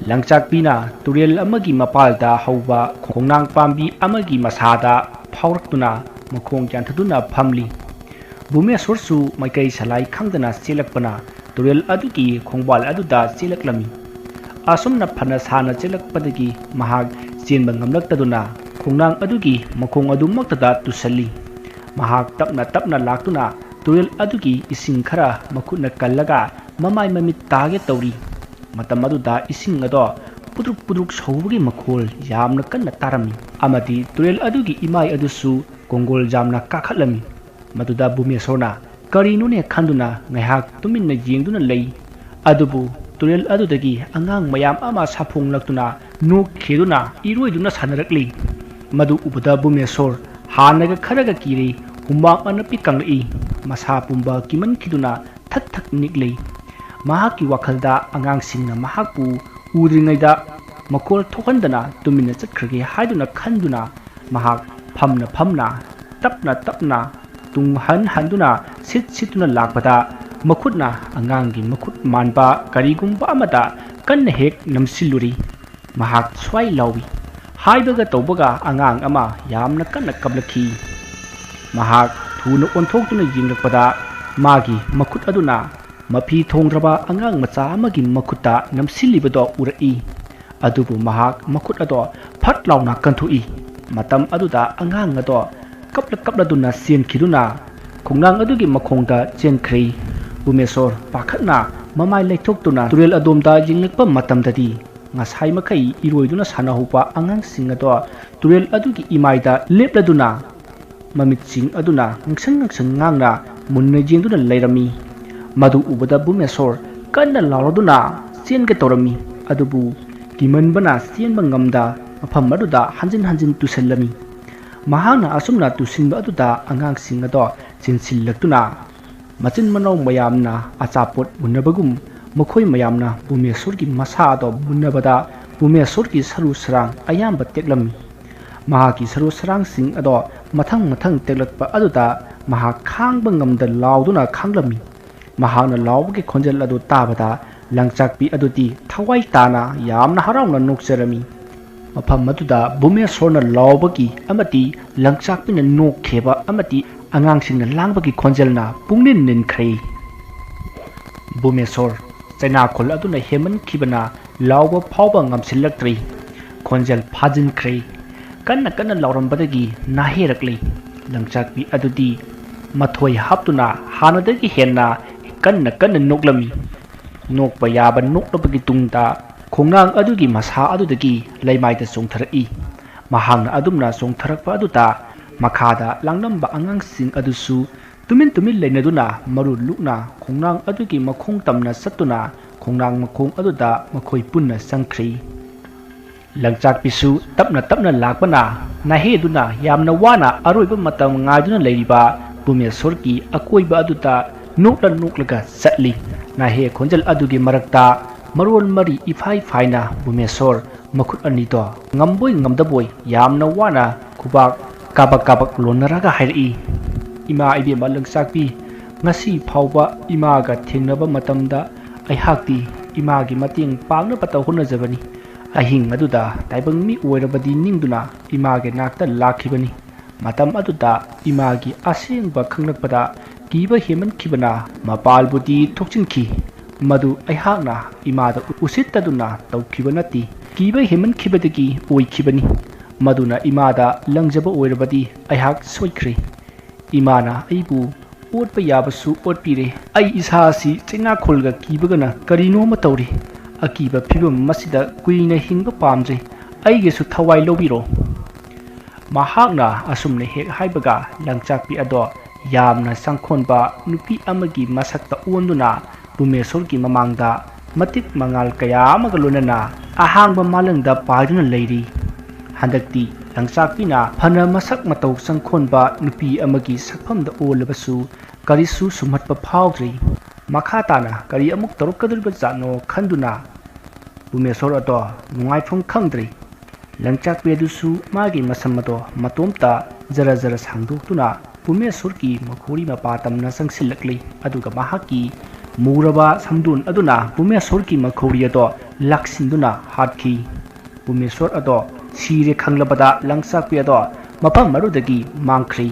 ꯂꯪꯆꯥꯛꯄꯤꯅ ꯇꯨꯔꯦꯜ ꯑꯃꯒꯤ ꯃꯄꯥꯜꯗ ꯍꯧꯕ ꯈꯣꯡꯅꯥꯡ ꯄꯥꯝꯕꯤ ꯑꯃꯒꯤ ꯃꯁꯥꯗ ꯐꯥꯎꯔꯛꯇꯨꯅ ꯃꯈꯣꯡ ꯌꯥꯟꯊꯗꯨꯅ ꯐꯝꯂꯤ꯫ ꯚꯨꯃꯦꯁꯣꯔꯁꯨ ꯃꯥꯏꯀꯩ ꯁꯂꯥꯏ ꯈꯪꯗꯅ ꯆꯦꯜꯂꯛꯄꯅ ꯇꯨꯔꯦꯜ ꯑꯗꯨꯒꯤ ꯈꯣꯡꯕꯥꯜ ꯑꯗꯨꯗ ꯆꯦꯜꯂꯛꯂꯝꯃꯤ꯫ ꯑꯁꯨꯝꯅ ꯐꯅ ꯁꯥꯡꯅ ꯆꯦꯜꯂꯛꯄꯗꯒꯤ ꯃꯍꯥꯛ ꯆꯦꯟꯕ ꯉꯝꯂꯛꯇꯗꯨꯅ ꯈꯣꯡꯅꯥꯡ ꯑꯗꯨꯒꯤ ꯃꯈꯣꯡ ꯑꯗꯨꯃꯛꯇꯗ ꯇꯨꯁꯜꯂꯤ꯫ ꯃꯍꯥꯛ ꯇꯞꯅ ꯇꯞꯅ ꯂꯥꯛꯇꯨꯅ ꯇꯨꯔꯦꯜ ꯑꯗꯨꯒꯤ ꯏꯁꯤꯡ ꯈꯔ ꯃꯈꯨꯠꯅ ꯀꯜꯂꯒ ꯃꯃꯥꯏ ꯃꯃꯤꯠ ꯇꯥꯒꯦ ꯇꯧꯔꯤ꯫ ꯃꯇꯝ ꯑꯗꯨꯗ ꯏꯁꯤꯡ ꯑꯗꯣ ꯄꯨꯗ꯭ꯔꯨꯛ ꯄꯨꯗ꯭ꯔꯨꯛ ꯁꯧꯕꯒꯤ ꯃꯈꯣꯜ ꯌꯥꯝꯅ ꯀꯟꯅ ꯇꯥꯔꯝꯃꯤ ꯑꯃꯗꯤ ꯇꯨꯔꯦꯜ ꯑꯗꯨꯒꯤ ꯏꯃꯥꯏ ꯑꯗꯨꯁꯨ ꯀꯣꯡꯒꯣꯜ ꯌꯥꯝꯅ ꯀꯥꯈꯠꯂꯝꯃꯤ꯫ ꯃꯗꯨꯗ ꯚꯨꯃꯦꯁꯣꯔꯅ ꯀꯔꯤꯅꯣꯅꯦ ꯈꯟꯗꯨꯅ ꯉꯥꯏꯍꯥꯛ ꯇꯨꯃꯤꯟꯅ ꯌꯦꯡꯗꯨꯅ ꯂꯩ꯫ ꯑꯗꯨꯕꯨ ꯇꯨꯔꯦꯜ ꯑꯗꯨꯗꯒꯤ ꯑꯉꯥꯡ ꯃꯌꯥꯝ ꯑꯃ ꯁꯥꯐꯣꯡꯂꯛꯇꯨꯅ ꯅꯣꯛꯈꯤꯗꯨꯅ ꯏꯔꯣꯏꯗꯨꯅ ꯁꯥꯟꯅꯔꯛꯂꯤ꯫ ꯃꯗꯨ ꯎꯕꯗ ꯚꯨꯃꯦꯁꯣꯔ ꯍꯥꯟꯅꯒ ꯈꯔꯒ ꯀꯤꯔꯤ, ꯍꯨꯃꯥꯡ ꯑꯅꯞꯄꯤ ꯀꯪꯂꯛꯏ꯫ ꯃꯁꯥ ꯄꯨꯝꯕ ꯀꯤꯃꯟꯈꯤꯗꯨꯅ ꯊꯛ ꯊꯛ ꯅꯤꯛꯂꯤ꯫ ꯃꯍꯥꯛꯀꯤ ꯋꯥꯈꯜꯗ ꯑꯉꯥꯡꯁꯤꯡꯅ ꯃꯍꯥꯛꯄꯨ ꯎꯗ꯭ꯔꯤꯉꯩꯗ ꯃꯈꯣꯜ ꯊꯣꯛꯍꯟꯗꯅ ꯇꯨꯃꯤꯟꯅ ꯆꯠꯈ꯭ꯔꯒꯦ ꯍꯥꯏꯗꯨꯅ ꯈꯟꯗꯨꯅ ꯃꯍꯥꯛ ꯐꯝꯅ ꯐꯝꯅ, ꯇꯞꯅ ꯇꯞꯅ, ꯇꯨꯡ ꯍꯟ ꯍꯟꯗꯨꯅ ꯁꯤꯠ ꯁꯤꯠꯇꯨꯅ ꯂꯥꯛꯄꯗ ꯃꯈꯨꯠꯅ ꯑꯉꯥꯡꯒꯤ ꯃꯈꯨꯠ ꯃꯥꯟꯕ ꯀꯔꯤꯒꯨꯝꯕ ꯑꯃꯗ ꯀꯟꯅ ꯍꯦꯛ ꯅꯝꯁꯤꯜꯂꯨꯔꯤ꯫ ꯃꯍꯥꯛ ꯁ꯭ꯋꯥꯏ ꯂꯥꯎꯏ꯫ ꯍꯥꯏꯕꯒ ꯇꯧꯕꯒ ꯑꯉꯥꯡ ꯑꯃ ꯌꯥꯝꯅ ꯀꯟꯅ ꯀꯞꯂꯛꯈꯤ꯫ ꯃꯍꯥꯛ ꯊꯨꯅ ꯑꯣꯟꯊꯣꯛꯇꯨꯅ ꯌꯦꯡꯂꯛꯄꯗ ꯃꯥꯒꯤ ꯃꯈꯨꯠ ꯑꯗꯨꯅ ꯃꯐꯤ ꯊꯣꯡꯗ꯭ꯔꯕ ꯑꯉꯥꯡ ꯃꯆꯥ ꯑꯃꯒꯤ ꯃꯈꯨꯠꯇ ꯅꯝꯁꯤꯜꯂꯤꯕꯗꯣ ꯎꯔꯛꯏ꯫ ꯑꯗꯨꯕꯨ ꯃꯍꯥꯛ ꯃꯈꯨꯠ ꯑꯗꯣ ꯐꯠ ꯂꯥꯎꯅ ꯀꯟꯊꯣꯛꯏ꯫ ꯃꯇꯝ ꯑꯗꯨꯗ ꯑꯉꯥꯡ ꯑꯗꯣ ꯀꯞꯂ ꯀꯞꯂꯗꯨꯅ ꯆꯦꯟꯈꯤꯗꯨꯅ ꯈꯣꯡꯅꯥꯡ ꯑꯗꯨꯒꯤ ꯃꯈꯣꯡꯗ ꯆꯦꯟꯈ꯭ꯔꯦ꯫ ꯕꯨꯃꯦꯁꯣꯔ ꯄꯥꯈꯠꯅ ꯃꯃꯥꯏ ꯂꯩꯊꯣꯛꯇꯨꯅ ꯇꯨꯔꯦꯜ ꯑꯗꯣꯝꯗ ꯌꯦꯡꯂꯛꯄ ꯃꯇꯝꯗꯗꯤ ꯉꯁꯥꯏ ꯃꯈꯩ ꯏꯔꯣꯏꯗꯨꯅ ꯁꯥꯟꯅꯍꯧꯕ ꯑꯉꯥꯡꯁꯤꯡ ꯑꯗꯣ ꯇꯨꯔꯦꯜ ꯑꯗꯨꯒꯤ ꯏꯃꯥꯏꯗ ꯂꯦꯞꯂꯗꯨꯅ ꯃꯃꯤꯠꯁꯤꯡ ꯑꯗꯨꯅ ꯉꯥꯡꯁꯪ ꯉꯥꯡꯁꯪ ꯉꯥꯡꯅ ꯃꯨꯟꯅ ꯌꯦꯡꯗꯨꯅ ꯂꯩꯔꯝꯃꯤ꯫ ꯃꯗꯨ ꯎꯕꯗ ꯕꯨꯃꯦꯁꯣꯔ ꯀꯟꯅ ꯂꯥꯎꯔꯗꯨꯅ ꯆꯦꯟꯒꯦ ꯇꯧꯔꯝꯃꯤ꯫ ꯑꯗꯨꯕꯨ ꯀꯤꯃꯟꯕꯅ ꯆꯦꯟꯕ ꯉꯝꯗ ꯃꯐꯝ ꯑꯗꯨꯗ ꯍꯟꯖꯤꯟ ꯍꯟꯖꯤꯟ ꯇꯨꯁꯤꯜꯂꯝꯃꯤ꯫ ꯃꯍꯥꯛꯅ ꯑꯁꯨꯝꯅ ꯇꯨꯁꯤꯟꯕ ꯑꯗꯨꯗ ꯑꯉꯥꯡꯁꯤꯡ ꯑꯗꯣ ꯆꯦꯟꯁꯤꯜꯂꯛꯇꯨꯅ ꯃꯆꯤꯟ ꯃꯅꯥꯎ ꯃꯌꯥꯝꯅ ꯑꯆꯥꯄꯣꯠ ꯃꯨꯟꯅꯕꯒꯨꯝ ꯃꯈꯣꯏ ꯃꯌꯥꯝꯅ ꯕꯨꯃꯦꯁꯣꯔꯒꯤ ꯃꯁꯥ ꯑꯗꯣ ꯃꯨꯟꯅꯕꯗ ꯕꯨꯃꯦꯁꯣꯔꯒꯤ ꯁꯔꯨ ꯁꯔꯥꯡ ꯑꯌꯥꯝꯕ ꯇꯦꯛꯂꯝꯃꯤ꯫ ꯃꯍꯥꯛꯀꯤ ꯁꯔꯨ ꯁꯔꯥꯡꯁꯤꯡ ꯑꯗꯣ ꯃꯊꯪ ꯃꯊꯪ ꯇꯦꯛꯂꯛꯄ ꯑꯗꯨꯗ ꯃꯍꯥꯛ ꯈꯥꯡꯕ ꯉꯝꯗ ꯂꯥꯎꯗꯨꯅ ꯈꯥꯡꯂꯝꯃꯤ꯫ ꯃꯍꯥꯛꯅ ꯂꯥꯎꯕꯒꯤ ꯈꯣꯟꯖꯦꯜ ꯑꯗꯨ ꯇꯥꯕꯗ ꯂꯪꯆꯥꯛꯄꯤ ꯑꯗꯨꯗꯤ ꯊꯋꯥꯏ ꯇꯥꯅ ꯌꯥꯝꯅ ꯍꯔꯥꯎꯅ ꯅꯣꯛꯆꯔꯝꯃꯤ꯫ ꯃꯐꯝ ꯑꯗꯨꯗ ꯕꯨꯃꯦꯁꯣꯔꯅ ꯂꯥꯎꯕꯒꯤ ꯑꯃꯗꯤ ꯂꯪꯆꯥꯛꯄꯤꯅ ꯅꯣꯛꯈꯤꯕ ꯑꯃꯗꯤ ꯑꯉꯥꯡꯁꯤꯡꯅ ꯂꯥꯡꯕꯒꯤ ꯈꯣꯟꯖꯦꯜꯅ ꯄꯨꯡꯅꯤꯟ ꯅꯤꯟꯈ꯭ꯔꯦ꯫ ꯕꯨꯃꯦꯁꯣꯔ ꯆꯩꯅꯥꯈꯣꯜ ꯑꯗꯨꯅ ꯍꯦꯟꯃꯟꯈꯤꯕꯅ ꯂꯥꯎꯕ ꯐꯥꯎꯕ ꯉꯝꯁꯤꯜꯂꯛꯇ꯭ꯔꯦ꯫ ꯈꯣꯟꯖꯦꯜ ꯐꯥꯖꯤꯟꯈ꯭ꯔꯦ꯫ ꯀꯟꯅ ꯀꯟꯅ ꯂꯥꯎꯔꯝꯕꯗꯒꯤ ꯅꯥꯍꯦꯔꯛꯂꯦ꯫ ꯂꯪꯆꯥꯛꯄꯤ ꯑꯗꯨꯗꯤ ꯃꯊꯣꯏ ꯍꯥꯞꯇꯨꯅ ꯍꯥꯟꯅꯗꯒꯤ ꯍꯦꯟꯅ ꯀꯟꯅ ꯀꯟꯅ ꯅꯣꯛꯂꯝꯃꯤ꯫ ꯅꯣꯛꯄ ꯌꯥꯕ ꯅꯣꯛꯂꯕꯒꯤ ꯇꯨꯡꯗ ꯈꯣꯡꯅꯥꯡ ꯑꯗꯨꯒꯤ ꯃꯁꯥ ꯑꯗꯨꯗꯒꯤ ꯂꯩꯃꯥꯏꯗ ꯆꯣꯡꯊꯔꯛꯏ꯫ ꯃꯍꯥꯛꯅ ꯑꯗꯨꯝꯅ ꯆꯣꯡꯊꯔꯛꯄ ꯑꯗꯨꯗ ꯃꯈꯥꯗ ꯂꯥꯡꯂꯝꯕ ꯑꯉꯥꯡꯁꯤꯡ ꯑꯗꯨꯁꯨ ꯇꯨꯃꯤꯟ ꯇꯨꯃꯤꯟ ꯂꯩꯅꯗꯨꯅ ꯃꯔꯨ ꯂꯨꯛꯅ ꯈꯣꯡꯅꯥꯡ ꯑꯗꯨꯒꯤ ꯃꯈꯣꯡ ꯇꯝꯅ ꯆꯠꯇꯨꯅ ꯈꯣꯡꯅꯥꯡ ꯃꯈꯣꯡ ꯑꯗꯨꯗ ꯃꯈꯣꯏ ꯄꯨꯟꯅ ꯆꯪꯈ꯭ꯔꯤ꯫ ꯂꯪꯆꯥꯛꯄꯤꯁꯨ ꯇꯞꯅ ꯇꯞꯅ ꯂꯥꯛꯄꯅ ꯅꯥꯍꯦꯗꯨꯅ ꯌꯥꯝꯅ ꯋꯥꯅ ꯑꯔꯣꯏꯕ ꯃꯇꯝ ꯉꯥꯏꯗꯨꯅ ꯂꯩꯔꯤꯕ ꯕꯨꯃꯦꯁꯣꯔꯒꯤ ꯑꯀꯣꯏꯕ ꯑꯗꯨꯗ ꯅꯣꯛꯂ ꯅꯣꯛꯂꯒ ꯆꯠꯂꯤ꯫ ꯅꯥꯍꯦ ꯈꯣꯟꯖꯦꯜ ꯑꯗꯨꯒꯤ ꯃꯔꯛꯇ ꯃꯔꯣꯜ ꯃꯔꯤ ꯏꯐꯥꯏ ꯐꯥꯏꯅ ꯕꯨꯃꯦꯁꯣꯔ ꯃꯈꯨꯠ ꯑꯅꯤꯗꯣ ꯉꯝꯕꯣꯏ ꯉꯝꯗꯕꯣꯏ ꯌꯥꯝꯅ ꯋꯥꯅ ꯈꯨꯕꯥꯛ ꯀꯥꯕꯛ ꯀꯥꯕꯛ ꯂꯣꯟꯅꯔꯒ ꯍꯥꯏꯔꯛꯏ, "ꯏꯃꯥ ꯏꯕꯦꯝꯃ ꯂꯪꯆꯥꯛꯄꯤ, ꯉꯁꯤ ꯐꯥꯎꯕ ꯏꯃꯥꯒ ꯊꯦꯡꯅꯕ ꯃꯇꯝꯗ ꯑꯩꯍꯥꯛꯇꯤ ꯏꯃꯥꯒꯤ ꯃꯇꯦꯡ ꯄꯥꯡꯅꯕꯇ ꯍꯣꯠꯅꯖꯕꯅꯤ꯫ ꯑꯍꯤꯡ ꯑꯗꯨꯗ ꯇꯥꯏꯕꯪ ꯃꯤ ꯑꯣꯏꯔꯕꯗꯤ ꯅꯤꯡꯗꯨꯅ ꯏꯃꯥꯒꯤ ꯅꯥꯛꯇ ꯂꯥꯛꯈꯤꯕꯅꯤ꯫ ꯃꯇꯝ ꯑꯗꯨꯗ ꯏꯃꯥꯒꯤ ꯑꯁꯦꯡꯕ ꯈꯪꯂꯛꯄꯗ ꯀꯤꯕ ꯍꯦꯟꯃꯟꯈꯤꯕꯅ ꯃꯄꯥꯜꯕꯨꯗꯤ ꯊꯣꯛꯆꯤꯟꯈꯤ꯫ ꯃꯗꯨ ꯑꯩꯍꯥꯛꯅ ꯏꯃꯥꯗ ꯎꯁꯤꯠꯇꯗꯨꯅ ꯇꯧꯈꯤꯕ ꯅꯠꯇꯦ, ꯀꯤꯕ ꯍꯦꯟꯃꯟꯈꯤꯕꯗꯒꯤ ꯑꯣꯏꯈꯤꯕꯅꯤ꯫ ꯃꯗꯨꯅ ꯏꯃꯥꯗ ꯂꯪꯖꯕ ꯑꯣꯏꯔꯕꯗꯤ ꯑꯩꯍꯥꯛ ꯁꯣꯏꯈ꯭ꯔꯦ꯫ ꯏꯃꯥꯅ ꯑꯩꯕꯨ ꯑꯣꯠꯄ ꯌꯥꯕꯁꯨ ꯑꯣꯠꯄꯤꯔꯦ꯫ ꯑꯩ ꯏꯁꯥ ꯑꯁꯤ ꯆꯩꯅꯥꯈꯣꯜꯒ ꯀꯤꯕꯒꯅ ꯀꯔꯤꯅꯣ ꯑꯃ ꯇꯧꯔꯤ꯫ ꯑꯀꯤꯕ ꯐꯤꯕꯝ ꯑꯁꯤꯗ ꯀꯨꯏꯅ ꯍꯤꯡꯕ ꯄꯥꯝꯗ꯭ꯔꯦ꯫ ꯑꯩꯒꯤꯁꯨ ꯊꯋꯥꯏ ꯂꯧꯕꯤꯔꯣ꯫ ꯃꯍꯥꯛꯅ ꯑꯁꯨꯝꯅ ꯍꯦꯛ ꯍꯥꯏꯕꯒ, ꯂꯪꯆꯥꯛꯄꯤ ꯑꯗꯣ ꯌꯥꯝꯅ ꯆꯪꯈꯣꯟꯕ ꯅꯨꯄꯤ ꯑꯃꯒꯤ ꯃꯁꯛꯇ ꯑꯣꯟꯗꯨꯅ ꯄꯨꯃꯦꯁꯣꯔꯒꯤ ꯃꯃꯥꯡꯗ ꯃꯇꯤꯛ ꯃꯉꯥꯜ ꯀꯌꯥ ꯑꯃꯒ ꯂꯣꯏꯅꯅ ꯑꯍꯥꯡꯕ ꯃꯥꯂꯪꯗ ꯄꯥꯏꯗꯨꯅ ꯂꯩꯔꯤ꯫ ꯍꯟꯗꯛꯇꯤ ꯂꯪꯆꯥꯛꯄꯤꯅ ꯐꯅ ꯃꯁꯛ ꯃꯇꯧ ꯆꯪꯈꯣꯟꯕ ꯅꯨꯄꯤ ꯑꯃꯒꯤ ꯁꯛꯐꯝꯗ ꯑꯣꯜꯂꯕꯁꯨ, ꯀꯔꯤꯁꯨ ꯁꯨꯝꯍꯠꯄ ꯐꯥꯎꯗ꯭ꯔꯤ꯫ ꯃꯈꯥ ꯇꯥꯅ ꯀꯔꯤ ꯑꯃꯨꯛ ꯇꯧꯔꯛꯀꯗꯧꯔꯤꯕ ꯖꯥꯠꯅꯣ ꯈꯟꯗꯨꯅ ꯄꯨꯃꯦꯁꯣꯔ ꯑꯗꯣ ꯅꯨꯡꯉꯥꯏꯐꯝ ꯈꯪꯗ꯭ꯔꯤ꯫ ꯂꯪꯆꯥꯛꯄꯤ ꯑꯗꯨꯁꯨ ꯃꯥꯒꯤ ꯃꯁꯝ ꯑꯗꯣ ꯃꯇꯣꯝꯇ ꯖꯔ ꯖꯔ ꯁꯥꯡꯗꯣꯛꯇꯨꯅ ꯄꯨꯃꯦꯁꯣꯔꯒꯤ ꯃꯈꯧꯔꯤ ꯃꯄꯥ ꯇꯝꯅ ꯆꯪꯁꯤꯜꯂꯛꯂꯤ꯫ ꯑꯗꯨꯒ ꯃꯍꯥꯛꯀꯤ ꯃꯨꯔꯕ ꯁꯝꯗꯣꯟ ꯑꯗꯨꯅ ꯄꯨꯃꯦꯁꯣꯔꯒꯤ ꯃꯈꯧꯔꯤ ꯑꯗꯣ ꯂꯥꯛꯁꯤꯟꯗꯨꯅ ꯍꯥꯠꯈꯤ꯫ ꯄꯨꯃꯦꯁꯣꯔ ꯑꯗꯣ ꯁꯤꯔꯦ ꯈꯪꯂꯕꯗ ꯂꯪꯆꯥꯛꯄꯤ ꯑꯗꯣ ꯃꯐꯝ ꯑꯗꯨꯗꯒꯤ ꯃꯥꯡꯈ꯭ꯔꯤ꯫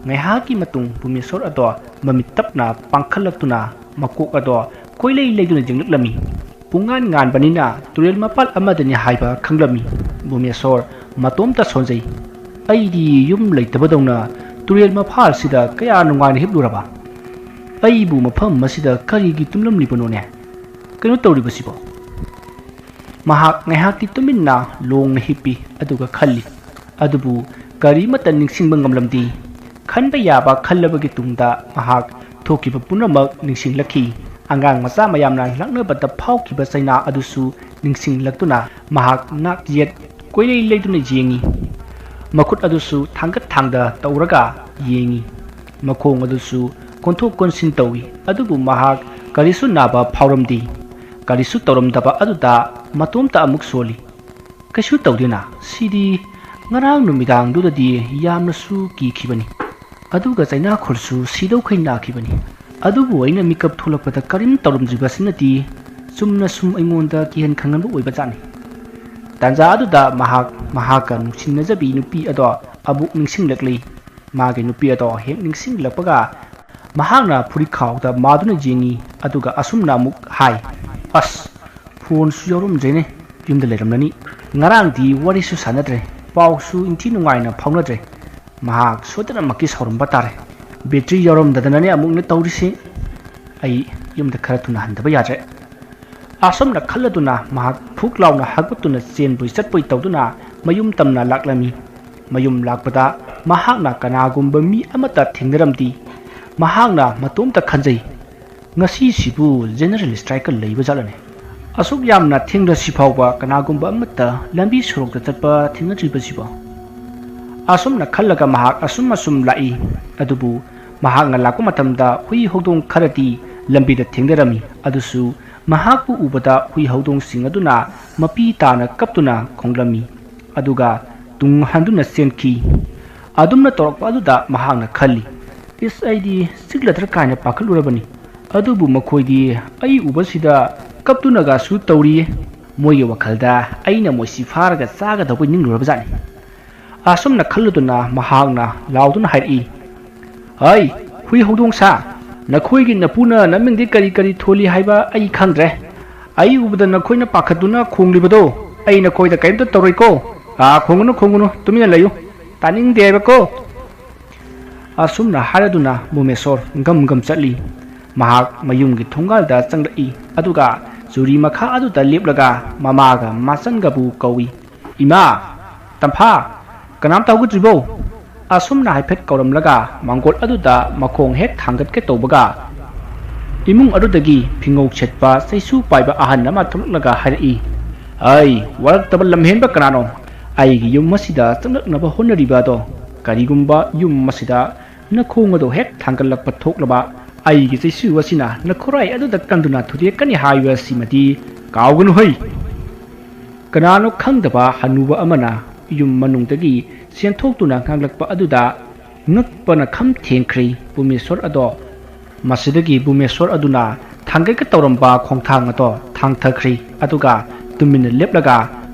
ꯉꯥꯏꯍꯥꯛꯀꯤ ꯃꯇꯨꯡ ꯄꯨꯃꯦꯁꯣꯔ ꯑꯗꯣ ꯃꯃꯤꯠ ꯇꯞꯅ ꯄꯥꯡꯈꯠꯂꯛꯇꯨꯅ ꯃꯀꯣꯛ ꯑꯗꯣ ꯀꯣꯏꯂꯩ ꯂꯩꯗꯨꯅ ꯌꯦꯡꯂꯛꯂꯝꯃꯤ꯫ ꯄꯨꯡꯉꯥꯟ ꯉꯥꯟꯕꯅꯤꯅ ꯇꯨꯔꯦꯜ ꯃꯄꯥꯜ ꯑꯃꯗꯅꯤ ꯍꯥꯏꯕ ꯈꯪꯂꯝꯃꯤ꯫ ꯄꯨꯃꯦꯁꯣꯔ ꯃꯇꯣꯝꯇ ꯁꯣꯟꯖꯩ꯫ ꯑꯩꯗꯤ ꯌꯨꯝ ꯂꯩꯇꯕꯗꯧꯅ ꯇꯨꯔꯦꯜ ꯃꯄꯥꯜꯁꯤꯗ ꯀꯌꯥ ꯅꯨꯡꯉꯥꯏꯅ ꯍꯤꯞꯂꯨꯔꯕ꯫ ꯑꯩꯕꯨ ꯃꯐꯝ ꯑꯁꯤꯗ ꯀꯔꯤꯒꯤ ꯇꯨꯝꯂꯝꯂꯤꯕꯅꯣꯅꯦ? ꯀꯩꯅꯣ ꯇꯧꯔꯤꯕꯁꯤꯕꯣ? ꯃꯍꯥꯛ ꯉꯥꯏꯍꯥꯛꯇꯤ ꯇꯨꯃꯤꯟꯅ ꯂꯣꯡꯅ ꯍꯤꯞꯄꯤ, ꯑꯗꯨꯒ ꯈꯜꯂꯤ꯫ ꯑꯗꯨꯕꯨ ꯀꯔꯤꯃꯠꯇ ꯅꯤꯡꯁꯤꯡꯕ ꯉꯝꯂꯝꯗꯦ꯫ ꯈꯟꯕ ꯌꯥꯕ ꯈꯜꯂꯕꯒꯤ ꯇꯨꯡꯗ ꯃꯍꯥꯛ ꯊꯣꯛꯈꯤꯕ ꯄꯨꯝꯅꯃꯛ ꯅꯤꯡꯁꯤꯡꯂꯛꯈꯤ꯫ ꯑꯉꯥꯡ ꯃꯆꯥ ꯃꯌꯥꯝꯅ ꯂꯥꯛꯅꯕꯗ ꯐꯥꯎꯈꯤꯕ ꯆꯩꯅꯥ ꯑꯗꯨꯁꯨ ꯅꯤꯡꯁꯤꯡꯂꯛꯇꯨꯅ ꯃꯍꯥꯛ ꯅꯥꯛ ꯌꯦꯠ ꯀꯣꯏꯂꯩ ꯂꯩꯗꯨꯅ ꯌꯦꯡꯉꯤ꯫ ꯃꯈꯨꯠ ꯑꯗꯨꯁꯨ ꯊꯥꯡꯒꯠ ꯊꯥꯡꯗ ꯇꯧꯔꯒ ꯌꯦꯡꯉꯤ꯫ ꯃꯈꯣꯡ ꯑꯗꯨꯁꯨ ꯀꯣꯟꯊꯣꯛ ꯀꯣꯟꯁꯤꯟ ꯇꯧꯏ, ꯑꯗꯨꯕꯨ ꯃꯍꯥꯛ ꯀꯔꯤꯁꯨ ꯅꯥꯕ ꯐꯥꯎꯔꯝꯗꯦ꯫ ꯀꯔꯤꯁꯨ ꯇꯧꯔꯝꯗꯕ ꯑꯗꯨꯗ ꯃꯇꯣꯝꯇ ꯑꯃꯨꯛ ꯁꯣꯜꯂꯤ꯫ ꯀꯩꯁꯨ ꯇꯧꯗꯦꯅ, ꯁꯤꯗꯤ ꯉꯔꯥꯡ ꯅꯨꯃꯤꯗꯥꯡꯗꯨꯗꯗꯤ ꯌꯥꯝꯅꯁꯨ ꯀꯤꯈꯤꯕꯅꯤ꯫ ꯑꯗꯨꯒ ꯆꯩꯅꯥꯈꯣꯜꯁꯨ ꯁꯤꯗꯧꯈꯩ ꯅꯥꯈꯤꯕꯅꯤ꯫ ꯑꯗꯨꯕꯨ ꯑꯩꯅ ꯃꯤꯀꯞ ꯊꯣꯛꯂꯛꯄꯗ ꯀꯔꯤꯝ ꯇꯧꯔꯝꯗ꯭ꯔꯤꯕꯁꯤꯅꯗꯤ ꯆꯨꯝꯅ ꯁꯨꯝ ꯑꯩꯉꯣꯟꯗ ꯀꯤꯍꯟ ꯈꯪꯍꯟꯕ ꯑꯣꯏꯕꯖꯥꯠꯅꯤ꯫ ꯇꯥꯟꯖꯥ ꯑꯗꯨꯗ ꯃꯍꯥꯛ ꯃꯍꯥꯛꯀ ꯅꯨꯡꯁꯤꯅꯖꯕꯤ ꯅꯨꯄꯤ ꯑꯗꯣ ꯑꯃꯨꯛ ꯅꯤꯡꯁꯤꯡꯂꯛꯂꯤ꯫ ꯃꯥꯒꯤ ꯅꯨꯄꯤ ꯑꯗꯣ ꯍꯦꯛ ꯅꯤꯡꯁꯤꯡꯂꯛꯄꯒ ꯃꯍꯥꯛꯅ ꯐꯨꯔꯤꯠꯈꯥꯎꯗ ꯃꯥꯗꯨꯅ ꯌꯦꯡꯉꯤ, ꯑꯗꯨꯒ ꯑꯁꯨꯝꯅ ꯑꯃꯨꯛ ꯍꯥꯏ, "ꯑꯁ, ꯐꯣꯟꯁꯨ ꯌꯥꯎꯔꯝꯗ꯭ꯔꯦꯅꯦ, ꯌꯨꯝꯗ ꯂꯩꯔꯝꯂꯅꯤ꯫ ꯉꯔꯥꯡꯗꯤ ꯋꯥꯔꯤꯁꯨ ꯁꯥꯟꯅꯗ꯭ꯔꯦ, ꯄꯥꯎꯁꯨ ꯏꯟꯊꯤ ꯅꯨꯡꯉꯥꯏꯅ ꯐꯥꯎꯅꯗ꯭ꯔꯦ꯫ ꯃꯍꯥꯛ ꯁꯣꯏꯗꯅꯃꯛꯀꯤ ꯁꯥꯎꯔꯝꯕ ꯇꯥꯔꯦ꯫ ꯕꯦꯇ꯭ꯔꯤ ꯌꯥꯎꯔꯝꯗꯗꯅꯅꯦ ꯑꯃꯨꯛꯅꯦ ꯇꯧꯔꯤꯁꯤ꯫ ꯑꯩ ꯌꯨꯝꯗ ꯈꯔ ꯊꯨꯅ ꯍꯟꯗꯕ ꯌꯥꯗ꯭ꯔꯦ"꯫ ꯑꯁꯨꯝꯅ ꯈꯜꯂꯗꯨꯅ ꯃꯍꯥꯛ ꯐꯨꯛ ꯂꯥꯎꯅ ꯍꯥꯒꯠꯇꯨꯅ ꯆꯦꯟꯕꯣꯏ ꯆꯠꯄꯣꯏ ꯇꯧꯗꯨꯅ ꯃꯌꯨꯝ ꯇꯝꯅ ꯂꯥꯛꯂꯝꯃꯤ꯫ ꯃꯌꯨꯝ ꯂꯥꯛꯄꯗ ꯃꯍꯥꯛꯅ ꯀꯅꯥꯒꯨꯝꯕ ꯃꯤ ꯑꯃꯠꯇ ꯊꯦꯡꯅꯔꯝꯗꯦ꯫ ꯃꯍꯥꯛꯅ ꯃꯇꯣꯝꯇ ꯈꯟꯖꯩ, "ꯉꯁꯤꯁꯤꯕꯨ ꯖꯦꯅꯔꯦꯜ ꯁ꯭ꯇ꯭ꯔꯥꯏꯛꯀ ꯂꯩꯕ ꯖꯥꯠꯂꯅꯦ? ꯑꯁꯨꯛ ꯌꯥꯝꯅ ꯊꯦꯡꯂꯁꯤ ꯐꯥꯎꯕ ꯀꯅꯥꯒꯨꯝꯕ ꯑꯃꯠꯇ ꯂꯝꯕꯤ ꯁꯣꯔꯣꯛꯇ ꯆꯠꯄ ꯊꯦꯡꯅꯗ꯭ꯔꯤꯕꯁꯤꯕꯣ?" ꯑꯁꯨꯝꯅ ꯈꯜꯂꯒ ꯃꯍꯥꯛ ꯑꯁꯨꯝ ꯑꯁꯨꯝ ꯂꯥꯛꯏ꯫ ꯑꯗꯨꯕꯨ ꯃꯍꯥꯛꯅ ꯂꯥꯛꯄ ꯃꯇꯝꯗ ꯍꯨꯏ ꯍꯧꯗꯣꯡ ꯈꯔꯗꯤ ꯂꯝꯕꯤꯗ ꯊꯦꯡꯅꯔꯝꯃꯤ꯫ ꯑꯗꯨꯁꯨ ꯃꯍꯥꯛꯄꯨ ꯎꯕꯗ ꯍꯨꯏ ꯍꯧꯗꯣꯡꯁꯤꯡ ꯑꯗꯨꯅ ꯃꯄꯤ ꯇꯥꯅ ꯀꯞꯇꯨꯅ ꯈꯣꯡꯂꯝꯃꯤ꯫ ꯑꯗꯨꯒ ꯇꯨꯡ ꯍꯟꯗꯨꯅ ꯆꯦꯟꯈꯤ꯫ ꯑꯗꯨꯝꯅ ꯇꯧꯔꯛꯄ ꯑꯗꯨꯗ ꯃꯍꯥꯛꯅ ꯈꯜꯂꯤ, "ꯏꯁ, ꯑꯩꯗꯤ ꯆꯤꯛꯂꯗ꯭ꯔꯥ" ꯀꯥꯏꯅ ꯄꯥꯈꯠꯂꯨꯔꯕꯅꯤ꯫ ꯑꯗꯨꯕꯨ ꯃꯈꯣꯏꯗꯤ ꯑꯩ ꯎꯕꯁꯤꯗ ꯀꯞꯇꯨꯅꯒꯁꯨ ꯇꯧꯔꯤꯌꯦ꯫ ꯃꯣꯏꯒꯤ ꯋꯥꯈꯜꯗ ꯑꯩꯅ ꯃꯣꯏꯁꯤ ꯐꯥꯔꯒ ꯆꯥꯒꯗꯧꯕꯩ ꯅꯤꯡꯂꯨꯔꯕꯖꯥꯠꯅꯤ꯫ ꯑꯁꯨꯝꯅ ꯈꯜꯂꯨꯗꯨꯅ ꯃꯍꯥꯛꯅ ꯂꯥꯎꯗꯨꯅ ꯍꯥꯏꯔꯛꯏ, "ꯍꯩ, ꯍꯨꯏ ꯍꯧꯗꯣꯡ ꯁꯥ, ꯅꯈꯣꯏꯒꯤ ꯅꯄꯨꯅ ꯅꯃꯤꯡꯗꯤ ꯀꯔꯤ ꯀꯔꯤ ꯊꯣꯜꯂꯤ ꯍꯥꯏꯕ ꯑꯩ ꯈꯪꯗ꯭ꯔꯦ꯫ ꯑꯩ ꯎꯕꯗ ꯅꯈꯣꯏꯅ ꯄꯥꯈꯠꯇꯨꯅ ꯈꯣꯡꯂꯤꯕꯗꯣ ꯑꯩ ꯅꯈꯣꯏꯗ ꯀꯔꯤꯝꯇ ꯇꯧꯔꯣꯏꯀꯣ꯫ ꯑꯥ, ꯈꯣꯡꯒꯅꯨ, ꯈꯣꯡꯒꯅꯨ, ꯇꯨꯃꯤꯟꯅ ꯂꯩꯌꯨ꯫ ꯇꯥꯅꯤꯡꯗꯦ ꯍꯥꯏꯕꯀꯣ"꯫ ꯑꯁꯨꯝꯅ ꯍꯥꯏꯔꯗꯨꯅ ꯃꯣꯃꯦꯁꯣꯔ ꯒꯝ ꯒꯝ ꯆꯠꯂꯤ꯫ ꯃꯍꯥꯛ ꯃꯌꯨꯝꯒꯤ ꯊꯣꯡꯒꯥꯜꯗ ꯆꯪꯂꯛꯏ꯫ ꯑꯗꯨꯒ ꯆꯨꯔꯤ ꯃꯈꯥ ꯑꯗꯨꯗ ꯂꯦꯞꯂꯒ ꯃꯃꯥꯒ ꯃꯆꯟꯒꯕꯨ ꯀꯧꯏ꯫ "ꯏꯃꯥ! ꯇꯝꯐꯥ! ꯀꯅꯥꯝꯇ ꯍꯧꯒꯠꯇ꯭ꯔꯤꯕꯣ?" ꯑꯁꯨꯝꯅ ꯍꯥꯏꯐꯦꯠ ꯀꯧꯔꯝꯂꯒ ꯃꯥꯡꯒꯣꯜ ꯑꯗꯨꯗ ꯃꯈꯣꯡ ꯍꯦꯛ ꯊꯥꯡꯒꯠꯀꯦ ꯇꯧꯕꯒ, ꯏꯃꯨꯡ ꯑꯗꯨꯗꯒꯤ ꯐꯤꯉꯧ ꯁꯦꯠꯄ ꯆꯩꯁꯨ ꯄꯥꯏꯕ ꯑꯍꯟ ꯑꯃ ꯊꯣꯛꯂꯛꯂꯒ ꯍꯥꯏꯔꯛꯏ, "ꯑꯩ, ꯋꯥꯔꯛꯇꯕ ꯂꯝꯍꯦꯟꯕ ꯀꯅꯥꯅꯣ? ꯑꯩꯒꯤ ꯌꯨꯝ ꯑꯁꯤꯗ ꯆꯪꯂꯛꯅꯕ ꯍꯣꯠꯅꯔꯤꯕ ꯑꯗꯣ? ꯀꯔꯤꯒꯨꯝꯕ ꯌꯨꯝ ꯑꯁꯤꯗ ꯅꯈꯣꯡ ꯑꯗꯣ ꯍꯦꯛ ꯊꯥꯡꯒꯠꯂꯛꯄ ꯊꯣꯛꯂꯕ, ꯑꯩꯒꯤ ꯆꯩꯁꯨ ꯑꯁꯤꯅ ꯅꯈꯣꯔꯥꯏ ꯑꯗꯨꯗ ꯀꯟꯗꯨꯅ ꯊꯨꯗꯦꯛꯀꯅꯤ ꯍꯥꯏꯕꯁꯤꯃꯗꯤ ꯀꯥꯎꯒꯅꯨ ꯍꯩ!" ꯀꯅꯥꯅꯣ ꯈꯪꯗꯕ ꯍꯅꯨꯕ ꯑꯃꯅ ꯌꯨꯝ ꯃꯅꯨꯡꯗꯒꯤ ꯆꯦꯟꯊꯣꯛꯇꯨꯅ ꯉꯥꯡꯂꯛꯄ ꯑꯗꯨꯗ ꯉꯛꯄꯅ ꯈꯝ ꯊꯦꯡꯈ꯭ꯔꯦ ꯕꯨꯃꯦꯁꯣꯔ ꯑꯗꯣ꯫ ꯃꯁꯤꯗꯒꯤ ꯕꯨꯃꯦꯁꯣꯔ ꯑꯗꯨꯅ ꯊꯥꯡꯒꯠꯀꯦ ꯇꯧꯔꯝꯕ ꯈꯣꯡꯊꯥꯡ ꯑꯗꯣ ꯊꯥꯡꯊꯈ꯭ꯔꯦ, ꯑꯗꯨꯒ ꯇꯨꯃꯤꯟꯅ ꯂꯦꯞꯂꯒ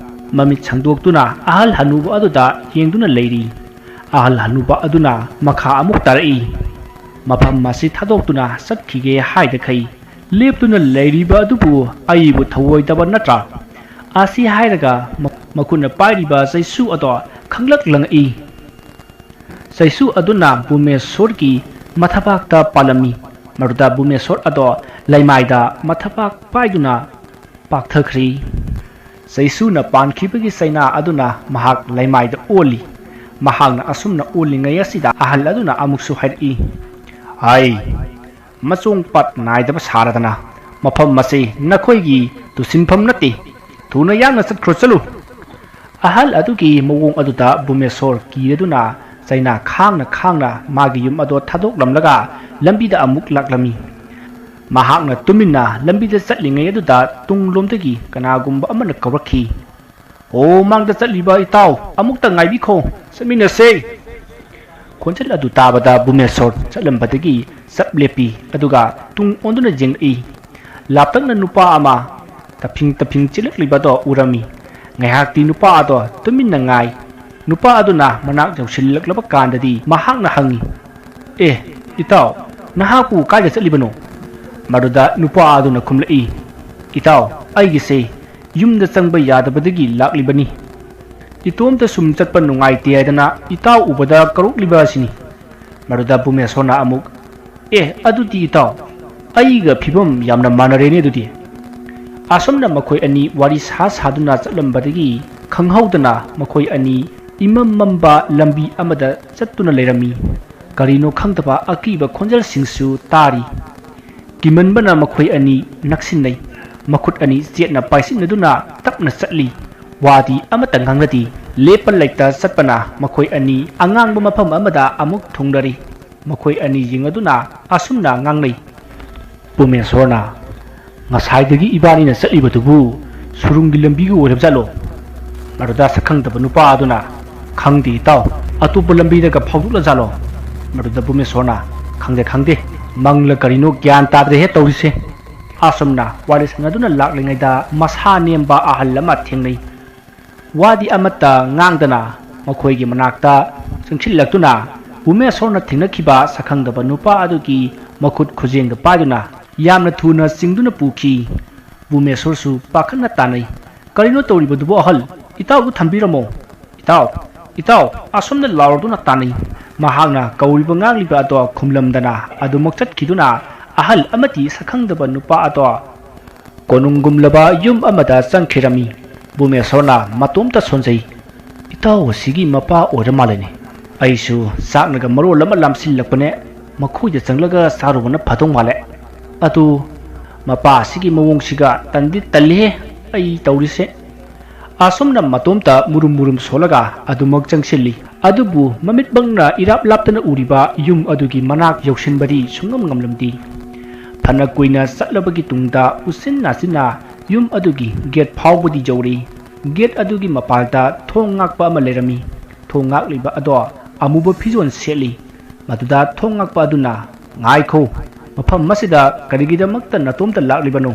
ꯃꯃꯤꯠ ꯁꯪꯗꯣꯛꯇꯨꯅ ꯑꯍꯜ ꯍꯅꯨꯕ ꯑꯗꯨꯗ ꯌꯦꯡꯗꯨꯅ ꯂꯩꯔꯤ꯫ ꯑꯍꯜ ꯍꯅꯨꯕ ꯑꯗꯨꯅ ꯃꯈꯥ ꯑꯃꯨꯛ ꯇꯥꯔꯛꯏ, "ꯃꯐꯝ ꯑꯁꯤ ꯊꯥꯗꯣꯛꯇꯨꯅ ꯆꯠꯈꯤꯒꯦ ꯍꯥꯏꯗꯈꯩ ꯂꯦꯞꯇꯨꯅ ꯂꯩꯔꯤꯕ ꯑꯗꯨꯕꯨ ꯑꯩꯕꯨ ꯊꯧꯑꯣꯏꯗꯕ ꯅꯠꯇ꯭ꯔꯥ?" ꯑꯁꯤ ꯍꯥꯏꯔꯒ ꯃ-, ꯃꯈꯨꯠꯅ ꯄꯥꯏꯔꯤꯕ ꯆꯩꯁꯨ ꯑꯗꯣ ꯈꯪꯂꯛ ꯂꯪꯉꯛꯏ꯫ ꯆꯩꯁꯨ ꯑꯗꯨꯅ ꯕꯨꯃꯦꯁꯣꯔꯒꯤ ꯃꯊꯕꯥꯛꯇ ꯄꯥꯜꯂꯝꯃꯤ꯫ ꯃꯗꯨꯗ ꯕꯨꯃꯦꯁꯣꯔ ꯑꯗꯣ ꯂꯩꯃꯥꯏꯗ ꯃꯊꯕꯥꯛ ꯄꯥꯏꯗꯨꯅ ꯄꯥꯛꯊꯈ꯭ꯔꯤ꯫ ꯆꯩꯁꯨꯅ ꯄꯥꯟꯈꯤꯕꯒꯤ ꯆꯩꯅꯥ ꯑꯗꯨꯅ ꯃꯍꯥꯛ ꯂꯩꯃꯥꯏꯗ ꯑꯣꯜꯂꯤ꯫ ꯃꯍꯥꯛꯅ ꯑꯁꯨꯝꯅ ꯑꯣꯜꯂꯤꯉꯩ ꯑꯁꯤꯗ ꯑꯍꯜ ꯑꯗꯨꯅ ꯑꯃꯨꯛꯁꯨ ꯍꯥꯏꯔꯛꯏ, "ꯍꯥꯏ, ꯃꯆꯣꯡ ꯄꯥꯠ ꯅꯥꯏꯗꯕ ꯁꯥꯔꯗꯅ, ꯃꯐꯝ ꯑꯁꯤ ꯅꯈꯣꯏꯒꯤ ꯇꯨꯁꯤꯟꯐꯝ ꯅꯠꯇꯦ꯫ ꯊꯨꯅ ꯌꯥꯡꯅ ꯆꯠꯈ꯭ꯔꯣ, ꯆꯠꯂꯨ!" ꯑꯍꯜ ꯑꯗꯨꯒꯤ ꯃꯑꯣꯡ ꯑꯗꯨꯗ ꯕꯨꯃꯦꯁꯣꯔ ꯀꯤꯔꯗꯨꯅ ꯆꯩꯅꯥ ꯈꯥꯡꯅ ꯈꯥꯡꯅ ꯃꯥꯒꯤ ꯌꯨꯝ ꯑꯗꯣ ꯊꯥꯗꯣꯛꯂꯝꯂꯒ ꯂꯝꯕꯤꯗ ꯑꯃꯨꯛ ꯂꯥꯛꯂꯝꯃꯤ꯫ ꯃꯍꯥꯛꯅ ꯇꯨꯃꯤꯟꯅ ꯂꯝꯕꯤꯗ ꯆꯠꯂꯤꯉꯩ ꯑꯗꯨꯗ ꯇꯨꯡꯂꯣꯝꯗꯒꯤ ꯀꯅꯥꯒꯨꯝꯕ ꯑꯃꯅ ꯀꯧꯔꯛꯈꯤ, "ꯑꯣ, ꯃꯥꯡꯗ ꯆꯠꯂꯤꯕ ꯏꯇꯥꯎ, ꯑꯃꯨꯛꯇ ꯉꯥꯏꯕꯤꯈꯣ, ꯆꯠꯃꯤꯟꯅꯁꯦ!" ꯈꯣꯟꯖꯦꯜ ꯑꯗꯨ ꯇꯥꯕꯗ ꯕꯨꯃꯦꯁꯣꯔ ꯆꯠꯂꯝꯕꯗꯒꯤ ꯆꯞ ꯂꯦꯞꯄꯤ, ꯑꯗꯨꯒ ꯇꯨꯡ ꯑꯣꯟꯗꯨꯅ ꯌꯦꯡꯂꯛꯏ꯫ ꯂꯥꯞꯇꯛꯅ ꯅꯨꯄꯥ ꯑꯃ ꯇꯞꯐꯤꯡ ꯇꯞꯐꯤꯡ ꯆꯦꯜꯂꯛꯂꯤꯕꯗꯣ ꯎꯔꯝꯃꯤ꯫ ꯉꯥꯏꯍꯥꯛꯇꯤ ꯅꯨꯄꯥ ꯑꯗꯣ ꯇꯨꯃꯤꯟꯅ ꯉꯥꯏ꯫ ꯅꯨꯄꯥ ꯑꯗꯨꯅ ꯃꯅꯥꯛ ꯌꯧꯁꯤꯜꯂꯛꯂꯕ ꯀꯥꯟꯗꯗꯤ ꯃꯍꯥꯛꯅ ꯍꯪꯉꯤ, "ꯑꯦ, ꯏꯇꯥꯎ, ꯅꯍꯥꯛꯄꯨ ꯀꯥꯏꯗ ꯆꯠꯂꯤꯕꯅꯣ?" ꯃꯗꯨꯗ ꯅꯨꯄꯥ ꯑꯗꯨꯅ ꯈꯨꯝꯂꯛꯏ, "ꯏꯇꯥꯎ, ꯑꯩꯒꯤꯁꯦ ꯌꯨꯝꯗ ꯆꯪꯕ ꯌꯥꯗꯕꯗꯒꯤ ꯂꯥꯛꯂꯤꯕꯅꯤ꯫ ꯏꯇꯣꯝꯇ ꯁꯨꯝ ꯆꯠꯄ ꯅꯨꯡꯉꯥꯏꯇꯦ ꯍꯥꯏꯗꯅ ꯏꯇꯥꯎ ꯎꯕꯗ ꯀꯧꯔꯛꯂꯤꯕ ꯑꯁꯤꯅꯤ꯫" ꯃꯗꯨꯗ ꯕꯨꯃꯦꯁꯣꯔꯅ ꯑꯃꯨꯛ, "ꯑꯦ, ꯑꯗꯨꯗꯤ ꯏꯇꯥꯎ, ꯑꯩꯒ ꯐꯤꯕꯝ ꯌꯥꯝꯅ ꯃꯥꯟꯅꯔꯦꯅꯦ ꯑꯗꯨꯗꯤ꯫" ꯑꯁꯨꯝꯅ ꯃꯈꯣꯏ ꯑꯅꯤ ꯋꯥꯔꯤ ꯁꯥ ꯁꯥꯗꯨꯅ ꯆꯠꯂꯝꯕꯗꯒꯤ ꯈꯪꯍꯧꯗꯅ ꯃꯈꯣꯏ ꯑꯅꯤ ꯏꯃꯝ ꯃꯝꯕ ꯂꯝꯕꯤ ꯑꯃꯗ ꯆꯠꯇꯨꯅ ꯂꯩꯔꯝꯃꯤ꯫ ꯀꯔꯤꯅꯣ ꯈꯪꯗꯕ ꯑꯀꯤꯕ ꯈꯣꯟꯖꯦꯜꯁꯤꯡꯁꯨ ꯇꯥꯔꯤ꯫ ꯀꯤꯃꯟꯕꯅ ꯃꯈꯣꯏ ꯑꯅꯤ ꯅꯛꯁꯤꯟꯅꯩ꯫ ꯃꯈꯨꯠ ꯑꯅꯤ ꯆꯦꯠꯅ ꯄꯥꯏꯁꯤꯟꯅꯗꯨꯅ ꯇꯞꯅ ꯆꯠꯂꯤ꯫ ꯋꯥꯗꯤ ꯑꯃꯠꯇ ꯉꯥꯡꯅꯗꯦ꯫ ꯂꯦꯞꯄ ꯂꯩꯇ ꯆꯠꯄꯅ ꯃꯈꯣꯏ ꯑꯅꯤ ꯑꯉꯥꯡꯕ ꯃꯐꯝ ꯑꯃꯗ ꯑꯃꯨꯛ ꯊꯨꯡꯂꯔꯤ꯫ ꯃꯈꯣꯏ ꯑꯅꯤ ꯌꯦꯡꯅꯗꯨꯅ ꯑꯁꯨꯝꯅ ꯉꯥꯡꯅꯩ, "ꯄꯨꯃꯦꯁꯣꯔꯅ ꯉꯁꯥꯏꯗꯒꯤ ꯏꯕꯥꯅꯤꯅ ꯆꯠꯂꯤꯕꯗꯨꯕꯨ ꯁꯨꯔꯨꯡꯒꯤ ꯂꯝꯕꯤꯒ ꯑꯣꯏꯔꯕꯖꯥꯠꯂꯣ?" ꯃꯗꯨꯗ ꯁꯛꯈꯪꯗꯕ ꯅꯨꯄꯥ ꯑꯗꯨꯅ, "ꯈꯪꯗꯦ ꯏꯇꯥꯎ, ꯑꯇꯣꯞꯄ ꯂꯝꯕꯤꯗꯒ ꯐꯥꯎꯗꯣꯛꯂꯖꯥꯠꯂꯣ?" ꯃꯗꯨꯗ ꯚꯨꯃꯦꯁꯣꯔꯅ, "ꯈꯪꯗꯦ, ꯈꯪꯗꯦ, ꯃꯪꯂ ꯀꯔꯤꯅꯣ ꯒ꯭ꯌꯥꯟ ꯇꯥꯗ꯭ꯔꯦꯍꯦ ꯇꯧꯔꯤꯁꯦ"꯫ ꯑꯁꯨꯝꯅ ꯋꯥꯔꯤ ꯁꯥꯟꯅꯗꯨꯅ ꯂꯥꯛꯂꯤꯉꯩꯗ ꯃꯁꯥ ꯅꯦꯝꯕ ꯑꯍꯜ ꯑꯃ ꯊꯦꯡꯅꯩ꯫ ꯋꯥꯗꯤ ꯑꯃꯠꯇ ꯉꯥꯡꯗꯅ ꯃꯈꯣꯏꯒꯤ ꯃꯅꯥꯛꯇ ꯆꯪꯁꯤꯜꯂꯛꯇꯨꯅ ꯚꯨꯃꯦꯁꯣꯔꯅ ꯊꯦꯡꯅꯈꯤꯕ ꯁꯛꯈꯪꯗꯕ ꯅꯨꯄꯥ ꯑꯗꯨꯒꯤ ꯃꯈꯨꯠ ꯈꯨꯖꯦꯡꯗ ꯄꯥꯏꯗꯨꯅ ꯌꯥꯝꯅ ꯊꯨꯅ ꯆꯤꯡꯗꯨꯅ ꯄꯨꯈꯤ꯫ ꯚꯨꯃꯦꯁꯣꯔꯁꯨ ꯄꯥꯈꯠꯅ ꯇꯥꯅꯩ꯫ "ꯀꯔꯤꯅꯣ ꯇꯧꯔꯤꯕꯗꯨꯕꯣ ꯑꯍꯜ? ꯏꯇꯥꯎꯕꯨ ꯊꯝꯕꯤꯔꯝꯃꯣ꯫ ꯏꯇꯥꯎ, ꯏꯇꯥꯎ!" ꯑꯁꯣꯝꯗ ꯂꯥꯎꯔꯗꯨꯅ ꯇꯥꯅꯩ꯫ ꯃꯍꯥꯛꯅ ꯀꯧꯔꯤꯕ ꯉꯥꯡꯂꯤꯕ ꯑꯗꯣ ꯈꯨꯝꯂꯝꯗꯅ ꯑꯗꯨꯃꯛ ꯆꯠꯈꯤꯗꯨꯅ ꯑꯍꯜ ꯑꯃꯗꯤ ꯁꯛꯈꯪꯗꯕ ꯅꯨꯄꯥ ꯑꯗꯣ ꯀꯣꯅꯨꯡꯒꯨꯝꯂꯕ ꯌꯨꯝ ꯑꯃꯗ ꯆꯪꯈꯤꯔꯝꯃꯤ꯫ ꯚꯨꯃꯦꯁꯣꯔꯅ ꯃꯇꯣꯝꯇ ꯁꯣꯟꯖꯩ꯫ "ꯏꯇꯥꯎ ꯑꯁꯤꯒꯤ ꯃꯄꯥ ꯑꯣꯏꯔ ꯃꯥꯜꯂꯦꯅꯦ꯫ ꯑꯩꯁꯨ ꯆꯥꯛꯅꯒ ꯃꯔꯣꯜ ꯑꯃ ꯂꯥꯝꯁꯤꯜꯂꯛꯄꯅꯦ꯫ ꯃꯈꯣꯏꯗ ꯆꯪꯂꯒ ꯆꯥꯔꯨꯕꯅ ꯐꯗꯧ ꯃꯥꯜꯂꯦ꯫ ꯑꯗꯨ ꯃꯄꯥ ꯑꯁꯤꯒꯤ ꯃꯑꯣꯡꯁꯤꯒ ꯇꯟꯗꯤ ꯇꯜꯂꯤꯍꯦ ꯑꯩ ꯇꯧꯔꯤꯁꯦ"꯫ ꯑꯁꯨꯝꯅ ꯃꯇꯣꯝꯇ ꯃꯨꯔꯨꯝ ꯃꯨꯔꯨꯝ ꯁꯣꯜꯂꯒ ꯑꯗꯨꯃꯛ ꯆꯪꯁꯤꯜꯂꯤ꯫ ꯑꯗꯨꯕꯨ ꯃꯃꯤꯠꯃꯛꯅ ꯏꯔꯥꯞ ꯂꯥꯞꯇꯅ ꯎꯔꯤꯕ ꯌꯨꯝ ꯑꯗꯨꯒꯤ ꯃꯅꯥꯛ ꯌꯧꯁꯤꯟꯕꯗꯤ ꯁꯨꯡꯉꯝ ꯉꯝꯂꯝꯗꯦ꯫ ꯐꯅ ꯀꯨꯏꯅ ꯆꯠꯂꯕꯒꯤ ꯇꯨꯡꯗ ꯎꯆꯤꯟ ꯅꯥꯆꯤꯟꯅ ꯌꯨꯝ ꯑꯗꯨꯒꯤ ꯒꯦꯠ ꯐꯥꯎꯕꯗꯤ ꯌꯧꯔꯦ꯫ ꯒꯦꯠ ꯑꯗꯨꯒꯤ ꯃꯄꯥꯜꯗ ꯊꯣꯡ ꯉꯥꯛꯄ ꯑꯃ ꯂꯩꯔꯝꯃꯤ꯫ ꯊꯣꯡ ꯉꯥꯛꯂꯤꯕ ꯑꯗꯣ ꯑꯃꯨꯕ ꯐꯤꯖꯣꯜ ꯁꯦꯠꯂꯤ꯫ ꯃꯗꯨꯗ ꯊꯣꯡ ꯉꯥꯛꯄ ꯑꯗꯨꯅ, "ꯉꯥꯏꯈꯣ, ꯃꯐꯝ ꯑꯁꯤꯗ ꯀꯔꯤꯒꯤꯗꯃꯛꯇ ꯅꯇꯣꯝꯇ ꯂꯥꯛꯂꯤꯕꯅꯣ?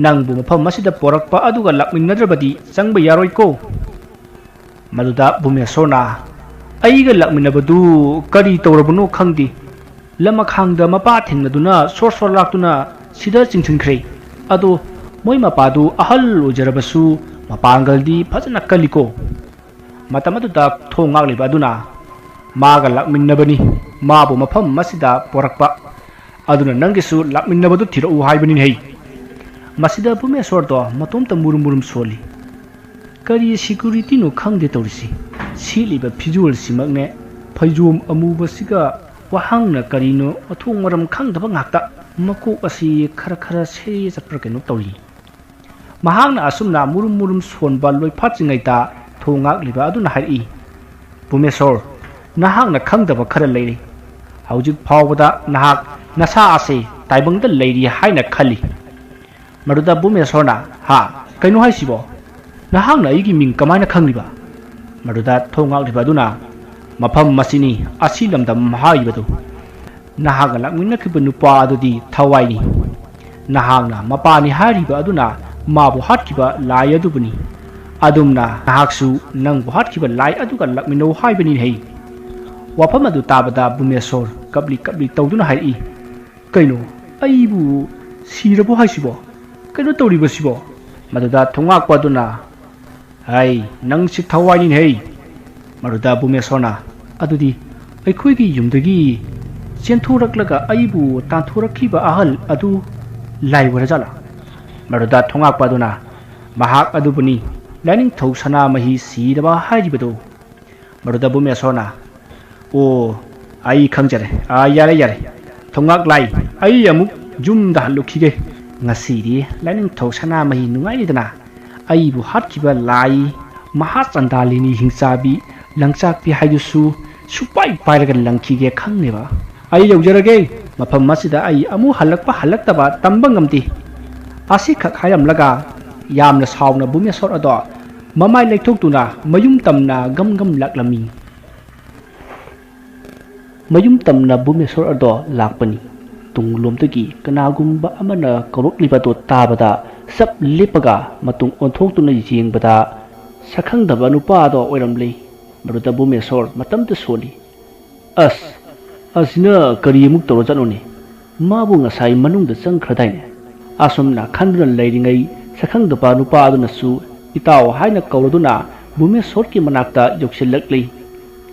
ꯅꯪꯕꯨ ꯃꯐꯝ ꯑꯁꯤꯗ ꯄꯣꯔꯛꯄ ꯑꯗꯨꯒ ꯂꯥꯛꯃꯤꯟꯅꯗ꯭ꯔꯕꯗꯤ ꯆꯪꯕ ꯌꯥꯔꯣꯏꯀꯣ"꯫ ꯃꯗꯨꯗ ꯚꯨꯃꯦꯁꯣꯔꯅ, "ꯑꯩꯒ ꯂꯥꯛꯃꯤꯟꯅꯕꯗꯨ ꯀꯔꯤ ꯇꯧꯔꯕꯅꯣ ꯈꯪꯗꯦ꯫ ꯂꯃꯈꯥꯡꯗ ꯃꯄꯥ ꯊꯦꯡꯅꯗꯨꯅ ꯁꯣꯔ ꯁꯣꯔ ꯂꯥꯛꯇꯨꯅ ꯁꯤꯗ ꯆꯤꯡꯁꯤꯟꯈ꯭ꯔꯦ꯫ ꯑꯗꯣ ꯃꯣꯏ ꯃꯄꯥꯗꯨ ꯑꯍꯜ ꯑꯣꯏꯖꯔꯕꯁꯨ ꯃꯄꯥꯡꯒꯜꯗꯤ ꯐꯖꯅ ꯀꯜꯂꯤꯀꯣ"꯫ ꯃꯇꯝ ꯑꯗꯨꯗ ꯊꯣꯡ ꯉꯥꯛꯂꯤꯕ ꯑꯗꯨꯅ, "ꯃꯥꯒ ꯂꯥꯛꯃꯤꯟꯅꯕꯅꯤ, ꯃꯥꯕꯨ ꯃꯐꯝ ꯑꯁꯤꯗ ꯄꯣꯔꯛꯄ꯫ ꯑꯗꯨꯅ ꯅꯪꯒꯤꯁꯨ ꯂꯥꯛꯃꯤꯟꯅꯕꯗꯨ ꯊꯤꯔꯛꯎ ꯍꯥꯏꯕꯅꯤꯅꯦ ꯍꯩ"꯫ ꯃꯁꯤꯗ ꯚꯨꯃꯦꯁꯣꯔꯗꯣ ꯃꯇꯣꯝꯇ ꯃꯨꯔꯨꯝ ꯃꯨꯔꯨꯝ ꯁꯣꯜꯂꯤ꯫ ꯀꯔꯤ ꯁꯤꯀ꯭ꯌꯨꯔꯤꯇꯤꯅꯣ ꯈꯪꯗꯦ ꯇꯧꯔꯤꯁꯤ꯫ ꯁꯦꯠꯂꯤꯕ ꯐꯤꯖꯣꯜꯁꯤꯃꯛꯅꯦ, ꯐꯩꯖꯣꯝ ꯑꯃꯨꯕꯁꯤꯒ ꯋꯥꯍꯪꯅ ꯀꯔꯤꯅꯣ ꯃꯊꯣꯡ ꯃꯔꯝ ꯈꯪꯗꯕ ꯉꯥꯛꯇ꯫ ꯃꯀꯣꯛ ꯑꯁꯤ ꯈꯔ ꯈꯔ ꯁꯦꯔꯦ ꯆꯠꯄ꯭ꯔꯥ ꯀꯩꯅꯣ ꯇꯧꯔꯤ꯫ ꯃꯍꯥꯛꯅ ꯑꯁꯨꯝꯅ ꯃꯨꯔꯨꯝ ꯃꯨꯔꯨꯝ ꯁꯣꯟꯕ ꯂꯣꯏꯐꯥꯠꯇ꯭ꯔꯤꯉꯩꯗ ꯊꯣꯡ ꯉꯥꯛꯂꯤꯕ ꯑꯗꯨꯅ ꯍꯥꯏꯔꯛꯏ, "ꯚꯨꯃꯦꯁꯣꯔ, ꯅꯍꯥꯛꯅ ꯈꯪꯗꯕ ꯈꯔ ꯂꯩꯔꯤ꯫ ꯍꯧꯖꯤꯛ ꯐꯥꯎꯕꯗ ꯅꯍꯥꯛ ꯅꯁꯥ ꯑꯁꯤ ꯇꯥꯏꯕꯪꯗ ꯂꯩꯔꯤ ꯍꯥꯏꯅ ꯈꯜꯂꯤ"꯫ ꯃꯗꯨꯗ ꯚꯨꯃꯦꯁꯣꯔꯅ, "ꯍꯥ? ꯀꯩꯅꯣ ꯍꯥꯏꯁꯤꯕꯣ? ꯅꯍꯥꯛꯅ ꯑꯩꯒꯤ ꯃꯤꯡ ꯀꯃꯥꯏꯅ ꯈꯪꯂꯤꯕ?" ꯃꯗꯨꯗ ꯊꯣꯡ ꯉꯥꯛꯂꯤꯕ ꯑꯗꯨꯅ, ꯃꯐꯝ ꯑꯁꯤꯅꯤ ꯑꯁꯤ ꯂꯝꯗꯝ ꯍꯥꯏꯔꯤꯕꯗꯨ꯫ ꯅꯍꯥꯛꯅ ꯂꯥꯛꯃꯤꯟꯅꯈꯤꯕ ꯅꯨꯄꯥ ꯑꯗꯨꯗꯤ ꯊꯋꯥꯏꯅꯤ꯫ ꯅꯍꯥꯛꯅ ꯃꯄꯥꯅꯤ ꯍꯥꯏꯔꯤꯕ ꯑꯗꯨꯅ ꯃꯥꯕꯨ ꯍꯥꯠꯈꯤꯕ ꯂꯥꯏ ꯑꯗꯨꯕꯨꯅꯤ꯫ ꯑꯗꯨꯝꯅ ꯅꯍꯥꯛꯁꯨ ꯅꯪꯕꯨ ꯍꯥꯠꯈꯤꯕ ꯂꯥꯏ ꯑꯗꯨꯒ ꯂꯥꯛꯃꯤꯟꯅꯧ ꯍꯥꯏꯕꯅꯤꯅꯦ ꯍꯩ꯫ ꯋꯥꯐꯝ ꯑꯗꯨ ꯇꯥꯕꯗ ꯕꯨꯃꯦꯁꯣꯔ ꯀꯞꯂꯤ ꯀꯞꯂꯤ ꯇꯧꯗꯨꯅ ꯍꯥꯏꯔꯛꯏ, "ꯀꯩꯅꯣ, ꯑꯩꯕꯨ ꯁꯤꯔꯕꯣ ꯍꯥꯏꯁꯤꯕꯣ? ꯀꯩꯅꯣ ꯇꯧꯔꯤꯕꯁꯤꯕꯣ?" ꯃꯗꯨꯗ ꯊꯣꯡꯉꯥꯛꯄ ꯑꯗꯨꯅ, "ꯍꯩ, ꯅꯪꯁꯤ ꯊꯋꯥꯏꯅꯤꯅꯦ ꯍꯩ!" ꯃꯗꯨꯗ ꯕꯨꯃꯦꯁꯣꯔꯅ, "ꯑꯗꯨꯗꯤ ꯑꯩꯈꯣꯏꯒꯤ ꯌꯨꯝꯗꯒꯤ ꯆꯦꯟꯊꯣꯔꯛꯂꯒ ꯑꯩꯕꯨ ꯇꯥꯟꯊꯣꯔꯛꯈꯤꯕ ꯑꯍꯜ ꯑꯗꯨ ꯂꯥꯏ ꯑꯣꯏꯔꯖꯥꯠꯂꯥ?" ꯃꯗꯨꯗ ꯊꯣꯡꯉꯥꯛꯄ ꯑꯗꯨꯅ, "ꯃꯍꯥꯛ ꯑꯗꯨꯕꯨꯅꯤ ꯂꯥꯏꯅꯤꯡꯊꯧ ꯁꯅꯥꯃꯍꯤ ꯁꯤꯗꯕ ꯍꯥꯏꯔꯤꯕꯗꯨ꯫" ꯃꯗꯨꯗ ꯕꯨꯃꯦꯁꯣꯔꯅ, "ꯑꯣ, ꯑꯩ ꯈꯪꯖꯔꯦ꯫ ꯑꯥ, ꯌꯥꯔꯦ, ꯌꯥꯔꯦ꯫ ꯊꯣꯡꯉꯥꯛ ꯂꯥꯏ, ꯑꯩ ꯑꯃꯨꯛ ꯌꯨꯝꯗ ꯍꯜꯂꯨꯈꯤꯒꯦ꯫ ꯉꯁꯤꯗꯤ ꯂꯥꯏꯅꯤꯡꯊꯧ ꯁꯅꯥꯃꯍꯤ ꯅꯨꯡꯉꯥꯏꯔꯤꯗꯅ꯫ ꯑꯩꯕꯨ ꯍꯥꯠꯈꯤꯕ ꯂꯥꯏ ꯃꯍꯥꯆꯟꯗꯥꯂꯤꯅꯤ ꯍꯤꯡꯆꯥꯕꯤ ꯂꯪꯆꯥꯛꯄꯤ ꯍꯥꯏꯗꯨꯁꯨ ꯁꯨꯄꯥꯏ ꯄꯥꯏꯔꯒ ꯂꯪꯈꯤꯒꯦ ꯈꯪꯅꯦꯕ꯫ ꯑꯩ ꯌꯧꯖꯔꯒꯦ꯫ ꯃꯐꯝ ꯑꯁꯤꯗ ꯑꯩ ꯑꯃꯨꯛ ꯍꯜꯂꯛꯄ ꯍꯜꯂꯛꯇꯕ ꯇꯝꯕ ꯉꯝꯗꯦ꯫" ꯑꯁꯤꯈꯛ ꯍꯥꯏꯔꯝꯂꯒ ꯌꯥꯝꯅ ꯁꯥꯎꯅ ꯕꯨꯃꯦꯁꯣꯔ ꯑꯗꯣ ꯃꯃꯥꯏ ꯂꯩꯊꯣꯛꯇꯨꯅ ꯃꯌꯨꯝ ꯇꯝꯅ ꯒꯝ ꯒꯝ ꯂꯥꯛꯂꯝꯃꯤ꯫ ꯃꯌꯨꯝ ꯇꯝꯅ ꯕꯨꯃꯦꯁꯣꯔ ꯑꯗꯣ ꯂꯥꯛꯄꯅꯤ꯫ ꯇꯨꯡꯂꯣꯝꯗꯒꯤ ꯀꯅꯥꯒꯨꯝꯕ ꯑꯃꯅ ꯀꯧꯔꯛꯂꯤꯕꯗꯨ ꯇꯥꯕꯗ ꯆꯞ ꯂꯦꯞꯄꯒ ꯃꯇꯨꯡ ꯑꯣꯟꯊꯣꯛꯇꯨꯅ ꯌꯦꯡꯕꯗ ꯁꯛꯈꯪꯗꯕ ꯅꯨꯄꯥ ꯑꯗꯣ ꯑꯣꯏꯔꯝꯂꯦ꯫ ꯃꯗꯨꯗ ꯕꯨꯃꯦꯁꯣꯔ ꯃꯇꯝꯗ ꯁꯣꯜꯂꯤ꯫ "ꯑꯁ, ꯑꯁꯤꯅ ꯀꯔꯤ ꯑꯃꯨꯛ ꯇꯧꯔꯖꯥꯠꯅꯣꯅꯦ? ꯃꯥꯕꯨ ꯉꯁꯥꯏ ꯃꯅꯨꯡꯗ ꯆꯪꯈ꯭ꯔꯗꯥꯏꯅꯦ?" ꯑꯁꯨꯝꯅ ꯈꯟꯗꯨꯅ ꯂꯩꯔꯤꯉꯩ ꯁꯛꯈꯪꯗꯕ ꯅꯨꯄꯥ ꯑꯗꯨꯅꯁꯨ "ꯏꯇꯥꯎ" ꯍꯥꯏꯅ ꯀꯧꯔꯗꯨꯅ ꯕꯨꯃꯦꯁꯣꯔꯒꯤ ꯃꯅꯥꯛꯇ ꯌꯧꯁꯤꯜꯂꯛꯂꯤ꯫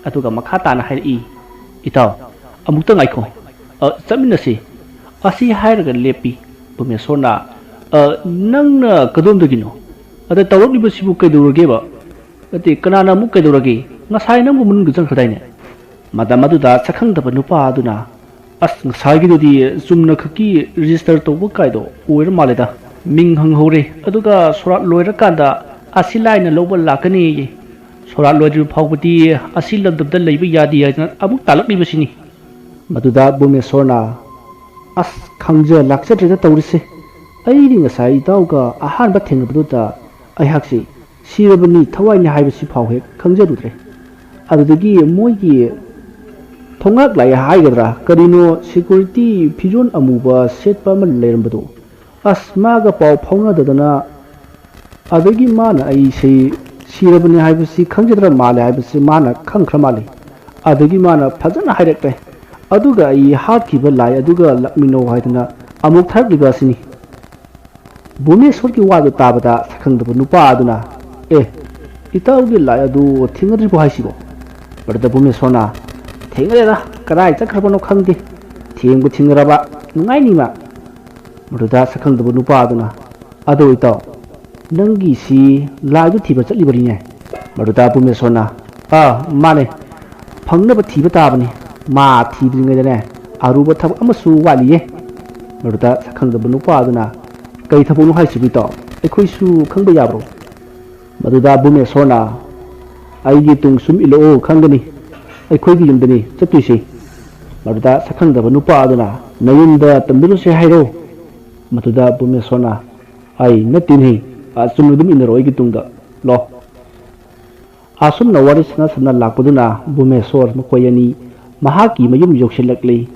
ꯑꯗꯨꯒ ꯃꯈꯥ ꯇꯥꯅ ꯍꯥꯏꯔꯛꯏ, "ꯏꯇꯥꯎ, ꯑꯃꯨꯛꯇ ꯉꯥꯏꯈꯣ꯫ ꯑ, ꯆꯠꯃꯤꯟꯅꯁꯤ꯫ ꯑꯁꯤ ꯍꯥꯏꯔꯒ ꯂꯦꯞꯄꯤ꯫" ꯕꯨꯃꯦꯁꯣꯔꯅ, "ꯑ, ꯅꯪꯅ ꯀꯗꯣꯝꯗꯒꯤꯅꯣ? ꯑꯗ ꯇꯧꯔꯛꯂꯤꯕꯁꯤꯕꯨ ꯀꯩꯗꯧꯔꯒꯦꯕ? ꯅꯠꯇꯦ, ꯀꯅꯥꯅ ꯑꯃꯨꯛ ꯀꯩꯗꯧꯔꯒꯦ? ꯉꯁꯥꯏ ꯅꯪꯕꯨ ꯃꯅꯨꯡꯗ ꯆꯪꯈ꯭ꯔꯗꯥꯏꯅꯦ?" ꯃꯇꯝ ꯑꯗꯨꯗ ꯁꯛꯈꯪꯗꯕ ꯅꯨꯄꯥ ꯑꯗꯨꯅ, "ꯑꯁ, ꯉꯁꯥꯏꯒꯤꯗꯨꯗꯤ ꯆꯨꯝꯅ ꯈꯛꯀꯤ register ꯇꯧꯕ ꯀꯥꯏꯗꯣ ꯑꯣꯏꯔ ꯃꯥꯜꯂꯦꯗ꯫ ꯃꯤꯡ ꯍꯪꯍꯧꯔꯦ, ꯑꯗꯨꯒ ꯁꯣꯔꯥꯠ ꯂꯣꯏꯔꯀꯥꯟꯗ ꯑꯁꯤ ꯂꯥꯏꯅ ꯂꯧꯕ ꯂꯥꯛꯀꯅꯤꯌꯦ꯫ ꯁꯣꯔꯥꯠ ꯂꯣꯏꯗ꯭ꯔꯤꯕ ꯐꯥꯎꯕꯗꯤ ꯑꯁꯤ ꯂꯝꯗꯝꯗ ꯂꯩꯕ ꯌꯥꯗꯦ ꯍꯥꯏꯗꯅ ꯑꯃꯨꯛ ꯇꯥꯜꯂꯛꯂꯤꯕꯁꯤꯅꯤ꯫" ꯃꯗꯨꯗ ꯕꯨꯃꯦꯁꯣꯔꯅ, "ꯑꯁ, ꯈꯪꯖ ꯂꯥꯛꯆꯗ꯭ꯔꯦꯗ ꯇꯧꯔꯤꯁꯦ꯫ ꯑꯩꯗꯤ ꯉꯁꯥꯏ ꯏꯇꯥꯎꯒ ꯑꯍꯥꯟꯕ ꯊꯦꯡꯅꯕꯗꯨꯗ ꯑꯩꯍꯥꯛꯁꯤ ꯁꯤꯔꯕꯅꯤ ꯊꯋꯥꯏꯅꯤ ꯍꯥꯏꯕꯁꯤ ꯐꯥꯎ ꯍꯦꯛ ꯈꯪꯖꯔꯨꯗ꯭ꯔꯦ꯫ ꯑꯗꯨꯗꯒꯤ ꯃꯣꯏꯒꯤ ꯊꯣꯡꯉꯥꯛ ꯂꯥꯛꯑꯦ ꯍꯥꯏꯒꯗ꯭ꯔꯥ, ꯀꯔꯤꯅꯣ, ꯁꯦꯀ꯭ꯌꯨꯔꯤꯇꯤ ꯐꯤꯖꯣꯜ ꯑꯃꯨꯕ ꯁꯦꯠꯄ ꯑꯃ ꯂꯩꯔꯝꯕꯗꯣ, ꯑꯁ, ꯃꯥꯒ ꯄꯥꯎ ꯐꯥꯎꯅꯗꯗꯅ, ꯑꯗꯒꯤ ꯃꯥꯅ ꯑꯩꯁꯦ ꯁꯤꯔꯕꯅꯤ ꯍꯥꯏꯕꯁꯤ ꯈꯪꯖꯗ꯭ꯔ ꯃꯥꯜꯂꯦ ꯍꯥꯏꯕꯁꯤ ꯃꯥꯅ ꯈꯪꯈ꯭ꯔ ꯃꯥꯜꯂꯤ꯫ ꯑꯗꯒꯤ ꯃꯥꯅ ꯐꯖꯅ ꯍꯥꯏꯔꯛꯂꯦ꯫ ꯑꯗꯨꯒ ꯑꯩ ꯍꯥꯠꯈꯤꯕ ꯂꯥꯏ ꯑꯗꯨꯒ ꯂꯥꯛꯃꯤꯟꯅꯧ ꯍꯥꯏꯗꯅ ꯑꯃꯨꯛ ꯊꯥꯔꯛꯂꯤꯕ ꯑꯁꯤꯅꯤ꯫ ꯚꯨꯃꯦꯁꯣꯔꯒꯤ ꯋꯥꯗꯨ ꯇꯥꯕꯗ ꯁꯛꯈꯪꯗꯕ ꯅꯨꯄꯥ ꯑꯗꯨꯅ, "ꯑꯦ, ꯏꯇꯥꯎꯒꯤ ꯂꯥꯏ ꯑꯗꯨ ꯊꯦꯡꯅꯗ꯭ꯔꯤꯕꯣ ꯍꯥꯏꯁꯤꯕꯣ?" ꯃꯗꯨꯗ ꯚꯨꯃꯦꯁꯣꯔꯅ, "ꯊꯦꯡꯅꯔꯦꯗ, ꯀꯗꯥꯏ ꯆꯠꯈ꯭ꯔꯕꯅꯣ ꯈꯪꯗꯦ꯫ ꯊꯦꯡꯕꯨ ꯊꯦꯡꯅꯔꯕ, ꯅꯨꯡꯉꯥꯏꯅꯤ ꯃꯥ꯫" ꯃꯗꯨꯗ ꯁꯛꯈꯪꯗꯕ ꯅꯨꯄꯥ ꯑꯗꯨꯅ, "ꯑꯗꯣ ꯏꯇꯥꯎ, ꯅꯪꯒꯤꯁꯤ ꯂꯥꯏꯗꯨ ꯊꯤꯕ ꯆꯠꯂꯤꯕꯅꯤꯅꯦ?" ꯃꯗꯨꯗ ꯚꯨꯃꯦꯁꯣꯔꯅ, "ꯑꯥ, ꯃꯥꯅꯦ, ꯐꯪꯅꯕ ꯊꯤꯕ ꯇꯥꯕꯅꯤ꯫ ꯃꯥ ꯊꯤꯗ꯭ꯔꯤꯉꯩꯗꯅꯦ, ꯑꯔꯨꯕ ꯊꯕꯛ ꯑꯃꯁꯨ ꯋꯥꯠꯂꯤꯌꯦ꯫" ꯃꯗꯨꯗ ꯁꯛꯈꯪꯗꯕ ꯅꯨꯄꯥ ꯑꯗꯨꯅ, "ꯀꯩ ꯊꯕꯛꯅꯣ ꯍꯥꯏꯁꯤꯕꯨ ꯏꯇꯥꯎ? ꯑꯩꯈꯣꯏꯁꯨ ꯈꯪꯕ ꯌꯥꯕ꯭ꯔꯣ?" ꯃꯗꯨꯗ ꯚꯨꯃꯦꯁꯣꯔꯅ, "ꯑꯩꯒꯤ ꯇꯨꯡ ꯁꯨꯝ ꯏꯜꯂꯛꯑꯣ, ꯈꯪꯒꯅꯤ꯫ ꯑꯩꯈꯣꯏꯒꯤ ꯌꯨꯝꯗꯅꯤ ꯆꯠꯇꯣꯏꯁꯤ꯫" ꯃꯗꯨꯗ ꯁꯛꯈꯪꯗꯕ ꯅꯨꯄꯥ ꯑꯗꯨꯅ, "ꯅꯌꯨꯝꯗ ꯇꯝꯕꯤꯔꯨꯁꯦ ꯍꯥꯏꯔꯣ?" ꯃꯗꯨꯗ ꯚꯨꯃꯦꯁꯣꯔꯅ, "ꯑꯩ ꯅꯠꯇꯦꯅꯦ, ꯑꯆꯨꯝꯅ ꯑꯗꯨꯝ ꯏꯟꯅꯔꯣ ꯑꯩꯒꯤ ꯇꯨꯡꯗ ꯂꯣ꯫" ꯑꯁꯨꯝꯅ ꯋꯥꯔꯤ ꯁꯥꯟꯅ ꯁꯥꯟꯅ ꯂꯥꯛꯄꯗꯨꯅ ꯚꯨꯃꯦꯁꯣꯔ ꯃꯈꯣꯏ ꯑꯅꯤ ꯃꯍꯥꯛꯀꯤ ꯃꯌꯨꯝ ꯌꯧꯁꯤꯜꯂꯛꯂꯤ꯫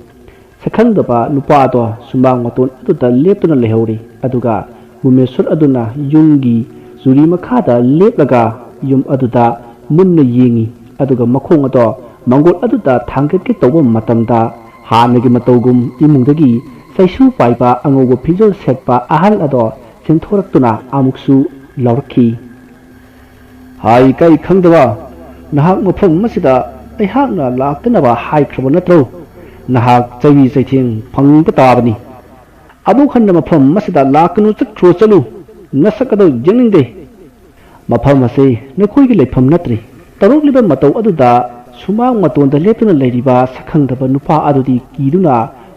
ꯁꯛꯈꯪꯗꯕ ꯅꯨꯄꯥ ꯑꯗꯣ ꯁꯨꯃꯥꯡ ꯃꯇꯣꯟ ꯑꯗꯨꯗ ꯂꯦꯞꯇꯨꯅ ꯂꯩꯍꯧꯔꯤ꯫ ꯑꯗꯨꯒ ꯚꯨꯃꯦꯁꯣꯔ ꯑꯗꯨꯅ ꯌꯨꯝꯒꯤ ꯆꯨꯔꯤ ꯃꯈꯥꯗ ꯂꯦꯞꯂꯒ ꯌꯨꯝ ꯑꯗꯨꯗ ꯃꯨꯟꯅ ꯌꯦꯡꯉꯤ꯫ ꯑꯗꯨꯒ ꯃꯈꯣꯡ ꯑꯗꯣ ꯃꯪꯒꯣꯜ ꯑꯗꯨꯗ ꯊꯥꯡꯒꯠꯀꯦ ꯇꯧꯕ ꯃꯇꯝꯗ, ꯍꯥꯟꯅꯒꯤ ꯃꯇꯧꯒꯨꯝ ꯏꯃꯨꯡꯗꯒꯤ ꯆꯩꯁꯨ ꯄꯥꯏꯕ ꯑꯉꯧꯕ ꯐꯤꯖꯣꯜ ꯁꯦꯠꯄ ꯑꯍꯜ ꯑꯗꯣ ꯆꯦꯟꯊꯣꯔꯛꯇꯨꯅ ꯑꯃꯨꯛꯁꯨ ꯂꯥꯎꯔꯛꯈꯤ꯫ "ꯍꯥꯏ ꯀꯩ ꯈꯪꯗꯕ, ꯅꯍꯥꯛ ꯃꯐꯝ ꯑꯁꯤꯗ ꯑꯩꯍꯥꯛꯅ ꯂꯥꯛꯇꯅꯕ ꯍꯥꯏꯈ꯭ꯔꯕ ꯅꯠꯇ꯭ꯔꯣ? ꯅꯍꯥꯛ ꯆꯩꯕꯤ ꯆꯩꯊꯦꯡ ꯐꯪꯕ ꯇꯥꯕꯅꯤ꯫ ꯑꯃꯨꯛ ꯍꯟꯅ ꯃꯐꯝ ꯑꯁꯤꯗ ꯂꯥꯛꯀꯅꯨ, ꯆꯠꯈ꯭ꯔꯣ ꯆꯠꯂꯨ꯫ ꯅꯁꯛ ꯑꯗꯨ ꯌꯦꯡꯅꯤꯡꯗꯦ꯫ ꯃꯐꯝ ꯑꯁꯤ ꯅꯈꯣꯏꯒꯤ ꯂꯩꯐꯝ ꯅꯠꯇ꯭ꯔꯤ꯫" ꯇꯧꯔꯛꯂꯤꯕ ꯃꯇꯧ ꯑꯗꯨꯗ ꯁꯨꯃꯥꯡ ꯃꯇꯣꯟꯗ ꯂꯦꯞꯇꯨꯅ ꯂꯩꯔꯤꯕ ꯁꯛꯈꯪꯗꯕ ꯅꯨꯄꯥ ꯑꯗꯨꯗꯤ ꯀꯤꯗꯨꯅ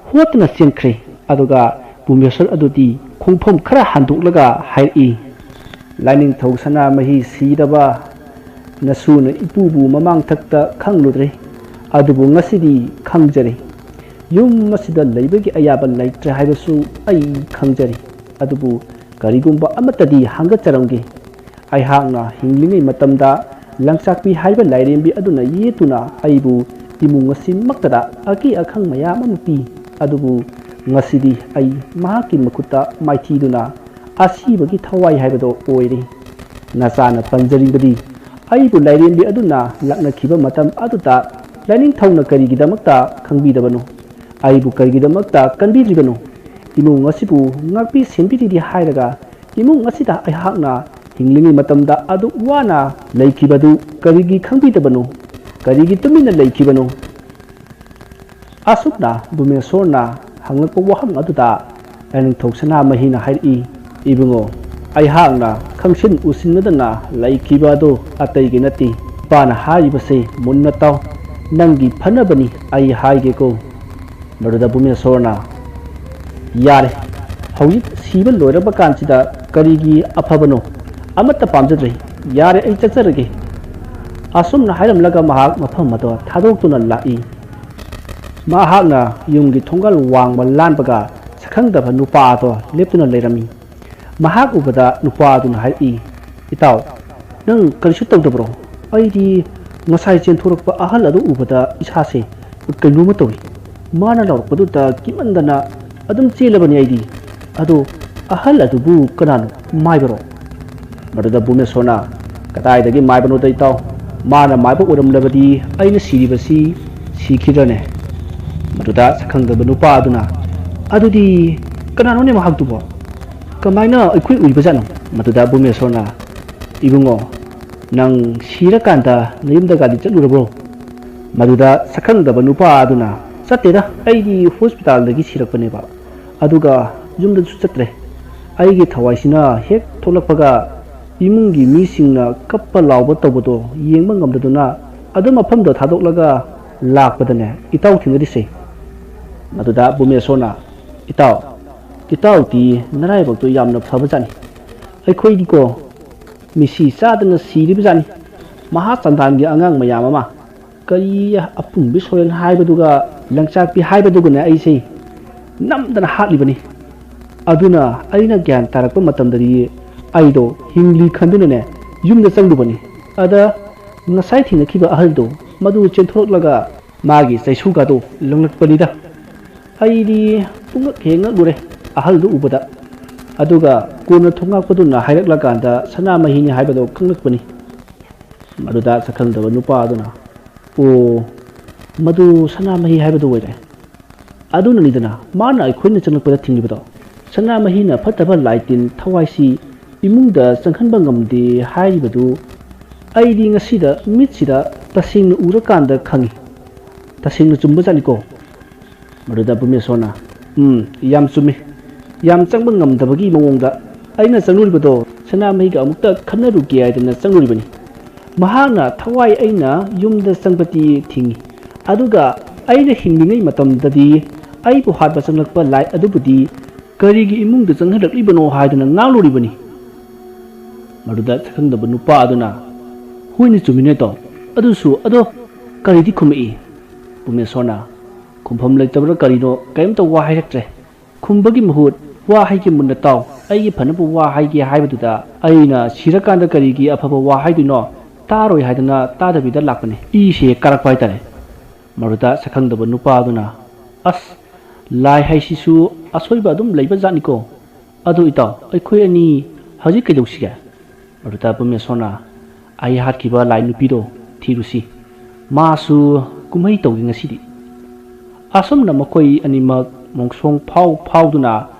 ꯍꯣꯠꯇꯨꯅ ꯆꯦꯟꯈ꯭ꯔꯦ꯫ ꯑꯗꯨꯒ ꯚꯨꯃꯦꯁꯣꯔ ꯑꯗꯨꯗꯤ ꯈꯣꯡꯐꯝ ꯈꯔ ꯍꯟꯗꯣꯛꯂꯒ ꯍꯥꯏꯔꯛꯏ, "ꯂꯥꯏꯅꯤꯡꯊꯧ ꯁꯅꯥꯃꯍꯤ ꯁꯤꯔꯕ ꯅꯁꯨꯅ ꯏꯄꯨꯕꯨ ꯃꯃꯥꯡꯊꯛꯇ ꯈꯪꯂꯨꯗ꯭ꯔꯦ, ꯑꯗꯨꯕꯨ ꯉꯁꯤꯗꯤ ꯈꯪꯖꯔꯦ꯫ ꯌꯨꯝ ꯑꯁꯤꯗ ꯂꯩꯕꯒꯤ ꯑꯌꯥꯕ ꯂꯩꯇ꯭ꯔꯦ ꯍꯥꯏꯕꯁꯨ ꯑꯩ ꯈꯪꯖꯔꯤ꯫ ꯑꯗꯨꯕꯨ ꯀꯔꯤꯒꯨꯝꯕ ꯑꯃꯠꯇꯗꯤ ꯍꯪꯒꯠꯆꯔꯝꯒꯦ꯫ ꯑꯩꯍꯥꯛꯅ ꯍꯤꯡꯂꯤꯉꯩ ꯃꯇꯝꯗ ꯂꯪꯆꯥꯛꯄꯤ ꯍꯥꯏꯕ ꯂꯥꯏꯔꯦꯝꯕꯤ ꯑꯗꯨꯅ ꯌꯦꯠꯇꯨꯅ ꯑꯩꯕꯨ ꯏꯃꯨꯡ ꯑꯁꯤꯃꯛꯇꯗ ꯑꯀꯤ ꯑꯈꯪ ꯃꯌꯥꯝ ꯑꯃ ꯄꯤ꯫ ꯑꯗꯨꯕꯨ ꯉꯁꯤꯗꯤ ꯑꯩ ꯃꯍꯥꯛꯀꯤ ꯃꯈꯨꯠꯇ ꯃꯥꯏꯊꯤꯗꯨꯅ ꯑꯁꯤꯕꯒꯤ ꯊꯋꯥꯏ ꯍꯥꯏꯕꯗꯣ ꯑꯣꯏꯔꯦ꯫ ꯅꯆꯥꯅ ꯄꯟꯖꯔꯤꯕꯗꯤ ꯑꯩꯕꯨ ꯂꯥꯏꯔꯦꯝꯕꯤ ꯑꯗꯨꯅ ꯂꯥꯛꯅꯈꯤꯕ ꯃꯇꯝ ꯑꯗꯨꯗ ꯂꯥꯏꯅꯤꯡꯊꯧꯅ ꯀꯔꯤꯒꯤꯗꯃꯛꯇ ꯈꯪꯕꯤꯗꯕꯅꯣ? ꯑꯩꯕꯨ ꯀꯔꯤꯒꯤꯗꯃꯛꯇ ꯀꯟꯕꯤꯗ꯭ꯔꯤꯕꯅꯣ? ꯏꯃꯨꯡ ꯑꯁꯤꯕꯨ ꯉꯥꯛꯄꯤ ꯁꯦꯟꯕꯤꯔꯤꯗꯤ ꯍꯥꯏꯔꯒ ꯏꯃꯨꯡ ꯑꯁꯤꯗ ꯑꯩꯍꯥꯛꯅ ꯍꯤꯡꯂꯤꯉꯩ ꯃꯇꯝꯗ ꯑꯗꯨꯛ ꯋꯥꯅ ꯂꯩꯈꯤꯕꯗꯨ ꯀꯔꯤꯒꯤ ꯈꯪꯕꯤꯗꯕꯅꯣ? ꯀꯔꯤꯒꯤ ꯇꯨꯃꯤꯟꯅ ꯂꯩꯈꯤꯕꯅꯣ? ꯑꯁꯨꯝꯅ ꯚꯨꯃꯦꯁꯣꯔꯅ ꯍꯪꯂꯛꯄ ꯋꯥꯍꯪ ꯑꯗꯨꯗ ꯂꯥꯏꯅꯤꯡꯊꯧ ꯁꯅꯥꯃꯍꯤꯅ ꯍꯥꯏꯔꯛꯏ, "ꯏꯕꯨꯡꯉꯣ, ꯑꯩꯍꯥꯛꯅ ꯈꯪꯁꯤꯟ ꯎꯁꯤꯟꯅꯗꯅ ꯂꯩꯈꯤꯕ ꯑꯗꯨ ꯑꯇꯩꯒꯤ ꯅꯠꯇꯦ꯫ ꯏꯄꯥꯅ ꯍꯥꯏꯔꯤꯕꯁꯤ ꯃꯨꯟꯅ ꯇꯥꯎ꯫ ꯅꯪꯒꯤ ꯐꯅꯕꯅꯤ ꯑꯩ ꯍꯥꯏꯒꯦꯀꯣ꯫" ꯃꯗꯨꯗ ꯚꯨꯃꯦꯁꯣꯔꯅ, "ꯌꯥꯔꯦ, ꯍꯧꯖꯤꯛ ꯁꯤꯕ ꯂꯣꯏꯔꯕ ꯀꯥꯟꯁꯤꯗ ꯀꯔꯤꯒꯤ ꯑꯐꯕꯅꯣ? ꯑꯃꯠꯇ ꯄꯥꯝꯖꯗ꯭ꯔꯦ꯫ ꯌꯥꯔꯦ, ꯑꯩ ꯆꯠꯆꯔꯒꯦ꯫" ꯑꯁꯨꯝꯅ ꯍꯥꯏꯔꯝꯂꯒ ꯃꯍꯥꯛ ꯃꯐꯝ ꯑꯗꯣ ꯊꯥꯗꯣꯛꯇꯨꯅ ꯂꯥꯛꯏ꯫ ꯃꯍꯥꯛꯅ ꯌꯨꯝꯒꯤ ꯊꯣꯡꯒꯜ ꯋꯥꯡꯃ ꯂꯥꯟꯕꯒ ꯁꯛꯈꯪꯗꯕ ꯅꯨꯄꯥ ꯑꯗꯣ ꯂꯦꯞꯇꯨꯅ ꯂꯩꯔꯝꯃꯤ꯫ ꯃꯍꯥꯛ ꯎꯕꯗ ꯅꯨꯄꯥ ꯑꯗꯨꯅ ꯍꯥꯏꯔꯛꯏ, "ꯏꯇꯥꯎ, ꯅꯪ ꯀꯔꯤꯁꯨ ꯇꯧꯗꯕ꯭ꯔꯣ? ꯑꯩꯗꯤ ꯉꯁꯥꯏ ꯆꯦꯟꯊꯣꯔꯛꯄ ꯑꯍꯜ ꯑꯗꯨ ꯎꯕꯗ ꯏꯁꯥꯁꯦ ꯀꯩꯅꯣꯝꯃ ꯇꯧꯏ꯫ ꯃꯥꯅ ꯂꯥꯎꯔꯛꯄꯗꯨꯗ ꯀꯤꯃꯟꯗꯅ ꯑꯗꯨꯝ ꯆꯦꯜꯂꯕꯅꯤ ꯑꯩꯗꯤ꯫ ꯑꯗꯣ ꯑꯍꯜ ꯑꯗꯨꯕꯨ ꯀꯅꯥꯅꯣ? ꯃꯥꯏꯕꯔꯣ?" ꯃꯗꯨꯗ ꯚꯨꯃꯦꯁꯣꯔꯅ, "ꯀꯗꯥꯏꯗꯒꯤ ꯃꯥꯏꯕꯅꯣꯗ ꯏꯇꯥꯎ? ꯃꯥꯅ ꯃꯥꯏꯕ ꯑꯣꯏꯔꯝꯂꯕꯗꯤ ꯑꯩꯅ ꯁꯤꯔꯤꯕꯁꯤ ꯁꯤꯈꯤꯗ꯭ꯔꯅꯦ?" ꯃꯗꯨꯗ ꯁꯛꯈꯪꯗꯕ ꯅꯨꯄꯥ ꯑꯗꯨꯅ, "ꯑꯗꯨꯗꯤ ꯀꯅꯥꯅꯣꯅꯦ ꯃꯍꯥꯛꯇꯨꯕꯣ? ꯀꯃꯥꯏꯅ ꯑꯩꯈꯣꯏ ꯎꯏꯕꯖꯥꯠꯅꯣ?" ꯃꯗꯨꯗ ꯚꯨꯃꯦꯁꯣꯔꯅ, "ꯏꯕꯨꯡꯉꯣ, ꯅꯪ ꯁꯤꯔꯀꯥꯟꯗ ꯅꯌꯨꯝꯗꯒꯗꯤ ꯆꯠꯂꯨꯔꯕ꯭ꯔꯣ?" ꯃꯗꯨꯗ ꯁꯛꯈꯪꯗꯕ ꯅꯨꯄꯥ ꯑꯗꯨꯅ, "ꯆꯠꯇꯦꯗ, ꯑꯩꯗꯤ ꯍꯣꯁꯄꯤꯇꯥꯜꯗꯒꯤ ꯁꯤꯔꯛꯄꯅꯦꯕ꯫ ꯑꯗꯨꯒ ꯌꯨꯝꯗꯁꯨ ꯆꯠꯇ꯭ꯔꯦ꯫ ꯑꯩꯒꯤ ꯊꯋꯥꯏꯁꯤꯅ ꯍꯦꯛ ꯊꯣꯛꯂꯛꯄꯒ ꯏꯃꯨꯡꯒꯤ ꯃꯤꯁꯤꯡꯅ ꯀꯞꯄ ꯂꯥꯎꯕ ꯇꯧꯕꯗꯣ ꯌꯦꯡꯕ ꯉꯝꯗꯗꯨꯅ ꯑꯗꯨ ꯃꯐꯝꯗꯣ ꯊꯥꯗꯣꯛꯂꯒ ꯂꯥꯛꯄꯗꯅꯦ ꯏꯇꯥꯎ ꯊꯦꯡꯅꯔꯤꯁꯦ꯫" ꯃꯗꯨꯗ ꯚꯨꯃꯦꯁꯣꯔꯅ, "ꯏꯇꯥꯎ, ꯏꯇꯥꯎꯗꯤ ꯅꯔꯥꯏꯕꯛꯇꯣ ꯌꯥꯝꯅ ꯐꯕꯖꯥꯠꯅꯤ꯫ ꯑꯩꯈꯣꯏꯗꯤꯀꯣ ꯃꯤꯁꯤ ꯆꯥꯗꯅ ꯁꯤꯔꯤꯕꯖꯥꯠꯅꯤ꯫ ꯃꯍꯥ ꯆꯟꯗꯥꯟꯒꯤ ꯑꯉꯥꯡ ꯃꯌꯥꯝ ꯑꯃ ꯀꯔꯤ ꯑꯄꯨꯝꯕꯤ ꯁꯣꯔꯦꯟ ꯍꯥꯏꯕꯗꯨꯒ ꯂꯪꯆꯥꯛꯄꯤ ꯍꯥꯏꯕꯗꯨꯒꯅꯦ ꯑꯩꯁꯦ ꯅꯝꯗꯅ ꯍꯥꯠꯂꯤꯕꯅꯤ꯫ ꯑꯗꯨꯅ ꯑꯩꯅ ꯒ꯭ꯌꯥꯟ ꯇꯥꯔꯛꯄ ꯃꯇꯝꯗꯗꯤ ꯑꯩꯗꯣ ꯍꯤꯡꯂꯤ ꯈꯟꯗꯨꯅꯅꯦ ꯌꯨꯝꯗ ꯆꯪꯂꯨꯕꯅꯤ꯫ ꯑꯗ ꯉꯁꯥꯏ ꯊꯦꯡꯅꯈꯤꯕ ꯑꯍꯜꯗꯣ, ꯃꯗꯨ ꯆꯦꯟꯊꯣꯔꯛꯂꯒ ꯃꯥꯒꯤ ꯆꯩꯁꯨꯒꯗꯣ ꯂꯪꯂꯛꯄꯅꯤꯗ꯫ ꯑꯩꯗꯤ ꯄꯨꯡꯉꯛ ꯍꯦꯛ ꯉꯛꯂꯨꯔꯦ ꯑꯍꯜꯗꯨ ꯎꯕꯗ꯫ ꯑꯗꯨꯒ ꯀꯣꯟꯅ ꯊꯣꯡꯉꯥꯛꯄꯗꯨꯅ ꯍꯥꯏꯔꯛꯂꯀꯥꯟꯗ ꯁꯅꯥꯃꯍꯤꯅꯤ ꯍꯥꯏꯕꯗꯣ ꯈꯪꯂꯛꯄꯅꯤ꯫ ꯃꯗꯨꯗ ꯁꯛꯈꯪꯗꯕ ꯅꯨꯄꯥ ꯑꯗꯨꯅ, "ꯑꯣ, ꯃꯗꯨ ꯁꯅꯥꯃꯍꯤ ꯍꯥꯏꯕꯗꯨ ꯑꯣꯏꯔꯦ꯫ ꯑꯗꯨꯅꯅꯤꯗꯅ ꯃꯥꯅ ꯑꯩꯈꯣꯏꯅ ꯆꯪꯂꯛꯄꯗ ꯊꯤꯡꯂꯤꯕꯗꯣ꯫ ꯁꯅꯥꯃꯍꯤꯅ ꯐꯠꯇꯕ ꯂꯥꯏ ꯇꯤꯟ ꯊꯋꯥꯏꯁꯤ ꯏꯃꯨꯡꯗ ꯆꯪꯍꯟꯕ ꯉꯝꯗꯦ ꯍꯥꯏꯔꯤꯕꯗꯨ ꯑꯩꯗꯤ ꯉꯁꯤꯗ ꯃꯤꯠꯁꯤꯗ ꯇꯁꯦꯡꯅ ꯎꯔꯀꯥꯟꯗ ꯈꯪꯉꯤ꯫ ꯇꯁꯦꯡꯅ ꯆꯨꯝꯕꯖꯥꯠꯅꯤꯀꯣ?" ꯃꯗꯨꯗ ꯕꯨꯃꯦꯁꯣꯔꯅ, "ꯎꯝ, ꯌꯥꯝ ꯆꯨꯝꯃꯤ꯫ ꯌꯥꯝ ꯆꯪꯕ ꯉꯝꯗꯕꯒꯤ ꯃꯑꯣꯡꯗ ꯑꯩꯅ ꯆꯪꯂꯨꯔꯤꯕꯗꯣ ꯁꯅꯥꯃꯍꯤꯒ ꯑꯃꯨꯛꯇ ꯈꯟꯅꯔꯨꯒꯦ ꯍꯥꯏꯗꯅ ꯆꯪꯂꯨꯔꯤꯕꯅꯤ꯫ ꯃꯍꯥꯛꯅ ꯊꯋꯥꯏ ꯑꯩꯅ ꯌꯨꯝꯗ ꯆꯪꯕꯗꯤ ꯊꯤꯡꯏ, ꯑꯗꯨꯒ ꯑꯩꯅ ꯍꯤꯡꯂꯤꯉꯩ ꯃꯇꯝꯗꯗꯤ ꯑꯩꯕꯨ ꯍꯥꯠꯄ ꯆꯪꯂꯛꯄ ꯂꯥꯏ ꯑꯗꯨꯕꯨꯗꯤ ꯀꯔꯤꯒꯤ ꯏꯃꯨꯡꯗ ꯆꯪꯍꯜꯂꯛꯂꯤꯕꯅꯣ ꯍꯥꯏꯗꯅ ꯉꯥꯡꯂꯨꯔꯤꯕꯅꯤ꯫" ꯃꯗꯨꯗ ꯁꯛꯈꯪꯗꯕ ꯅꯨꯄꯥ ꯑꯗꯨꯅ, "ꯍꯣꯏꯅꯦ, ꯆꯨꯝꯃꯤꯅꯦ ꯇꯥꯎ, ꯑꯗꯨꯁꯨ ꯑꯗꯣ ꯀꯔꯤꯗꯤ ꯈꯨꯝꯃꯛꯏ?" ꯄꯨꯃꯦꯁꯣꯔꯅ, "ꯈꯨꯝꯐꯝ ꯂꯩꯇꯕ꯭ꯔꯥ ꯀꯔꯤꯅꯣ, ꯀꯔꯤꯝꯇ ꯋꯥ ꯍꯥꯏꯔꯛꯇ꯭ꯔꯦ꯫ ꯈꯨꯝꯕꯒꯤ ꯃꯍꯨꯠ ꯋꯥ ꯍꯥꯏꯒꯦ ꯃꯨꯟꯅ ꯇꯥꯎ, ꯑꯩꯒꯤ ꯐꯅꯕ ꯋꯥ ꯍꯥꯏꯒꯦ ꯍꯥꯏꯕꯗꯨꯗ ꯑꯩꯅ ꯁꯤꯔꯀꯥꯟꯗ ꯀꯔꯤꯒꯤ ꯑꯐꯕ ꯋꯥ ꯍꯥꯏꯗꯣꯏꯅꯣ? ꯇꯥꯔꯣꯏ ꯍꯥꯏꯗꯅ ꯇꯥꯗꯕꯤꯗ ꯂꯥꯛꯄꯅꯦ꯫" ꯏꯁꯦ ꯀꯥꯔꯛꯄ ꯍꯥꯏꯇꯥꯔꯦ꯫ ꯃꯗꯨꯗ ꯁꯛꯈꯪꯗꯕ ꯅꯨꯄꯥ ꯑꯗꯨꯅ, "ꯑꯁ, ꯂꯥꯏ ꯍꯥꯏꯁꯤꯁꯨ ꯑꯁꯣꯏꯕ ꯑꯗꯨꯝ ꯂꯩꯕ ꯖꯥꯠꯅꯤꯀꯣ꯫ ꯑꯗꯨ ꯏꯇꯥꯎ, ꯑꯩꯈꯣꯏ ꯑꯅꯤ ꯍꯧꯖꯤꯛ ꯀꯩꯗꯧꯁꯤꯒꯦ?" ꯃꯗꯨꯗ ꯄꯨꯃꯦꯁꯣꯔꯅ, "ꯑꯩ ꯍꯥꯠꯈꯤꯕ ꯂꯥꯏ ꯅꯨꯄꯤꯗꯣ ꯊꯤꯔꯨꯁꯤ꯫ ꯃꯥꯁꯨ ꯀꯨꯝꯍꯩ ꯇꯧꯒꯦ ꯉꯁꯤꯗꯤ꯫" ꯑꯁꯨꯝꯅ ꯃꯈꯣꯏ ꯑꯅꯤꯃꯛ ꯃꯣꯡꯁꯣꯡ ꯐꯥꯎ ꯐꯥꯎꯗꯨꯅ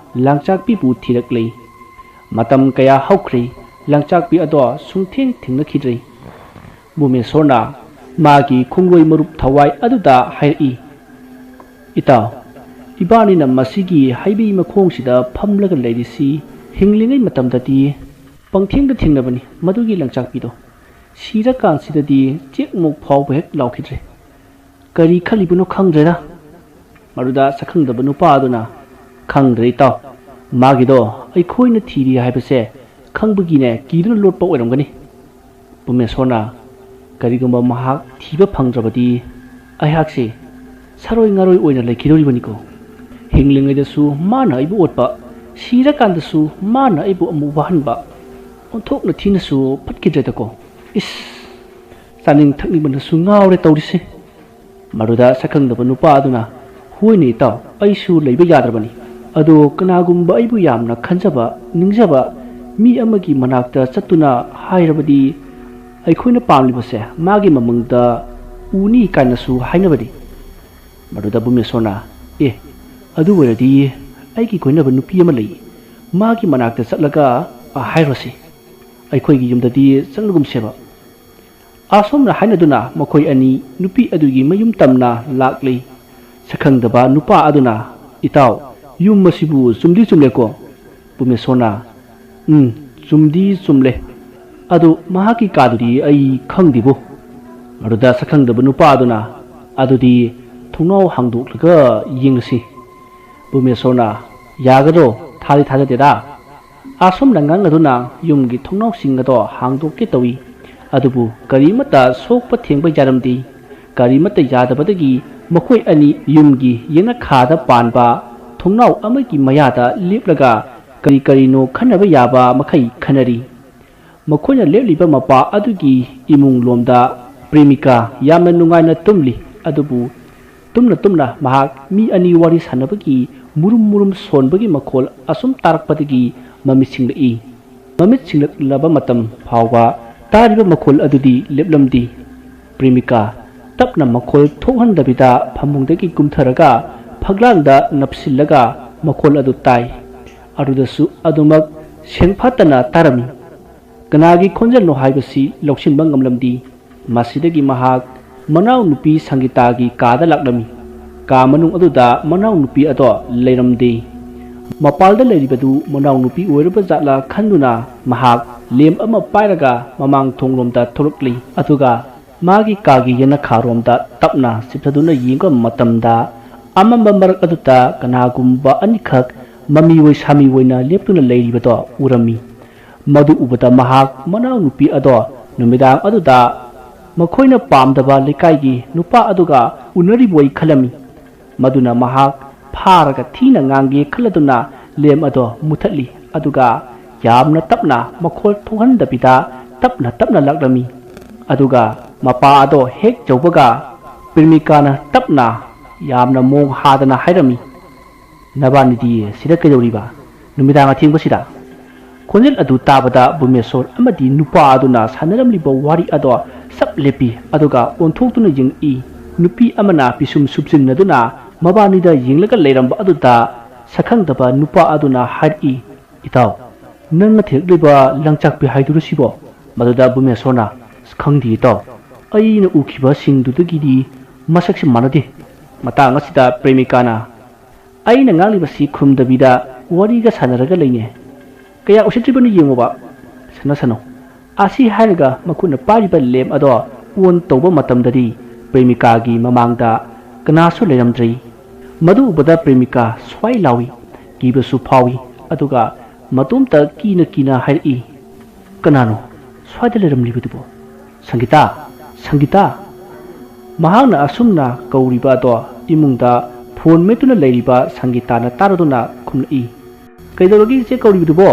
ꯂꯥꯡꯆꯥꯛꯄꯤꯕꯨ ꯊꯤꯔꯛꯂꯤ꯫ ꯃꯇꯝ ꯀꯌꯥ ꯍꯧꯈ꯭ꯔꯦ, ꯂꯥꯡꯆꯥꯛꯄꯤ ꯑꯗꯣ ꯁꯨꯡꯊꯦꯡ ꯊꯦꯡꯅꯈꯤꯗ꯭ꯔꯦ꯫ ꯕꯨꯃꯦꯁꯣꯔꯅ ꯃꯥꯒꯤ ꯈꯣꯡꯂꯣꯏ ꯃꯔꯨꯞ ꯊꯋꯥꯏ ꯑꯗꯨꯗ ꯍꯥꯏꯔꯛꯏ, "ꯏꯇꯥꯎ, ꯏꯕꯥꯅꯤꯅ ꯃꯁꯤꯒꯤ ꯍꯩꯕꯤ ꯃꯈꯣꯡꯁꯤꯗ ꯐꯝꯂꯒ ꯂꯩꯔꯤꯁꯤ ꯍꯤꯡꯂꯤꯉꯩ ꯃꯇꯝꯗꯗꯤ ꯄꯪꯊꯦꯡꯗ ꯊꯦꯡꯅꯕꯅꯤ ꯃꯗꯨꯒꯤ ꯂꯪꯆꯥꯛꯄꯤꯗꯣ꯫ ꯁꯤꯔꯀꯥꯟꯁꯤꯗꯗꯤ ꯆꯦꯛꯃꯨꯛ ꯐꯥꯎꯕ ꯍꯦꯛ ꯂꯥꯎꯈꯤꯗ꯭ꯔꯦ꯫ ꯀꯔꯤ ꯈꯜꯂꯤꯕꯅꯣ ꯈꯪꯗ꯭ꯔꯦꯗ꯫" ꯃꯗꯨꯗ ꯁꯛꯈꯪꯗꯕ ꯅꯨꯄꯥ ꯑꯗꯨꯅ, "ꯈꯪꯗ꯭ꯔꯦ ꯏꯇꯥꯎ, ꯃꯥꯒꯤꯗꯣ ꯑꯩꯈꯣꯏꯅ ꯊꯤꯔꯤ ꯍꯥꯏꯕꯁꯦ ꯈꯪꯕꯒꯤꯅꯦ ꯀꯤꯗꯨꯅ ꯂꯣꯠꯄ ꯑꯣꯏꯔꯝꯒꯅꯤ꯫" ꯄꯨꯃꯦꯁꯣꯔꯅ, "ꯀꯔꯤꯒꯨꯝꯕ ꯃꯍꯥꯛ ꯊꯤꯕ ꯐꯪꯗ꯭ꯔꯕꯗꯤ ꯑꯩꯍꯥꯛꯁꯦ ꯁꯥꯔꯣꯏ ꯉꯥꯔꯣꯏ ꯑꯣꯏꯅ ꯂꯩꯈꯤꯗꯧꯔꯤꯕꯅꯤꯀꯣ꯫ ꯍꯤꯡꯂꯤꯉꯩꯗꯁꯨ ꯃꯥꯅ ꯑꯩꯕꯨ ꯑꯣꯠꯄ, ꯁꯤꯔꯀꯥꯟꯗꯁꯨ ꯃꯥꯅ ꯑꯩꯕꯨ ꯑꯃꯨꯛ ꯋꯥꯍꯟꯕ, ꯑꯣꯟꯊꯣꯛꯅ ꯊꯤꯅꯁꯨ ꯐꯠꯈꯤꯗ꯭ꯔꯦꯗꯀꯣ꯫ ꯏꯁ!" ꯆꯥꯅꯤꯡ ꯊꯛꯅꯤꯡꯕꯅꯁꯨ ꯉꯥꯎꯔꯦ ꯇꯧꯔꯤꯁꯦ꯫ ꯃꯗꯨꯗ ꯁꯛꯈꯪꯗꯕ ꯅꯨꯄꯥ ꯑꯗꯨꯅ, "ꯍꯣꯏꯅꯦ ꯏꯇꯥꯎ, ꯑꯩꯁꯨ ꯂꯩꯕ ꯌꯥꯗ꯭ꯔꯕꯅꯤ꯫ ꯑꯗꯣ ꯀꯅꯥꯒꯨꯝꯕ ꯑꯩꯕꯨ ꯌꯥꯝꯅ ꯈꯟꯖꯕ, ꯅꯤꯡꯖꯕ ꯃꯤ ꯑꯃꯒꯤ ꯃꯅꯥꯛꯇ ꯆꯠꯇꯨꯅ ꯍꯥꯏꯔꯕꯗꯤ, ꯑꯩꯈꯣꯏꯅ ꯄꯥꯝꯂꯤꯕꯁꯦ ꯃꯥꯒꯤ ꯃꯃꯥꯡꯗ ꯎꯅꯤ ꯀꯥꯏꯅꯁꯨ ꯍꯥꯏꯅꯕꯅꯤ꯫" ꯃꯗꯨꯗ ꯚꯨꯃꯦꯁꯣꯔꯅ, "ꯑꯦ, ꯑꯗꯨ ꯑꯣꯏꯔꯗꯤ ꯑꯩꯒꯤ ꯀꯣꯏꯅꯕ ꯅꯨꯄꯤ ꯑꯃ ꯂꯩ, ꯃꯥꯒꯤ ꯃꯅꯥꯛꯇ ꯆꯠꯂꯒ ꯍꯥꯏꯔꯣꯁꯤ꯫ ꯑꯩꯈꯣꯏꯒꯤ ꯌꯨꯝꯗꯗꯤ ꯆꯪꯂꯒꯨꯝꯁꯦꯕ꯫" ꯑꯁꯨꯝꯅ ꯍꯥꯏꯅꯗꯨꯅ ꯃꯈꯣꯏ ꯑꯅꯤ ꯅꯨꯄꯤ ꯑꯗꯨꯒꯤ ꯃꯌꯨꯝ ꯇꯝꯅ ꯂꯥꯛꯂꯤ꯫ ꯁꯛꯈꯪꯗꯕ ꯅꯨꯄꯥ ꯑꯗꯨꯅ, "ꯏꯇꯥꯎ, ꯌꯨꯝ ꯑꯁꯤꯕꯨ ꯆꯨꯝꯗꯤ ꯆꯨꯝꯂꯦꯀꯣ?" ꯚꯨꯃꯦꯁꯣꯔꯅ, "ꯎꯝ, ꯆꯨꯝꯗꯤ ꯆꯨꯝꯂꯦ꯫ ꯑꯗꯨ ꯃꯍꯥꯛꯀꯤ ꯀꯥꯗꯨꯗꯤ ꯑꯩ ꯈꯪꯗꯦꯕꯨ꯫" ꯃꯗꯨꯗ ꯁꯛꯈꯪꯗꯕ ꯅꯨꯄꯥ ꯑꯗꯨꯅ, "ꯑꯗꯨꯗꯤ ꯊꯣꯡꯅꯥꯎ ꯍꯥꯡꯗꯣꯛꯂꯒ ꯌꯦꯡꯉꯁꯤ꯫" ꯚꯨꯃꯦꯁꯣꯔꯅ, "ꯌꯥꯒꯗ꯭ꯔꯣ? ꯊꯥꯗꯤ ꯊꯥꯖꯗꯦꯗ꯫" ꯑꯁꯨꯝꯅ ꯉꯥꯡꯅꯗꯨꯅ ꯌꯨꯝꯒꯤ ꯊꯣꯡꯅꯥꯎꯁꯤꯡ ꯑꯗꯣ ꯍꯥꯡꯗꯣꯛꯀꯦ ꯇꯧꯏ꯫ ꯑꯗꯨꯕꯨ ꯀꯔꯤꯃꯠꯇ ꯁꯣꯛꯄ ꯊꯦꯡꯕ ꯌꯥꯔꯝꯗꯦ꯫ ꯀꯔꯤꯃꯠꯇ ꯌꯥꯗꯕꯗꯒꯤ ꯃꯈꯣꯏ ꯑꯅꯤ ꯌꯨꯝꯒꯤ ꯌꯦꯅꯈꯥꯗ ꯄꯥꯟꯕ ꯊꯣꯡꯅꯥꯎ ꯑꯃꯒꯤ ꯃꯌꯥꯗ ꯂꯦꯞꯂꯒ ꯀꯔꯤ ꯀꯔꯤꯅꯣ ꯈꯟꯅꯕ ꯌꯥꯕ ꯃꯈꯩ ꯈꯟꯅꯔꯤ꯫ ꯃꯈꯣꯏꯅ ꯂꯦꯞꯂꯤꯕ ꯃꯄꯥ ꯑꯗꯨꯒꯤ ꯏꯃꯨꯡ ꯂꯣꯝꯗ ꯄ꯭ꯔꯦꯃꯤꯀꯥ ꯌꯥꯝꯅ ꯅꯨꯡꯉꯥꯏꯅ ꯇꯨꯝꯂꯤ꯫ ꯑꯗꯨꯕꯨ ꯇꯨꯝꯅ ꯇꯨꯝꯅ ꯃꯍꯥꯛ ꯃꯤ ꯑꯅꯤ ꯋꯥꯔꯤ ꯁꯥꯟꯅꯕꯒꯤ ꯃꯨꯔꯨꯝ ꯃꯨꯔꯨꯝ ꯁꯣꯟꯕꯒꯤ ꯃꯈꯣꯜ ꯑꯁꯨꯝ ꯇꯥꯔꯛꯄꯗꯒꯤ ꯃꯃꯤꯠ ꯁꯤꯡꯂꯛꯏ꯫ ꯃꯃꯤꯠ ꯁꯤꯡꯂꯛꯂꯕ ꯃꯇꯝ ꯐꯥꯎꯕ ꯇꯥꯔꯤꯕ ꯃꯈꯣꯜ ꯑꯗꯨꯗꯤ ꯂꯦꯞꯂꯝꯗꯦ꯫ ꯄ꯭ꯔꯦꯃꯤꯀꯥ ꯇꯞꯅ ꯃꯈꯣꯜ ꯊꯣꯛꯍꯟꯗꯕꯤꯗ ꯐꯃꯨꯡꯗꯒꯤ ꯀꯨꯝꯊꯔꯒ ꯐꯛꯂꯥꯡꯗ ꯅꯞꯁꯤꯜꯂꯒ ꯃꯈꯣꯜ ꯑꯗꯨ ꯇꯥꯏ꯫ ꯑꯗꯨꯗꯁꯨ ꯑꯗꯨꯃꯛ ꯁꯦꯡꯐꯥꯠꯇꯅ ꯇꯥꯔꯝꯃꯤ꯫ ꯀꯅꯥꯒꯤ ꯈꯣꯟꯖꯦꯜꯅꯣ ꯍꯥꯏꯕꯁꯤ ꯂꯧꯁꯤꯟꯕ ꯉꯝꯂꯝꯗꯦ꯫ ꯃꯁꯤꯗꯒꯤ ꯃꯍꯥꯛ ꯃꯅꯥꯎꯅꯨꯄꯤ ꯁꯪꯒꯤꯇꯥꯒꯤ ꯀꯥꯗ ꯂꯥꯛꯂꯝꯃꯤ꯫ ꯀꯥ ꯃꯅꯨꯡ ꯑꯗꯨꯗ ꯃꯅꯥꯎꯅꯨꯄꯤ ꯑꯗꯣ ꯂꯩꯔꯝꯗꯦ꯫ ꯃꯄꯥꯜꯗ ꯂꯩꯔꯤꯕꯗꯨ ꯃꯅꯥꯎꯅꯨꯄꯤ ꯑꯣꯏꯔꯕ ꯖꯥꯠꯂꯥ ꯈꯟꯗꯨꯅ ꯃꯍꯥꯛ ꯂꯦꯝ ꯑꯃ ꯄꯥꯏꯔꯒ ꯃꯃꯥꯡ ꯊꯣꯡꯂꯣꯝꯗ ꯊꯣꯛꯂꯛꯂꯤ꯫ ꯑꯗꯨꯒ ꯃꯥꯒꯤ ꯀꯥꯒꯤ ꯌꯦꯅꯈꯥꯔꯣꯝꯗ ꯇꯞꯅ ꯆꯤꯞꯊꯗꯨꯅ ꯌꯦꯡꯕ ꯃꯇꯝꯗ, ꯑꯃꯝꯕ ꯃꯔꯛ ꯑꯗꯨꯗ ꯀꯅꯥꯒꯨꯝꯕ ꯑꯅꯤꯈꯛ ꯃꯃꯤ ꯑꯣꯏ ꯁꯥꯃꯤ ꯑꯣꯏꯅ ꯂꯦꯞꯇꯨꯅ ꯂꯩꯔꯤꯕꯗꯣ ꯎꯔꯝꯃꯤ꯫ ꯃꯗꯨ ꯎꯕꯗ ꯃꯍꯥꯛ ꯃꯅꯥꯎꯅꯨꯄꯤ ꯑꯗꯣ ꯅꯨꯃꯤꯗꯥꯡ ꯑꯗꯨꯗ ꯃꯈꯣꯏꯅ ꯄꯥꯝꯗꯕ ꯂꯩꯀꯥꯏꯒꯤ ꯅꯨꯄꯥ ꯑꯗꯨꯒ ꯎꯅꯔꯤꯕꯣꯏ ꯈꯜꯂꯝꯃꯤ꯫ ꯃꯗꯨꯅ ꯃꯍꯥꯛ ꯐꯥꯔꯒ ꯊꯤꯅ ꯉꯥꯡꯒꯦ ꯈꯜꯂꯗꯨꯅ ꯂꯦꯝ ꯑꯗꯣ ꯃꯨꯊꯠꯂꯤ꯫ ꯑꯗꯨꯒ ꯌꯥꯝꯅ ꯇꯞꯅ, ꯃꯈꯣꯜ ꯊꯣꯛꯍꯟꯗꯕꯤꯗ ꯇꯞꯅ ꯇꯞꯅ ꯂꯥꯛꯂꯝꯃꯤ꯫ ꯑꯗꯨꯒ ꯃꯄꯥ ꯑꯗꯣ ꯍꯦꯛ ꯌꯧꯕꯒ ꯄ꯭ꯔꯦꯃꯤꯀꯥꯅ ꯇꯞꯅ, ꯌꯥꯝꯅ ꯃꯣꯡ ꯍꯥꯗꯅ ꯍꯥꯏꯔꯝꯃꯤ, "ꯅꯕꯥꯅꯤꯗꯤ ꯁꯤꯗ ꯀꯩꯗꯧꯔꯤꯕ? ꯅꯨꯃꯤꯗꯥꯡ ꯑꯊꯦꯡꯕꯁꯤꯗ?" ꯈꯣꯟꯖꯦꯜ ꯑꯗꯨ ꯇꯥꯕꯗ ꯚꯨꯃꯦꯁꯣꯔ ꯑꯃꯗꯤ ꯅꯨꯄꯥ ꯑꯗꯨꯅ ꯁꯥꯟꯅꯔꯝꯂꯤꯕ ꯋꯥꯔꯤ ꯑꯗꯣ ꯆꯞ ꯂꯦꯞꯄꯤ, ꯑꯗꯨꯒ ꯑꯣꯟꯊꯣꯛꯇꯨꯅ ꯌꯦꯡꯉꯛꯏ꯫ ꯅꯨꯄꯤ ꯑꯃꯅ ꯄꯤꯁꯨꯝ ꯁꯨꯞꯆꯤꯟꯅꯗꯨꯅ ꯃꯕꯥꯅꯤꯗ ꯌꯦꯡꯂꯒ ꯂꯩꯔꯝꯕ ꯑꯗꯨꯗ ꯁꯛꯈꯪꯗꯕ ꯅꯨꯄꯥ ꯑꯗꯨꯅ ꯍꯥꯏꯔꯛꯏ, "ꯏꯇꯥꯎ, ꯅꯪꯅ ꯊꯤꯔꯛꯂꯤꯕ ꯂꯪꯆꯥꯛꯄꯤ ꯍꯥꯏꯗꯨꯔꯣ ꯁꯤꯕꯣ?" ꯃꯗꯨꯗ ꯚꯨꯃꯦꯁꯣꯔꯅ, "ꯑꯁ, ꯈꯪꯗꯦ ꯏꯇꯥꯎ, ꯑꯩꯅ ꯎꯈꯤꯕꯁꯤꯡꯗꯨꯗꯒꯤꯗꯤ ꯃꯁꯛꯁꯤ ꯃꯥꯟꯅꯗꯦ꯫" ꯃꯇꯥꯡ ꯑꯁꯤꯗ ꯄ꯭ꯔꯦꯃꯤꯀꯥꯅ, "ꯑꯩꯅ ꯉꯥꯡꯂꯤꯕꯁꯤ ꯈꯨꯝꯗꯕꯤꯗ ꯋꯥꯔꯤꯒ ꯁꯥꯟꯅꯔꯒ ꯂꯩꯅꯦ꯫ ꯀꯌꯥ ꯎꯁꯤꯠꯇ꯭ꯔꯤꯕꯅꯣ ꯌꯦꯡꯉꯨꯕ꯫" "ꯁꯅꯣ, ꯁꯅꯣ꯫" ꯑꯁꯤ ꯍꯥꯏꯔꯒ ꯃꯈꯨꯠꯅ ꯄꯥꯏꯔꯤꯕ ꯂꯦꯝ ꯑꯗꯣ ꯑꯣꯟ ꯇꯧꯕ ꯃꯇꯝꯗꯗꯤ ꯄ꯭ꯔꯦꯃꯤꯀꯥꯒꯤ ꯃꯃꯥꯡꯗ ꯀꯅꯥꯁꯨ ꯂꯩꯔꯝꯗ꯭ꯔꯤ꯫ ꯃꯗꯨ ꯎꯕꯗ ꯄ꯭ꯔꯦꯃꯤꯀꯥ ꯁ꯭ꯋꯥꯏ ꯂꯥꯎꯏ, ꯀꯤꯕꯁꯨ ꯐꯥꯎꯏ, ꯑꯗꯨꯒ ꯃꯇꯣꯝꯇ ꯀꯤꯅ ꯀꯤꯅ ꯍꯥꯏꯔꯛꯏ, "ꯀꯅꯥꯅꯣ ꯁ꯭ꯋꯥꯏꯗ ꯂꯩꯔꯝꯂꯤꯕꯗꯨꯕꯣ? ꯁꯪꯒꯤꯇꯥ, ꯁꯪꯒꯤꯇꯥ!" ꯃꯍꯥꯛꯅ ꯑꯁꯨꯝꯅ ꯀꯧꯔꯤꯕ ꯑꯗꯣ ꯏꯃꯨꯡꯗ ꯐꯣꯟ ꯃꯦꯠꯇꯨꯅ ꯂꯩꯔꯤꯕ ꯁꯪꯒꯤꯇꯥꯅ ꯇꯥꯔꯗꯨꯅ ꯈꯨꯝꯂꯛꯏ, "ꯀꯩꯗꯧꯔꯒꯦ ꯏꯆꯦ ꯀꯧꯔꯤꯕꯗꯨꯕꯣ?"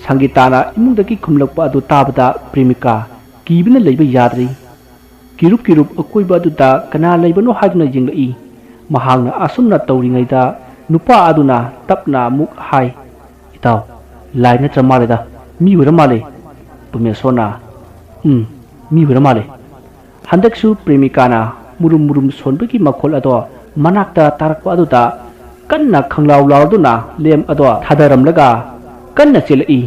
ꯁꯪꯒꯤꯇꯥꯅ ꯏꯃꯨꯡꯗꯒꯤ ꯈꯨꯝꯂꯛꯄ ꯑꯗꯨ ꯇꯥꯕꯗ ꯄ꯭ꯔꯦꯃꯤꯀꯥ ꯀꯤꯕꯅ ꯂꯩꯕ ꯌꯥꯗ꯭ꯔꯦ꯫ ꯀꯤꯔꯨꯞ ꯀꯤꯔꯨꯞ ꯑꯀꯣꯏꯕ ꯑꯗꯨꯗ ꯀꯅꯥ ꯂꯩꯕꯅꯣ ꯍꯥꯏꯗꯨꯅ ꯌꯦꯡꯂꯛꯏ꯫ ꯃꯍꯥꯛꯅ ꯑꯁꯨꯝꯅ ꯇꯧꯔꯤꯉꯩꯗ ꯅꯨꯄꯥ ꯑꯗꯨꯅ ꯇꯞꯅ ꯑꯃꯨꯛ ꯍꯥꯏ, "ꯏꯇꯥꯎ, ꯂꯥꯏ ꯅꯠꯇ꯭ꯔ ꯃꯥꯜꯂꯦꯗ, ꯃꯤ ꯑꯣꯏꯔ ꯃꯥꯜꯂꯦ꯫" ꯄ꯭ꯔꯃꯦꯁꯣꯔꯅ, "ꯎꯝ, ꯃꯤ ꯑꯣꯏꯔ ꯃꯥꯜꯂꯦ꯫" ꯍꯟꯗꯛꯁꯨ ꯄ꯭ꯔꯦꯃꯤꯀꯥꯅ ꯃꯨꯔꯨꯝ ꯃꯨꯔꯨꯝ ꯁꯣꯟꯕꯒꯤ ꯃꯈꯣꯜ ꯑꯗꯣ ꯃꯅꯥꯛꯇ ꯇꯥꯔꯛꯄ ꯑꯗꯨꯗ ꯀꯟꯅ ꯈꯪꯂꯥꯎ ꯂꯥꯎꯗꯨꯅ ꯂꯦꯝ ꯑꯗꯣ ꯊꯥꯗꯔꯝꯂꯒ ꯀꯟꯅ ꯆꯦꯜꯂꯛꯏ꯫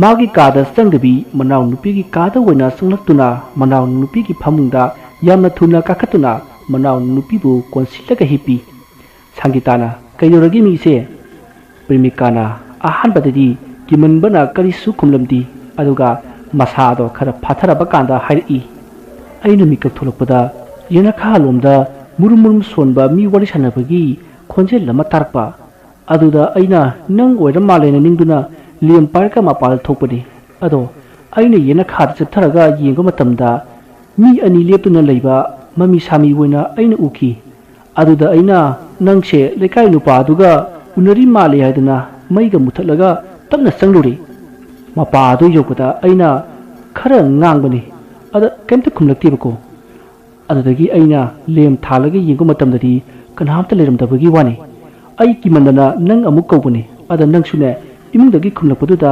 ꯃꯥꯒꯤ ꯀꯥꯗ ꯆꯪꯗꯕꯤ ꯃꯅꯥꯎ ꯅꯨꯄꯤꯒꯤ ꯀꯥꯗ ꯑꯣꯏꯅ ꯆꯪꯂꯛꯇꯨꯅ ꯃꯅꯥꯎ ꯅꯨꯄꯤꯒꯤ ꯐꯃꯨꯡꯗ ꯌꯥꯝꯅ ꯊꯨꯅ ꯀꯥꯈꯠꯇꯨꯅ ꯃꯅꯥꯎ ꯅꯨꯄꯤꯕꯨ ꯀꯣꯟꯁꯤꯜꯂꯒ ꯍꯤꯞꯄꯤ꯫ ꯁꯪꯒꯤꯇꯥꯅ, "ꯀꯩꯗꯧꯔꯒꯦ ꯃꯤꯁꯦ?" ꯄ꯭ꯔꯦꯃꯤꯀꯥꯅ ꯑꯍꯥꯟꯕꯗꯗꯤ ꯀꯤꯃꯟꯕꯅ ꯀꯔꯤꯁꯨ ꯈꯨꯝꯂꯝꯗꯦ, ꯑꯗꯨꯒ ꯃꯁꯥꯗꯣ ꯈꯔ ꯐꯥꯊꯔꯕ ꯀꯥꯟꯗ ꯍꯥꯏꯔꯛꯏ, "ꯑꯩꯅ ꯃꯤꯀꯞ ꯊꯣꯛꯂꯛꯄꯗ ꯌꯦꯅꯈꯥꯂꯣꯝꯗ ꯃꯨꯔꯨꯝ ꯃꯨꯔꯨꯝ ꯁꯣꯟꯕ ꯃꯤ ꯋꯥꯔꯤ ꯁꯥꯟꯅꯕꯒꯤ ꯈꯣꯟꯖꯦꯜ ꯑꯃ ꯇꯥꯔꯛꯄ꯫ ꯑꯗꯨꯗ ꯑꯩꯅ ꯅꯪ ꯑꯣꯏꯔ ꯃꯥꯜꯂꯦꯅ ꯅꯤꯡꯗꯨꯅ ꯂꯦꯝ ꯄꯥꯏꯔꯒ ꯃꯄꯥꯟꯗ ꯊꯣꯛꯄꯅꯤ꯫ ꯑꯗꯣ ꯑꯩꯅ ꯌꯦꯅꯈꯥꯗ ꯆꯠꯊꯔꯒ ꯌꯦꯡꯕ ꯃꯇꯝꯗ ꯃꯤ ꯑꯅꯤ ꯂꯦꯞꯇꯨꯅ ꯂꯩꯕ ꯃꯃꯤ ꯁꯥꯃꯤ ꯑꯣꯏꯅ ꯑꯩꯅ ꯎꯈꯤ꯫ ꯑꯗꯨꯗ ꯑꯩꯅ ꯅꯪꯁꯦ ꯂꯩꯀꯥꯏ ꯅꯨꯄꯥꯗꯨꯒ ꯎꯅꯔꯤ ꯃꯥꯜꯂꯦ ꯍꯥꯏꯗꯅ ꯃꯩꯒ ꯃꯨꯊꯠꯂꯒ ꯇꯞꯅ ꯆꯪꯂꯨꯔꯦ꯫ ꯃꯄꯥ ꯑꯗꯨ ꯌꯧꯕꯗ ꯑꯩꯅ ꯈꯔ ꯉꯥꯡꯕꯅꯤ, ꯑꯗ ꯀꯩꯝꯇ ꯈꯨꯝꯂꯛꯇꯦꯕꯀꯣ꯫ ꯑꯗꯨꯗꯒꯤ ꯑꯩꯅ ꯂꯦꯝ ꯊꯥꯜꯂꯒ ꯌꯦꯡꯕ ꯃꯇꯝꯗꯗꯤ ꯀꯅꯥꯝꯇ ꯂꯩꯔꯝꯗꯕꯒꯤ ꯋꯥꯅꯤ꯫ ꯑꯩ ꯀꯤꯃꯟꯗꯅ ꯅꯪ ꯑꯃꯨꯛ ꯀꯧꯕꯅꯤ꯫ ꯑꯗ ꯅꯪꯁꯨꯅꯦ, ꯏꯃꯨꯡꯗꯒꯤ ꯈꯨꯝꯂꯛꯄꯗꯨꯗ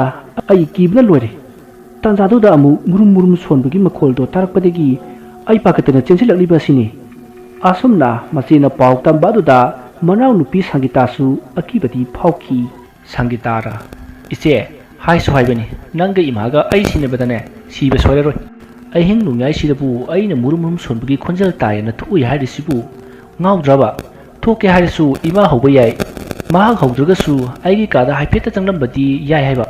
ꯑꯩ ꯀꯤꯕꯅ ꯂꯣꯏꯔꯦ꯫ ꯇꯥꯟꯖꯥꯗꯨꯗ ꯑꯃꯨꯛ ꯃꯨꯔꯨꯝ ꯃꯨꯔꯨꯝ ꯁꯣꯟꯕꯒꯤ ꯃꯈꯣꯜꯗꯣ ꯇꯥꯔꯛꯄꯗꯒꯤ ꯑꯩ ꯄꯥꯈꯠꯇꯅ ꯆꯦꯟꯁꯤꯜꯂꯛꯂꯤꯕ ꯑꯁꯤꯅꯤ꯫ ꯑꯁꯨꯝꯅ ꯃꯆꯦꯅ ꯄꯥꯎ ꯇꯝꯕ ꯑꯗꯨꯗ ꯃꯅꯥꯎꯅꯨꯄꯤ ꯁꯪꯒꯤꯇꯥꯁꯨ ꯑꯀꯤꯕꯗꯤ ꯐꯥꯎꯈꯤ꯫ ꯁꯪꯒꯤꯇꯥꯔ? ꯏꯆꯦ, ꯍꯥꯏꯁꯨ ꯍꯥꯏꯕꯅꯤ, ꯅꯪꯒ ꯏꯃꯥꯒ ꯑꯩ ꯁꯤꯟꯅꯕꯗꯅꯦ ꯁꯤꯕ ꯁꯣꯏꯔꯔꯣꯏ꯫ ꯑꯍꯤꯡ ꯅꯣꯡꯌꯥꯏꯁꯤꯗꯕꯨ ꯑꯩꯅ ꯃꯨꯔꯨꯝ ꯃꯨꯔꯨꯝ ꯁꯣꯟꯕꯒꯤ ꯈꯣꯟꯖꯦꯜ ꯇꯥꯏꯌꯦꯅ ꯊꯣꯛꯎꯏ ꯍꯥꯏꯔꯤꯁꯤꯕꯨ ꯉꯥꯎꯗ꯭ꯔꯕ? ꯊꯣꯛꯀꯦ ꯍꯥꯏꯔꯁꯨ ꯏꯃꯥ ꯍꯧꯕ ꯌꯥꯏ꯫ ꯃꯍꯥꯛ ꯍꯧꯗ꯭ꯔꯒꯁꯨ ꯑꯩꯒꯤ ꯀꯥꯗ ꯍꯥꯏꯐꯦꯠꯇ ꯆꯪꯂꯝꯕꯗꯤ ꯌꯥꯏ ꯍꯥꯏꯕ꯫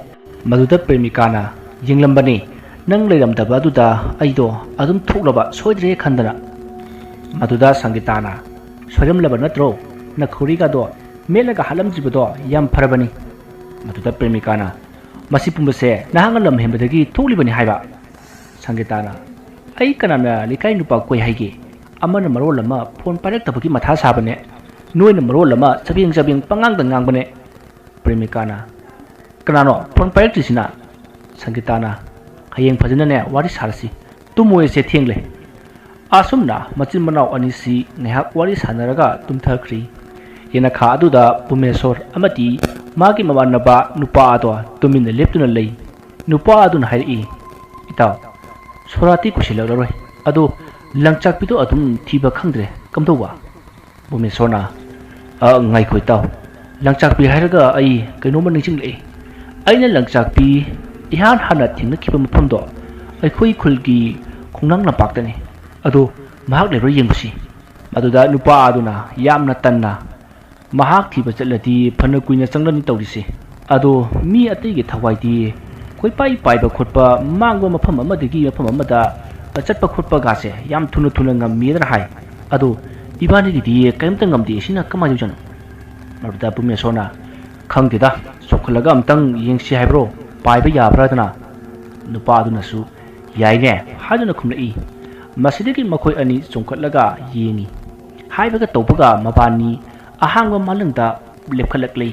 ꯃꯗꯨꯗ ꯄ꯭ꯔꯦꯃꯤꯀꯥꯅ ꯌꯦꯡꯂꯝꯕꯅꯤ꯫ ꯅꯪ ꯂꯩꯔꯝꯗꯕ ꯑꯗꯨꯗ ꯑꯩꯗꯣ ꯑꯗꯨꯝ ꯊꯣꯛꯂꯕ ꯁꯣꯏꯗ꯭ꯔꯦ ꯈꯟꯗꯅ꯫ ꯃꯗꯨꯗ ꯁꯪꯒꯤꯇꯥꯅ, "ꯁꯣꯏꯔꯝꯂꯕ ꯅꯠꯇ꯭ꯔꯣ? ꯅꯈꯧꯔꯤꯒꯗꯣ ꯃꯦꯠꯂꯒ ꯍꯥꯠꯂꯝꯗ꯭ꯔꯤꯕꯗꯣ ꯌꯥꯝ ꯐꯔꯕꯅꯤ꯫" ꯃꯗꯨꯗ ꯄ꯭ꯔꯦꯃꯤꯀꯥꯅ, "ꯃꯁꯤ ꯄꯨꯝꯕꯁꯦ ꯅꯍꯥꯛꯅ ꯂꯝ ꯍꯦꯟꯕꯗꯒꯤ ꯊꯣꯛꯂꯤꯕꯅꯤ ꯍꯥꯏꯕ꯫" ꯁꯪꯒꯤꯇꯥꯅ, "ꯑꯩ ꯀꯅꯥꯅ ꯂꯩꯀꯥꯏ ꯅꯨꯄꯥ ꯀꯣꯏ ꯍꯥꯏꯒꯦ? ꯑꯃꯅ ꯃꯔꯣꯜ ꯑꯃ ꯐꯣꯟ ꯄꯥꯏꯔꯛꯇꯕꯒꯤ ꯃꯊꯥ ꯁꯥꯕꯅꯦ, ꯅꯣꯏꯅ ꯃꯔꯣꯜ ꯑꯃ ꯆꯕꯦꯡ ꯆꯕꯦꯡ ꯄꯉꯥꯡꯗ ꯉꯥꯡꯕꯅꯦ꯫" ꯄ꯭ꯔꯦꯃꯤꯀꯥꯅ, "ꯀꯅꯥꯅꯣ ꯐꯣꯟ ꯄꯥꯏꯔꯛꯇ꯭ꯔꯤꯁꯤꯅ?" ꯁꯪꯒꯤꯇꯥꯅ, "ꯍꯌꯦꯡ ꯐꯖꯅꯅꯦ ꯋꯥꯔꯤ ꯁꯥꯔꯁꯤ, ꯇꯨꯝꯃꯣꯏꯁꯦ ꯊꯦꯡꯂꯦ꯫" ꯑꯁꯨꯝꯅ ꯃꯆꯤꯟ ꯃꯅꯥꯎ ꯑꯅꯤꯁꯤ ꯉꯥꯏꯍꯥꯛ ꯋꯥꯔꯤ ꯁꯥꯟꯅꯔꯒ ꯇꯨꯝꯊꯈ꯭ꯔꯤ꯫ ꯌꯦꯅꯈꯥ ꯑꯗꯨꯗ ꯄꯨꯃꯦꯁꯣꯔ ꯑꯃꯗꯤ ꯃꯥꯒꯤ ꯃꯃꯥꯟꯅꯕ ꯅꯨꯄꯥ ꯑꯗꯣ ꯇꯨꯃꯤꯟꯅ ꯂꯦꯞꯇꯨꯅ ꯂꯩ꯫ ꯅꯨꯄꯥ ꯑꯗꯨꯅ ꯍꯥꯏꯔꯛꯏ, "ꯏꯇꯥꯎ, ꯁꯣꯔꯥꯠꯇꯤ ꯀꯨꯏꯁꯤꯜꯂꯛꯂꯔꯣꯏ꯫ ꯑꯗꯣ ꯂꯪꯆꯥꯛꯄꯤꯗꯣ ꯑꯗꯨꯝ ꯊꯤꯕ ꯈꯪꯗ꯭ꯔꯦ, ꯀꯝꯗꯧꯕ?" ꯕꯣꯃꯦꯁꯣꯔꯅ, "ꯑ, ꯉꯥꯏꯈꯣ ꯏꯇꯥꯎ, ꯂꯪꯆꯥꯛꯄꯤ ꯍꯥꯏꯔꯒ ꯑꯩ ꯀꯩꯅꯣꯝꯃ ꯅꯤꯡꯁꯤꯡꯂꯛꯏ꯫ ꯑꯩꯅ ꯂꯪꯆꯥꯛꯄꯤ ꯏꯍꯥꯟ ꯍꯥꯟꯅ ꯊꯦꯡꯅꯈꯤꯕ ꯃꯐꯝꯗꯣ ꯑꯩꯈꯣꯏ ꯈꯨꯜꯒꯤ ꯈꯣꯡꯅꯥꯡ ꯂꯝꯄꯥꯛꯇꯅꯤ꯫ ꯑꯗꯣ ꯃꯍꯥꯛ ꯂꯩꯕ꯭ꯔꯥ ꯌꯦꯡꯉꯨꯁꯤ꯫" ꯃꯗꯨꯗ ꯅꯨꯄꯥ ꯑꯗꯨꯅ ꯌꯥꯝꯅ ꯇꯟꯅ, "ꯃꯍꯥꯛ ꯊꯤꯕ ꯆꯠꯂꯗꯤ ꯐꯅ ꯀꯨꯏꯅ ꯆꯪꯂꯅꯤ ꯇꯧꯔꯤꯁꯦ꯫ ꯑꯗꯣ ꯃꯤ ꯑꯇꯩꯒꯤ ꯊꯋꯥꯏꯗꯤ ꯀꯣꯏꯄꯥꯏ ꯄꯥꯏꯕ ꯈꯣꯠꯄ, ꯃꯥꯡꯕ ꯃꯐꯝ ꯑꯃꯗꯒꯤ ꯃꯐꯝ ꯑꯃꯗ ꯆꯠꯄ ꯈꯣꯠꯄꯒꯥꯁꯦ ꯌꯥꯝ ꯊꯨꯅ ꯊꯨꯅ ꯉꯝꯃꯤꯗꯅ ꯍꯥꯏ꯫ ꯑꯗꯣ ꯏꯕꯥꯅꯤꯒꯤꯗꯤ ꯀꯔꯤꯝꯇ ꯉꯝꯗꯦ, ꯁꯤꯅ ꯀꯃꯥꯏꯅ ꯇꯧꯖꯥꯠꯅꯣ?" ꯃꯗꯨꯗ ꯄꯨꯃꯦꯁꯣꯔꯅ, "ꯈꯪꯗꯦꯗ, ꯆꯣꯡꯈꯠꯂꯒ ꯑꯝꯇꯪ ꯌꯦꯡꯁꯤ ꯍꯥꯏꯕ꯭ꯔꯣ? ꯄꯥꯏꯕ ꯌꯥꯕ꯭ꯔꯥꯗꯅ?" ꯅꯨꯄꯥ ꯑꯗꯨꯅꯁꯨ, "ꯌꯥꯏꯅꯦ" ꯍꯥꯏꯗꯨꯅ ꯈꯨꯝꯂꯛꯏ꯫ ꯃꯁꯤꯗꯒꯤ ꯃꯈꯣꯏ ꯑꯅꯤ ꯆꯣꯡꯈꯠꯂꯒ ꯌꯦꯡꯉꯤ꯫ ꯍꯥꯏꯕꯒ ꯇꯧꯕꯒ ꯃꯕꯥꯅꯤ ꯑꯍꯥꯡꯕ ꯃꯥꯂꯪꯗ ꯂꯦꯞꯈꯠꯂꯛꯂꯤ꯫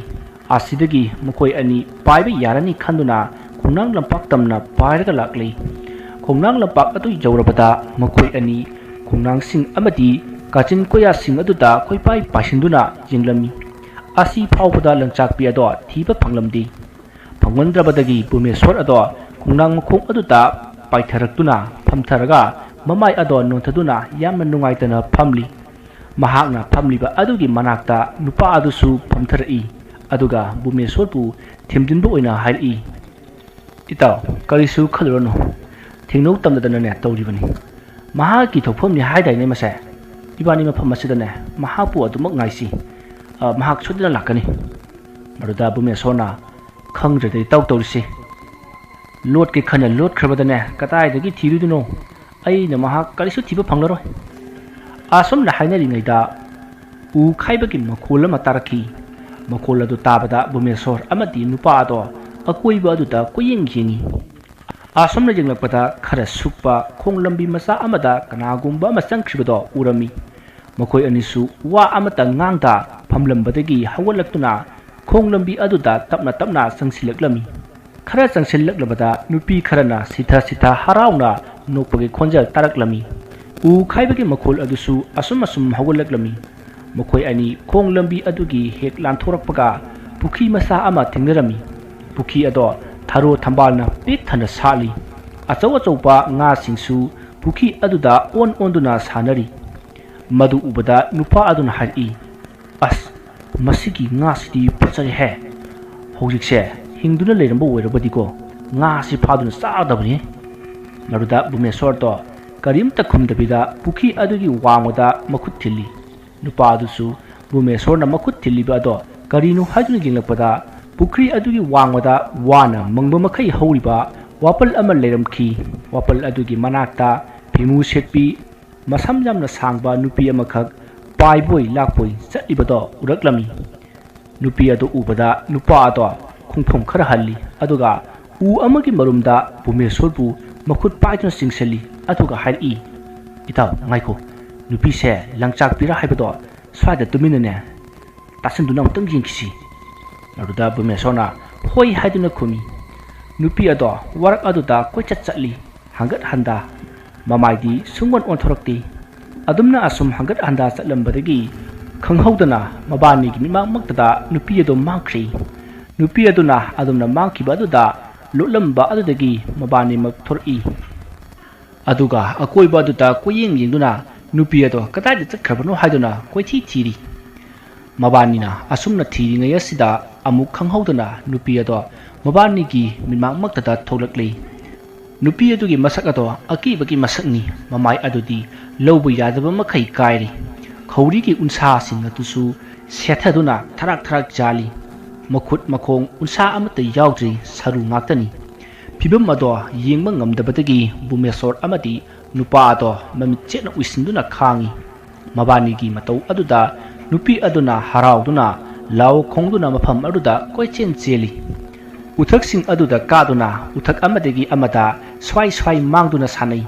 ꯑꯁꯤꯗꯒꯤ ꯃꯈꯣꯏ ꯑꯅꯤ ꯄꯥꯏꯕ ꯌꯥꯔꯅꯤ ꯈꯟꯗꯨꯅ ꯈꯣꯡꯅꯥꯡ ꯂꯝꯄꯥꯛ ꯇꯝꯅ ꯄꯥꯏꯔꯒ ꯂꯥꯛꯂꯤ꯫ ꯈꯣꯡꯅꯥꯡ ꯂꯝꯄꯥꯛ ꯑꯗꯨ ꯌꯧꯔꯕꯗ ꯃꯈꯣꯏ ꯑꯅꯤ ꯈꯣꯡꯅꯥꯡꯁꯤꯡ ꯑꯃꯗꯤ ꯀꯥꯆꯤꯟ ꯀꯣꯌꯥꯁꯤꯡ ꯑꯗꯨꯗ ꯀꯣꯏꯄꯥꯏ ꯄꯥꯏꯁꯤꯟꯗꯨꯅ ꯌꯦꯡꯂꯝꯃꯤ꯫ ꯑꯁꯤ ꯐꯥꯎꯕꯗ ꯂꯪꯆꯥꯛꯄꯤ ꯑꯗꯣ ꯊꯤꯕ ꯐꯪꯂꯝꯗꯦ꯫ ꯐꯪꯃꯟꯗ꯭ꯔꯕꯗꯒꯤ ꯕꯨꯃꯦꯁꯣꯔ ꯑꯗꯣ ꯈꯣꯡꯅꯥꯡ ꯃꯈꯣꯡ ꯑꯗꯨꯗ ꯄꯥꯏꯊꯔꯛꯇꯨꯅ ꯐꯝꯊꯔꯒ ꯃꯃꯥꯏ ꯑꯗꯣ ꯅꯣꯟꯊꯗꯨꯅ ꯌꯥꯝꯅ ꯅꯨꯡꯉꯥꯏꯇꯅ ꯐꯝꯂꯤ꯫ ꯃꯍꯥꯛꯅ ꯐꯝꯂꯤꯕ ꯑꯗꯨꯒꯤ ꯃꯅꯥꯛꯇ ꯅꯨꯄꯥ ꯑꯗꯨꯁꯨ ꯐꯝꯊꯔꯛꯏ꯫ ꯑꯗꯨꯒ ꯕꯨꯃꯦꯁꯣꯔꯕꯨ ꯊꯦꯝꯖꯤꯟꯕ ꯑꯣꯏꯅ ꯍꯥꯏꯔꯛꯏ, "ꯏꯇꯥꯎ, ꯀꯔꯤꯁꯨ ꯈꯜꯂꯨꯔꯅꯨ꯫ ꯊꯦꯡꯅꯧ ꯇꯝꯅꯗꯅꯅꯦ ꯇꯧꯔꯤꯕꯅꯤ꯫ ꯃꯍꯥꯛꯀꯤ ꯊꯣꯛꯐꯝꯅꯤ ꯍꯥꯏꯗꯥꯏꯅꯦ ꯃꯁꯦ? ꯏꯕꯥꯅꯤ ꯃꯐꯝ ꯑꯁꯤꯗꯅꯦ ꯃꯍꯥꯛꯄꯨ ꯑꯗꯨꯃꯛ ꯉꯥꯏꯁꯤ꯫ ꯑ, ꯃꯍꯥꯛ ꯁꯣꯏꯗꯅ ꯂꯥꯛꯀꯅꯤ꯫" ꯃꯗꯨꯗ ꯕꯨꯃꯦꯁꯣꯔꯅ, "ꯈꯪꯗ꯭ꯔꯦꯗ ꯏꯇꯥꯎ ꯇꯧꯔꯤꯁꯤ꯫ ꯂꯣꯠꯀꯦ ꯈꯟꯅ ꯂꯣꯠꯈ꯭ꯔꯕꯗꯅꯦ ꯀꯗꯥꯏꯗꯒꯤ ꯊꯤꯔꯨꯗꯣꯏꯅꯣ? ꯑꯩꯅ ꯃꯍꯥꯛ ꯀꯔꯤꯁꯨ ꯊꯤꯕ ꯐꯪꯂꯔꯣꯏ꯫" ꯑꯁꯨꯝꯅ ꯍꯥꯏꯅꯔꯤꯉꯩꯗ ꯎ ꯈꯥꯏꯕꯒꯤ ꯃꯈꯣꯜ ꯑꯃ ꯇꯥꯔꯛꯈꯤ꯫ ꯃꯈꯣꯜ ꯑꯗꯨ ꯇꯥꯕꯗ ꯕꯨꯃꯦꯁꯣꯔ ꯑꯃꯗꯤ ꯅꯨꯄꯥ ꯑꯗꯣ ꯑꯀꯣꯏꯕ ꯑꯗꯨꯗ ꯀꯣꯏꯌꯦꯡ ꯌꯦꯡꯉꯤ꯫ ꯑꯁꯨꯝꯅ ꯌꯦꯡꯂꯛꯄꯗ ꯈꯔ ꯁꯨꯛꯄ ꯈꯣꯡ ꯂꯝꯕꯤ ꯃꯆꯥ ꯑꯃꯗ ꯀꯅꯥꯒꯨꯝꯕ ꯑꯃ ꯆꯪꯈ꯭ꯔꯤꯕꯗꯣ ꯎꯔꯝꯃꯤ꯫ ꯃꯈꯣꯏ ꯑꯅꯤꯁꯨ ꯋꯥ ꯑꯃꯠꯇ ꯉꯥꯡꯗ ꯐꯝꯂꯝꯕꯗꯒꯤ ꯍꯧꯒꯠꯂꯛꯇꯨꯅ ꯈꯣꯡ ꯂꯝꯕꯤ ꯑꯗꯨꯗ ꯇꯞꯅ ꯇꯞꯅ ꯆꯪꯁꯤꯜꯂꯛꯂꯝꯃꯤ꯫ ꯈꯔ ꯆꯪꯁꯤꯜꯂꯛꯂꯕꯗ ꯅꯨꯄꯤ ꯈꯔꯅ ꯁꯤꯊ ꯁꯤꯊ ꯍꯔꯥꯎꯅ ꯅꯣꯛꯄꯒꯤ ꯈꯣꯟꯖꯦꯜ ꯇꯥꯔꯛꯂꯝꯃꯤ꯫ ꯎ ꯈꯥꯏꯕꯒꯤ ꯃꯈꯣꯜ ꯑꯗꯨꯁꯨ ꯑꯁꯨꯝ ꯑꯁꯨꯝ ꯍꯧꯒꯠꯂꯛꯂꯝꯃꯤ꯫ ꯃꯈꯣꯏ ꯑꯅꯤ ꯈꯣꯡ ꯂꯝꯕꯤ ꯑꯗꯨꯒꯤ ꯍꯦꯛ ꯂꯥꯟꯊꯣꯔꯛꯄꯒ ꯄꯨꯈ꯭ꯔꯤ ꯃꯆꯥ ꯑꯃ ꯊꯦꯡꯅꯔꯝꯃꯤ꯫ ꯄꯨꯈ꯭ꯔꯤ ꯑꯗꯣ ꯊꯔꯣ ꯊꯝꯕꯥꯜꯅ ꯄꯤꯛ ꯊꯟꯅ ꯁꯥꯠꯂꯤ꯫ ꯑꯆꯧ ꯑꯆꯧꯕ ꯉꯥꯁꯤꯡꯁꯨ ꯄꯨꯈ꯭ꯔꯤ ꯑꯗꯨꯗ ꯑꯣꯟ ꯑꯣꯟꯗꯨꯅ ꯁꯥꯟꯅꯔꯤ꯫ ꯃꯗꯨ ꯎꯕꯗ ꯅꯨꯄꯥ ꯑꯗꯨꯅ ꯍꯥꯏꯔꯛꯏ, "ꯑꯁ, ꯃꯁꯤꯒꯤ ꯉꯥꯁꯤꯗꯤ ꯐꯖꯔꯦꯍꯦ꯫ ꯍꯧꯖꯤꯛꯁꯦ ꯍꯤꯡꯗꯨꯅ ꯂꯩꯔꯝꯕ ꯑꯣꯏꯔꯕꯗꯤꯀꯣ, ꯉꯥꯁꯤ ꯐꯥꯗꯨꯅ ꯆꯥꯒꯗꯕꯅꯤ꯫" ꯃꯗꯨꯗ ꯕꯨꯃꯦꯁꯣꯔꯗꯣ ꯀꯔꯤꯝꯇ ꯈꯨꯝꯗꯕꯤꯗ ꯄꯨꯈ꯭ꯔꯤ ꯑꯗꯨꯒꯤ ꯋꯥꯡꯃꯗ ꯃꯈꯨꯠ ꯊꯤꯜꯂꯤ꯫ ꯅꯨꯄꯥ ꯑꯗꯨꯁꯨ ꯕꯨꯃꯦꯁꯣꯔꯅ ꯃꯈꯨꯠ ꯊꯤꯜꯂꯤꯕ ꯑꯗꯣ ꯀꯔꯤꯅꯣ ꯍꯥꯏꯗꯨꯅ ꯌꯦꯡꯂꯛꯄꯗ ꯄꯨꯈ꯭ꯔꯤ ꯑꯗꯨꯒꯤ ꯋꯥꯡꯃꯗ ꯋꯥꯅ ꯃꯪꯕ ꯃꯈꯩ ꯍꯧꯔꯤꯕ ꯋꯥꯄꯜ ꯑꯃ ꯂꯩꯔꯝꯈꯤ꯫ ꯋꯥꯄꯜ ꯑꯗꯨꯒꯤ ꯃꯅꯥꯛꯇ ꯐꯤꯃꯨ ꯁꯦꯠꯄꯤ, ꯃꯁꯝ ꯌꯥꯝꯅ ꯁꯥꯡꯕ ꯅꯨꯄꯤ ꯑꯃꯈꯛ ꯄꯥꯏꯕꯣꯏ ꯂꯥꯛꯄꯣꯏ ꯆꯠꯂꯤꯕꯗꯣ ꯎꯔꯛꯂꯝꯃꯤ꯫ ꯅꯨꯄꯤ ꯑꯗꯨ ꯎꯕꯗ ꯅꯨꯄꯥ ꯑꯗꯣ ꯈꯣꯡꯐꯝ ꯈꯔ ꯍꯜꯂꯤ, ꯑꯗꯨꯒ ꯎ ꯑꯃꯒꯤ ꯃꯔꯨꯝꯗ ꯕꯨꯃꯦꯁꯣꯔꯕꯨ ꯃꯈꯨꯠ ꯄꯥꯏꯗꯨꯅ ꯆꯤꯡꯁꯤꯜꯂꯤ, ꯑꯗꯨꯒ ꯍꯥꯏꯔꯛꯏ, "ꯏꯇꯥꯎ, ꯉꯥꯏꯈꯣ, ꯅꯨꯄꯤꯁꯦ ꯂꯪꯆꯥꯛꯄꯤꯔꯥ ꯍꯥꯏꯕꯗꯣ ꯁ꯭ꯋꯥꯏꯗ ꯇꯨꯃꯤꯟꯅꯅꯦ ꯇꯥꯁꯤꯟꯗꯨꯅ ꯑꯃꯨꯛꯇꯪ ꯌꯦꯡꯈꯤꯁꯤ꯫" ꯑꯗꯨꯗ ꯕꯨꯃꯦꯁꯣꯔꯅ ꯍꯣꯏ ꯍꯥꯏꯗꯨꯅ ꯈꯨꯝꯃꯤ꯫ ꯅꯨꯄꯤ ꯑꯗꯣ ꯋꯥꯔꯛ ꯑꯗꯨꯗ ꯀꯣꯏꯆꯠ ꯆꯠꯂꯤ꯫ ꯍꯪꯒꯠ ꯍꯟꯗ, ꯃꯃꯥꯏꯗꯤ ꯁꯨꯡꯑꯣꯟ ꯑꯣꯟꯊꯣꯔꯛꯇꯦ꯫ ꯑꯗꯨꯝꯅ ꯑꯁꯨꯝ ꯍꯪꯒꯠ ꯍꯟꯗ ꯆꯠꯂꯝꯕꯗꯒꯤ ꯈꯪꯍꯧꯗꯅ ꯃꯕꯥꯅꯤꯒꯤ ꯃꯤꯠꯃꯥꯡꯃꯛꯇꯗ ꯅꯨꯄꯤ ꯑꯗꯨ ꯃꯥꯡꯈ꯭ꯔꯦ꯫ ꯅꯨꯄꯤ ꯑꯗꯨꯅ ꯑꯗꯨꯝꯅ ꯃꯥꯡꯈꯤꯕ ꯑꯗꯨꯗ ꯂꯣꯠꯂꯝꯕ ꯑꯗꯨꯗꯒꯤ ꯃꯕꯥꯅꯤꯃꯛ ꯊꯣꯔꯛꯏ꯫ ꯑꯗꯨꯒ ꯑꯀꯣꯏꯕ ꯑꯗꯨꯗ ꯀꯣꯏꯌꯦꯡ ꯌꯦꯡꯗꯨꯅ ꯅꯨꯄꯤ ꯑꯗꯣ ꯀꯗꯥꯏꯗ ꯆꯠꯈ꯭ꯔꯕꯅꯣ ꯍꯥꯏꯗꯨꯅ ꯀꯣꯏꯊꯤ ꯊꯤꯔꯤ꯫ ꯃꯕꯥꯅꯤꯅ ꯑꯁꯨꯝꯅ ꯊꯤꯔꯤꯉꯩ ꯑꯁꯤꯗ ꯑꯃꯨꯛ ꯈꯪꯍꯧꯗꯅ ꯅꯨꯄꯤ ꯑꯗꯣ ꯃꯕꯥꯅꯤꯒꯤ ꯃꯤꯠꯃꯥꯡꯃꯛꯇꯗ ꯊꯣꯛꯂꯛꯂꯤ꯫ ꯅꯨꯄꯤ ꯑꯗꯨꯒꯤ ꯃꯁꯛ ꯑꯗꯣ ꯑꯀꯤꯕꯒꯤ ꯃꯁꯛꯅꯤ꯫ ꯃꯃꯥꯏ ꯑꯗꯨꯗꯤ ꯂꯧꯕ ꯌꯥꯗꯕ ꯃꯈꯩ ꯀꯥꯏꯔꯤ꯫ ꯈꯧꯔꯤꯒꯤ ꯎꯟꯁꯥꯁꯤꯡ ꯑꯗꯨꯁꯨ ꯁꯦꯠꯊꯗꯨꯅ ꯊꯔꯥꯛ ꯊꯔꯥꯛ ꯆꯥꯜꯂꯤ꯫ ꯃꯈꯨꯠ ꯃꯈꯣꯡ ꯎꯟꯁꯥ ꯑꯃꯠꯇ ꯌꯥꯎꯗ꯭ꯔꯤ, ꯁꯔꯨ ꯉꯥꯛꯇꯅꯤ꯫ ꯐꯤꯚꯝ ꯑꯗꯣ ꯌꯦꯡꯕ ꯉꯝꯗꯕꯗꯒꯤ ꯚꯨꯃꯦꯁꯣꯔ ꯑꯃꯗꯤ ꯅꯨꯄꯥ ꯑꯗꯣ ꯃꯃꯤꯠ ꯆꯦꯠꯅ ꯎꯏꯁꯤꯟꯗꯨꯅ ꯈꯥꯡꯉꯤ꯫ ꯃꯕꯥꯅꯤꯒꯤ ꯃꯇꯧ ꯑꯗꯨꯗ ꯅꯨꯄꯤ ꯑꯗꯨꯅ ꯍꯔꯥꯎꯗꯨꯅ ꯂꯥꯎ ꯈꯣꯡꯗꯨꯅ ꯃꯐꯝ ꯑꯗꯨꯗ ꯀꯣꯏꯆꯦꯟ ꯆꯦꯜꯂꯤ꯫ ꯎꯊꯛꯁꯤꯡ ꯑꯗꯨꯗ ꯀꯥꯗꯨꯅ ꯎꯊꯛ ꯑꯃꯗꯒꯤ ꯑꯃꯗ ꯁ꯭ꯋꯥꯏ ꯁ꯭ꯋꯥꯏ ꯃꯥꯡꯗꯨꯅ ꯁꯥꯟꯅꯩ꯫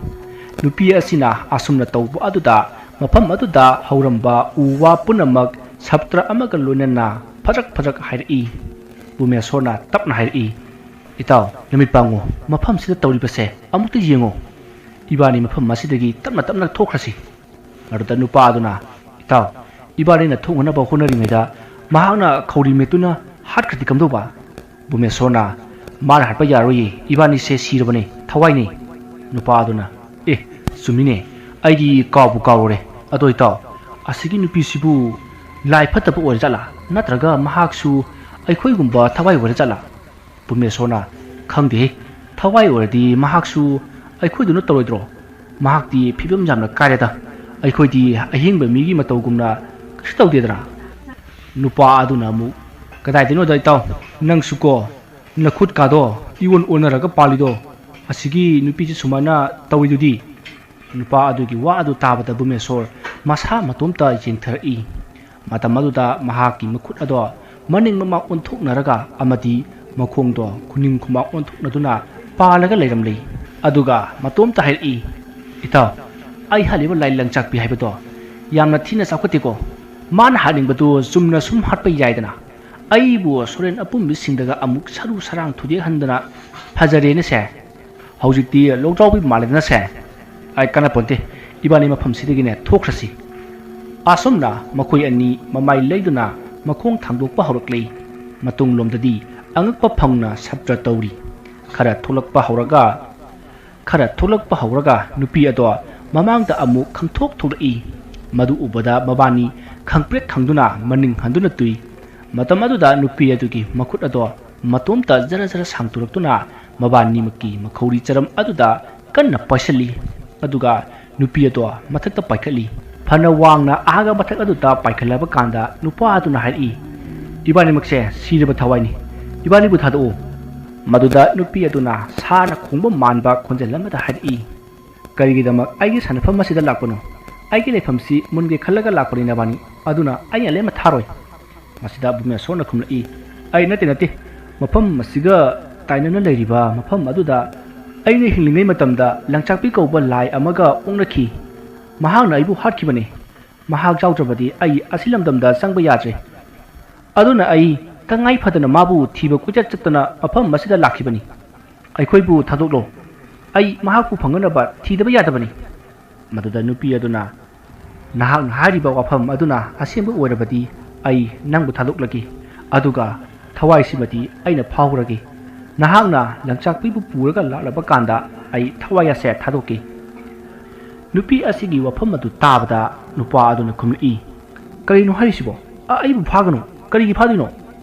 ꯅꯨꯄꯤ ꯑꯁꯤꯅ ꯑꯁꯨꯝꯅ ꯇꯧꯕ ꯑꯗꯨꯗ ꯃꯐꯝ ꯑꯗꯨꯗ ꯍꯧꯔꯝꯕ ꯎ ꯋꯥ ꯄꯨꯝꯅꯃꯛ ꯁꯞꯇ꯭ꯔ ꯑꯃꯒ ꯂꯣꯏꯅꯅ ꯐꯖꯛ ꯐꯖꯛ ꯍꯥꯏꯔꯛꯏ꯫ ꯚꯨꯃꯦꯁꯣꯔꯅ ꯇꯞꯅ ꯍꯥꯏꯔꯛꯏ, "ꯏꯇꯥꯎ, ꯅꯨꯃꯤꯠ ꯄꯥꯡꯉꯨ, ꯃꯐꯝꯁꯤꯗ ꯇꯧꯔꯤꯕꯁꯦ ꯑꯃꯨꯛꯇ ꯌꯦꯡꯉꯨ꯫ ꯏꯕꯥꯅꯤ ꯃꯐꯝ ꯑꯁꯤꯗꯒꯤ ꯇꯞꯅ ꯇꯞꯅ ꯊꯣꯛꯈ꯭ꯔꯁꯤ꯫" ꯃꯗꯨꯗ ꯅꯨꯄꯥ ꯑꯗꯨꯅ, "ꯏꯇꯥꯎ, ꯏꯕꯥꯅꯤꯅ ꯊꯣꯛꯅꯅꯕ ꯍꯣꯠꯅꯔꯤꯉꯩꯗ ꯃꯍꯥꯛꯅ ꯈꯧꯔꯤ ꯃꯦꯠꯇꯨꯅ ꯍꯥꯠꯈ꯭ꯔꯗꯤ ꯀꯝꯗꯧꯕ?" ꯚꯨꯃꯦꯁꯣꯔꯅ, "ꯃꯥꯅ ꯍꯥꯠꯄ ꯌꯥꯔꯣꯏꯌꯦ, ꯏꯕꯥꯅꯤꯁꯦ ꯁꯤꯔꯕꯅꯦ, ꯊꯋꯥꯏꯅꯤ꯫" ꯅꯨꯄꯥ ꯑꯗꯨꯅ, "ꯑꯦ, ꯆꯨꯝꯃꯤꯅꯦ, ꯑꯩꯗꯤ ꯀꯥꯎꯕꯨ ꯀꯥꯎꯔꯨꯔꯦ꯫ ꯑꯗꯣ ꯏꯇꯥꯎ, ꯑꯁꯤꯒꯤ ꯅꯨꯄꯤꯁꯤꯕꯨ ꯂꯥꯏ ꯐꯠꯇꯕ ꯑꯣꯏꯔꯖꯥꯠꯂꯥ? ꯅꯠꯇ꯭ꯔꯒ ꯃꯍꯥꯛꯁꯨ ꯑꯩꯈꯣꯏꯒꯨꯝꯕ ꯊꯋꯥꯏ ꯑꯣꯏꯔꯖꯥꯠꯂꯥ?" ꯄꯨꯃꯦꯁꯣꯔꯅ, "ꯈꯪꯗꯦꯍꯦ, ꯊꯋꯥꯏ ꯑꯣꯏꯔꯗꯤ ꯃꯍꯥꯛꯁꯨ ꯑꯩꯈꯣꯏꯗꯧꯅ ꯇꯧꯔꯣꯏꯗ꯭ꯔꯣ? ꯃꯍꯥꯛꯇꯤ ꯐꯤꯕꯝ ꯌꯥꯝꯅ ꯀꯥꯏꯔꯦꯗ꯫ ꯑꯩꯈꯣꯏꯗꯤ ꯑꯍꯤꯡꯕ ꯃꯤꯒꯤ ꯃꯇꯧꯒꯨꯝꯅ ꯀꯩꯁꯨ ꯇꯧꯗꯦꯗꯅ꯫" ꯅꯨꯄꯥ ꯑꯗꯨꯅ ꯑꯃꯨꯛ, "ꯀꯗꯥꯏꯗꯩꯅꯣꯗ ꯏꯇꯥꯎ, ꯅꯪꯁꯨꯀꯣ, ꯅꯈꯨꯠꯀꯥꯗꯣ ꯏꯑꯣꯟ ꯑꯣꯟꯅꯔꯒ ꯄꯥꯜꯂꯤꯗꯣ꯫ ꯑꯁꯤꯒꯤ ꯅꯨꯄꯤꯁꯤ ꯁꯨꯃꯥꯏꯅ ꯇꯧꯏꯗꯨꯗꯤ?" ꯅꯨꯄꯥ ꯑꯗꯨꯒꯤ ꯋꯥ ꯑꯗꯨ ꯇꯥꯕꯗ ꯚꯨꯃꯦꯁꯣꯔ ꯃꯁꯥ ꯃꯇꯣꯝꯇ ꯌꯦꯡꯊꯔꯛꯏ꯫ ꯃꯇꯝ ꯑꯗꯨꯗ ꯃꯍꯥꯛꯀꯤ ꯃꯈꯨꯠ ꯑꯗꯣ ꯃꯅꯤꯡ ꯃꯃꯥꯡ ꯑꯣꯟꯊꯣꯛꯅꯔꯒ ꯑꯃꯗꯤ ꯃꯈꯣꯡꯗꯣ ꯈꯨꯅꯤꯡ ꯈꯨꯃꯥꯡ ꯑꯣꯟꯊꯣꯛꯅꯗꯨꯅ ꯄꯥꯜꯂꯒ ꯂꯩꯔꯝꯂꯤ꯫ ꯑꯗꯨꯒ ꯃꯇꯣꯝꯇ ꯍꯥꯏꯔꯛꯏ, "ꯏꯇꯥꯎ, ꯑꯩ ꯍꯥꯠꯂꯤꯕ ꯂꯥꯏ ꯂꯪꯆꯥꯛꯄꯤ ꯍꯥꯏꯕꯗꯣ ꯌꯥꯝꯅ ꯊꯤꯅ ꯆꯥꯎꯈꯠꯇꯦꯀꯣ꯫ ꯃꯥꯅ ꯍꯥꯠꯅꯤꯡꯕꯗꯨ ꯆꯨꯝꯅ ꯁꯨꯝ ꯍꯥꯠꯄ ꯌꯥꯏꯗꯅ꯫ ꯑꯩꯕꯨ ꯁꯣꯔꯦꯟ ꯑꯄꯨꯝꯕꯤꯁꯤꯡꯗꯒ ꯑꯃꯨꯛ ꯁꯔꯨ ꯁꯔꯥꯡ ꯊꯨꯗꯦꯛꯍꯟꯗꯅ ꯐꯖꯔꯦꯅꯦꯁꯦ꯫ "ꯍꯧꯖꯤꯛꯇꯤ ꯂꯣꯛ ꯆꯥꯎꯕꯤ ꯃꯥꯜꯂꯦꯗꯅꯁꯦ꯫ ꯑꯩ ꯀꯥꯟꯅꯄꯣꯟꯇꯦ, ꯏꯕꯥꯅꯤ ꯃꯐꯝꯁꯤꯗꯒꯤꯅꯦ ꯊꯣꯛꯈ꯭ꯔꯁꯤ"꯫ ꯑꯁꯨꯝꯅ ꯃꯈꯣꯏ ꯑꯅꯤ ꯃꯃꯥꯏ ꯂꯩꯗꯨꯅ ꯃꯈꯣꯡ ꯊꯥꯡꯗꯣꯛꯄ ꯍꯧꯔꯛꯂꯤ꯫ ꯃꯇꯨꯡꯂꯣꯝꯗꯗꯤ ꯑꯉꯛꯄ ꯐꯪꯅ ꯁꯞꯇ꯭ꯔ ꯇꯧꯔꯤ꯫ ꯈꯔ ꯊꯣꯛꯂꯛꯄ ꯍꯧꯔꯒ, ꯈꯔ ꯊꯣꯛꯂꯛꯄ ꯍꯧꯔꯒ ꯅꯨꯄꯤ ꯑꯗꯣ ꯃꯃꯥꯡꯗ ꯑꯃꯨꯛ ꯈꯪꯊꯣꯛ ꯊꯣꯛꯂꯛꯏ꯫ ꯃꯗꯨ ꯎꯕꯗ ꯃꯕꯥꯅꯤ ꯈꯪꯄ꯭ꯔꯦꯛ ꯈꯪꯗꯨꯅ ꯃꯅꯤꯡ ꯍꯟꯗꯨꯅ ꯇꯨꯏ꯫ ꯃꯇꯝ ꯑꯗꯨꯗ ꯅꯨꯄꯤ ꯑꯗꯨꯒꯤ ꯃꯈꯨꯠ ꯑꯗꯣ ꯃꯇꯣꯝꯇ ꯖꯔ ꯖꯔ ꯁꯥꯡꯗꯣꯔꯛꯇꯨꯅ ꯃꯕꯥꯅꯤꯃꯛꯀꯤ ꯃꯈꯧꯔꯤ ꯆꯔꯝ ꯑꯗꯨꯗ ꯀꯟꯅ ꯄꯥꯏꯁꯤꯜꯂꯤ꯫ ꯑꯗꯨꯒ ꯅꯨꯄꯤ ꯑꯗꯣ ꯃꯊꯛꯇ ꯄꯥꯏꯈꯠꯂꯤ꯫ ꯐꯅ ꯋꯥꯡꯅ ꯑꯥꯒ ꯃꯊꯛ ꯑꯗꯨꯗ ꯄꯥꯏꯈꯠꯂꯕ ꯀꯥꯟꯗ ꯅꯨꯄꯥ ꯑꯗꯨꯅ ꯍꯥꯏꯔꯛꯏ, "ꯏꯕꯥꯅꯤꯃꯛꯁꯦ ꯁꯤꯔꯕ ꯊꯋꯥꯏꯅꯤ꯫ ꯏꯕꯥꯅꯤꯕꯨ ꯊꯥꯗꯣꯛꯎ"꯫ ꯃꯗꯨꯗ ꯅꯨꯄꯤ ꯑꯗꯨꯅ ꯁꯥꯅ ꯈꯣꯡꯕ ꯃꯥꯟꯕ ꯈꯣꯟꯖꯦꯜ ꯑꯃꯗ ꯍꯥꯏꯔꯛꯏ, "ꯀꯔꯤꯒꯤꯗꯃꯛ ꯑꯩꯒꯤ ꯁꯥꯟꯅꯐꯝ ꯑꯁꯤꯗ ꯂꯥꯛꯄꯅꯣ? ꯑꯩꯒꯤ ꯂꯩꯐꯝꯁꯤ ꯃꯨꯟꯒꯦ ꯈꯜꯂꯒ ꯂꯥꯛꯄꯅꯤ ꯅꯕꯥꯅꯤ, ꯑꯗꯨꯅ ꯑꯩꯅ ꯂꯦꯝꯅ ꯊꯥꯔꯣꯏ"꯫ ꯃꯁꯤꯗ ꯚꯨꯃꯦꯁꯣꯔꯅ ꯈꯨꯝꯂꯛꯏ, "ꯑꯩ ꯅꯠꯇꯦ, ꯅꯠꯇꯦ, ꯃꯐꯝ ꯑꯁꯤꯒ ꯇꯥꯏꯅꯅ ꯂꯩꯔꯤꯕ ꯃꯐꯝ ꯑꯗꯨꯗ ꯑꯩꯅ ꯍꯤꯡꯂꯤꯉꯩ ꯃꯇꯝꯗ ꯂꯪꯆꯥꯛꯄꯤ ꯀꯧꯕ ꯂꯥꯏ ꯑꯃꯒ ꯑꯣꯛꯅꯈꯤ꯫ ꯃꯍꯥꯛꯅ ꯑꯩꯕꯨ ꯍꯥꯠꯈꯤꯕꯅꯤ꯫ ꯃꯍꯥꯛ ꯌꯥꯎꯗ꯭ꯔꯕꯗꯤ ꯑꯩ ꯑꯁꯤ ꯂꯝꯗꯝꯗ ꯆꯪꯕ ꯌꯥꯗ꯭ꯔꯦ꯫ ꯑꯗꯨꯅ ꯑꯩ ꯇꯉꯥꯏ ꯐꯗꯅ ꯃꯥꯕꯨ ꯊꯤꯕ ꯀꯣꯏꯆꯠ ꯆꯠꯇꯅ ꯃꯐꯝ ꯑꯁꯤꯗ ꯂꯥꯛꯈꯤꯕꯅꯤ꯫ ꯑꯩꯈꯣꯏꯕꯨ ꯊꯥꯗꯣꯛꯂꯣ꯫ ꯑꯩ ꯃꯍꯥꯛꯄꯨ ꯐꯪꯅꯅꯕ ꯊꯤꯗꯕ ꯌꯥꯗꯕꯅꯤ"꯫ ꯃꯗꯨꯗ ꯅꯨꯄꯤ ꯑꯗꯨꯅ, "ꯅꯍꯥꯛꯅ ꯍꯥꯏꯔꯤꯕ ꯋꯥꯐꯝ ꯑꯗꯨꯅ ꯑꯁꯦꯡꯕ ꯑꯣꯏꯔꯕꯗꯤ ꯑꯩ ꯅꯪꯕꯨ ꯊꯥꯗꯣꯛꯂꯒꯦ, ꯑꯗꯨꯒ ꯊꯋꯥꯏꯁꯤꯃꯗꯤ ꯑꯩꯅ ꯐꯥꯎꯔꯒꯦ꯫ ꯅꯍꯥꯛꯅ ꯂꯪꯆꯥꯛꯄꯤꯕꯨ ꯄꯨꯔꯒ ꯂꯥꯛꯂꯕ ꯀꯥꯟꯗ ꯑꯩ ꯊꯋꯥꯏ ꯑꯁꯦ ꯊꯥꯗꯣꯛꯀꯦ"꯫ ꯅꯨꯄꯤ ꯑꯁꯤꯒꯤ ꯋꯥꯐꯝ ꯑꯗꯨ ꯇꯥꯕꯗ ꯅꯨꯄꯥ ꯑꯗꯨꯅ ꯈꯨꯝꯂꯛꯏ, "ꯀꯔꯤꯅꯣ ꯍꯥꯏꯔꯤꯁꯤꯕꯣ? ꯑ-, ꯑꯩꯕꯨ ꯐꯥꯒꯅꯨ꯫ ꯀꯔꯤꯒꯤ ꯐꯥꯗꯣꯏꯅꯣ?"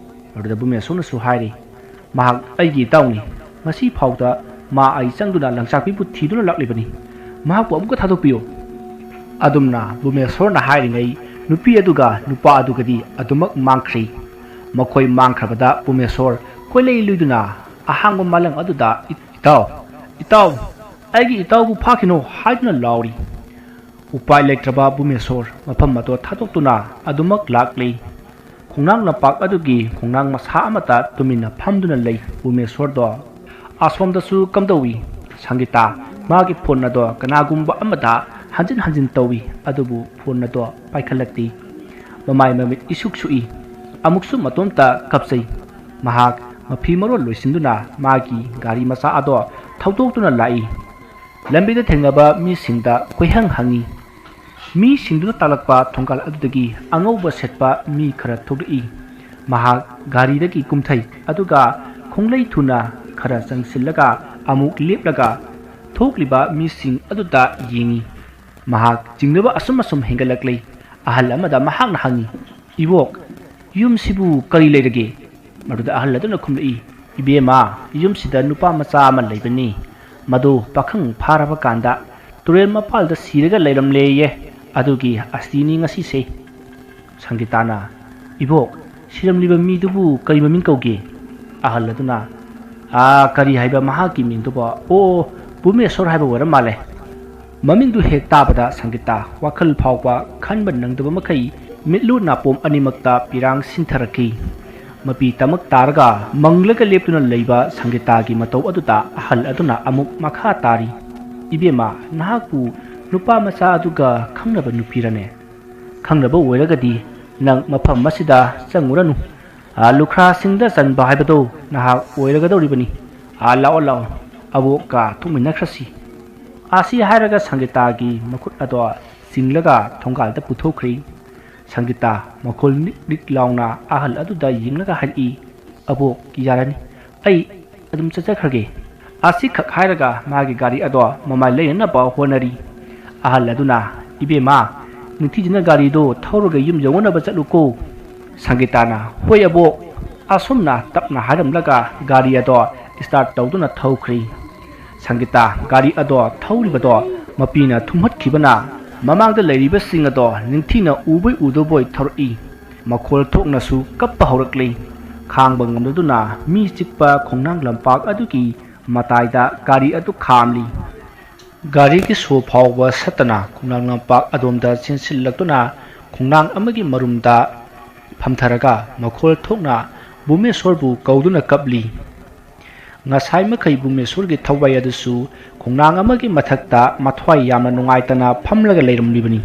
ꯃꯗꯨꯗ ꯚꯨꯃꯦꯁꯣꯔꯅꯁꯨ ꯍꯥꯏꯔꯤ, "ꯃꯍꯥꯛ ꯑꯩꯒꯤ ꯏꯇꯥꯎꯅꯤ꯫ ꯉꯁꯤ ꯐꯥꯎꯗ ꯃꯥ ꯑꯩ ꯆꯪꯗꯨꯅ ꯂꯪꯆꯥꯛꯄꯤꯕꯨ ꯊꯤꯗꯨꯅ ꯂꯥꯛꯂꯤꯕꯅꯤ꯫ ꯃꯍꯥꯛꯄꯨ ꯑꯃꯨꯛꯀ ꯊꯥꯗꯣꯛꯄꯤꯌꯨ"꯫ ꯑꯗꯨꯝꯅ ꯚꯨꯃꯦꯁꯣꯔꯅ ꯍꯥꯏꯔꯤꯉꯩ ꯅꯨꯄꯤ ꯑꯗꯨꯒ ꯅꯨꯄꯥ ꯑꯗꯨꯒꯗꯤ ꯑꯗꯨꯃꯛ ꯃꯥꯡꯈ꯭ꯔꯤ꯫ ꯃꯈꯣꯏ ꯃꯥꯡꯈ꯭ꯔꯕꯗ ꯚꯨꯃꯦꯁꯣꯔ ꯀꯣꯏꯂꯩ ꯂꯨꯏꯗꯨꯅ ꯑꯍꯥꯡꯕ ꯃꯥꯂꯪ ꯑꯗꯨꯗ, "ꯏꯇꯥꯎ, ꯏꯇꯥꯎ, ꯑꯩꯒꯤ ꯏꯇꯥꯎꯕꯨ ꯐꯥꯈꯤꯅꯣ" ꯍꯥꯏꯗꯨꯅ ꯂꯥꯎꯔꯤ꯫ ꯎꯄꯥꯏ ꯂꯩꯇ꯭ꯔꯕ ꯚꯨꯃꯦꯁꯣꯔ ꯃꯐꯝ ꯑꯗꯨ ꯊꯥꯗꯣꯛꯇꯨꯅ ꯑꯗꯨꯃꯛ ꯂꯥꯛꯂꯤ꯫ ꯈꯣꯡꯅꯥꯡ ꯂꯝꯄꯥꯛ ꯑꯗꯨꯒꯤ ꯈꯣꯡꯅꯥꯡ ꯃꯁꯥ ꯑꯃꯗ ꯇꯨꯃꯤꯟꯅ ꯐꯝꯗꯨꯅ ꯂꯩ ꯚꯨꯃꯦꯁꯣꯔꯗꯣ꯫ ꯑꯁꯣꯝꯗꯁꯨ ꯀꯝꯗꯧꯏ? ꯁꯪꯒꯤꯇꯥ ꯃꯥꯒꯤ ꯐꯣꯟ ꯑꯗꯣ ꯀꯅꯥꯒꯨꯝꯕ ꯑꯃꯗ ꯍꯟꯖꯤꯟ ꯍꯟꯖꯤꯟ ꯇꯧꯏ, ꯑꯗꯨꯕꯨ ꯐꯣꯟ ꯑꯗꯣ ꯄꯥꯏꯈꯠꯂꯛꯇꯦ꯫ ꯃꯃꯥꯏ ꯃꯃꯤꯠ ꯏꯁꯨꯛ ꯁꯨꯛꯏ꯫ ꯑꯃꯨꯛꯁꯨ ꯃꯇꯣꯝꯇ ꯀꯞꯆꯩ꯫ ꯃꯍꯥꯛ ꯃꯐꯤ ꯃꯔꯣꯜ ꯂꯣꯏꯁꯤꯟꯗꯨꯅ ꯃꯥꯒꯤ ꯒꯥꯔꯤ ꯃꯆꯥ ꯑꯗꯣ ꯊꯧꯗꯣꯛꯇꯨꯅ ꯂꯥꯛꯏ꯫ ꯂꯝꯕꯤꯗ ꯊꯦꯡꯅꯕ ꯃꯤꯁꯤꯡꯗ ꯀꯣꯏꯍꯪ ꯍꯪꯉꯤ꯫ ꯃꯤꯁꯤꯡꯗꯨꯅ ꯇꯥꯛꯂꯛꯄ ꯊꯣꯡꯒꯥꯜ ꯑꯗꯨꯗꯒꯤ ꯑꯉꯧꯕ ꯁꯦꯠꯄ ꯃꯤ ꯈꯔ ꯊꯣꯛꯂꯛꯏ꯫ ꯃꯍꯥꯛ ꯒꯥꯔꯤꯗꯒꯤ ꯀꯨꯝꯊꯩ, ꯑꯗꯨꯒ ꯈꯣꯡꯂꯩ ꯊꯨꯅ ꯈꯔ ꯆꯪꯁꯤꯜꯂꯒ ꯑꯃꯨꯛ ꯂꯦꯞꯂꯒ ꯊꯣꯛꯂꯤꯕ ꯃꯤꯁꯤꯡ ꯑꯗꯨꯗ ꯌꯦꯡꯉꯤ꯫ ꯃꯍꯥꯛ ꯆꯤꯡꯅꯕ ꯑꯁꯨꯝ ꯑꯁꯨꯝ ꯍꯦꯟꯒꯠꯂꯛꯂꯤ꯫ ꯑꯍꯜ ꯑꯃꯗ ꯃꯍꯥꯛꯅ ꯍꯪꯉꯤ, "ꯏꯕꯣꯛ, ꯌꯨꯝꯁꯤꯕꯨ ꯀꯔꯤ ꯂꯩꯔꯒꯦ?" ꯃꯗꯨꯗ ꯑꯍꯜ ꯑꯗꯨꯅ ꯈꯨꯝꯂꯛꯏ, "ꯏꯕꯦꯝꯃ, ꯌꯨꯝꯁꯤꯗ ꯅꯨꯄꯥ ꯃꯆꯥ ꯑꯃ ꯂꯩꯕꯅꯤ꯫ ꯃꯗꯨ ꯄꯥꯈꯪ ꯐꯥꯔꯕ ꯀꯥꯟꯗ ꯇꯨꯔꯦꯜ ꯃꯄꯥꯜꯗ ꯁꯤꯔꯒ ꯂꯩꯔꯝꯂꯦꯌꯦ꯫ ꯑꯗꯨꯒꯤ ꯑꯁꯤꯅꯤ ꯉꯁꯤꯁꯦ꯫" ꯁꯪꯒꯤꯇꯥꯅ, "ꯏꯕꯣꯛ, ꯁꯤꯔꯝꯂꯤꯕ ꯃꯤꯗꯨꯕꯨ ꯀꯔꯤ ꯃꯃꯤꯡ ꯀꯧꯒꯦ?" ꯑꯍꯜ ꯑꯗꯨꯅ, "ꯑꯥ, ꯀꯔꯤ ꯍꯥꯏꯕ ꯃꯍꯥꯛꯀꯤ ꯃꯤꯡꯗꯨꯕꯣ? ꯑꯣ, ꯚꯨꯃꯦꯁꯣꯔ ꯍꯥꯏꯕ ꯑꯣꯏꯔ ꯃꯥꯜꯂꯦ꯫" ꯃꯃꯤꯡꯗꯨ ꯍꯦꯛ ꯇꯥꯕꯗ ꯁꯪꯒꯤꯇꯥ ꯋꯥꯈꯜ ꯐꯥꯎꯕ ꯈꯟꯕ ꯅꯪꯗꯕ ꯃꯈꯩ ꯃꯤꯠꯂꯨ ꯅꯥꯄꯣꯝ ꯑꯅꯤꯃꯛꯇ ꯄꯤꯔꯥꯡ ꯁꯤꯟꯊꯔꯛꯈꯤ꯫ ꯃꯄꯤ ꯇꯃꯛ ꯇꯥꯔꯒ ꯃꯪꯂꯒ ꯂꯦꯞꯇꯨꯅ ꯂꯩꯕ ꯁꯪꯒꯤꯇꯥꯒꯤ ꯃꯇꯧ ꯑꯗꯨꯗ ꯑꯍꯜ ꯑꯗꯨꯅ ꯑꯃꯨꯛ ꯃꯈꯥ ꯇꯥꯔꯤ, "ꯏꯕꯦꯝꯃ, ꯅꯍꯥꯛꯄꯨ ꯅꯨꯄꯥ ꯃꯆꯥ ꯑꯗꯨꯒ ꯈꯪꯅꯕ ꯅꯨꯄꯤꯔꯅꯦ? ꯈꯪꯅꯕ ꯑꯣꯏꯔꯒꯗꯤ ꯅꯪ ꯃꯐꯝ ꯑꯁꯤꯗ ꯆꯪꯉꯨꯔꯅꯨ꯫ ꯑꯥ, ꯂꯨꯈ꯭ꯔꯥꯁꯤꯡꯗ ꯆꯟꯕ ꯍꯥꯏꯕꯗꯣ ꯅꯍꯥꯛ ꯑꯣꯏꯔꯒꯗꯧꯔꯤꯕꯅꯤ꯫ ꯑꯥ, ꯂꯥꯛꯑꯣ, ꯂꯥꯛꯑꯣ, ꯑꯕꯣꯛꯀ ꯊꯣꯛꯃꯤꯟꯅꯈ꯭ꯔꯁꯤ꯫" ꯑꯁꯤ ꯍꯥꯏꯔꯒ ꯁꯪꯒꯤꯇꯥꯒꯤ ꯃꯈꯨꯠ ꯑꯗꯣ ꯆꯤꯡꯂꯒ ꯊꯣꯡꯒꯥꯜꯗ ꯄꯨꯊꯣꯛꯈ꯭ꯔꯤ꯫ ꯁꯪꯒꯤꯇꯥ ꯃꯈꯣꯜ ꯅꯤꯛ ꯅꯤꯛ ꯂꯥꯎꯅ ꯑꯍꯜ ꯑꯗꯨꯗ ꯌꯦꯡꯂꯒ ꯍꯥꯏꯔꯛꯏ, "ꯑꯕꯣꯛ, ꯌꯥꯔꯅꯤ, ꯑꯩ ꯑꯗꯨꯝ ꯆꯠꯆꯈ꯭ꯔꯒꯦ꯫" ꯑꯁꯤꯈꯛ ꯍꯥꯏꯔꯒ ꯃꯥꯒꯤ ꯒꯥꯔꯤ ꯑꯗꯣ ꯃꯃꯥꯏ ꯂꯩꯅꯅꯕ ꯍꯣꯠꯅꯔꯤ꯫ ꯑꯍꯜ ꯑꯗꯨꯅ, "ꯏꯕꯦꯝꯃ, ꯅꯤꯡꯊꯤꯖꯅ ꯒꯥꯔꯤꯗꯣ ꯊꯧꯔꯒ ꯌꯨꯝ ꯌꯧꯅꯅꯕ ꯆꯠꯂꯨꯀꯣ꯫" ꯁꯪꯒꯤꯇꯥꯅ, "ꯍꯣꯏ ꯑꯕꯣꯛ꯫" ꯑꯁꯨꯝꯅ ꯇꯞꯅ ꯍꯥꯏꯔꯝꯂꯒ ꯒꯥꯔꯤ ꯑꯗꯣ start ꯇꯧꯗꯨꯅ ꯊꯧꯈ꯭ꯔꯤ꯫ ꯁꯪꯒꯤꯇꯥ ꯒꯥꯔꯤ ꯑꯗꯣ ꯊꯧꯔꯤꯕꯗꯣ ꯃꯄꯤꯅ ꯊꯨꯝꯍꯠꯈꯤꯕꯅ ꯃꯃꯥꯡꯗ ꯂꯩꯔꯤꯕꯁꯤꯡ ꯑꯗꯣ ꯅꯤꯡꯊꯤꯅ ꯎꯕꯣꯏ ꯎꯗꯕꯣꯏ ꯊꯧꯔꯛꯏ꯫ ꯃꯈꯣꯜ ꯊꯣꯛꯅꯁꯨ ꯀꯞꯄ ꯍꯧꯔꯛꯂꯤ꯫ ꯈꯥꯡꯕ ꯉꯝꯗꯗꯨꯅ ꯃꯤ ꯆꯤꯛꯄ ꯈꯣꯡꯅꯥꯡ ꯂꯝꯄꯥꯛ ꯑꯗꯨꯒꯤ ꯃꯇꯥꯏꯗ ꯒꯥꯔꯤ ꯑꯗꯨ ꯈꯥꯝꯂꯤ꯫ ꯒꯥꯔꯤꯒꯤ ꯁꯣ ꯐꯥꯎꯕ ꯁꯠꯇꯅ ꯈꯣꯡꯅꯥꯡ ꯂꯝꯄꯥꯛ ꯑꯗꯣꯝꯗ ꯆꯦꯟꯁꯤꯜꯂꯛꯇꯨꯅ ꯈꯣꯡꯅꯥꯡ ꯑꯃꯒꯤ ꯃꯔꯨꯝꯗ ꯐꯝꯊꯔꯒ ꯃꯈꯣꯜ ꯊꯣꯛꯅ ꯚꯨꯃꯦꯁꯣꯔꯕꯨ ꯀꯧꯗꯨꯅ ꯀꯞꯂꯤ꯫ ꯉꯁꯥꯏ ꯃꯈꯩ ꯚꯨꯃꯦꯁꯣꯔꯒꯤ ꯊꯋꯥꯏ ꯑꯗꯨꯁꯨ ꯈꯣꯡꯅꯥꯡ ꯑꯃꯒꯤ ꯃꯊꯛꯇ ꯃꯊ꯭ꯋꯥꯏ ꯌꯥꯝꯅ ꯅꯨꯡꯉꯥꯏꯇꯅ ꯐꯝꯂꯒ ꯂꯩꯔꯝꯂꯤꯕꯅꯤ꯫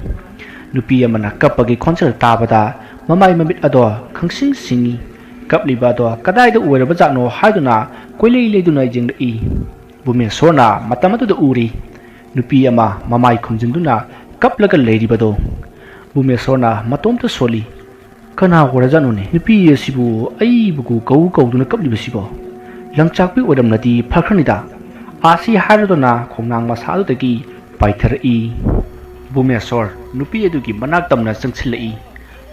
ꯅꯨꯄꯤ ꯑꯃꯅ ꯀꯞꯄꯒꯤ ꯈꯣꯟꯖꯦꯜ ꯇꯥꯕꯗ ꯃꯃꯥꯏ ꯃꯃꯤꯠ ꯑꯗꯣ ꯈꯪꯁꯤꯡ ꯁꯤꯡꯏ꯫ ꯀꯞꯂꯤꯕ ꯑꯗꯣ ꯀꯗꯥꯏꯗ ꯑꯣꯏꯔꯕꯖꯥꯠꯅꯣ ꯍꯥꯏꯗꯨꯅ ꯀꯣꯏꯂꯩ ꯂꯩꯗꯨꯅ ꯌꯦꯡꯂꯛꯏ꯫ ꯚꯨꯃꯦꯁꯣꯔꯅ ꯃꯇꯝ ꯑꯗꯨꯗ ꯎꯔꯤ, ꯅꯨꯄꯤ ꯑꯃ ꯃꯃꯥꯏ ꯈꯨꯝꯖꯤꯟꯗꯨꯅ ꯀꯞꯂꯒ ꯂꯩꯔꯤꯕꯗꯣ꯫ ꯚꯨꯃꯦꯁꯣꯔꯅ ꯃꯇꯣꯝꯇ ꯁꯣꯜꯂꯤ꯫ "ꯀꯅꯥ ꯑꯣꯏꯔꯖꯥꯠꯅꯣꯅꯦ? ꯅꯨꯄꯤ ꯑꯁꯤꯕꯨ ꯑꯩꯕꯨ ꯀꯧ ꯀꯧꯗꯨꯅ ꯀꯞꯂꯤꯕꯁꯤꯕꯣ? ꯂꯪꯆꯥꯛꯄꯤ ꯑꯣꯏꯔꯝꯂꯗꯤ ꯐꯈ꯭ꯔꯅꯤꯗ!" ꯑꯥꯁꯤ ꯍꯥꯏꯔꯗꯨꯅ ꯈꯣꯡꯅꯥꯡ ꯃꯁꯥ ꯑꯗꯨꯗꯒꯤ ꯄꯥꯏꯊꯔꯛꯏ꯫ ꯚꯨꯃꯦꯁꯣꯔ ꯅꯨꯄꯤ ꯑꯗꯨꯒꯤ ꯃꯅꯥꯛ ꯇꯝꯅ ꯆꯪꯁꯤꯜꯂꯛꯏ꯫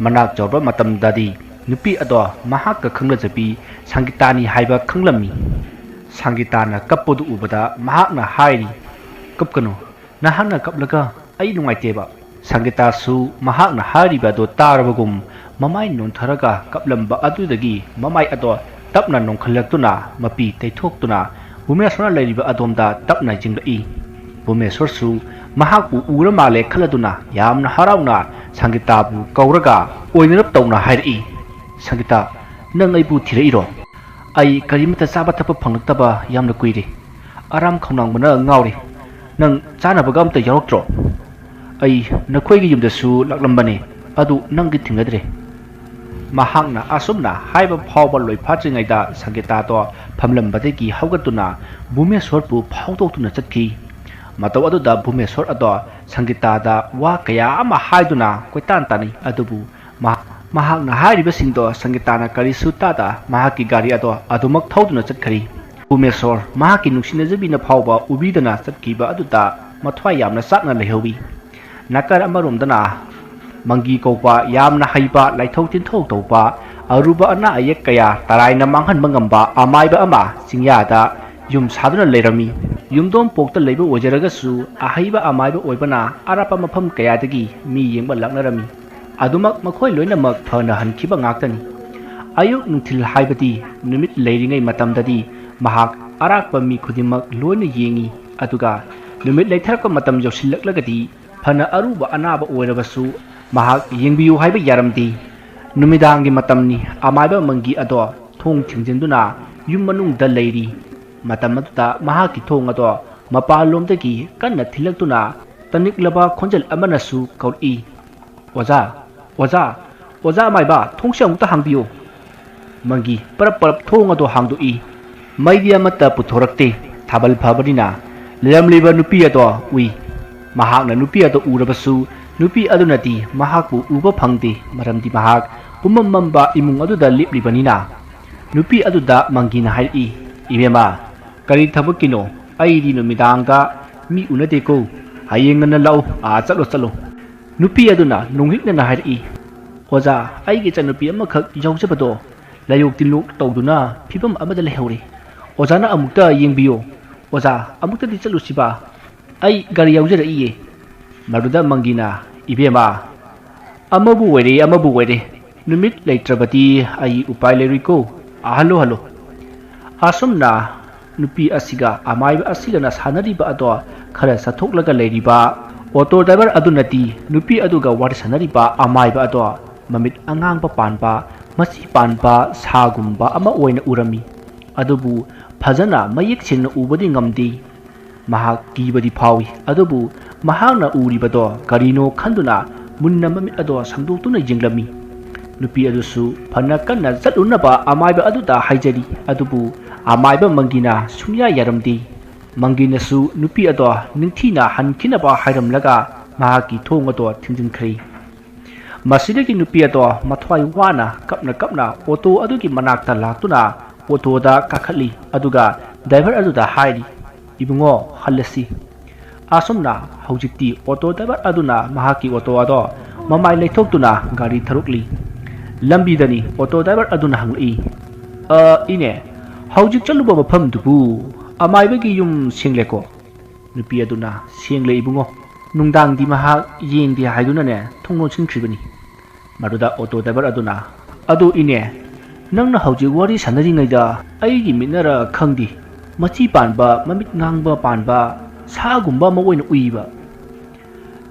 ꯃꯅꯥꯛ ꯌꯧꯔꯕ ꯃꯇꯝꯗꯗꯤ ꯅꯨꯄꯤ ꯑꯗꯣ ꯃꯍꯥꯛꯀ ꯈꯪꯅꯖꯕꯤ ꯁꯪꯒꯤꯇꯥꯅꯤ ꯍꯥꯏꯕ ꯈꯪꯂꯝꯃꯤ꯫ ꯁꯪꯒꯤꯇꯥꯅ ꯀꯞꯄꯗꯨ ꯎꯕꯗ ꯃꯍꯥꯛꯅ ꯍꯥꯏꯔꯤ, "ꯀꯞꯀꯅꯨ, ꯅꯍꯥꯛꯅ ꯀꯞꯂꯒ ꯑꯩ ꯅꯨꯡꯉꯥꯏꯇꯦꯕ꯫" ꯁꯪꯒꯤꯇꯥꯁꯨ ꯃꯍꯥꯛꯅ ꯍꯥꯏꯔꯤꯕ ꯑꯗꯨ ꯇꯥꯔꯕꯒꯨꯝ ꯃꯃꯥꯏ ꯅꯣꯟꯊꯔꯒ ꯀꯞꯂꯝꯕ ꯑꯗꯨꯗꯒꯤ ꯃꯃꯥꯏ ꯑꯗꯣ ꯇꯞꯅ ꯅꯣꯟꯈꯠꯂꯛꯇꯨꯅ ꯃꯄꯤ ꯇꯩꯊꯣꯛꯇꯨꯅ ꯚꯨꯃꯦꯁꯣꯔꯅ ꯂꯩꯔꯤꯕ ꯑꯗꯣꯝꯗ ꯇꯞꯅ ꯌꯦꯡꯂꯛꯏ꯫ ꯚꯨꯃꯦꯁꯣꯔꯁꯨ ꯃꯍꯥꯛꯄꯨ ꯎꯔ ꯃꯥꯜꯂꯦ ꯈꯜꯂꯗꯨꯅ ꯌꯥꯝꯅ ꯍꯔꯥꯎꯅ ꯁꯪꯒꯤꯇꯥꯕꯨ ꯀꯧꯔꯒ ꯑꯣꯏꯅꯔꯞ ꯇꯧꯅ ꯍꯥꯏꯔꯛꯏ, "ꯁꯪꯒꯤꯇꯥ, ꯅꯪ ꯑꯩꯕꯨ ꯊꯤꯔꯛꯏꯔꯣ? ꯑꯩ ꯀꯔꯤꯃꯠꯇ ꯆꯥꯕ ꯊꯛꯄ ꯐꯪꯂꯛꯇꯕ ꯌꯥꯝꯅ ꯀꯨꯏꯔꯦ꯫ ꯑꯔꯥꯝ ꯈꯧꯅꯥꯡꯕꯅ ꯉꯥꯎꯔꯦ꯫ ꯅꯪ ꯆꯥꯅꯕꯒ ꯑꯝꯇ ꯌꯥꯎꯔꯛꯇ꯭ꯔꯣ? ꯑꯩ ꯅꯈꯣꯏꯒꯤ ꯌꯨꯝꯗꯁꯨ ꯂꯥꯛꯂꯝꯕꯅꯦ, ꯑꯗꯨ ꯅꯪꯗꯤ ꯊꯦꯡꯅꯗ꯭ꯔꯦ꯫" ꯃꯍꯥꯛꯅ ꯑꯁꯨꯝꯅ ꯍꯥꯏꯕ ꯐꯥꯎꯕ ꯂꯣꯏꯐꯥꯠꯇ꯭ꯔꯤꯉꯩꯗ ꯁꯪꯒꯤꯇꯥꯗꯣ ꯐꯝꯂꯝꯕꯗꯒꯤ ꯍꯧꯒꯠꯇꯨꯅ ꯚꯨꯃꯦꯁꯣꯔꯕꯨ ꯐꯥꯎꯗꯣꯛꯇꯨꯅ ꯆꯠꯈꯤ꯫ ꯃꯇꯧ ꯑꯗꯨꯗ ꯚꯨꯃꯦꯁꯣꯔ ꯑꯗꯣ ꯁꯪꯒꯤꯇꯥꯗ ꯋꯥ ꯀꯌꯥ ꯑꯃ ꯍꯥꯏꯗꯨꯅ ꯀꯣꯏꯇꯥꯟ ꯇꯥꯟꯅꯩ, ꯑꯗꯨꯕꯨ ꯃꯍꯥꯛ, ꯃꯍꯥꯛꯅ ꯍꯥꯏꯔꯤꯕꯁꯤꯡꯗꯣ ꯁꯪꯒꯤꯇꯥꯅ ꯀꯔꯤꯁꯨ ꯇꯥꯗ ꯃꯍꯥꯛꯀꯤ ꯒꯥꯔꯤ ꯑꯗꯣ ꯑꯗꯨꯃꯛ ꯊꯧꯗꯨꯅ ꯆꯠꯈ꯭ꯔꯤ꯫ ꯎꯃꯦꯁꯣꯔ ꯃꯍꯥꯛꯀꯤ ꯅꯨꯡꯁꯤꯅꯖꯕꯤꯅ ꯐꯥꯎꯕ ꯎꯕꯤꯗꯅ ꯆꯠꯈꯤꯕ ꯑꯗꯨꯗ ꯃꯊ꯭ꯋꯥꯏ ꯌꯥꯝꯅ ꯆꯥꯛꯅ ꯂꯩꯍꯧꯏ꯫ ꯅꯥꯀꯜ ꯑꯃꯔꯣꯝꯗꯅ ꯃꯪꯒꯤ ꯀꯧꯕ ꯌꯥꯝꯅ ꯍꯩꯕ, ꯂꯥꯏꯊꯧ ꯇꯤꯟꯊꯧ ꯇꯧꯕ, ꯑꯔꯨꯕ ꯑꯅꯥ ꯑꯌꯦꯛ ꯀꯌꯥ ꯇꯔꯥꯏꯅ ꯃꯥꯡꯍꯟꯕ ꯉꯝꯕ ꯑꯃꯥꯏꯕ ꯑꯃ ꯆꯤꯡꯌꯥꯗ ꯌꯨꯝ ꯁꯥꯗꯨꯅ ꯂꯩꯔꯝꯃꯤ꯫ ꯌꯨꯝꯗꯣꯝ ꯄꯣꯛꯇ ꯂꯩꯕ ꯑꯣꯏꯖꯔꯒꯁꯨ, ꯑꯍꯩꯕ ꯑꯃꯥꯏꯕ ꯑꯣꯏꯕꯅ ꯑꯔꯥꯞꯄ ꯃꯐꯝ ꯀꯌꯥꯗꯒꯤ ꯃꯤ ꯌꯦꯡꯕ ꯂꯥꯛꯅꯔꯝꯃꯤ꯫ ꯑꯗꯨꯃꯛ ꯃꯈꯣꯏ ꯂꯣꯏꯅꯃꯛ ꯐꯅ ꯍꯟꯈꯤꯕ ꯉꯥꯛꯇꯅꯤ꯫ ꯑꯌꯨꯛ ꯅꯨꯡꯊꯤꯜ ꯍꯥꯏꯕꯗꯤ ꯅꯨꯃꯤꯠ ꯂꯩꯔꯤꯉꯩ ꯃꯇꯝꯗꯗꯤ ꯃꯍꯥꯛ ꯑꯔꯥꯛꯄ ꯃꯤ ꯈꯨꯗꯤꯡꯃꯛ ꯂꯣꯏꯅ ꯌꯦꯡꯏ, ꯑꯗꯨꯒ ꯅꯨꯃꯤꯠ ꯂꯩꯊꯔꯛꯄ ꯃꯇꯝ ꯌꯧꯁꯤꯜꯂꯛꯂꯒꯗꯤ ꯐꯅ ꯑꯔꯨꯕ ꯑꯅꯥꯕ ꯑꯣꯏꯔꯕꯁꯨ ꯃꯍꯥꯛ ꯌꯦꯡꯕꯤꯌꯨ ꯍꯥꯏꯕ ꯌꯥꯔꯝꯗꯦ꯫ ꯅꯨꯃꯤꯗꯥꯡꯒꯤ ꯃꯇꯝꯅꯤ, ꯑꯃꯥꯏꯕ ꯃꯪꯒꯤ ꯑꯗꯣ ꯊꯣꯡ ꯊꯤꯡꯖꯤꯟꯗꯨꯅ ꯌꯨꯝ ꯃꯅꯨꯡꯗ ꯂꯩꯔꯤ꯫ ꯃꯇꯝ ꯑꯗꯨꯗ ꯃꯍꯥꯛꯀꯤ ꯊꯣꯡ ꯑꯗꯣ ꯃꯄꯥꯟꯂꯣꯝꯗꯒꯤ ꯀꯟꯅ ꯊꯤꯜꯂꯛꯇꯨꯅ ꯇꯅꯤꯛꯂꯕ ꯈꯣꯟꯖꯦꯜ ꯑꯃꯅꯁꯨ ꯀꯧꯔꯛꯏ, "ꯑꯣꯖꯥ, ꯑꯣꯖꯥ, ꯑꯣꯖꯥ ꯑꯃꯥꯏꯕ, ꯊꯣꯡꯁꯦ ꯑꯃꯨꯛꯇ ꯍꯥꯡꯕꯤꯌꯨ!" ꯃꯪꯒꯤ ꯄꯔꯞ ꯄꯔꯞ ꯊꯣꯡ ꯑꯗꯨ ꯍꯥꯡꯗꯣꯛꯏ꯫ ꯃꯩꯗꯤ ꯑꯃꯠꯇ ꯄꯨꯊꯣꯔꯛꯇꯦ꯫ ꯊꯥꯕꯜ ꯐꯕꯅꯤꯅ ꯂꯩꯔꯝꯂꯤꯕ ꯅꯨꯄꯤ ꯑꯗꯣ ꯎꯏ꯫ ꯃꯍꯥꯛꯅ ꯅꯨꯄꯤ ꯑꯗꯣ ꯎꯔꯕꯁꯨ ꯅꯨꯄꯤ ꯑꯗꯨꯅꯗꯤ ꯃꯍꯥꯛꯄꯨ ꯎꯕ ꯐꯪꯗꯦ, ꯃꯔꯝꯗꯤ ꯃꯍꯥꯛ ꯄꯨꯝꯃꯝ ꯃꯝꯕ ꯏꯃꯨꯡ ꯑꯗꯨꯗ ꯂꯦꯞꯂꯤꯕꯅꯤꯅ꯫ ꯅꯨꯄꯤ ꯑꯗꯨꯗ ꯃꯪꯒꯤꯅ ꯍꯥꯏꯔꯛꯏ, "ꯏꯕꯦꯝꯃ, ꯀꯔꯤ ꯊꯕꯛꯀꯤꯅꯣ? ꯑꯩꯗꯤ ꯅꯨꯃꯤꯗꯥꯡꯗ ꯃꯤ ꯎꯅꯗꯦꯀꯣ꯫ ꯍꯌꯦꯡ ꯉꯟꯅ ꯂꯥꯛꯎ, ꯑꯥ ꯆꯠꯂꯣ ꯆꯠꯂꯣ꯫" ꯅꯨꯄꯤ ꯑꯗꯨꯅ ꯅꯣꯡꯍꯤꯛꯅꯅ ꯍꯥꯏꯔꯛꯏ, "ꯑꯣꯖꯥ, ꯑꯩꯒꯤ ꯏꯆꯟꯅꯨꯄꯤ ꯑꯃꯈꯛ ꯌꯥꯎꯖꯕꯗꯣ ꯂꯥꯏꯌꯣꯛ ꯇꯤꯟꯂꯣꯛ ꯇꯧꯗꯨꯅ ꯐꯤꯕꯝ ꯑꯃꯗ ꯂꯩꯍꯧꯔꯦ꯫ ꯑꯣꯖꯥꯅ ꯑꯃꯨꯛꯇ ꯌꯦꯡꯕꯤꯌꯨ꯫ ꯑꯣꯖꯥ, ꯑꯃꯨꯛꯇꯗꯤ ꯆꯠꯂꯨꯁꯤꯕ꯫ ꯑꯩ ꯒꯥꯔꯤ ꯌꯥꯎꯖꯔꯛꯏꯌꯦ꯫" ꯃꯗꯨꯗ ꯃꯪꯒꯤꯅ, "ꯏꯕꯦꯝꯃ, ꯑꯃꯕꯨ ꯑꯣꯏꯔꯦ, ꯑꯃꯕꯨ ꯑꯣꯏꯔꯦ, ꯅꯨꯃꯤꯠ ꯂꯩꯇ꯭ꯔꯕꯗꯤ ꯑꯩ ꯎꯄꯥꯏ ꯂꯩꯔꯣꯏꯀꯣ꯫ ꯑꯥ ꯍꯜꯂꯣ, ꯍꯜꯂꯣ꯫" ꯑꯁꯨꯝꯅ ꯅꯨꯄꯤ ꯑꯁꯤꯒ ꯑꯃꯥꯏꯕ ꯑꯁꯤꯒꯅ ꯁꯥꯟꯅꯔꯤꯕ ꯑꯗꯣ ꯈꯔ ꯆꯠꯊꯣꯛꯂꯒ ꯂꯩꯔꯤꯕ ꯑꯣꯇꯣ ꯗ꯭ꯔꯥꯏꯚꯔ ꯑꯗꯨꯅꯗꯤ ꯅꯨꯄꯤ ꯑꯗꯨꯒ ꯋꯥꯔꯤ ꯁꯥꯟꯅꯔꯤꯕ ꯑꯃꯥꯏꯕ ꯑꯗꯣ ꯃꯃꯤꯠ ꯑꯉꯥꯡꯕ ꯄꯥꯟꯕ, ꯃꯆꯤ ꯄꯥꯟꯕ ꯁꯥꯒꯨꯝꯕ ꯑꯃ ꯑꯣꯏꯅ ꯎꯔꯝꯃꯤ꯫ ꯑꯗꯨꯕꯨ ꯐꯖꯅ ꯃꯌꯦꯛ ꯁꯦꯡꯅ ꯎꯕꯗꯤ ꯉꯝꯗꯦ꯫ ꯃꯍꯥꯛ ꯀꯤꯕꯗꯤ ꯐꯥꯎꯏ, ꯑꯗꯨꯕꯨ ꯃꯍꯥꯛꯅ ꯎꯔꯤꯕꯗꯣ ꯀꯔꯤꯅꯣ ꯈꯟꯗꯨꯅ ꯃꯨꯟꯅ ꯃꯃꯤꯠ ꯑꯗꯣ ꯁꯪꯗꯣꯛꯇꯨꯅ ꯌꯦꯡꯂꯝꯃꯤ꯫ ꯅꯨꯄꯤ ꯑꯗꯨꯁꯨ ꯐꯅ ꯀꯟꯅ ꯆꯠꯂꯨꯅꯕ ꯑꯃꯥꯏꯕ ꯑꯗꯨꯗ ꯍꯥꯏꯖꯔꯤ, ꯑꯗꯨꯕꯨ ꯑꯃꯥꯏꯕ ꯃꯪꯒꯤꯅ ꯁꯨꯡꯌꯥ ꯌꯥꯔꯝꯗꯦ꯫ ꯃꯪꯒꯤꯅꯁꯨ ꯅꯨꯄꯤ ꯑꯗꯣ ꯅꯤꯡꯊꯤꯅ ꯍꯟꯈꯤꯅꯕ ꯍꯥꯏꯔꯝꯂꯒ ꯃꯍꯥꯛꯀꯤ ꯊꯣꯡ ꯑꯗꯣ ꯊꯤꯡꯖꯤꯟꯈ꯭ꯔꯦ꯫ ꯃꯁꯤꯗꯒꯤ ꯅꯨꯄꯤ ꯑꯗꯣ ꯃꯊ꯭ꯋꯥꯏ ꯋꯥꯅ ꯀꯞꯅ ꯀꯞꯅ ꯑꯣꯇꯣ ꯑꯗꯨꯒꯤ ꯃꯅꯥꯛꯇ ꯂꯥꯛꯇꯨꯅ ꯑꯣꯇꯣꯗ ꯀꯥꯈꯠꯂꯤ, ꯑꯗꯨꯒ ꯗ꯭ꯔꯥꯏꯚꯔ ꯑꯗꯨꯗ ꯍꯥꯏꯔꯤ, "ꯏꯕꯨꯡꯉꯣ, ꯍꯜꯂꯁꯤ꯫" ꯑꯁꯨꯝꯅ ꯍꯧꯖꯤꯛꯇꯤ ꯑꯣꯇꯣ ꯗ꯭ꯔꯥꯏꯚꯔ ꯑꯗꯨꯅ ꯃꯍꯥꯛꯀꯤ ꯑꯣꯇꯣ ꯑꯗꯣ ꯃꯃꯥꯏ ꯂꯩꯊꯣꯛꯇꯨꯅ ꯒꯥꯔꯤ ꯊꯧꯔꯛꯂꯤ꯫ ꯂꯝꯕꯤꯗꯅꯤ ꯑꯣꯇꯣ ꯗ꯭ꯔꯥꯏꯚꯔ ꯑꯗꯨꯅ ꯍꯪꯂꯛꯏ, "ꯑ, ꯏꯅꯦ, ꯍꯧꯖꯤꯛ ꯆꯠꯂꯨꯕ ꯃꯐꯝꯗꯨꯕꯨ ꯑꯃꯥꯏꯕꯒꯤ ꯌꯨꯝ ꯁꯦꯡꯂꯦꯀꯣ?" ꯅꯨꯄꯤ ꯑꯗꯨꯅ, "ꯁꯦꯡꯂꯦ ꯏꯕꯨꯡꯉꯣ, ꯅꯨꯡꯗꯥꯡꯗꯤ ꯃꯍꯥꯛ ꯌꯦꯡꯗꯦ ꯍꯥꯏꯗꯨꯅꯅꯦ ꯊꯣꯡ ꯂꯣꯟꯁꯤꯟꯈ꯭ꯔꯤꯕꯅꯤ꯫" ꯃꯗꯨꯗ ꯑꯣꯇꯣ ꯗ꯭ꯔꯥꯏꯚꯔ ꯑꯗꯨꯅ, "ꯑꯗꯨ ꯏꯅꯦ, ꯅꯪꯅ ꯍꯧꯖꯤꯛ ꯋꯥꯔꯤ ꯁꯥꯟꯅꯔꯤꯉꯩꯗ ꯑꯩꯒꯤ ꯃꯤꯠꯅꯔ ꯈꯪꯗꯦ, ꯃꯆꯤ ꯄꯥꯟꯕ, ꯃꯃꯤꯠ ꯉꯥꯡꯕ ꯄꯥꯟꯕ ꯁꯥꯒꯨꯝꯕ ꯑꯃ ꯑꯣꯏꯅ ꯎꯏꯕ꯫"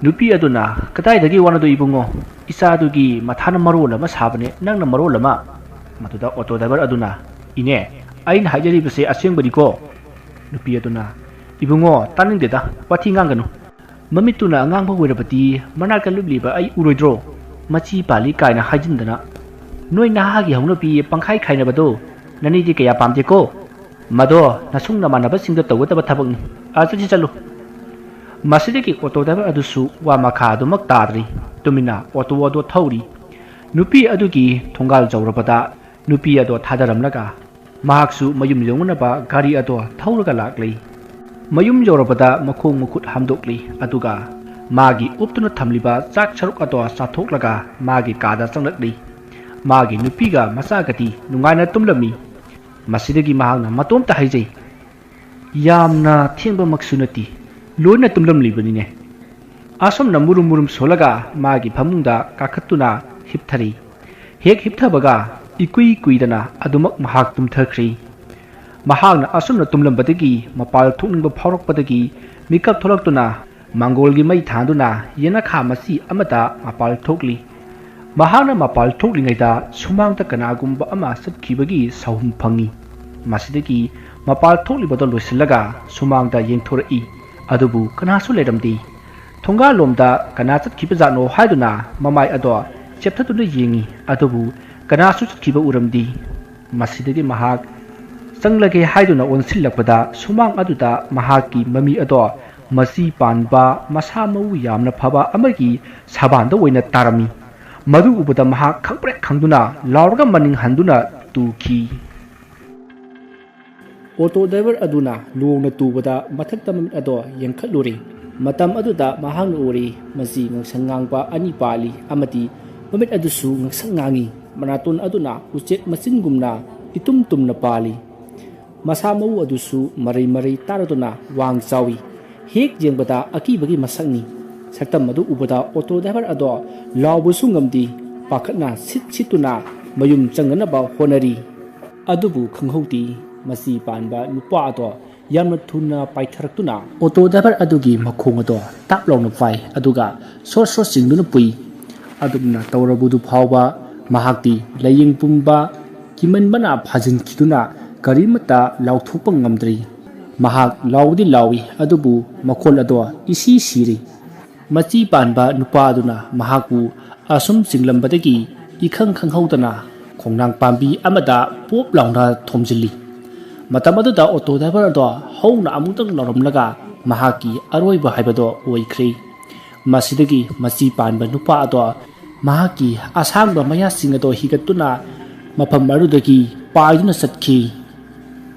ꯅꯨꯄꯤ ꯑꯗꯨꯅ, "ꯀꯗꯥꯏꯗꯒꯤ ꯋꯥꯅꯣꯗꯣ ꯏꯕꯨꯡꯉꯣ? ꯏꯆꯥꯗꯨꯒꯤ ꯃꯊꯥꯅ ꯃꯔꯣꯜ ꯑꯃ ꯁꯥꯕꯅꯦ, ꯅꯪꯅ ꯃꯔꯣꯜ ꯑꯃ꯫" ꯃꯗꯨꯗ ꯑꯣꯇꯣ ꯗ꯭ꯔꯥꯏꯚꯔ ꯑꯗꯨꯅ, "ꯏꯅꯦ, ꯑꯩꯅ ꯍꯥꯏꯖꯔꯤꯕꯁꯦ ꯑꯁꯦꯡꯕꯅꯤꯀꯣ?" ꯅꯨꯄꯤ ꯑꯗꯨꯅ, "ꯏꯕꯨꯡꯉꯣ, ꯇꯥꯅꯤꯡꯗꯦꯗ, ꯋꯥꯊꯤ ꯉꯥꯡꯒꯅꯨ꯫ ꯃꯃꯤꯠꯇꯨꯅ ꯑꯉꯥꯡꯕ ꯑꯣꯏꯔꯕꯗꯤ ꯃꯅꯥꯛꯇ ꯂꯨꯞꯂꯤꯕ ꯑꯩ ꯎꯔꯣꯏꯗ꯭ꯔꯣ? ꯃꯆꯤ ꯄꯥꯜꯂꯤ ꯀꯥꯏꯅ ꯍꯥꯏꯖꯤꯟꯗꯅ꯫ ꯅꯣꯏ ꯅꯍꯥꯒꯤ ꯍꯧꯅꯕꯤ ꯄꯪꯈꯥꯏ ꯈꯥꯏꯅꯕꯗꯣ ꯅꯅꯦꯗꯤ ꯀꯌꯥ ꯄꯥꯝꯗꯦꯀꯣ?" "ꯃꯗꯣ ꯅꯁꯨꯡ ꯅꯃꯥꯟꯅꯕꯁꯤꯡꯗ ꯇꯧꯒꯗꯕ ꯊꯕꯛꯅꯤ꯫ ꯑꯥ, ꯆꯠꯁꯤ ꯆꯠꯂꯨ꯫" ꯃꯁꯤꯗꯒꯤ ꯑꯣꯇꯣ ꯗ꯭ꯔꯥꯏꯚꯔ ꯑꯗꯨꯁꯨ ꯋꯥ ꯃꯈꯥ ꯑꯗꯨꯃꯛ ꯇꯥꯗ꯭ꯔꯤ꯫ ꯇꯨꯃꯤꯟꯅ ꯑꯣꯇꯣ ꯑꯗꯨ ꯊꯧꯔꯤ꯫ ꯅꯨꯄꯤ ꯑꯗꯨꯒꯤ ꯊꯣꯡꯒꯥꯜ ꯌꯧꯔꯕꯗ ꯅꯨꯄꯤ ꯑꯗꯣ ꯊꯥꯗꯔꯝꯂꯒ ꯃꯍꯥꯛꯁꯨ ꯃꯌꯨꯝ ꯌꯧꯅꯅꯕ ꯒꯥꯔꯤ ꯑꯗꯣ ꯊꯧꯔꯒ ꯂꯥꯛꯂꯤ꯫ ꯃꯌꯨꯝ ꯌꯧꯔꯕꯗ ꯃꯈꯣꯡ ꯃꯈꯨꯠ ꯍꯥꯝꯗꯣꯛꯂꯤ, ꯑꯗꯨꯒ ꯃꯥꯒꯤ ꯎꯞꯇꯨꯅ ꯊꯝꯂꯤꯕ ꯆꯥꯛ ꯁꯔꯨꯛ ꯑꯗꯣ ꯆꯥꯊꯣꯛꯂꯒ ꯃꯥꯒꯤ ꯀꯥꯗ ꯆꯪꯂꯛꯂꯤ꯫ ꯃꯥꯒꯤ ꯅꯨꯄꯤꯒ ꯃꯆꯥꯒꯗꯤ ꯅꯨꯡꯉꯥꯏꯅ ꯇꯨꯝꯂꯝꯃꯤ꯫ ꯃꯁꯤꯗꯒꯤ ꯃꯍꯥꯛꯅ ꯃꯇꯣꯝꯇ ꯍꯥꯏꯖꯩ, "ꯌꯥꯝꯅ ꯊꯦꯡꯕꯃꯛꯁꯨ ꯅꯠꯇꯦ, ꯂꯣꯏꯅ ꯇꯨꯝꯂꯝꯂꯤꯕꯅꯤꯅꯦ꯫" ꯑꯁꯨꯝꯅ ꯃꯨꯔꯨꯝ ꯃꯨꯔꯨꯝ ꯁꯣꯜꯂꯒ ꯃꯥꯒꯤ ꯐꯃꯨꯡꯗ ꯀꯥꯈꯠꯇꯨꯅ ꯍꯤꯞꯊꯔꯤ꯫ ꯍꯦꯛ ꯍꯤꯞꯊꯕꯒ ꯏꯀꯨꯏ ꯀꯨꯏꯗꯅ ꯑꯗꯨꯃꯛ ꯃꯍꯥꯛ ꯇꯨꯝꯊꯈ꯭ꯔꯤ꯫ ꯃꯍꯥꯛꯅ ꯑꯁꯨꯝꯅ ꯇꯨꯝꯂꯝꯕꯗꯒꯤ ꯃꯄꯥꯜ ꯊꯣꯛꯅꯤꯡꯕ ꯐꯥꯎꯔꯛꯄꯗꯒꯤ ꯃꯤꯀꯞ ꯊꯣꯛꯂꯛꯇꯨꯅ ꯃꯥꯡꯒꯣꯜꯒꯤ ꯃꯩ ꯊꯥꯟꯗꯨꯅ ꯌꯦꯅꯈꯥ ꯃꯆꯤ ꯑꯃꯗ ꯃꯄꯥꯜ ꯊꯣꯛꯂꯤ꯫ ꯃꯍꯥꯛꯅ ꯃꯄꯥꯜ ꯊꯣꯛꯂꯤꯉꯩꯗ ꯁꯨꯃꯥꯡꯗ ꯀꯅꯥꯒꯨꯝꯕ ꯑꯃ ꯆꯠꯈꯤꯕꯒꯤ ꯁꯥꯍꯨꯝ ꯐꯪꯏ꯫ ꯃꯁꯤꯗꯒꯤ ꯃꯄꯥꯜ ꯊꯣꯛꯂꯤꯕꯗꯨ ꯂꯣꯏꯁꯤꯜꯂꯒ ꯁꯨꯃꯥꯡꯗ ꯌꯦꯡꯊꯣꯔꯛꯏ, ꯑꯗꯨꯕꯨ ꯀꯅꯥꯁꯨ ꯂꯩꯔꯝꯗꯦ꯫ ꯊꯣꯡꯒꯥꯜꯂꯣꯝꯗ ꯀꯅꯥ ꯆꯠꯈꯤꯕꯖꯥꯠꯅꯣ ꯍꯥꯏꯗꯨꯅ ꯃꯃꯥꯏ ꯑꯗꯣ ꯆꯦꯞꯊꯗꯨꯅ ꯌꯦꯡꯏ, ꯑꯗꯨꯕꯨ ꯀꯅꯥꯁꯨ ꯆꯠꯈꯤꯕ ꯎꯔꯝꯗꯦ꯫ ꯃꯁꯤꯗꯒꯤ ꯃꯍꯥꯛ ꯆꯪꯂꯒꯦ ꯍꯥꯏꯗꯨꯅ ꯑꯣꯟꯁꯤꯜꯂꯛꯄꯗ ꯁꯨꯃꯥꯡ ꯑꯗꯨꯗ ꯃꯍꯥꯛꯀꯤ ꯃꯃꯤ ꯑꯗꯣ ꯃꯆꯤ ꯄꯥꯟꯕ, ꯃꯁꯥ ꯃꯎ ꯌꯥꯝꯅ ꯐꯕ ꯑꯃꯒꯤ ꯁꯕꯥꯟꯗ ꯑꯣꯏꯅ ꯇꯥꯔꯝꯃꯤ꯫ ꯃꯗꯨ ꯎꯕꯗ ꯃꯍꯥꯛ ꯈꯪꯄ꯭ꯔꯦꯛ ꯈꯪꯗꯨꯅ ꯂꯥꯎꯔꯒ ꯃꯅꯤꯡ ꯍꯟꯗꯨꯅ ꯇꯨꯈꯤ꯫ ꯑꯣꯇꯣ ꯗ꯭ꯔꯥꯏꯚꯔ ꯑꯗꯨꯅ ꯂꯣꯡꯅ ꯇꯨꯕꯗ ꯃꯊꯛꯇ ꯃꯃꯤꯠ ꯑꯗꯣ ꯌꯦꯡꯈꯠꯂꯨꯔꯦ꯫ ꯃꯇꯝ ꯑꯗꯨꯗ ꯃꯍꯥꯛꯅ ꯎꯔꯦ, ꯃꯆꯤ ꯉꯥꯡꯁꯪ ꯉꯥꯡꯕ ꯑꯅꯤ ꯄꯥꯜꯂꯤ ꯑꯃꯗꯤ ꯃꯃꯤꯠ ꯑꯗꯨꯁꯨ ꯉꯥꯡꯁꯪ ꯉꯥꯡꯏ꯫ ꯃꯅꯥꯇꯣꯟ ꯑꯗꯨꯅ ꯎꯆꯦꯛ ꯃꯆꯤꯟꯒꯨꯝꯅ ꯏꯇꯨꯝ ꯇꯨꯝꯅ ꯄꯥꯜꯂꯤ꯫ ꯃꯁꯥ ꯃꯎ ꯑꯗꯨꯁꯨ ꯃꯔꯩ ꯃꯔꯩ ꯇꯥꯔꯗꯨꯅ ꯋꯥꯡ ꯆꯥꯎꯏ꯫ ꯍꯦꯛ ꯌꯦꯡꯕꯗ ꯑꯀꯤꯕꯒꯤ ꯃꯁꯛꯅꯤ꯫ ꯁꯛꯇꯝ ꯑꯗꯨ ꯎꯕꯗ ꯑꯣꯇꯣ ꯗ꯭ꯔꯥꯏꯚꯔ ꯑꯗꯣ ꯂꯥꯎꯕꯁꯨ ꯉꯝꯗꯦ, ꯄꯥꯈꯠꯅ ꯁꯤꯠ ꯁꯤꯠꯇꯨꯅ ꯃꯌꯨꯝ ꯆꯪꯅꯅꯕ ꯍꯣꯠꯅꯔꯤ꯫ ꯑꯗꯨꯕꯨ ꯈꯪꯍꯧꯗꯦ, ꯃꯆꯤ ꯄꯥꯟꯕ ꯅꯨꯄꯥ ꯑꯗꯣ ꯌꯥꯝꯅ ꯊꯨꯅ ꯄꯥꯏꯊꯔꯛꯇꯨꯅ ꯑꯣꯇꯣ ꯗ꯭ꯔꯥꯏꯚꯔ ꯑꯗꯨꯒꯤ ꯃꯈꯣꯡ ꯑꯗꯣ ꯇꯥꯞ ꯂꯥꯎꯅ ꯄꯥꯏ, ꯑꯗꯨꯒ ꯁꯣꯔ ꯁꯣꯔ ꯆꯤꯡꯗꯨꯅ ꯄꯨꯏ꯫ ꯑꯗꯨꯝꯅ ꯇꯧꯔꯕꯗꯨ ꯐꯥꯎꯕ ꯃꯍꯥꯛꯇꯤ ꯂꯥꯏꯌꯦꯡ ꯄꯨꯝꯕ ꯀꯤꯃꯟꯕꯅ ꯐꯥꯖꯤꯟꯈꯤꯗꯨꯅ ꯀꯔꯤꯃꯠꯇ ꯂꯥꯎꯊꯣꯛꯄ ꯉꯝꯗ꯭ꯔꯤ꯫ ꯃꯍꯥꯛ ꯂꯥꯎꯕꯗꯤ ꯂꯥꯎꯏ, ꯑꯗꯨꯕꯨ ꯃꯈꯣꯜ ꯑꯗꯣ ꯏꯁꯤ ꯁꯤꯔꯤ꯫ ꯃꯆꯤ ꯄꯥꯟꯕ ꯅꯨꯄꯥ ꯑꯗꯨꯅ ꯃꯍꯥꯛꯄꯨ ꯑꯁꯨꯝ ꯆꯤꯡꯂꯝꯕꯗꯒꯤ ꯏꯈꯪ ꯈꯪꯍꯧꯗꯅ ꯈꯣꯡꯅꯥꯡ ꯄꯥꯝꯕꯤ ꯑꯃꯗ ꯄꯣꯞ ꯂꯥꯎꯅ ꯊꯣꯝꯖꯤꯜꯂꯤ꯫ ꯃꯇꯝ ꯑꯗꯨꯗ ꯑꯣꯇꯣ ꯗ꯭ꯔꯥꯏꯚꯔ ꯑꯗꯣ ꯍꯧꯅ ꯑꯃꯨꯛꯇꯪ ꯂꯥꯎꯔꯝꯂꯒ ꯃꯍꯥꯛꯀꯤ ꯑꯔꯣꯏꯕ ꯍꯥꯏꯕꯗꯣ ꯑꯣꯏꯈ꯭ꯔꯦ꯫ ꯃꯁꯤꯗꯒꯤ ꯃꯆꯤ ꯄꯥꯟꯕ ꯅꯨꯄꯥ ꯑꯗꯣ ꯃꯍꯥꯛꯀꯤ ꯑꯁꯥꯡꯕ ꯃꯌꯥꯁꯤꯡ ꯑꯗꯣ ꯍꯤꯒꯠꯇꯨꯅ ꯃꯐꯝ ꯑꯗꯨꯗꯒꯤ ꯄꯥꯏꯗꯨꯅ ꯆꯠꯈꯤ꯫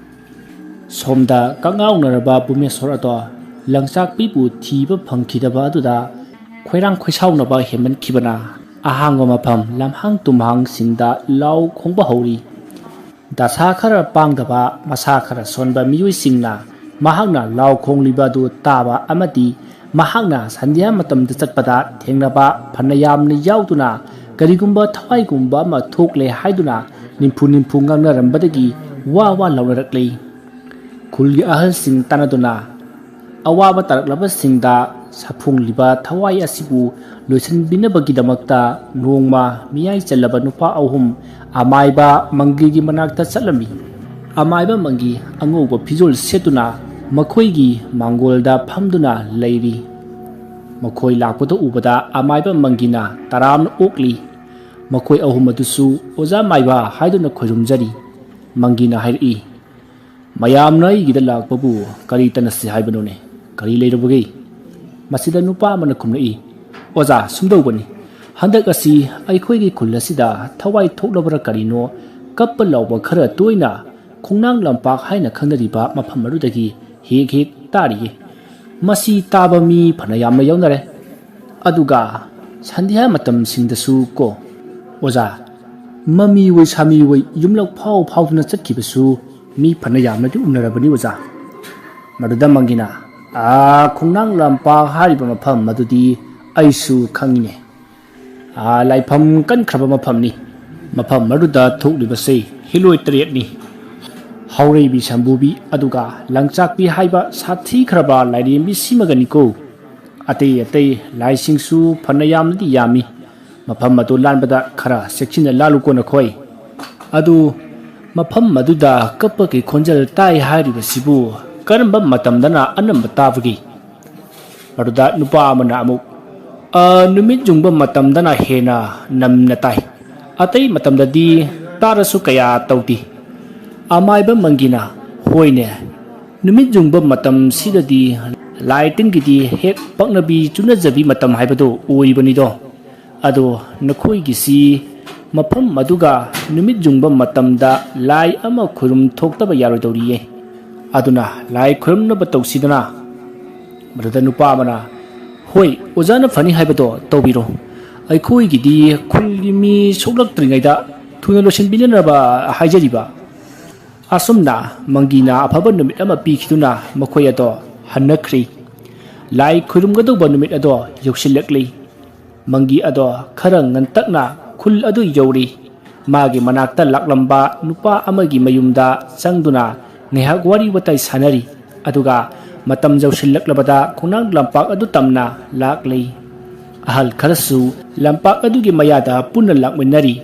ꯁꯣꯝꯗ ꯀꯉꯥꯎꯅꯔꯕ ꯚꯨꯃꯦꯁꯣꯔ ꯑꯗꯣ ꯂꯪꯆꯥꯛꯄꯤꯕꯨ ꯊꯤꯕ ꯐꯪꯈꯤꯗꯕ ꯑꯗꯨꯗ ꯈꯣꯏꯔꯥꯡ ꯈꯣꯏꯁꯥꯎꯅꯕ ꯍꯦꯟꯃꯟꯈꯤꯕꯅ ꯑꯍꯥꯡꯕ ꯃꯐꯝ ꯂꯝꯍꯥꯡ ꯇꯨꯝꯍꯥꯡꯁꯤꯡꯗ ꯂꯥꯎ ꯈꯣꯡꯕ ꯍꯧꯔꯤ꯫ ꯗꯁꯥ ꯈꯔ ꯄꯥꯡꯗꯕ, ꯃꯁꯥ ꯈꯔ ꯁꯣꯟꯕ ꯃꯤꯑꯣꯏꯁꯤꯡꯅ ꯃꯍꯥꯛꯅ ꯂꯥꯎ ꯈꯣꯡꯂꯤꯕ ꯑꯗꯨ ꯇꯥꯕ ꯑꯃꯗꯤ ꯃꯍꯥꯛꯅ ꯁꯟꯙ꯭ꯌꯥ ꯃꯇꯝꯗ ꯆꯠꯄꯗ ꯊꯦꯡꯅꯕ ꯐꯅ ꯌꯥꯝꯅ ꯌꯥꯎꯗꯨꯅ ꯀꯔꯤꯒꯨꯝꯕ ꯊꯋꯥꯏꯒꯨꯝꯕ ꯑꯃ ꯊꯣꯛꯂꯦ ꯍꯥꯏꯗꯨꯅ ꯅꯤꯝꯐꯨ ꯅꯤꯝꯐꯨ ꯉꯥꯡꯅꯔꯝꯕꯗꯒꯤ ꯋꯥ ꯋꯥ ꯂꯥꯎꯅꯔꯛꯂꯤ꯫ ꯈꯨꯜꯒꯤ ꯑꯍꯜꯁꯤꯡ ꯇꯥꯟꯅꯗꯨꯅ ꯑꯋꯥꯕ ꯇꯥꯔꯛꯂꯕꯁꯤꯡꯗ ꯁꯥꯐꯣꯡꯂꯤꯕ ꯊꯋꯥꯏ ꯑꯁꯤꯕꯨ ꯂꯣꯏꯁꯤꯟꯕꯤꯅꯕꯒꯤꯗꯃꯛꯇ ꯅꯣꯡꯃ ꯃꯤꯌꯥꯏ ꯆꯜꯂꯕ ꯅꯨꯄꯥ ꯑꯍꯨꯝ ꯑꯃꯥꯏꯕ ꯃꯪꯒꯤꯒꯤ ꯃꯅꯥꯛꯇ ꯆꯠꯂꯝꯃꯤ꯫ ꯑꯃꯥꯏꯕ ꯃꯪꯒꯤ ꯑꯉꯧꯕ ꯐꯤꯖꯣꯜ ꯁꯦꯠꯇꯨꯅ ꯃꯈꯣꯏꯒꯤ ꯃꯥꯡꯒꯣꯜꯗ ꯐꯝꯗꯨꯅ ꯂꯩꯔꯤ꯫ ꯃꯈꯣꯏ ꯂꯥꯛꯄꯗ ꯎꯕꯗ ꯑꯃꯥꯏꯕ ꯃꯪꯒꯤꯅ ꯇꯔꯥꯝꯅ ꯑꯣꯛꯂꯤ꯫ ꯃꯈꯣꯏ ꯑꯍꯨꯝ ꯑꯗꯨꯁꯨ ꯑꯣꯖꯥ ꯃꯥꯏꯕ ꯍꯥꯏꯗꯨꯅ ꯈꯣꯏꯔꯨꯝꯖꯔꯤ꯫ ꯃꯪꯒꯤꯅ ꯍꯥꯏꯔꯛꯏ, "ꯃꯌꯥꯝꯅ ꯑꯩꯒꯤꯗ ꯂꯥꯛꯄꯕꯨ ꯀꯔꯤ ꯇꯅꯁꯤ ꯍꯥꯏꯕꯅꯣꯅꯦ? ꯀꯔꯤ ꯂꯩꯔꯕꯒꯦ?" ꯃꯁꯤꯗ ꯅꯨꯄꯥ ꯑꯃꯅ ꯈꯨꯝꯂꯛꯏ, "ꯑꯣꯖꯥ, ꯁꯨꯝꯗꯧꯕꯅꯤ꯫ ꯍꯟꯗꯛ ꯑꯁꯤ ꯑꯩꯈꯣꯏꯒꯤ ꯈꯨꯜ ꯑꯁꯤꯗ ꯊꯋꯥꯏ ꯊꯣꯛꯂꯕ꯭ꯔꯥ ꯀꯔꯤꯅꯣ, ꯀꯞꯄ ꯂꯥꯎꯕ ꯈꯔ ꯇꯣꯏꯅ ꯈꯣꯡꯅꯥꯡ ꯂꯝꯄꯥꯛ ꯍꯥꯏꯅ ꯈꯪꯅꯔꯤꯕ ꯃꯐꯝ ꯑꯗꯨꯗꯒꯤ ꯍꯦꯛ ꯍꯦꯛ ꯇꯥꯔꯤꯌꯦ꯫ ꯃꯁꯤ ꯇꯥꯕ ꯃꯤ ꯐꯅ ꯌꯥꯝꯅ ꯌꯥꯎꯅꯔꯦ꯫ ꯑꯗꯨꯒ ꯁꯟꯙ꯭ꯌꯥ ꯃꯇꯝꯁꯤꯡꯗꯁꯨ ꯀꯣ, ꯑꯣꯖꯥ, ꯃꯃꯤ ꯑꯣꯏ ꯁꯥꯃꯤ ꯑꯣꯏ ꯌꯨꯝꯂꯛ ꯐꯥꯎ ꯐꯥꯎꯗꯨꯅ ꯆꯠꯈꯤꯕꯁꯨ ꯃꯤ ꯐꯅ ꯌꯥꯝꯅꯗꯤ ꯎꯅꯔꯕꯅꯤ ꯑꯣꯖꯥ꯫" ꯃꯗꯨꯗ ꯃꯪꯒꯤꯅ, "ꯑꯥ, ꯈꯣꯡꯅꯥꯡ ꯂꯝꯄꯥꯛ ꯍꯥꯏꯔꯤꯕ ꯃꯐꯝ ꯑꯗꯨꯗꯤ ꯑꯩꯁꯨ ꯈꯪꯉꯤꯅꯦ꯫ ꯑꯥ, ꯂꯥꯏꯐꯝ ꯀꯟꯈ꯭ꯔꯕ ꯃꯐꯝꯅꯤ꯫ ꯃꯐꯝ ꯑꯗꯨꯗ ꯊꯣꯛꯂꯤꯕꯁꯦ ꯍꯤꯂꯣꯏ ꯇꯔꯦꯠꯅꯤ꯫ ꯍꯥꯎꯔꯩꯕꯤ ꯁꯝꯕꯨꯕꯤ ꯑꯗꯨꯒ ꯂꯪꯆꯥꯛꯄꯤ ꯍꯥꯏꯕ ꯁꯥꯊꯤꯈ꯭ꯔꯕ ꯂꯥꯏꯔꯦꯝꯕꯤ ꯁꯤꯃꯒꯅꯤꯀꯣ꯫ ꯑꯇꯩ ꯑꯇꯩ ꯂꯥꯏꯁꯤꯡꯁꯨ ꯐꯅ ꯌꯥꯝꯅꯗꯤ ꯌꯥꯝꯃꯤ꯫ ꯃꯐꯝ ꯑꯗꯨ ꯂꯥꯟꯕꯗ ꯈꯔ ꯆꯦꯛꯁꯤꯟꯅ ꯂꯥꯜꯂꯨꯀꯣ ꯅꯈꯣꯏ꯫ ꯑꯗꯨ ꯃꯐꯝ ꯑꯗꯨꯗ ꯀꯞꯄꯒꯤ ꯈꯣꯟꯖꯦꯜ ꯇꯥꯏ ꯍꯥꯏꯔꯤꯕꯁꯤꯕꯨ ꯀꯔꯝꯕ ꯃꯇꯝꯗꯅ ꯑꯅꯝꯕ ꯇꯥꯕꯒꯦ?" ꯃꯗꯨꯗ ꯅꯨꯄꯥ ꯑꯃꯅ ꯑꯃꯨꯛ, "ꯑ, ꯅꯨꯃꯤꯠ ꯌꯨꯡꯕ ꯃꯇꯝꯗꯅ ꯍꯦꯟꯅ ꯅꯝꯅ ꯇꯥꯏ꯫ ꯑꯇꯩ ꯃꯇꯝꯗꯗꯤ ꯇꯥꯔꯁꯨ ꯀꯌꯥ ꯇꯧꯗꯦ꯫" ꯑꯃꯥꯏꯕ ꯃꯪꯒꯤꯅ, ꯍꯣꯏꯅꯦ, ꯅꯨꯃꯤꯠ ꯌꯨꯡꯕ ꯃꯇꯝꯁꯤꯗꯗꯤ ꯂꯥꯏ ꯇꯤꯟꯒꯤꯗꯤ ꯍꯦꯛ ꯄꯛꯅꯕꯤ ꯆꯨꯅꯖꯕꯤ ꯃꯇꯝ ꯍꯥꯏꯕꯗꯨ ꯑꯣꯏꯕꯅꯤꯗꯣ꯫ ꯑꯗꯣ ꯅꯈꯣꯏꯒꯤꯁꯤ ꯃꯐꯝ ꯑꯗꯨꯒ ꯅꯨꯃꯤꯠ ꯌꯨꯡꯕ ꯃꯇꯝꯗ ꯂꯥꯏ ꯑꯃ ꯈꯨꯔꯨꯝ ꯊꯣꯛꯇꯕ ꯌꯥꯔꯣꯏꯗꯧꯔꯤꯌꯦ꯫ ꯑꯗꯨꯅ ꯂꯥꯏ ꯈꯨꯔꯨꯝꯅꯕ ꯇꯧꯁꯤꯗꯅ꯫ ꯃꯗꯨꯗ ꯅꯨꯄꯥ ꯑꯃꯅ, "ꯍꯣꯏ, ꯑꯣꯖꯥꯅ ꯐꯅꯤ ꯍꯥꯏꯕꯗꯣ ꯇꯧꯕꯤꯔꯣ꯫ ꯑꯩꯈꯣꯏꯒꯤꯗꯤ ꯈꯨꯜꯒꯤ ꯃꯤ ꯁꯣꯛꯂꯛꯇ꯭ꯔꯤꯉꯩꯗ ꯊꯨꯅ ꯂꯣꯏꯁꯤꯟꯕꯤꯅꯅꯕ ꯍꯥꯏꯖꯔꯤꯕ꯫" ꯑꯁꯨꯝꯅ ꯃꯪꯒꯤꯅ ꯑꯐꯕ ꯅꯨꯃꯤꯠ ꯑꯃ ꯄꯤꯈꯤꯗꯨꯅ ꯃꯈꯣꯏ ꯑꯗꯣ ꯍꯟꯅꯈ꯭ꯔꯤ꯫ ꯂꯥꯏ ꯈꯨꯔꯨꯝꯒꯗꯧꯕ ꯅꯨꯃꯤꯠ ꯑꯗꯣ ꯌꯧꯁꯤꯜꯂꯛꯂꯤ꯫ ꯃꯪꯒꯤ ꯑꯗꯣ ꯈꯔ ꯉꯟꯇꯛꯅ ꯈꯨꯜ ꯑꯗꯨ ꯌꯧꯔꯤ꯫ ꯃꯥꯒꯤ ꯃꯅꯥꯛꯇ ꯂꯥꯛꯂꯝꯕ ꯅꯨꯄꯥ ꯑꯃꯒꯤ ꯃꯌꯨꯝꯗ ꯆꯪꯗꯨꯅ ꯉꯥꯏꯍꯥꯛ ꯋꯥꯔꯤ ꯋꯥꯇꯥꯏ ꯁꯥꯟꯅꯔꯤ꯫ ꯑꯗꯨꯒ ꯃꯇꯝ ꯌꯧꯁꯤꯜꯂꯛꯂꯕꯗ ꯈꯣꯡꯅꯥꯡ ꯂꯝꯄꯥꯛ ꯑꯗꯨ ꯇꯝꯅ ꯂꯥꯛꯂꯤ꯫ ꯑꯍꯜ ꯈꯔꯁꯨ ꯂꯝꯄꯥꯛ ꯑꯗꯨꯒꯤ ꯃꯌꯥꯗ ꯄꯨꯟꯅ ꯂꯥꯛꯃꯤꯟꯅꯔꯤ꯫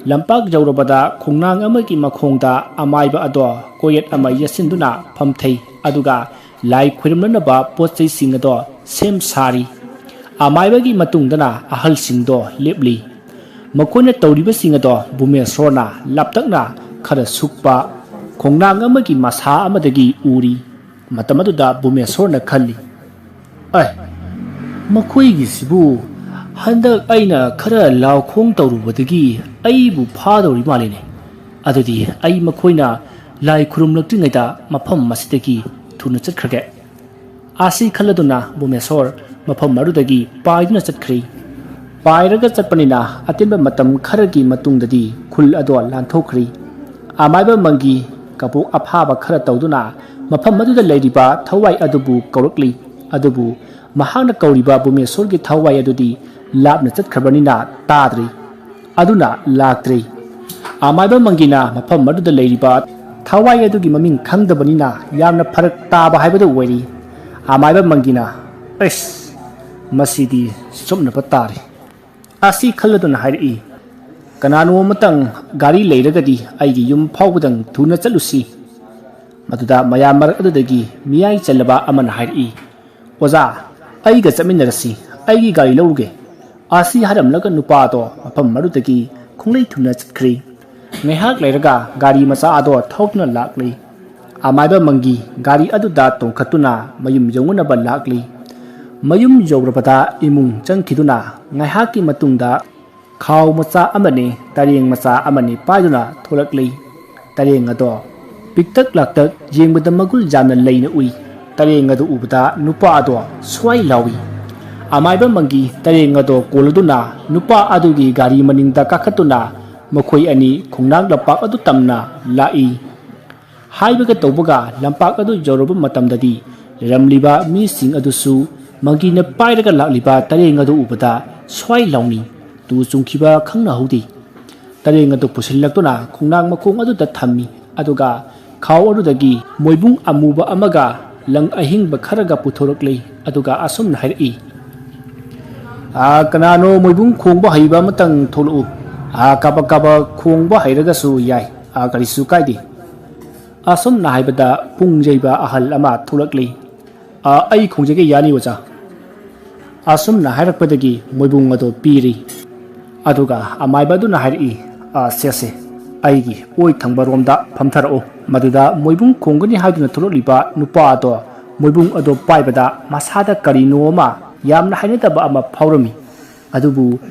ꯂꯝꯄꯥꯛ ꯌꯧꯔꯕꯗ ꯈꯣꯡꯅꯥꯡ ꯑꯃꯒꯤ ꯃꯈꯣꯡꯗ ꯑꯃꯥꯏꯕ ꯑꯗꯣ ꯀꯣꯌꯦꯠ ꯑꯃ ꯌꯦꯠꯁꯤꯟꯗꯨꯅ ꯐꯝꯊꯩ꯫ ꯑꯗꯨꯒ ꯂꯥꯏ ꯈꯨꯔꯨꯝꯅꯅꯕ ꯄꯣꯠ ꯆꯩꯁꯤꯡ ꯑꯗꯣ ꯁꯦꯝ ꯁꯥꯔꯤ꯫ ꯑꯃꯥꯏꯕꯒꯤ ꯃꯇꯨꯡꯗꯅ ꯑꯍꯜꯁꯤꯡꯗꯣ ꯂꯦꯞꯂꯤ꯫ ꯃꯈꯣꯏꯅ ꯇꯧꯔꯤꯕꯁꯤꯡ ꯑꯗꯣ ꯚꯨꯃꯦꯁ꯭ꯋꯔꯅ ꯂꯥꯞꯇꯛꯅ ꯈꯔ ꯁꯨꯛꯄ ꯈꯣꯡꯅꯥꯡ ꯑꯃꯒꯤ ꯃꯁꯥ ꯑꯃꯗꯒꯤ ꯎꯔꯤ꯫ ꯃꯇꯝ ꯑꯗꯨꯗ ꯚꯨꯃꯦꯁ꯭ꯋꯔꯅ ꯈꯜꯂꯤ, "ꯑꯦ, ꯃꯈꯣꯏꯒꯤꯁꯤꯕꯨ ꯍꯟꯗꯛ ꯑꯩꯅ ꯈꯔ ꯂꯥꯎꯈꯣꯡ ꯇꯧꯔꯨꯕꯗꯒꯤ ꯑꯩꯕꯨ ꯐꯥꯗꯧꯔꯤ ꯃꯥꯜꯂꯤꯅꯦ꯫ ꯑꯗꯨꯗꯤ ꯑꯩ ꯃꯈꯣꯏꯅ ꯂꯥꯏ ꯈꯨꯔꯨꯝꯂꯛꯇ꯭ꯔꯤꯉꯩꯗ ꯃꯐꯝ ꯑꯁꯤꯗꯒꯤ ꯊꯨꯅ ꯆꯠꯈ꯭ꯔꯒꯦ꯫" ꯑꯁꯤ ꯈꯜꯂꯗꯨꯅ ꯚꯨꯃꯦꯁ꯭ꯋꯔ ꯃꯐꯝ ꯑꯗꯨꯗꯒꯤ ꯄꯥꯏꯗꯨꯅ ꯆꯠꯈ꯭ꯔꯤ꯫ ꯄꯥꯏꯔꯒ ꯆꯠꯄꯅꯤꯅ ꯑꯇꯦꯟꯕ ꯃꯇꯝ ꯈꯔꯒꯤ ꯃꯇꯨꯡꯗꯗꯤ ꯈꯨꯜ ꯑꯗꯣ ꯂꯥꯟꯊꯣꯛꯈ꯭ꯔꯤ꯫ ꯑꯃꯥꯏꯕ ꯃꯪꯒꯤ ꯀꯕꯣꯛ ꯑꯐꯥꯕ ꯈꯔ ꯇꯧꯗꯨꯅ ꯃꯐꯝ ꯑꯗꯨꯗ ꯂꯩꯔꯤꯕ ꯊꯋꯥꯏ ꯑꯗꯨꯕꯨ ꯀꯧꯔꯛꯂꯤ꯫ ꯑꯗꯨꯕꯨ ꯃꯍꯥꯛꯅ ꯀꯧꯔꯤꯕ ꯚꯨꯃꯦꯁ꯭ꯋꯔꯒꯤ ꯊꯋꯥꯏ ꯑꯗꯨꯗꯤ ꯂꯥꯞꯅ ꯆꯠꯈ꯭ꯔꯕꯅꯤꯅ ꯇꯥꯗ꯭ꯔꯤ꯫ ꯑꯗꯨꯅ ꯂꯥꯛꯇ꯭ꯔꯤ꯫ ꯑꯃꯥꯏꯕ ꯃꯪꯒꯤꯅ ꯃꯐꯝ ꯑꯗꯨꯗ ꯂꯩꯔꯤꯕ ꯊꯋꯥꯏ ꯑꯗꯨꯒꯤ ꯃꯃꯤꯡ ꯈꯪꯗꯕꯅꯤꯅ ꯌꯥꯝꯅ ꯐꯔꯛ ꯇꯥꯕ ꯍꯥꯏꯕꯗꯨ ꯑꯣꯏꯔꯤ꯫ ꯑꯃꯥꯏꯕ ꯃꯪꯒꯤꯅ, "ꯑꯩꯁ, ꯃꯁꯤꯗꯤ ꯆꯨꯞꯅꯕ ꯇꯥꯔꯦ" ꯑꯁꯤ ꯈꯜꯂꯗꯨꯅ ꯍꯥꯏꯔꯛꯏ, "ꯀꯅꯥꯅꯣ ꯑꯃꯇꯪ ꯒꯥꯔꯤ ꯂꯩꯔꯒꯗꯤ ꯑꯩꯒꯤ ꯌꯨꯝ ꯐꯥꯎꯕꯗꯪ ꯊꯨꯅ ꯆꯠꯂꯨꯁꯤ꯫" ꯃꯗꯨꯗ ꯃꯌꯥꯝ ꯃꯔꯛ ꯑꯗꯨꯗꯒꯤ ꯃꯤꯌꯥꯏ ꯆꯜꯂꯕ ꯑꯃꯅ ꯍꯥꯏꯔꯛꯏ, "ꯑꯣꯖꯥ, ꯑꯩꯒ ꯆꯠꯃꯤꯟꯅꯔꯁꯤ, ꯑꯩꯒꯤ ꯒꯥꯔꯤ ꯂꯧꯔꯨꯒꯦ" ꯑꯁꯤ ꯍꯥꯏꯔꯝꯂꯒ ꯅꯨꯄꯥ ꯑꯗꯣ ꯃꯐꯝ ꯑꯗꯨꯗꯒꯤ ꯈꯣꯡꯂꯩ ꯊꯨꯅ ꯆꯠꯈ꯭ꯔꯤ꯫ ꯉꯥꯏꯍꯥꯛ ꯂꯩꯔꯒ ꯒꯥꯔꯤ ꯃꯆꯥ ꯑꯗꯣ ꯊꯧꯗꯨꯅ ꯂꯥꯛꯂꯤ꯫ ꯑꯃꯥꯏꯕ ꯃꯪꯒꯤ ꯒꯥꯔꯤ ꯑꯗꯨꯗ ꯇꯣꯡꯈꯠꯇꯨꯅ ꯃꯌꯨꯝ ꯌꯧꯅꯅꯕ ꯂꯥꯛꯂꯤ꯫ ꯃꯌꯨꯝ ꯌꯧꯔꯕꯗ ꯏꯃꯨꯡ ꯆꯪꯈꯤꯗꯨꯅ ꯉꯥꯏꯍꯥꯛꯀꯤ ꯃꯇꯨꯡꯗ ꯈꯥꯎ ꯃꯆꯥ ꯑꯃꯅꯤ, ꯇꯔꯦꯡ ꯃꯆꯥ ꯑꯃꯅꯤ ꯄꯥꯏꯗꯨꯅ ꯊꯣꯛꯂꯛꯂꯤ꯫ ꯇꯔꯦꯡ ꯑꯗꯣ ꯄꯤꯛꯇꯛ ꯂꯥꯛꯇꯛ, ꯌꯦꯡꯕꯗ ꯃꯒꯨꯜ ꯌꯥꯝꯅ ꯂꯩꯅ ꯎꯏ꯫ ꯇꯔꯦꯡ ꯑꯗꯨ ꯎꯕꯗ ꯅꯨꯄꯥ ꯑꯗꯣ ꯁ꯭ꯋꯥꯏ ꯂꯥꯎꯏ꯫ ꯑꯃꯥꯏꯕ ꯃꯪꯒꯤ ꯇꯔꯦꯡ ꯑꯗꯣ ꯀꯣꯜꯂꯗꯨꯅ ꯅꯨꯄꯥ ꯑꯗꯨꯒꯤ ꯒꯥꯔꯤ ꯃꯅꯤꯡꯗ ꯀꯥꯈꯠꯇꯨꯅ ꯃꯈꯣꯏ ꯑꯅꯤ ꯈꯣꯡꯅꯥꯡ ꯂꯝꯄꯥꯛ ꯑꯗꯨ ꯇꯝꯅ ꯂꯥꯛꯏ꯫ ꯍꯥꯏꯕꯒ ꯇꯧꯕꯒ ꯂꯝꯄꯥꯛ ꯑꯗꯨ ꯌꯧꯔꯕ ꯃꯇꯝꯗꯗꯤ ꯂꯩꯔꯝꯂꯤꯕ ꯃꯤꯁꯤꯡ ꯑꯗꯨꯁꯨ ꯃꯪꯒꯤꯅ ꯄꯥꯏꯔꯒ ꯂꯥꯛꯂꯤꯕ ꯇꯔꯦꯡ ꯑꯗꯨ ꯎꯕꯗ ꯁ꯭ꯋꯥꯏ ꯂꯥꯎꯅꯤ꯫ ꯇꯨ ꯆꯨꯡꯈꯤꯕ ꯈꯪꯅꯍꯧꯗꯦ꯫ ꯇꯔꯦꯡ ꯑꯗꯨ ꯄꯨꯁꯤꯜꯂꯛꯇꯨꯅ ꯈꯣꯡꯅꯥꯡ ꯃꯈꯣꯡ ꯑꯗꯨꯗ ꯊꯝꯃꯤ꯫ ꯑꯗꯨꯒ ꯈꯥꯎ ꯑꯗꯨꯗꯒꯤ ꯃꯣꯏꯕꯨꯡ ꯑꯃꯨꯕ ꯑꯃꯒ ꯂꯪ ꯑꯍꯤꯡꯕ ꯈꯔꯒ ꯄꯨꯊꯣꯔꯛꯂꯤ꯫ ꯑꯗꯨꯒ ꯑꯁꯨꯝꯅ ꯍꯥꯏꯔꯛꯏ, "ꯑꯥ, ꯀꯅꯥꯅꯣ ꯃꯣꯏꯕꯨꯡ ꯈꯣꯡꯕ ꯍꯩꯕ ꯑꯃꯇꯪ ꯊꯣꯛꯂꯛꯎ꯫ ꯑꯥ, ꯀꯥꯕꯛ ꯀꯥꯕꯛ ꯈꯣꯡꯕ ꯍꯩꯔꯒꯁꯨ ꯌꯥꯏ꯫ ꯑꯥ, ꯀꯔꯤꯁꯨ ꯀꯥꯏꯗꯦ"꯫ ꯑꯁꯨꯝꯅ ꯍꯥꯏꯕꯗ ꯄꯨꯡ ꯌꯩꯕ ꯑꯍꯜ ꯑꯃ ꯊꯣꯛꯂꯛꯂꯤ꯫ "ꯑꯥ, ꯑꯩ ꯈꯣꯡꯖꯒꯦ, ꯌꯥꯅꯤ ꯑꯣꯖꯥ"꯫ ꯑꯁꯨꯝꯅ ꯍꯥꯏꯔꯛꯄꯗꯒꯤ ꯃꯣꯏꯕꯨꯡ ꯑꯗꯨ ꯄꯤꯔꯤ꯫ ꯑꯗꯨꯒ ꯑꯃꯥꯏꯕ ꯑꯗꯨꯅ ꯍꯥꯏꯔꯛꯏ, "ꯑꯥ, ꯁꯦ, ꯁꯦ, ꯑꯩꯒꯤ ꯑꯣꯏ ꯊꯪꯕ ꯔꯣꯝꯗ ꯐꯝꯊꯔꯛꯎ"꯫ ꯃꯗꯨꯗ ꯃꯣꯏꯕꯨꯡ ꯈꯣꯡꯒꯅꯤ ꯍꯥꯏꯗꯨꯅ ꯊꯣꯛꯂꯛꯂꯤꯕ ꯅꯨꯄꯥ ꯑꯗꯣ ꯃꯣꯏꯕꯨꯡ ꯑꯗꯣ ꯄꯥꯏꯕꯗ ꯃꯁꯥꯗ ꯀꯔꯤꯅꯣ ꯑꯃ ꯌꯥꯝꯅ ꯍꯩꯅꯗꯕ ꯑꯃ ꯐꯥꯎꯔꯝꯃꯤ꯫ ꯑꯗꯨꯕꯨ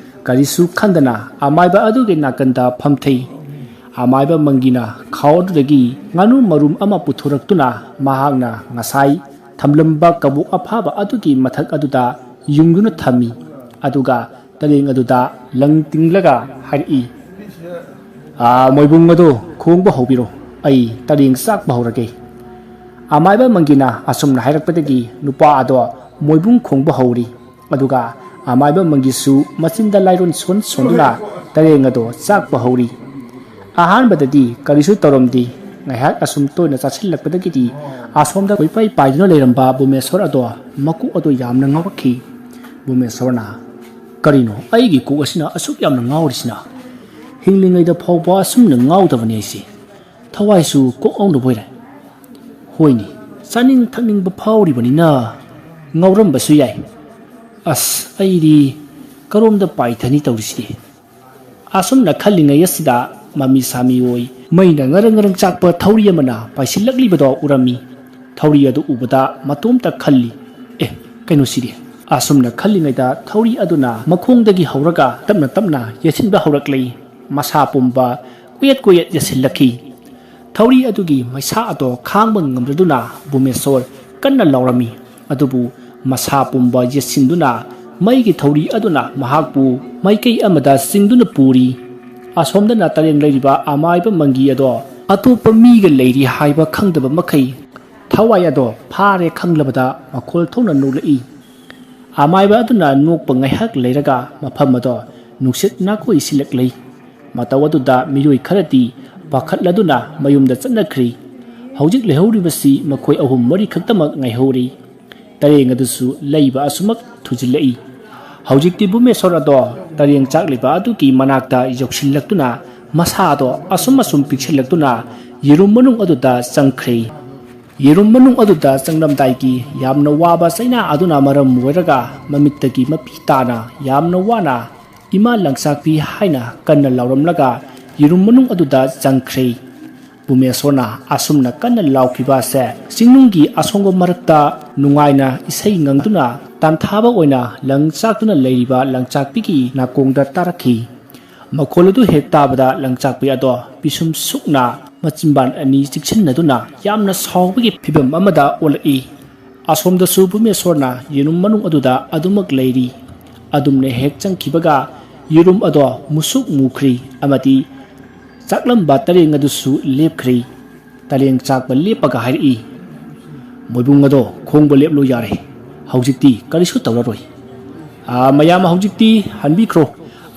ꯀꯔꯤꯁꯨ ꯈꯟꯗꯅ ꯑꯃꯥꯏꯕ ꯑꯗꯨꯒꯤ ꯅꯥꯀꯟꯗ ꯐꯝꯊꯩ꯫ ꯑꯃꯥꯏꯕ ꯃꯪꯒꯤꯅ ꯈꯥꯎ ꯑꯗꯨꯗꯒꯤ ꯉꯥꯅꯨ ꯃꯔꯨꯝ ꯑꯃ ꯄꯨꯊꯣꯔꯛꯇꯨꯅ ꯃꯍꯥꯛꯅ ꯉꯁꯥꯏ ꯊꯝꯂꯝꯕ ꯀꯕꯣꯛ ꯑꯐꯥꯕ ꯑꯗꯨꯒꯤ ꯃꯊꯛ ꯑꯗꯨꯗ ꯌꯨꯡꯗꯨꯅ ꯊꯝꯃꯤ꯫ ꯑꯗꯨꯒ ꯇꯔꯦꯡ ꯑꯗꯨꯗ ꯂꯪ ꯇꯤꯡꯂꯒ ꯍꯥꯏꯔꯛꯏ, "ꯑꯥ, ꯃꯣꯏꯕꯨꯡ ꯑꯗꯨ ꯈꯣꯡꯕ ꯍꯧꯕꯤꯔꯣ, ꯑꯩ ꯇꯔꯦꯡ ꯆꯥꯛꯄ ꯍꯧꯔꯒꯦ"꯫ ꯑꯃꯥꯏꯕ ꯃꯪꯒꯤꯅ ꯑꯁꯨꯝꯅ ꯍꯥꯏꯔꯛꯄꯗꯒꯤ ꯅꯨꯄꯥ ꯑꯗꯣ ꯃꯣꯏꯕꯨꯡ ꯈꯣꯡꯕ ꯍꯧꯔꯤ꯫ ꯑꯗꯨꯒ ꯑꯃꯥꯏꯕ ꯃꯪꯒꯤꯁꯨ ꯃꯆꯤꯟꯗ ꯂꯥꯏꯔꯣꯟ ꯁꯣꯟ ꯁꯣꯟꯗꯨꯅ ꯇꯔꯦꯡ ꯑꯗꯣ ꯆꯥꯛꯄ ꯍꯧꯔꯤ꯫ ꯑꯍꯥꯟꯕꯗꯗꯤ ꯀꯔꯤꯁꯨ ꯇꯧꯔꯝꯗꯦ꯫ ꯉꯥꯏꯍꯥꯛ ꯑꯁꯨꯝ ꯇꯣꯏꯅ ꯆꯥꯁꯤꯜꯂꯛꯄꯗꯒꯤꯗꯤ ꯑꯁꯣꯝꯗ ꯀꯣꯏꯄꯥꯏ ꯄꯥꯏꯗꯨꯅ ꯂꯩꯔꯝꯕ ꯕꯣꯃꯦꯁꯣꯔ ꯑꯗꯣ ꯃꯀꯣꯛ ꯑꯗꯣ ꯌꯥꯝꯅ ꯉꯥꯎꯔꯛꯈꯤ꯫ ꯕꯣꯃꯦꯁꯣꯔꯅ, "ꯀꯔꯤꯅꯣ ꯑꯩꯒꯤ ꯀꯣꯛ ꯑꯁꯤꯅ ꯑꯁꯨꯛ ꯌꯥꯝꯅ ꯉꯥꯎꯔꯤꯁꯤꯅ? ꯍꯤꯡꯂꯤꯉꯩꯗ ꯐꯥꯎꯕ ꯑꯁꯨꯝꯅ ꯉꯥꯎꯗꯕꯅꯤ ꯑꯩꯁꯦ꯫ ꯊꯋꯥꯏꯁꯨ ꯀꯣꯛ ꯉꯥꯎꯅꯕ ꯑꯣꯏꯔꯦ꯫ ꯍꯣꯏꯅꯦ, ꯆꯥꯅꯤꯡ ꯊꯛꯅꯤꯡꯕ ꯐꯥꯎꯔꯤꯕꯅꯤꯅ ꯉꯥꯎꯔꯝꯕꯁꯨ ꯌꯥꯏ꯫ ꯑꯁ, ꯑꯩꯗꯤ ꯀꯔꯣꯝꯗ ꯄꯥꯏꯊꯅꯤ ꯇꯧꯔꯤꯁꯤꯗꯤ"꯫ ꯑꯁꯨꯝꯅ ꯈꯜꯂꯤꯉꯩ ꯑꯁꯤꯗ ꯃꯃꯤ ꯁꯥꯃꯤ ꯑꯣꯏ꯫ ꯃꯩꯅ ꯉꯔꯪ ꯉꯔꯪ ꯆꯥꯛꯄ ꯊꯧꯔꯤ ꯑꯃꯅ ꯄꯥꯏꯁꯤꯜꯂꯛꯂꯤꯕꯗꯣ ꯎꯔꯝꯃꯤ꯫ ꯊꯧꯔꯤ ꯑꯗꯨ ꯎꯕꯗ ꯃꯇꯣꯝꯇ ꯈꯜꯂꯤ, "ꯑꯦ, ꯀꯩꯅꯣ ꯁꯤꯗꯤ?" ꯑꯁꯨꯝꯅ ꯈꯜꯂꯤꯉꯩꯗ ꯊꯧꯔꯤ ꯑꯗꯨꯅ ꯃꯈꯣꯡꯗꯒꯤ ꯍꯧꯔꯒ ꯇꯞꯅ ꯇꯞꯅ ꯌꯩꯁꯤꯟꯕ ꯍꯧꯔꯛꯂꯤ꯫ ꯃꯁꯥ ꯄꯨꯝꯕ ꯀꯣꯏꯌꯦꯠ ꯀꯣꯏꯌꯦꯠ ꯌꯩꯁꯤꯜꯂꯛꯈꯤ꯫ ꯊꯧꯔꯤ ꯑꯗꯨꯒꯤ ꯃꯩꯁꯥ ꯑꯗꯣ ꯈꯥꯡꯕ ꯉꯝꯗꯗꯨꯅ ꯚꯨꯃꯦꯁꯣꯔ ꯀꯟꯅ ꯂꯥꯎꯔꯝꯃꯤ꯫ ꯑꯗꯨꯕꯨ ꯃꯁꯥ ꯄꯨꯝꯕ ꯌꯦꯠꯁꯤꯟꯗꯨꯅ ꯃꯩꯒꯤ ꯊꯧꯔꯤ ꯑꯗꯨꯅ ꯃꯍꯥꯛꯄꯨ ꯃꯥꯏꯀꯩ ꯑꯃꯗ ꯆꯤꯡꯗꯨꯅ ꯄꯨꯔꯤ꯫ ꯑꯁꯣꯝꯗꯅ ꯇꯔꯦꯡ ꯂꯩꯔꯤꯕ ꯑꯃꯥꯏꯕ ꯃꯪꯒꯤ ꯑꯗꯣ ꯑꯇꯣꯞꯄ ꯃꯤꯒ ꯂꯩꯔꯤ ꯍꯥꯏꯕ ꯈꯪꯗꯕ ꯃꯈꯩ ꯊꯋꯥꯏ ꯑꯗꯣ ꯐꯥꯔꯦ ꯈꯪꯂꯕꯗ ꯃꯈꯣꯜ ꯊꯣꯛꯅ ꯅꯣꯛꯂꯛꯏ꯫ ꯑꯃꯥꯏꯕ ꯑꯗꯨꯅ ꯅꯣꯛꯄ ꯉꯥꯏꯍꯥꯛ ꯂꯩꯔꯒ ꯃꯐꯝ ꯑꯗꯣ ꯅꯨꯡꯁꯤꯠ ꯅꯥꯈꯣꯏ ꯁꯤꯜꯂꯛꯂꯤ꯫ ꯃꯇꯧ ꯑꯗꯨꯗ ꯃꯤꯑꯣꯏ ꯈꯔꯗꯤ ꯄꯥꯈꯠꯂꯗꯨꯅ ꯃꯌꯨꯝꯗ ꯆꯠꯅꯈ꯭ꯔꯤ꯫ ꯍꯧꯖꯤꯛ ꯂꯩꯍꯧꯔꯤꯕꯁꯤ ꯃꯈꯣꯏ ꯑꯍꯨꯝ ꯃꯔꯤ ꯈꯛꯇꯃꯛ ꯉꯥꯏꯍꯧꯔꯤ꯫ ꯇꯔꯦꯡ ꯑꯗꯨꯁꯨ ꯂꯩꯕ ꯑꯁꯨꯃꯛ ꯊꯨꯖꯤꯜꯂꯛꯏ꯫ ꯍꯧꯖꯤꯛꯇꯤ ꯚꯨꯃꯦꯁꯣꯔ ꯑꯗꯣ ꯇꯔꯦꯡ ꯆꯥꯛꯂꯤꯕ ꯑꯗꯨꯒꯤ ꯃꯅꯥꯛꯇ ꯌꯧꯁꯤꯜꯂꯛꯇꯨꯅ ꯃꯁꯥꯗꯣ ꯑꯁꯨꯝ ꯑꯁꯨꯝ ꯄꯤꯛꯁꯤꯜꯂꯛꯇꯨꯅ ꯌꯦꯔꯨꯝ ꯃꯅꯨꯡ ꯑꯗꯨꯗ ꯆꯪꯈ꯭ꯔꯦ꯫ ꯌꯦꯔꯨꯝ ꯃꯅꯨꯡ ꯑꯗꯨꯗ ꯆꯪꯂꯝꯗꯥꯏꯒꯤ ꯌꯥꯝꯅ ꯋꯥꯕ ꯆꯩꯅꯥ ꯑꯗꯨꯅ ꯃꯔꯝ ꯑꯣꯏꯔꯒ ꯃꯃꯤꯠꯇꯒꯤ ꯃꯄꯤ ꯇꯥꯅ ꯌꯥꯝꯅ ꯋꯥꯅ "ꯏꯃꯥ ꯂꯪꯆꯥꯛꯄꯤ" ꯍꯥꯏꯅ ꯀꯟꯅ ꯂꯥꯎꯔꯝꯂꯒ ꯌꯦꯔꯨꯝ ꯃꯅꯨꯡ ꯑꯗꯨꯗ ꯆꯪꯈ꯭ꯔꯦ꯫ ꯄꯨꯃꯦꯁꯣꯔꯅ ꯑꯁꯨꯝꯅ ꯀꯟꯅ ꯂꯥꯎꯈꯤꯕ ꯑꯁꯦ ꯆꯤꯡꯅꯨꯡꯒꯤ ꯑꯁꯣꯡꯕ ꯃꯔꯛꯇ ꯅꯨꯡꯉꯥꯏꯅ ꯏꯁꯩ ꯉꯪꯗꯨꯅ ꯇꯥꯟꯊꯥꯕ ꯑꯣꯏꯅ ꯂꯪꯆꯥꯛꯇꯨꯅ ꯂꯩꯔꯤꯕ ꯂꯪꯆꯥꯛꯄꯤꯒꯤ ꯅꯥꯀꯣꯡꯗ ꯇꯥꯔꯛꯈꯤ꯫ ꯃꯈꯣꯜ ꯑꯗꯨ ꯍꯦꯛ ꯇꯥꯕꯗ ꯂꯪꯆꯥꯛꯄꯤ ꯑꯗꯣ ꯄꯤꯁꯨꯝ ꯁꯨꯛꯅ ꯃꯆꯤꯟꯕꯥꯟ ꯑꯅꯤ ꯆꯤꯛꯁꯤꯟꯅꯗꯨꯅ ꯌꯥꯝꯅ ꯁꯥꯎꯕꯒꯤ ꯐꯤꯚꯝ ꯑꯃꯗ ꯑꯣꯜꯂꯛꯏ꯫ ꯑꯁꯣꯝꯗꯁꯨ ꯄꯨꯃꯦꯁꯣꯔꯅ ꯌꯦꯔꯨꯝ ꯃꯅꯨꯡ ꯑꯗꯨꯗ ꯑꯗꯨꯃꯛ ꯂꯩꯔꯤ꯫ ꯑꯗꯨꯝꯅ ꯍꯦꯛ ꯆꯪꯈꯤꯕꯒ ꯌꯦꯔꯨꯝ ꯑꯗꯣ ꯃꯨꯁꯨꯛ ꯃꯨꯈ꯭ꯔꯤ ꯑꯃꯗꯤ ꯆꯥꯛꯂꯝꯕ ꯇꯔꯦꯡ ꯑꯗꯨꯁꯨ ꯂꯦꯞꯈ꯭ꯔꯤ꯫ ꯇꯔꯦꯡ ꯆꯥꯛꯄ ꯂꯦꯞꯄꯒ ꯍꯥꯏꯔꯛꯏ, "ꯃꯣꯏꯕꯨꯡ ꯑꯗꯣ ꯈꯣꯡꯕ ꯂꯦꯞꯂꯣ ꯌꯥꯔꯦ꯫ ꯍꯧꯖꯤꯛꯇꯤ ꯀꯔꯤꯁꯨ ꯇꯧꯔꯔꯣꯏ꯫ ꯑꯥ, ꯃꯌꯥꯝ ꯍꯧꯖꯤꯛꯇꯤ ꯍꯟꯕꯤꯈ꯭ꯔꯣ꯫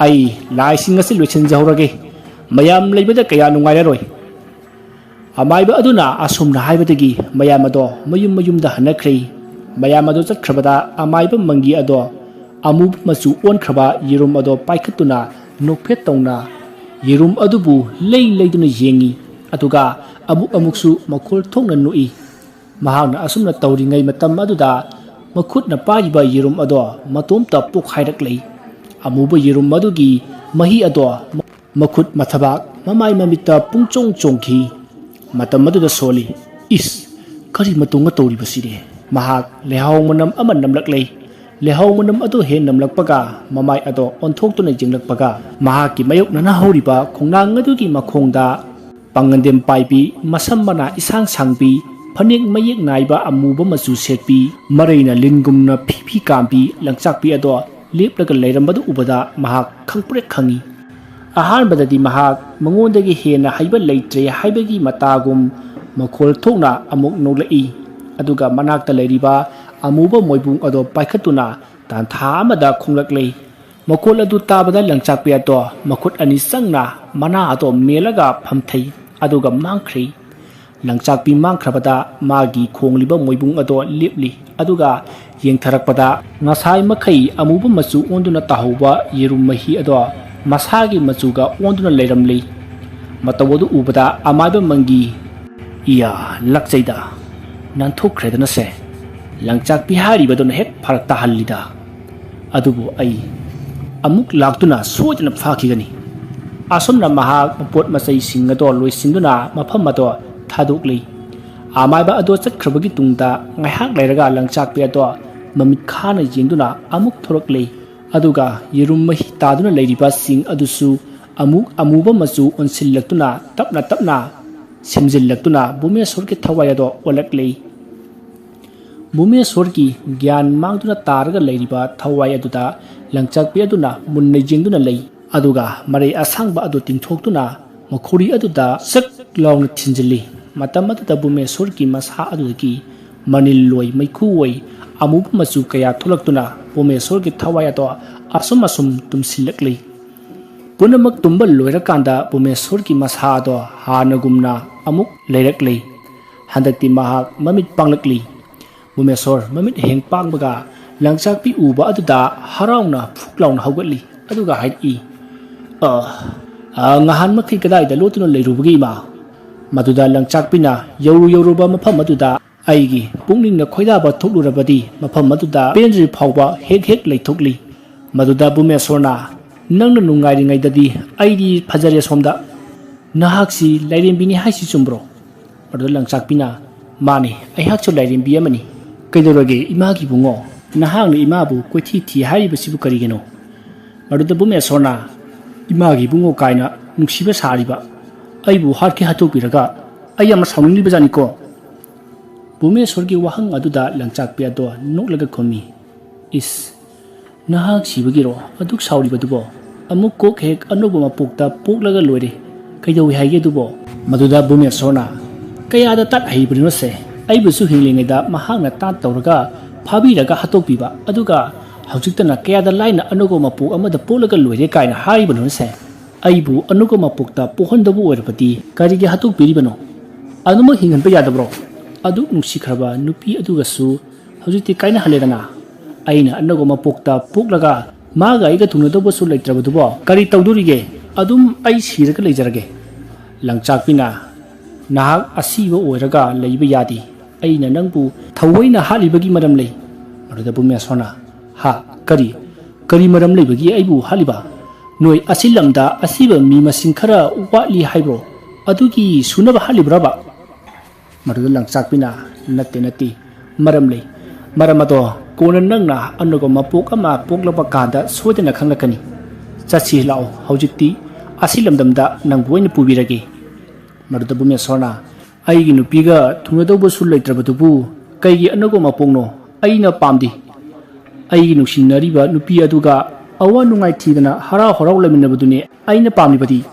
ꯑꯩ ꯂꯥꯏꯁꯤꯡ ꯑꯁꯤ ꯂꯣꯏꯁꯤꯟꯖꯍꯧꯔꯒꯦ꯫ ꯃꯌꯥꯝ ꯂꯩꯕꯗ ꯀꯌꯥ ꯅꯨꯡꯉꯥꯏꯔꯔꯣꯏ"꯫ ꯑꯃꯥꯏꯕ ꯑꯗꯨꯅ ꯑꯁꯨꯝꯅ ꯍꯥꯏꯕꯗꯒꯤ ꯃꯌꯥꯝ ꯑꯗꯣ ꯃꯌꯨꯝ ꯃꯌꯨꯝꯗ ꯍꯟꯅꯈ꯭ꯔꯦ꯫ ꯃꯌꯥꯝ ꯑꯗꯣ ꯆꯠꯈ꯭ꯔꯕꯗ ꯑꯃꯥꯏꯕ ꯃꯪꯒꯤ ꯑꯗꯣ ꯑꯃꯨꯕ ꯃꯆꯨ ꯑꯣꯟꯈ꯭ꯔꯕ ꯌꯦꯔꯨꯝ ꯑꯗꯣ ꯄꯥꯏꯈꯠꯇꯨꯅ ꯅꯣꯛꯐꯦꯠ ꯇꯧꯅ ꯌꯦꯔꯨꯝ ꯑꯗꯨꯕꯨ ꯂꯩ ꯂꯩꯗꯨꯅ ꯌꯦꯡꯉꯤ꯫ ꯑꯗꯨꯒ ꯑꯃꯨꯛ ꯑꯃꯨꯛꯁꯨ ꯃꯈꯣꯜ ꯊꯣꯛꯅ ꯅꯣꯛꯏ꯫ ꯃꯍꯥꯛꯅ ꯑꯁꯨꯝꯅ ꯇꯧꯔꯤꯉꯩ ꯃꯇꯝ ꯑꯗꯨꯗ ꯃꯈꯨꯠꯅ ꯄꯥꯏꯔꯤꯕ ꯌꯦꯔꯨꯝ ꯑꯗꯣ ꯃꯇꯣꯝꯇ ꯄꯣꯛꯈꯥꯏꯔꯛꯂꯦ꯫ ꯑꯃꯨꯕ ꯌꯦꯔꯨꯝ ꯑꯗꯨꯒꯤ ꯃꯍꯤ ꯑꯗꯣ ꯃꯈꯨꯠ ꯃꯊꯕꯥꯛ ꯃꯃꯥꯏ ꯃꯃꯤꯠꯇ ꯄꯨꯡꯆꯣꯡ ꯆꯣꯡꯈꯤ꯫ ꯃꯇꯝ ꯑꯗꯨꯗ ꯁꯣꯜꯂꯤ, "ꯏꯁ, ꯀꯔꯤ ꯃꯇꯣꯡꯒ ꯇꯧꯔꯤꯕꯁꯤꯗꯤ?" ꯃꯍꯥꯛ ꯂꯩꯍꯥꯎ ꯃꯅꯝ ꯑꯃ ꯅꯝꯂꯛꯂꯦ꯫ ꯂꯩꯍꯥꯎ ꯃꯅꯝ ꯑꯗꯨ ꯍꯦꯟ ꯅꯝꯂꯛꯄꯒ ꯃꯃꯥꯏ ꯑꯗꯣ ꯑꯣꯟꯊꯣꯛꯇꯨꯅ ꯌꯦꯡꯂꯛꯄꯒ ꯃꯍꯥꯛꯀꯤ ꯃꯥꯌꯣꯛꯅꯅ ꯍꯧꯔꯤꯕ ꯈꯣꯡꯅꯥꯡ ꯑꯗꯨꯒꯤ ꯃꯈꯣꯡꯗ ꯄꯥꯡꯒꯟꯗꯦꯝ ꯄꯥꯏꯕꯤ, ꯃꯁꯝ ꯃꯅꯥ ꯏꯁꯥꯡ ꯁꯥꯡꯕꯤ, ꯐꯅꯦꯛ ꯃꯌꯦꯛ ꯅꯥꯏꯕ ꯑꯃꯨꯕ ꯃꯆꯨ ꯁꯦꯠꯄꯤ, ꯃꯔꯩꯅ ꯂꯤꯟꯒꯨꯝꯅ ꯐꯤ ꯐꯤ ꯀꯥꯝꯕꯤ ꯂꯪꯆꯥꯛꯄꯤ ꯑꯗꯣ ꯂꯦꯞꯂꯒ ꯂꯩꯔꯝꯕꯗꯨ ꯎꯕꯗ ꯃꯍꯥꯛ ꯈꯪꯄ꯭ꯔꯦꯛ ꯈꯪꯉꯤ꯫ ꯑꯍꯥꯟꯕꯗꯗꯤ ꯃꯍꯥꯛ ꯃꯉꯣꯟꯗꯒꯤ ꯍꯦꯟꯅ ꯍꯩꯕ ꯂꯩꯇ꯭ꯔꯦ ꯍꯥꯏꯕꯒꯤ ꯃꯇꯥꯒꯨꯝ ꯃꯈꯣꯜ ꯊꯣꯛꯅ ꯑꯃꯨꯛ ꯅꯣꯛꯂꯛꯏ꯫ ꯑꯗꯨꯒ ꯃꯅꯥꯛꯇ ꯂꯩꯔꯤꯕ ꯑꯃꯨꯕ ꯃꯣꯏꯕꯨꯡ ꯑꯗꯣ ꯄꯥꯏꯈꯠꯇꯨꯅ ꯇꯥꯟꯊꯥ ꯑꯃꯗ ꯈꯣꯡꯂꯛꯂꯦ꯫ ꯃꯈꯣꯜ ꯑꯗꯨ ꯇꯥꯕꯗ ꯂꯪꯆꯥꯛꯄꯤ ꯑꯗꯣ ꯃꯈꯨꯠ ꯑꯅꯤ ꯆꯪꯅ ꯃꯅꯥ ꯑꯗꯣ ꯃꯦꯜꯂꯒ ꯐꯝꯊꯩ, ꯑꯗꯨꯒ ꯃꯥꯡꯈ꯭ꯔꯦ꯫ ꯂꯪꯆꯥꯛꯄꯤ ꯃꯥꯡꯈ꯭ꯔꯕꯗ ꯃꯥꯒꯤ ꯈꯣꯡꯂꯤꯕ ꯃꯣꯏꯕꯨꯡ ꯑꯗꯣ ꯂꯦꯞꯂꯤ, ꯑꯗꯨꯒ ꯌꯦꯡꯊꯔꯛꯄꯗ ꯉꯁꯥꯏ ꯃꯈꯩ ꯑꯃꯨꯕ ꯃꯆꯨ ꯑꯣꯟꯗꯨꯅ ꯇꯥꯍꯧꯕ ꯌꯦꯔꯨꯝ ꯃꯍꯤ ꯑꯗꯣ ꯃꯁꯥꯒꯤ ꯃꯆꯨꯒ ꯑꯣꯟꯗꯨꯅ ꯂꯩꯔꯝꯂꯤ꯫ ꯃꯇꯧ ꯑꯗꯨ ꯎꯕꯗ ꯑꯃꯥꯏꯕ ꯃꯪꯒꯤ, "ꯏꯌꯥ, ꯂꯥꯛꯆꯩꯗ, ꯅꯥꯟꯊꯣꯛꯈ꯭ꯔꯦꯗꯅꯁꯦ꯫ ꯂꯪꯆꯥꯛꯄꯤ ꯍꯥꯏꯔꯤꯕꯗꯨꯅ ꯍꯦꯛ ꯐꯔꯛ ꯇꯥꯍꯜꯂꯤꯗ꯫ ꯑꯗꯨꯕꯨ ꯑꯩ ꯑꯃꯨꯛ ꯂꯥꯛꯇꯨꯅ ꯁꯣꯏꯗꯅ ꯐꯥꯈꯤꯒꯅꯤ"꯫ ꯑꯁꯨꯝꯅ ꯃꯍꯥꯛ ꯃꯄꯣꯠ ꯃꯆꯩꯁꯤꯡ ꯑꯗꯣ ꯂꯣꯏꯁꯤꯟꯗꯨꯅ ꯃꯐꯝ ꯑꯗꯣ ꯊꯥꯗꯣꯛꯂꯤ꯫ ꯑꯃꯥꯏꯕ ꯑꯗꯣ ꯆꯠꯈ꯭ꯔꯕꯒꯤ ꯇꯨꯡꯗ ꯉꯥꯏꯍꯥꯛ ꯂꯩꯔꯒ ꯂꯪꯆꯥꯛꯄꯤ ꯑꯗꯣ ꯃꯃꯤꯠ ꯈꯥꯅ ꯌꯦꯡꯗꯨꯅ ꯑꯃꯨꯛ ꯊꯣꯔꯛꯂꯤ꯫ ꯑꯗꯨꯒ ꯌꯦꯔꯨꯝ ꯃꯍꯤ ꯇꯥꯗꯨꯅ ꯂꯩꯔꯤꯕꯁꯤꯡ ꯑꯗꯨꯁꯨ ꯑꯃꯨꯛ ꯑꯃꯨꯕ ꯃꯆꯨ ꯑꯣꯟꯁꯤꯜꯂꯛꯇꯨꯅ ꯇꯞꯅ ꯇꯞꯅ ꯁꯦꯝꯖꯤꯜꯂꯛꯇꯨꯅ ꯚꯨꯃꯦꯁꯣꯔꯒꯤ ꯊꯋꯥꯏ ꯑꯗꯣ ꯑꯣꯜꯂꯛꯂꯤ꯫ ꯚꯨꯃꯦꯁꯣꯔꯒꯤ ꯒ꯭ꯌꯥꯟ ꯃꯥꯡꯗꯨꯅ ꯇꯥꯔꯒ ꯂꯩꯔꯤꯕ ꯊꯋꯥꯏ ꯑꯗꯨꯗ ꯂꯪꯆꯥꯛꯄꯤ ꯑꯗꯨꯅ ꯃꯨꯟꯅ ꯌꯦꯡꯗꯨꯅ ꯂꯩ꯫ ꯑꯗꯨꯒ ꯃꯔꯩ ꯑꯁꯥꯡꯕ ꯑꯗꯨ ꯇꯤꯡꯊꯣꯛꯇꯨꯅ ꯃꯈꯣꯔꯤ ꯑꯗꯨꯗ ꯁꯛ ꯂꯥꯎꯅ ꯊꯤꯟꯖꯤꯜꯂꯤ꯫ ꯃꯇꯝ ꯑꯗꯨꯗ ꯚꯨꯃꯦꯁꯣꯔꯒꯤ ꯃꯁꯥ ꯑꯗꯨꯗꯒꯤ ꯃꯅꯤꯜ ꯂꯣꯏ ꯃꯩꯈꯨ ꯑꯣꯏ ꯑꯃꯨꯕ ꯃꯆꯨ ꯀꯌꯥ ꯊꯣꯛꯂꯛꯇꯨꯅ ꯚꯨꯃꯦꯁꯣꯔꯒꯤ ꯊꯋꯥꯏ ꯑꯗꯣ ꯑꯁꯨꯝ ꯑꯁꯨꯝ ꯇꯨꯝꯁꯤꯜꯂꯛꯂꯤ꯫ ꯄꯨꯝꯅꯃꯛ ꯇꯨꯝꯕ ꯂꯣꯏꯔꯀꯥꯟꯗ ꯚꯨꯃꯦꯁꯣꯔꯒꯤ ꯃꯁꯥ ꯑꯗꯣ ꯍꯥꯟꯅꯒꯨꯝꯅ ꯑꯃꯨꯛ ꯂꯩꯔꯛꯂꯤ꯫ ꯍꯟꯗꯛꯇꯤ ꯃꯍꯥꯛ ꯃꯃꯤꯠ ꯄꯥꯡꯂꯛꯂꯤ꯫ ꯚꯨꯃꯦꯁꯣꯔ ꯃꯃꯤꯠ ꯍꯦꯡ ꯄꯥꯡꯕꯒ ꯂꯪꯆꯥꯛꯄꯤ ꯎꯕ ꯑꯗꯨꯗ ꯍꯔꯥꯎꯅ ꯐꯨꯛ ꯂꯥꯎꯅ ꯍꯧꯒꯠꯂꯤ꯫ ꯑꯗꯨꯒ ꯍꯥꯏꯔꯛꯏ, "ꯑ, ꯑ, ꯉꯍꯥꯟ ꯃꯈꯩ ꯀꯗꯥꯏꯗ ꯂꯣꯠꯇꯨꯅ ꯂꯩꯔꯨꯕꯒꯦ, ꯏꯃꯥ?" ꯃꯗꯨꯗ ꯂꯪꯆꯥꯛꯄꯤꯅ ꯌꯧꯔꯨ ꯌꯧꯔꯨꯕ ꯃꯐꯝ ꯑꯗꯨꯗ ꯑꯩꯒꯤ ꯄꯨꯛꯅꯤꯡꯅ ꯈꯣꯏꯗꯥꯕ ꯊꯣꯛꯂꯨꯔꯕꯗꯤ ꯃꯐꯝ ꯑꯗꯨꯗ ꯄꯦꯟꯗ꯭ꯔꯤ ꯐꯥꯎꯕ ꯍꯦꯛ ꯍꯦꯛ ꯂꯩꯊꯣꯛꯂꯤ꯫ ꯃꯗꯨꯗ ꯚꯨꯃꯦꯁꯣꯔꯅ, ꯅꯪꯅ ꯅꯨꯡꯉꯥꯏꯔꯤꯉꯩꯗꯗꯤ ꯑꯩꯗꯤ ꯐꯖꯔꯦ ꯁꯣꯝꯗ꯫ ꯅꯍꯥꯛꯁꯤ ꯂꯥꯏꯔꯦꯝꯕꯤꯅꯤ ꯍꯥꯏꯁꯤ ꯆꯨꯝꯕ꯭ꯔꯣ? ꯑꯗꯨꯗ ꯂꯪꯆꯥꯛꯄꯤꯅ, "ꯃꯥꯅꯤ, ꯑꯩꯍꯥꯛꯁꯨ ꯂꯥꯏꯔꯦꯝꯕꯤ ꯑꯃꯅꯤ꯫ ꯀꯩꯗꯧꯔꯒꯦ ꯏꯃꯥꯒꯤ ꯏꯕꯨꯡꯉꯣ? ꯅꯍꯥꯛꯅ ꯏꯃꯥꯕꯨ ꯀꯣꯏꯊꯤ ꯊꯤ ꯍꯥꯏꯔꯤꯕꯁꯤꯕꯨ ꯀꯔꯤꯒꯤꯅꯣ?" ꯃꯗꯨꯗ ꯚꯨꯃꯦꯁꯣꯔꯅ, "ꯏꯃꯥꯒꯤ ꯏꯕꯨꯡꯉꯣ ꯀꯥꯏꯅ ꯅꯨꯡꯁꯤꯕ ꯁꯥꯔꯤꯕ ꯑꯩꯕꯨ ꯍꯥꯠꯀꯦ ꯍꯥꯠꯇꯣꯛꯄꯤꯔꯒ ꯑꯩ ꯌꯥꯝꯅ ꯁꯥꯎꯅꯤꯡꯂꯤꯕꯖꯥꯠꯅꯤꯀꯣ?" ꯚꯨꯃꯦꯁꯣꯔꯒꯤ ꯋꯥꯍꯪ ꯑꯗꯨꯗ ꯂꯪꯆꯥꯛꯄꯤ ꯑꯗꯣ ꯅꯣꯛꯂꯒ ꯈꯨꯝꯃꯤ, "ꯏꯁ, ꯅꯍꯥꯛ ꯁꯤꯕꯒꯤꯔꯣ ꯑꯗꯨꯛ ꯁꯥꯎꯔꯤꯕꯗꯨꯕꯣ? ꯑꯃꯨꯛ ꯀꯣꯛ ꯍꯦꯛ ꯑꯅꯧꯕ ꯃꯄꯣꯛꯇ ꯄꯣꯛꯂꯒ ꯂꯣꯏꯔꯦ꯫ ꯀꯩꯗꯧꯏ ꯍꯥꯏꯒꯦ ꯑꯗꯨꯕꯣ?" ꯃꯗꯨꯗ ꯚꯨꯃꯦꯁꯣꯔꯅ, "ꯀꯌꯥꯗ ꯇꯥꯠ ꯍꯩꯕꯅꯣꯁꯦ? ꯑꯩꯕꯨꯁꯨ ꯍꯤꯡꯂꯤꯉꯩꯗ ꯃꯍꯥꯛꯅ ꯇꯥꯠ ꯇꯧꯔꯒ ꯐꯥꯕꯤꯔꯒ ꯍꯥꯠꯇꯣꯛꯄꯤꯕ, ꯑꯗꯨꯒ ꯍꯧꯖꯤꯛꯇꯅ ꯀꯌꯥꯗ ꯂꯥꯏꯅ ꯑꯅꯧꯕ ꯃꯄꯣꯛ ꯑꯃꯗ ꯄꯣꯛꯂꯒ ꯂꯣꯏꯔꯦ ꯀꯥꯏꯅ ꯍꯥꯏꯔꯤꯕꯅꯣꯁꯦ? ꯑꯩꯕꯨ ꯑꯅꯧꯕ ꯃꯄꯣꯛꯇ ꯄꯣꯛꯍꯟꯗꯕ ꯑꯣꯏꯔꯕꯗꯤ ꯀꯔꯤꯒꯤ ꯍꯥꯠꯇꯣꯛꯄꯤꯔꯤꯕꯅꯣ? ꯑꯗꯨꯃꯛ ꯍꯤꯡꯍꯟꯕ ꯌꯥꯗꯕ꯭ꯔꯣ? ꯑꯗꯨꯛ ꯅꯨꯡꯁꯤꯈ꯭ꯔꯕ ꯅꯨꯄꯤ ꯑꯗꯨꯒꯁꯨ ꯍꯧꯖꯤꯛꯇꯤ ꯀꯥꯏꯅꯍꯜꯂꯦꯗꯅ꯫ ꯑꯩꯅ ꯑꯅꯧꯕ ꯃꯄꯣꯛꯇ ꯄꯣꯛꯂꯒ ꯃꯥꯒ ꯑꯩꯒ ꯊꯨꯡꯅꯗꯧꯕꯁꯨ ꯂꯩꯇ꯭ꯔꯕꯗꯨꯕꯣ ꯀꯔꯤ ꯇꯧꯗꯣꯔꯤꯒꯦ? ꯑꯗꯨꯝ ꯑꯩ ꯁꯤꯔꯒ ꯂꯩꯖꯔꯒꯦ꯫" ꯂꯪꯆꯥꯛꯄꯤꯅ, "ꯅꯍꯥꯛ ꯑꯁꯤꯕ ꯑꯣꯏꯔꯒ ꯂꯩꯕ ꯌꯥꯗꯦ꯫ ꯑꯩꯅ ꯅꯪꯕꯨ ꯊꯑꯣꯏꯅ ꯍꯥꯠꯂꯤꯕꯒꯤ ꯃꯔꯝ ꯂꯩ꯫" ꯃꯗꯨꯗ ꯚꯨꯃꯦꯁꯣꯔꯅ, "ꯍꯥ? ꯀꯔꯤ? ꯀꯔꯤ ꯃꯔꯝ ꯂꯩꯕꯒꯤ ꯑꯩꯕꯨ ꯍꯥꯠꯂꯤꯕ? ꯅꯣꯏ ꯑꯁꯤ ꯂꯝꯗ ꯑꯁꯤꯕ ꯃꯤ ꯃꯁꯤꯡ ꯈꯔ ꯋꯥꯠꯂꯤ ꯍꯥꯏꯕ꯭ꯔꯣ? ꯑꯗꯨꯒꯤ ꯁꯨꯅꯕ ꯍꯥꯠꯂꯤꯕ꯭ꯔꯕ?" ꯃꯗꯨꯗ ꯂꯪꯆꯥꯛꯄꯤꯅ, "ꯅꯠꯇꯦ, ꯅꯠꯇꯦ꯫ ꯃꯔꯝ ꯂꯩ꯫ ꯃꯔꯝ ꯑꯗꯣ ꯀꯣꯟꯅ ꯅꯪꯅ ꯑꯅꯧꯕ ꯃꯄꯣꯛ ꯑꯃ ꯄꯣꯛꯂꯛꯄ ꯀꯥꯟꯗ ꯁꯣꯏꯗꯅ ꯈꯪꯂꯛꯀꯅꯤ꯫ ꯆꯠꯁꯤ ꯂꯥꯛꯑꯣ, ꯍꯧꯖꯤꯛꯇꯤ ꯑꯁꯤ ꯂꯝꯗꯝꯗ ꯅꯪꯕꯨ ꯑꯩꯅ ꯄꯨꯕꯤꯔꯒꯦ꯫" ꯃꯗꯨꯗ ꯚꯨꯃꯦꯁꯣꯔꯅ, "ꯑꯩꯒꯤ ꯅꯨꯄꯤꯒ ꯊꯨꯡꯅꯗꯧꯕꯁꯨ ꯂꯩꯇ꯭ꯔꯕꯗꯨꯕꯨ ꯀꯩꯒꯤ ꯑꯅꯧꯕ ꯃꯄꯣꯛꯅꯣ? ꯑꯩꯅ ꯄꯥꯝꯗꯦ꯫ ꯑꯩꯒꯤ ꯅꯨꯡꯁꯤꯅꯔꯤꯕ ꯅꯨꯄꯤ ꯑꯗꯨꯒ ꯑꯋꯥ ꯅꯨꯡꯉꯥꯏ ꯊꯤꯗꯅ ꯍꯔꯥꯎ ꯍꯔꯥꯎ ꯂꯩꯃꯤꯟꯅꯕꯗꯨꯅꯤ ꯑꯩꯅ ꯄꯥꯝꯂꯤꯕꯗꯤ꯫"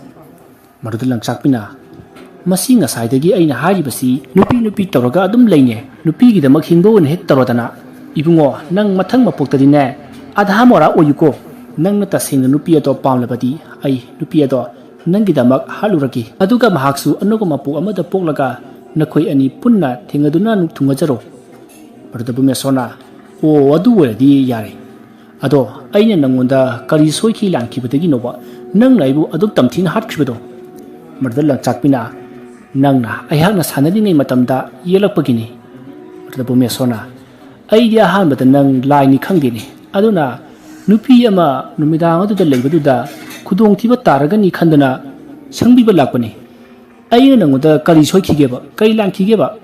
ꯃꯗꯨꯗ ꯂꯪꯆꯥꯛꯄꯤꯅ, "ꯃꯁꯤ ꯉꯁꯥꯏꯗꯒꯤ ꯑꯩꯅ ꯍꯥꯏꯔꯤꯕꯁꯤ ꯅꯨꯄꯤ ꯅꯨꯄꯤ ꯇꯧꯔꯒ ꯑꯗꯨꯝ ꯂꯩꯅꯦ꯫ ꯅꯨꯄꯤꯒꯤꯗꯃꯛ ꯍꯤꯡꯕ ꯑꯣꯏꯅ ꯍꯦꯛ ꯇꯧꯔꯗꯅ꯫ ꯏꯕꯨꯡꯉꯣ, ꯅꯪ ꯃꯊꯪ ꯃꯄꯣꯛꯇꯗꯤꯅꯦ ꯑꯙꯥ ꯃꯣꯔꯥ ꯑꯣꯏꯌꯨꯀꯣ꯫ ꯅꯪꯅ ꯇꯁꯦꯡꯅ ꯅꯨꯄꯤ ꯑꯗꯣ ꯄꯥꯝꯂꯕꯗꯤ ꯑꯩ ꯅꯨꯄꯤ ꯑꯗꯣ ꯅꯪꯒꯤꯗꯃꯛ ꯍꯥꯠꯂꯨꯔꯒꯦ꯫ ꯑꯗꯨꯒ ꯃꯍꯥꯛꯁꯨ ꯑꯅꯧꯕ ꯃꯄꯣꯛ ꯑꯃꯗ ꯄꯣꯛꯂꯒ ꯅꯈꯣꯏ ꯑꯅꯤ ꯄꯨꯟꯅ ꯊꯦꯡꯅꯗꯨꯅ ꯊꯨꯡꯉꯖꯔꯣ꯫" ꯃꯗꯨꯗ ꯚꯨꯃꯦꯁꯣꯔꯅ, "ꯑꯣ, ꯑꯗꯨ ꯑꯣꯏꯔꯗꯤ ꯌꯥꯔꯦ꯫ ꯑꯗꯣ ꯑꯩꯅ ꯅꯪꯉꯣꯟꯗ ꯀꯔꯤ ꯁꯣꯏꯈꯤ ꯂꯥꯟꯈꯤꯕꯗꯒꯤꯅꯣꯕ ꯅꯪꯅ ꯑꯩꯕꯨ ꯑꯗꯨꯛ ꯇꯝꯊꯤꯅ ꯍꯥꯠꯈ꯭ꯔꯤꯕꯗꯣ?" ꯃꯗꯨꯗ ꯂꯪꯆꯥꯛꯄꯤꯅ, "ꯅꯪꯅ ꯑꯩꯍꯥꯛꯅ ꯁꯥꯟꯅꯔꯤꯉꯩ ꯃꯇꯝꯗ ꯌꯦꯛꯂꯛꯄꯒꯤꯅꯤ꯫" ꯃꯗꯨꯗ ꯚꯨꯃꯦꯁꯣꯔꯅ, "ꯑꯩꯗꯤ ꯑꯍꯥꯟꯕꯗ ꯅꯪ ꯂꯥꯏꯅꯤ ꯈꯪꯗꯦꯅꯦ, ꯑꯗꯨꯅ ꯅꯨꯄꯤ ꯑꯃ ꯅꯨꯃꯤꯗꯥꯡ ꯑꯗꯨꯗ ꯂꯩꯕꯗꯨꯗ ꯈꯨꯗꯣꯡꯊꯤꯕ ꯇꯥꯔꯒꯅꯤ ꯈꯟꯗꯅ ꯁꯪꯕꯤꯕ ꯂꯥꯛꯄꯅꯤ꯫ ꯑꯩꯅ ꯅꯪꯉꯣꯟꯗ ꯀꯔꯤ ꯁꯣꯏꯈꯤꯒꯦꯕ? ꯀꯔꯤ ꯂꯥꯟꯈꯤꯒꯦꯕ?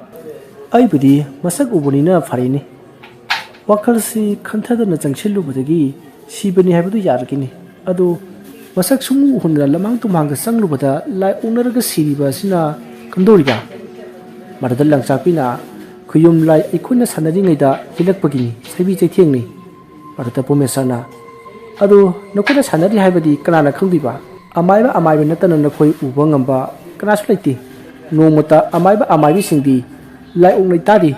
ꯑꯩꯕꯨꯗꯤ ꯃꯁꯛ ꯎꯕꯅꯤꯅ ꯐꯔꯦꯅꯦ꯫ ꯋꯥꯈꯜꯁꯤ ꯈꯟꯊꯗꯅ ꯆꯪꯁꯤꯜꯂꯨꯕꯗꯒꯤ ꯁꯤꯕꯅꯤ ꯍꯥꯏꯕꯗꯨ ꯌꯥꯔꯛꯈꯤꯅꯤ꯫ ꯑꯗꯨ ꯃꯁꯛ ꯁꯨꯡꯎ ꯎꯍꯟꯗꯅ ꯂꯃꯥꯡ ꯇꯨꯝꯍꯥꯡꯗ ꯆꯪꯂꯨꯕꯗ ꯂꯥꯏ ꯑꯣꯛꯅꯔꯒ ꯁꯤꯔꯤꯕ ꯑꯁꯤꯅ ꯀꯝꯗꯧꯔꯤꯕ? ꯃꯗꯨꯗ ꯂꯪꯆꯥꯛꯄꯤꯅ ꯈꯨꯌꯨꯝ ꯂꯥꯏ ꯑꯩꯈꯣꯏꯅ ꯁꯥꯟꯅꯔꯤꯉꯩꯗ ꯍꯤꯜꯂꯛꯄꯒꯤꯅꯤ, ꯁꯩꯕꯤ ꯆꯩꯊꯦꯡꯅꯤ꯫ ꯃꯗꯨꯗ ꯄꯨꯃꯦꯁꯣꯔꯅ, "ꯑꯗꯨ ꯅꯈꯣꯏꯅ ꯁꯥꯟꯅꯔꯤ ꯍꯥꯏꯕꯗꯤ ꯀꯅꯥꯅ ꯈꯪꯗꯣꯏꯕ? ꯑꯃꯥꯏꯕ ꯑꯃꯥꯏꯕ ꯅꯠꯇꯅ ꯅꯈꯣꯏ ꯎꯕ ꯉꯝꯕ ꯀꯅꯥꯁꯨ ꯂꯩꯇꯦ꯫ ꯅꯣꯡꯃꯇ ꯑꯃꯥꯏꯕ ꯑꯃꯥꯏꯕꯤꯁꯤꯡꯗꯤ ꯂꯥꯏ ꯑꯣꯛꯅꯩ ꯇꯥꯗꯦ꯫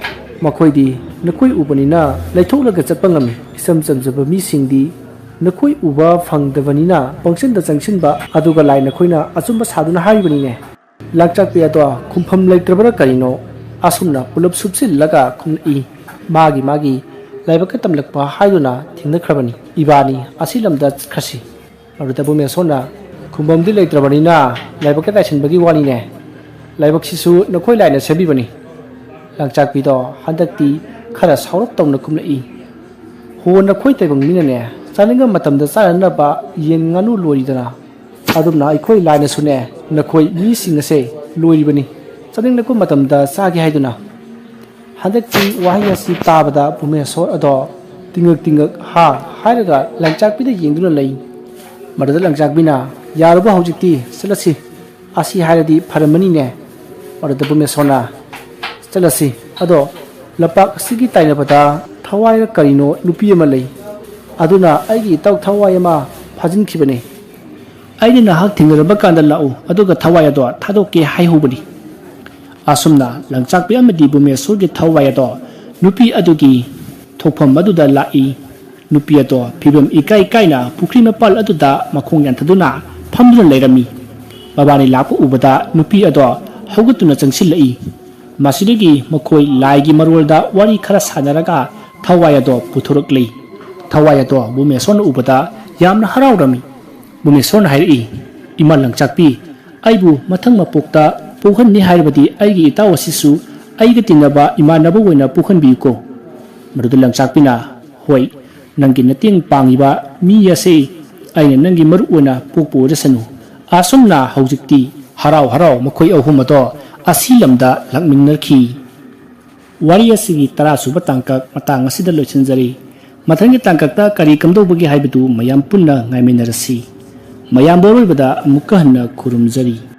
ꯃꯈꯣꯏꯗꯤ ꯅꯈꯣꯏ ꯎꯕꯅꯤꯅ ꯂꯩꯊꯣꯛꯂꯒ ꯆꯠꯄ ꯉꯝꯃꯤ꯫ ꯏꯆꯝ ꯆꯝꯖꯕ ꯃꯤꯁꯤꯡꯗꯤ ꯅꯈꯣꯏ ꯎꯕ ꯐꯪꯗꯕꯅꯤꯅ ꯄꯪꯆꯟꯗ ꯆꯪꯁꯤꯟꯕ, ꯑꯗꯨꯒ ꯂꯥꯏ ꯅꯈꯣꯏꯅ ꯑꯆꯨꯝꯕ ꯁꯥꯗꯨꯅ ꯍꯥꯏꯔꯤꯕꯅꯤꯅꯦ꯫" ꯂꯥꯡꯆꯥꯛꯄꯤ ꯑꯗꯣ ꯈꯨꯝꯐꯝ ꯂꯩꯇ꯭ꯔꯕ꯭ꯔꯥ ꯀꯔꯤꯅꯣ, ꯑꯁꯨꯝꯅ ꯄꯨꯂꯞ ꯁꯨꯞꯆꯤꯜꯂꯒ ꯈꯨꯝꯂꯛꯏ꯫ ꯃꯥꯒꯤ ꯃꯥꯒꯤ ꯂꯥꯏꯕꯛꯀ ꯇꯝꯂꯛꯄ ꯍꯥꯏꯗꯨꯅ ꯊꯦꯡꯅꯈ꯭ꯔꯕꯅꯤ꯫ ꯏꯕꯥꯅꯤ ꯑꯁꯤ ꯂꯝꯗ ꯆꯠꯈ꯭ꯔꯁꯤ꯫ ꯃꯗꯨꯗ ꯄꯨꯃꯦꯁꯣꯔꯅ, "ꯈꯨꯝꯐꯝꯗꯤ ꯂꯩꯇ꯭ꯔꯕꯅꯤꯅ ꯂꯥꯏꯕꯛꯀ ꯇꯥꯏꯁꯟꯕꯒꯤ ꯋꯥꯅꯤꯅꯦ꯫ ꯂꯥꯏꯕꯛꯁꯤꯁꯨ ꯅꯈꯣꯏ ꯂꯥꯏꯅ ꯁꯦꯝꯕꯤꯕꯅꯤ꯫" ꯂꯥꯡꯆꯥꯛꯄꯤꯗꯣ ꯍꯟꯗꯛꯇꯤ ꯈꯔ ꯁꯥꯎꯔꯞ ꯇꯧꯅ ꯈꯨꯝꯂꯛꯏ꯫ "ꯍꯣ, ꯅꯈꯣꯏ ꯇꯥꯏꯕꯪ ꯃꯤꯅꯅꯦ, ꯆꯥꯅꯤꯡꯕ ꯃꯇꯝꯗ ꯆꯥꯅꯅꯕ ꯌꯦꯟ ꯉꯥꯅꯨ ꯂꯣꯏꯔꯤꯗꯅ꯫ ꯑꯗꯨꯝꯅ ꯑꯩꯈꯣꯏ ꯂꯥꯏꯅꯁꯨꯅꯦ, ꯅꯈꯣꯏ ꯃꯤꯁꯤꯡ ꯑꯁꯦ ꯂꯣꯏꯔꯤꯕꯅꯤ, ꯆꯥꯅꯤꯡꯂꯛꯄ ꯃꯇꯝꯗ ꯆꯥꯒꯦ ꯍꯥꯏꯗꯨꯅ꯫" ꯍꯟꯗꯛꯀꯤ ꯋꯥꯍꯩ ꯑꯁꯤ ꯇꯥꯕꯗ ꯄꯨꯃꯦꯁꯣꯔ ꯑꯗꯣ ꯇꯤꯡꯉꯛ ꯇꯤꯡꯉꯛ ꯍꯥ ꯍꯥꯏꯔꯒ ꯂꯪꯆꯥꯛꯄꯤꯗ ꯌꯦꯡꯗꯨꯅ ꯂꯩ꯫ ꯃꯗꯨꯗ ꯂꯪꯆꯥꯛꯄꯤꯅ, "ꯌꯥꯔꯕ ꯍꯧꯖꯤꯛꯇꯤ? ꯆꯠꯂꯁꯤ꯫ ꯑꯁꯤ ꯍꯥꯏꯔꯗꯤ ꯐꯔꯝꯃꯅꯤꯅꯦ꯫" ꯃꯗꯨꯗ ꯄꯨꯃꯦꯁꯣꯔꯅ, "ꯆꯠꯂꯁꯤ꯫ ꯑꯗꯣ ꯂꯝꯄꯥꯛ ꯑꯁꯤꯒꯤ ꯇꯥꯏꯅꯕꯗ ꯊꯋꯥꯏꯔ ꯀꯔꯤꯅꯣ ꯅꯨꯄꯤ ꯑꯃ ꯂꯩ꯫ ꯑꯗꯨꯅ ꯑꯩꯒꯤ ꯏꯇꯥꯎ ꯊꯋꯥꯏ ꯑꯃ ꯐꯥꯖꯤꯟꯈꯤꯕꯅꯤ꯫ ꯑꯩꯅ ꯅꯍꯥꯛ ꯊꯦꯡꯅꯔꯕ ꯀꯥꯟꯗ ꯂꯥꯛꯎ, ꯑꯗꯨꯒ ꯊꯋꯥꯏ ꯑꯗꯣ ꯊꯥꯗꯣꯛꯀꯦ ꯍꯥꯏꯍꯧꯕꯅꯤ꯫" ꯑꯁꯨꯝꯅ ꯂꯪꯆꯥꯛꯄꯤ ꯑꯃꯗꯤ ꯄꯨꯃꯦꯁꯣꯔꯒꯤ ꯊꯋꯥꯏ ꯑꯗꯣ ꯅꯨꯄꯤ ꯑꯗꯨꯒꯤ ꯊꯣꯛꯐꯝ ꯑꯗꯨꯗ ꯂꯥꯛꯏ꯫ ꯅꯨꯄꯤ ꯑꯗꯣ ꯐꯤꯕꯝ ꯏꯀꯥꯏ ꯀꯥꯏꯅ ꯄꯨꯈ꯭ꯔꯤ ꯃꯄꯥꯜ ꯑꯗꯨꯗ ꯃꯈꯣꯡ ꯌꯥꯟꯊꯗꯨꯅ ꯐꯝꯗꯨꯅ ꯂꯩꯔꯝꯃꯤ꯫ ꯃꯕꯥꯅꯤ ꯂꯥꯛꯄ ꯎꯕꯗ ꯅꯨꯄꯤ ꯑꯗꯣ ꯍꯧꯒꯠꯇꯨꯅ ꯆꯪꯁꯤꯜꯂꯛꯏ꯫ ꯃꯁꯤꯗꯒꯤ ꯃꯈꯣꯏ ꯂꯥꯏꯒꯤ ꯃꯔꯣꯜꯗ ꯋꯥꯔꯤ ꯈꯔ ꯁꯥꯟꯅꯔꯒ ꯊꯋꯥꯏ ꯑꯗꯣ ꯄꯨꯊꯣꯔꯛꯂꯤ꯫ ꯊꯋꯥꯏ ꯑꯗꯣ ꯕꯨꯃꯦꯁꯣꯔꯅ ꯎꯕꯗ ꯌꯥꯝꯅ ꯍꯔꯥꯎꯔꯝꯃꯤ꯫ ꯕꯨꯃꯦꯁꯣꯔꯅ ꯍꯥꯏꯔꯛꯏ, "ꯏꯃꯥ ꯂꯪꯆꯥꯛꯄꯤ, ꯑꯩꯕꯨ ꯃꯊꯪ ꯃꯄꯣꯛꯇ ꯄꯣꯛꯍꯟꯅꯤ ꯍꯥꯏꯔꯕꯗꯤ ꯑꯩꯒꯤ ꯏꯇꯥꯎ ꯑꯁꯤꯁꯨ ꯑꯩꯒ ꯇꯤꯟꯅꯕ ꯏꯃꯥꯟꯅꯕ ꯑꯣꯏꯅ ꯄꯣꯛꯍꯟꯕꯤꯌꯨꯀꯣ꯫" ꯃꯗꯨꯗ ꯂꯪꯆꯥꯛꯄꯤꯅ, "ꯍꯣꯏ, ꯅꯪꯒꯤ ꯅꯇꯦꯡ ꯄꯥꯡꯉꯤꯕ ꯃꯤ ꯑꯁꯤ ꯑꯩꯅ ꯅꯪꯒꯤ ꯃꯔꯨꯞ ꯑꯣꯏꯅ ꯄꯣꯛꯄ ꯑꯣꯏꯔꯁꯅꯨ꯫ ꯑꯁꯨꯝꯅ ꯍꯧꯖꯤꯛꯇꯤ ꯍꯔꯥꯎ ꯍꯔꯥꯎ ꯃꯈꯣꯏ ꯑꯍꯨꯝ ꯑꯗꯣ ꯑꯁꯤ ꯂꯝꯗ ꯂꯥꯛꯃꯤꯟꯅꯈꯤ꯫ ꯋꯥꯔꯤ ꯑꯁꯤꯒꯤ ꯇꯔꯥ ꯁꯨꯕ ꯇꯥꯡꯀꯛ ꯃꯇꯥꯡ ꯑꯁꯤꯗ ꯂꯣꯏꯁꯤꯟꯖꯔꯤ꯫ ꯃꯊꯪꯒꯤ ꯇꯥꯡꯀꯛꯇ ꯀꯔꯤ ꯀꯝꯗꯧꯕꯒꯦ ꯍꯥꯏꯕꯗꯨ ꯃꯌꯥꯝ ꯄꯨꯟꯅ ꯉꯥꯏꯃꯤꯟꯅꯔꯁꯤ꯫ ꯃꯌꯥꯝꯕꯨ ꯑꯔꯣꯏꯕꯗ ꯑꯃꯨꯛꯀ ꯍꯟꯅ ꯈꯨꯔꯨꯝꯖꯔꯤ꯫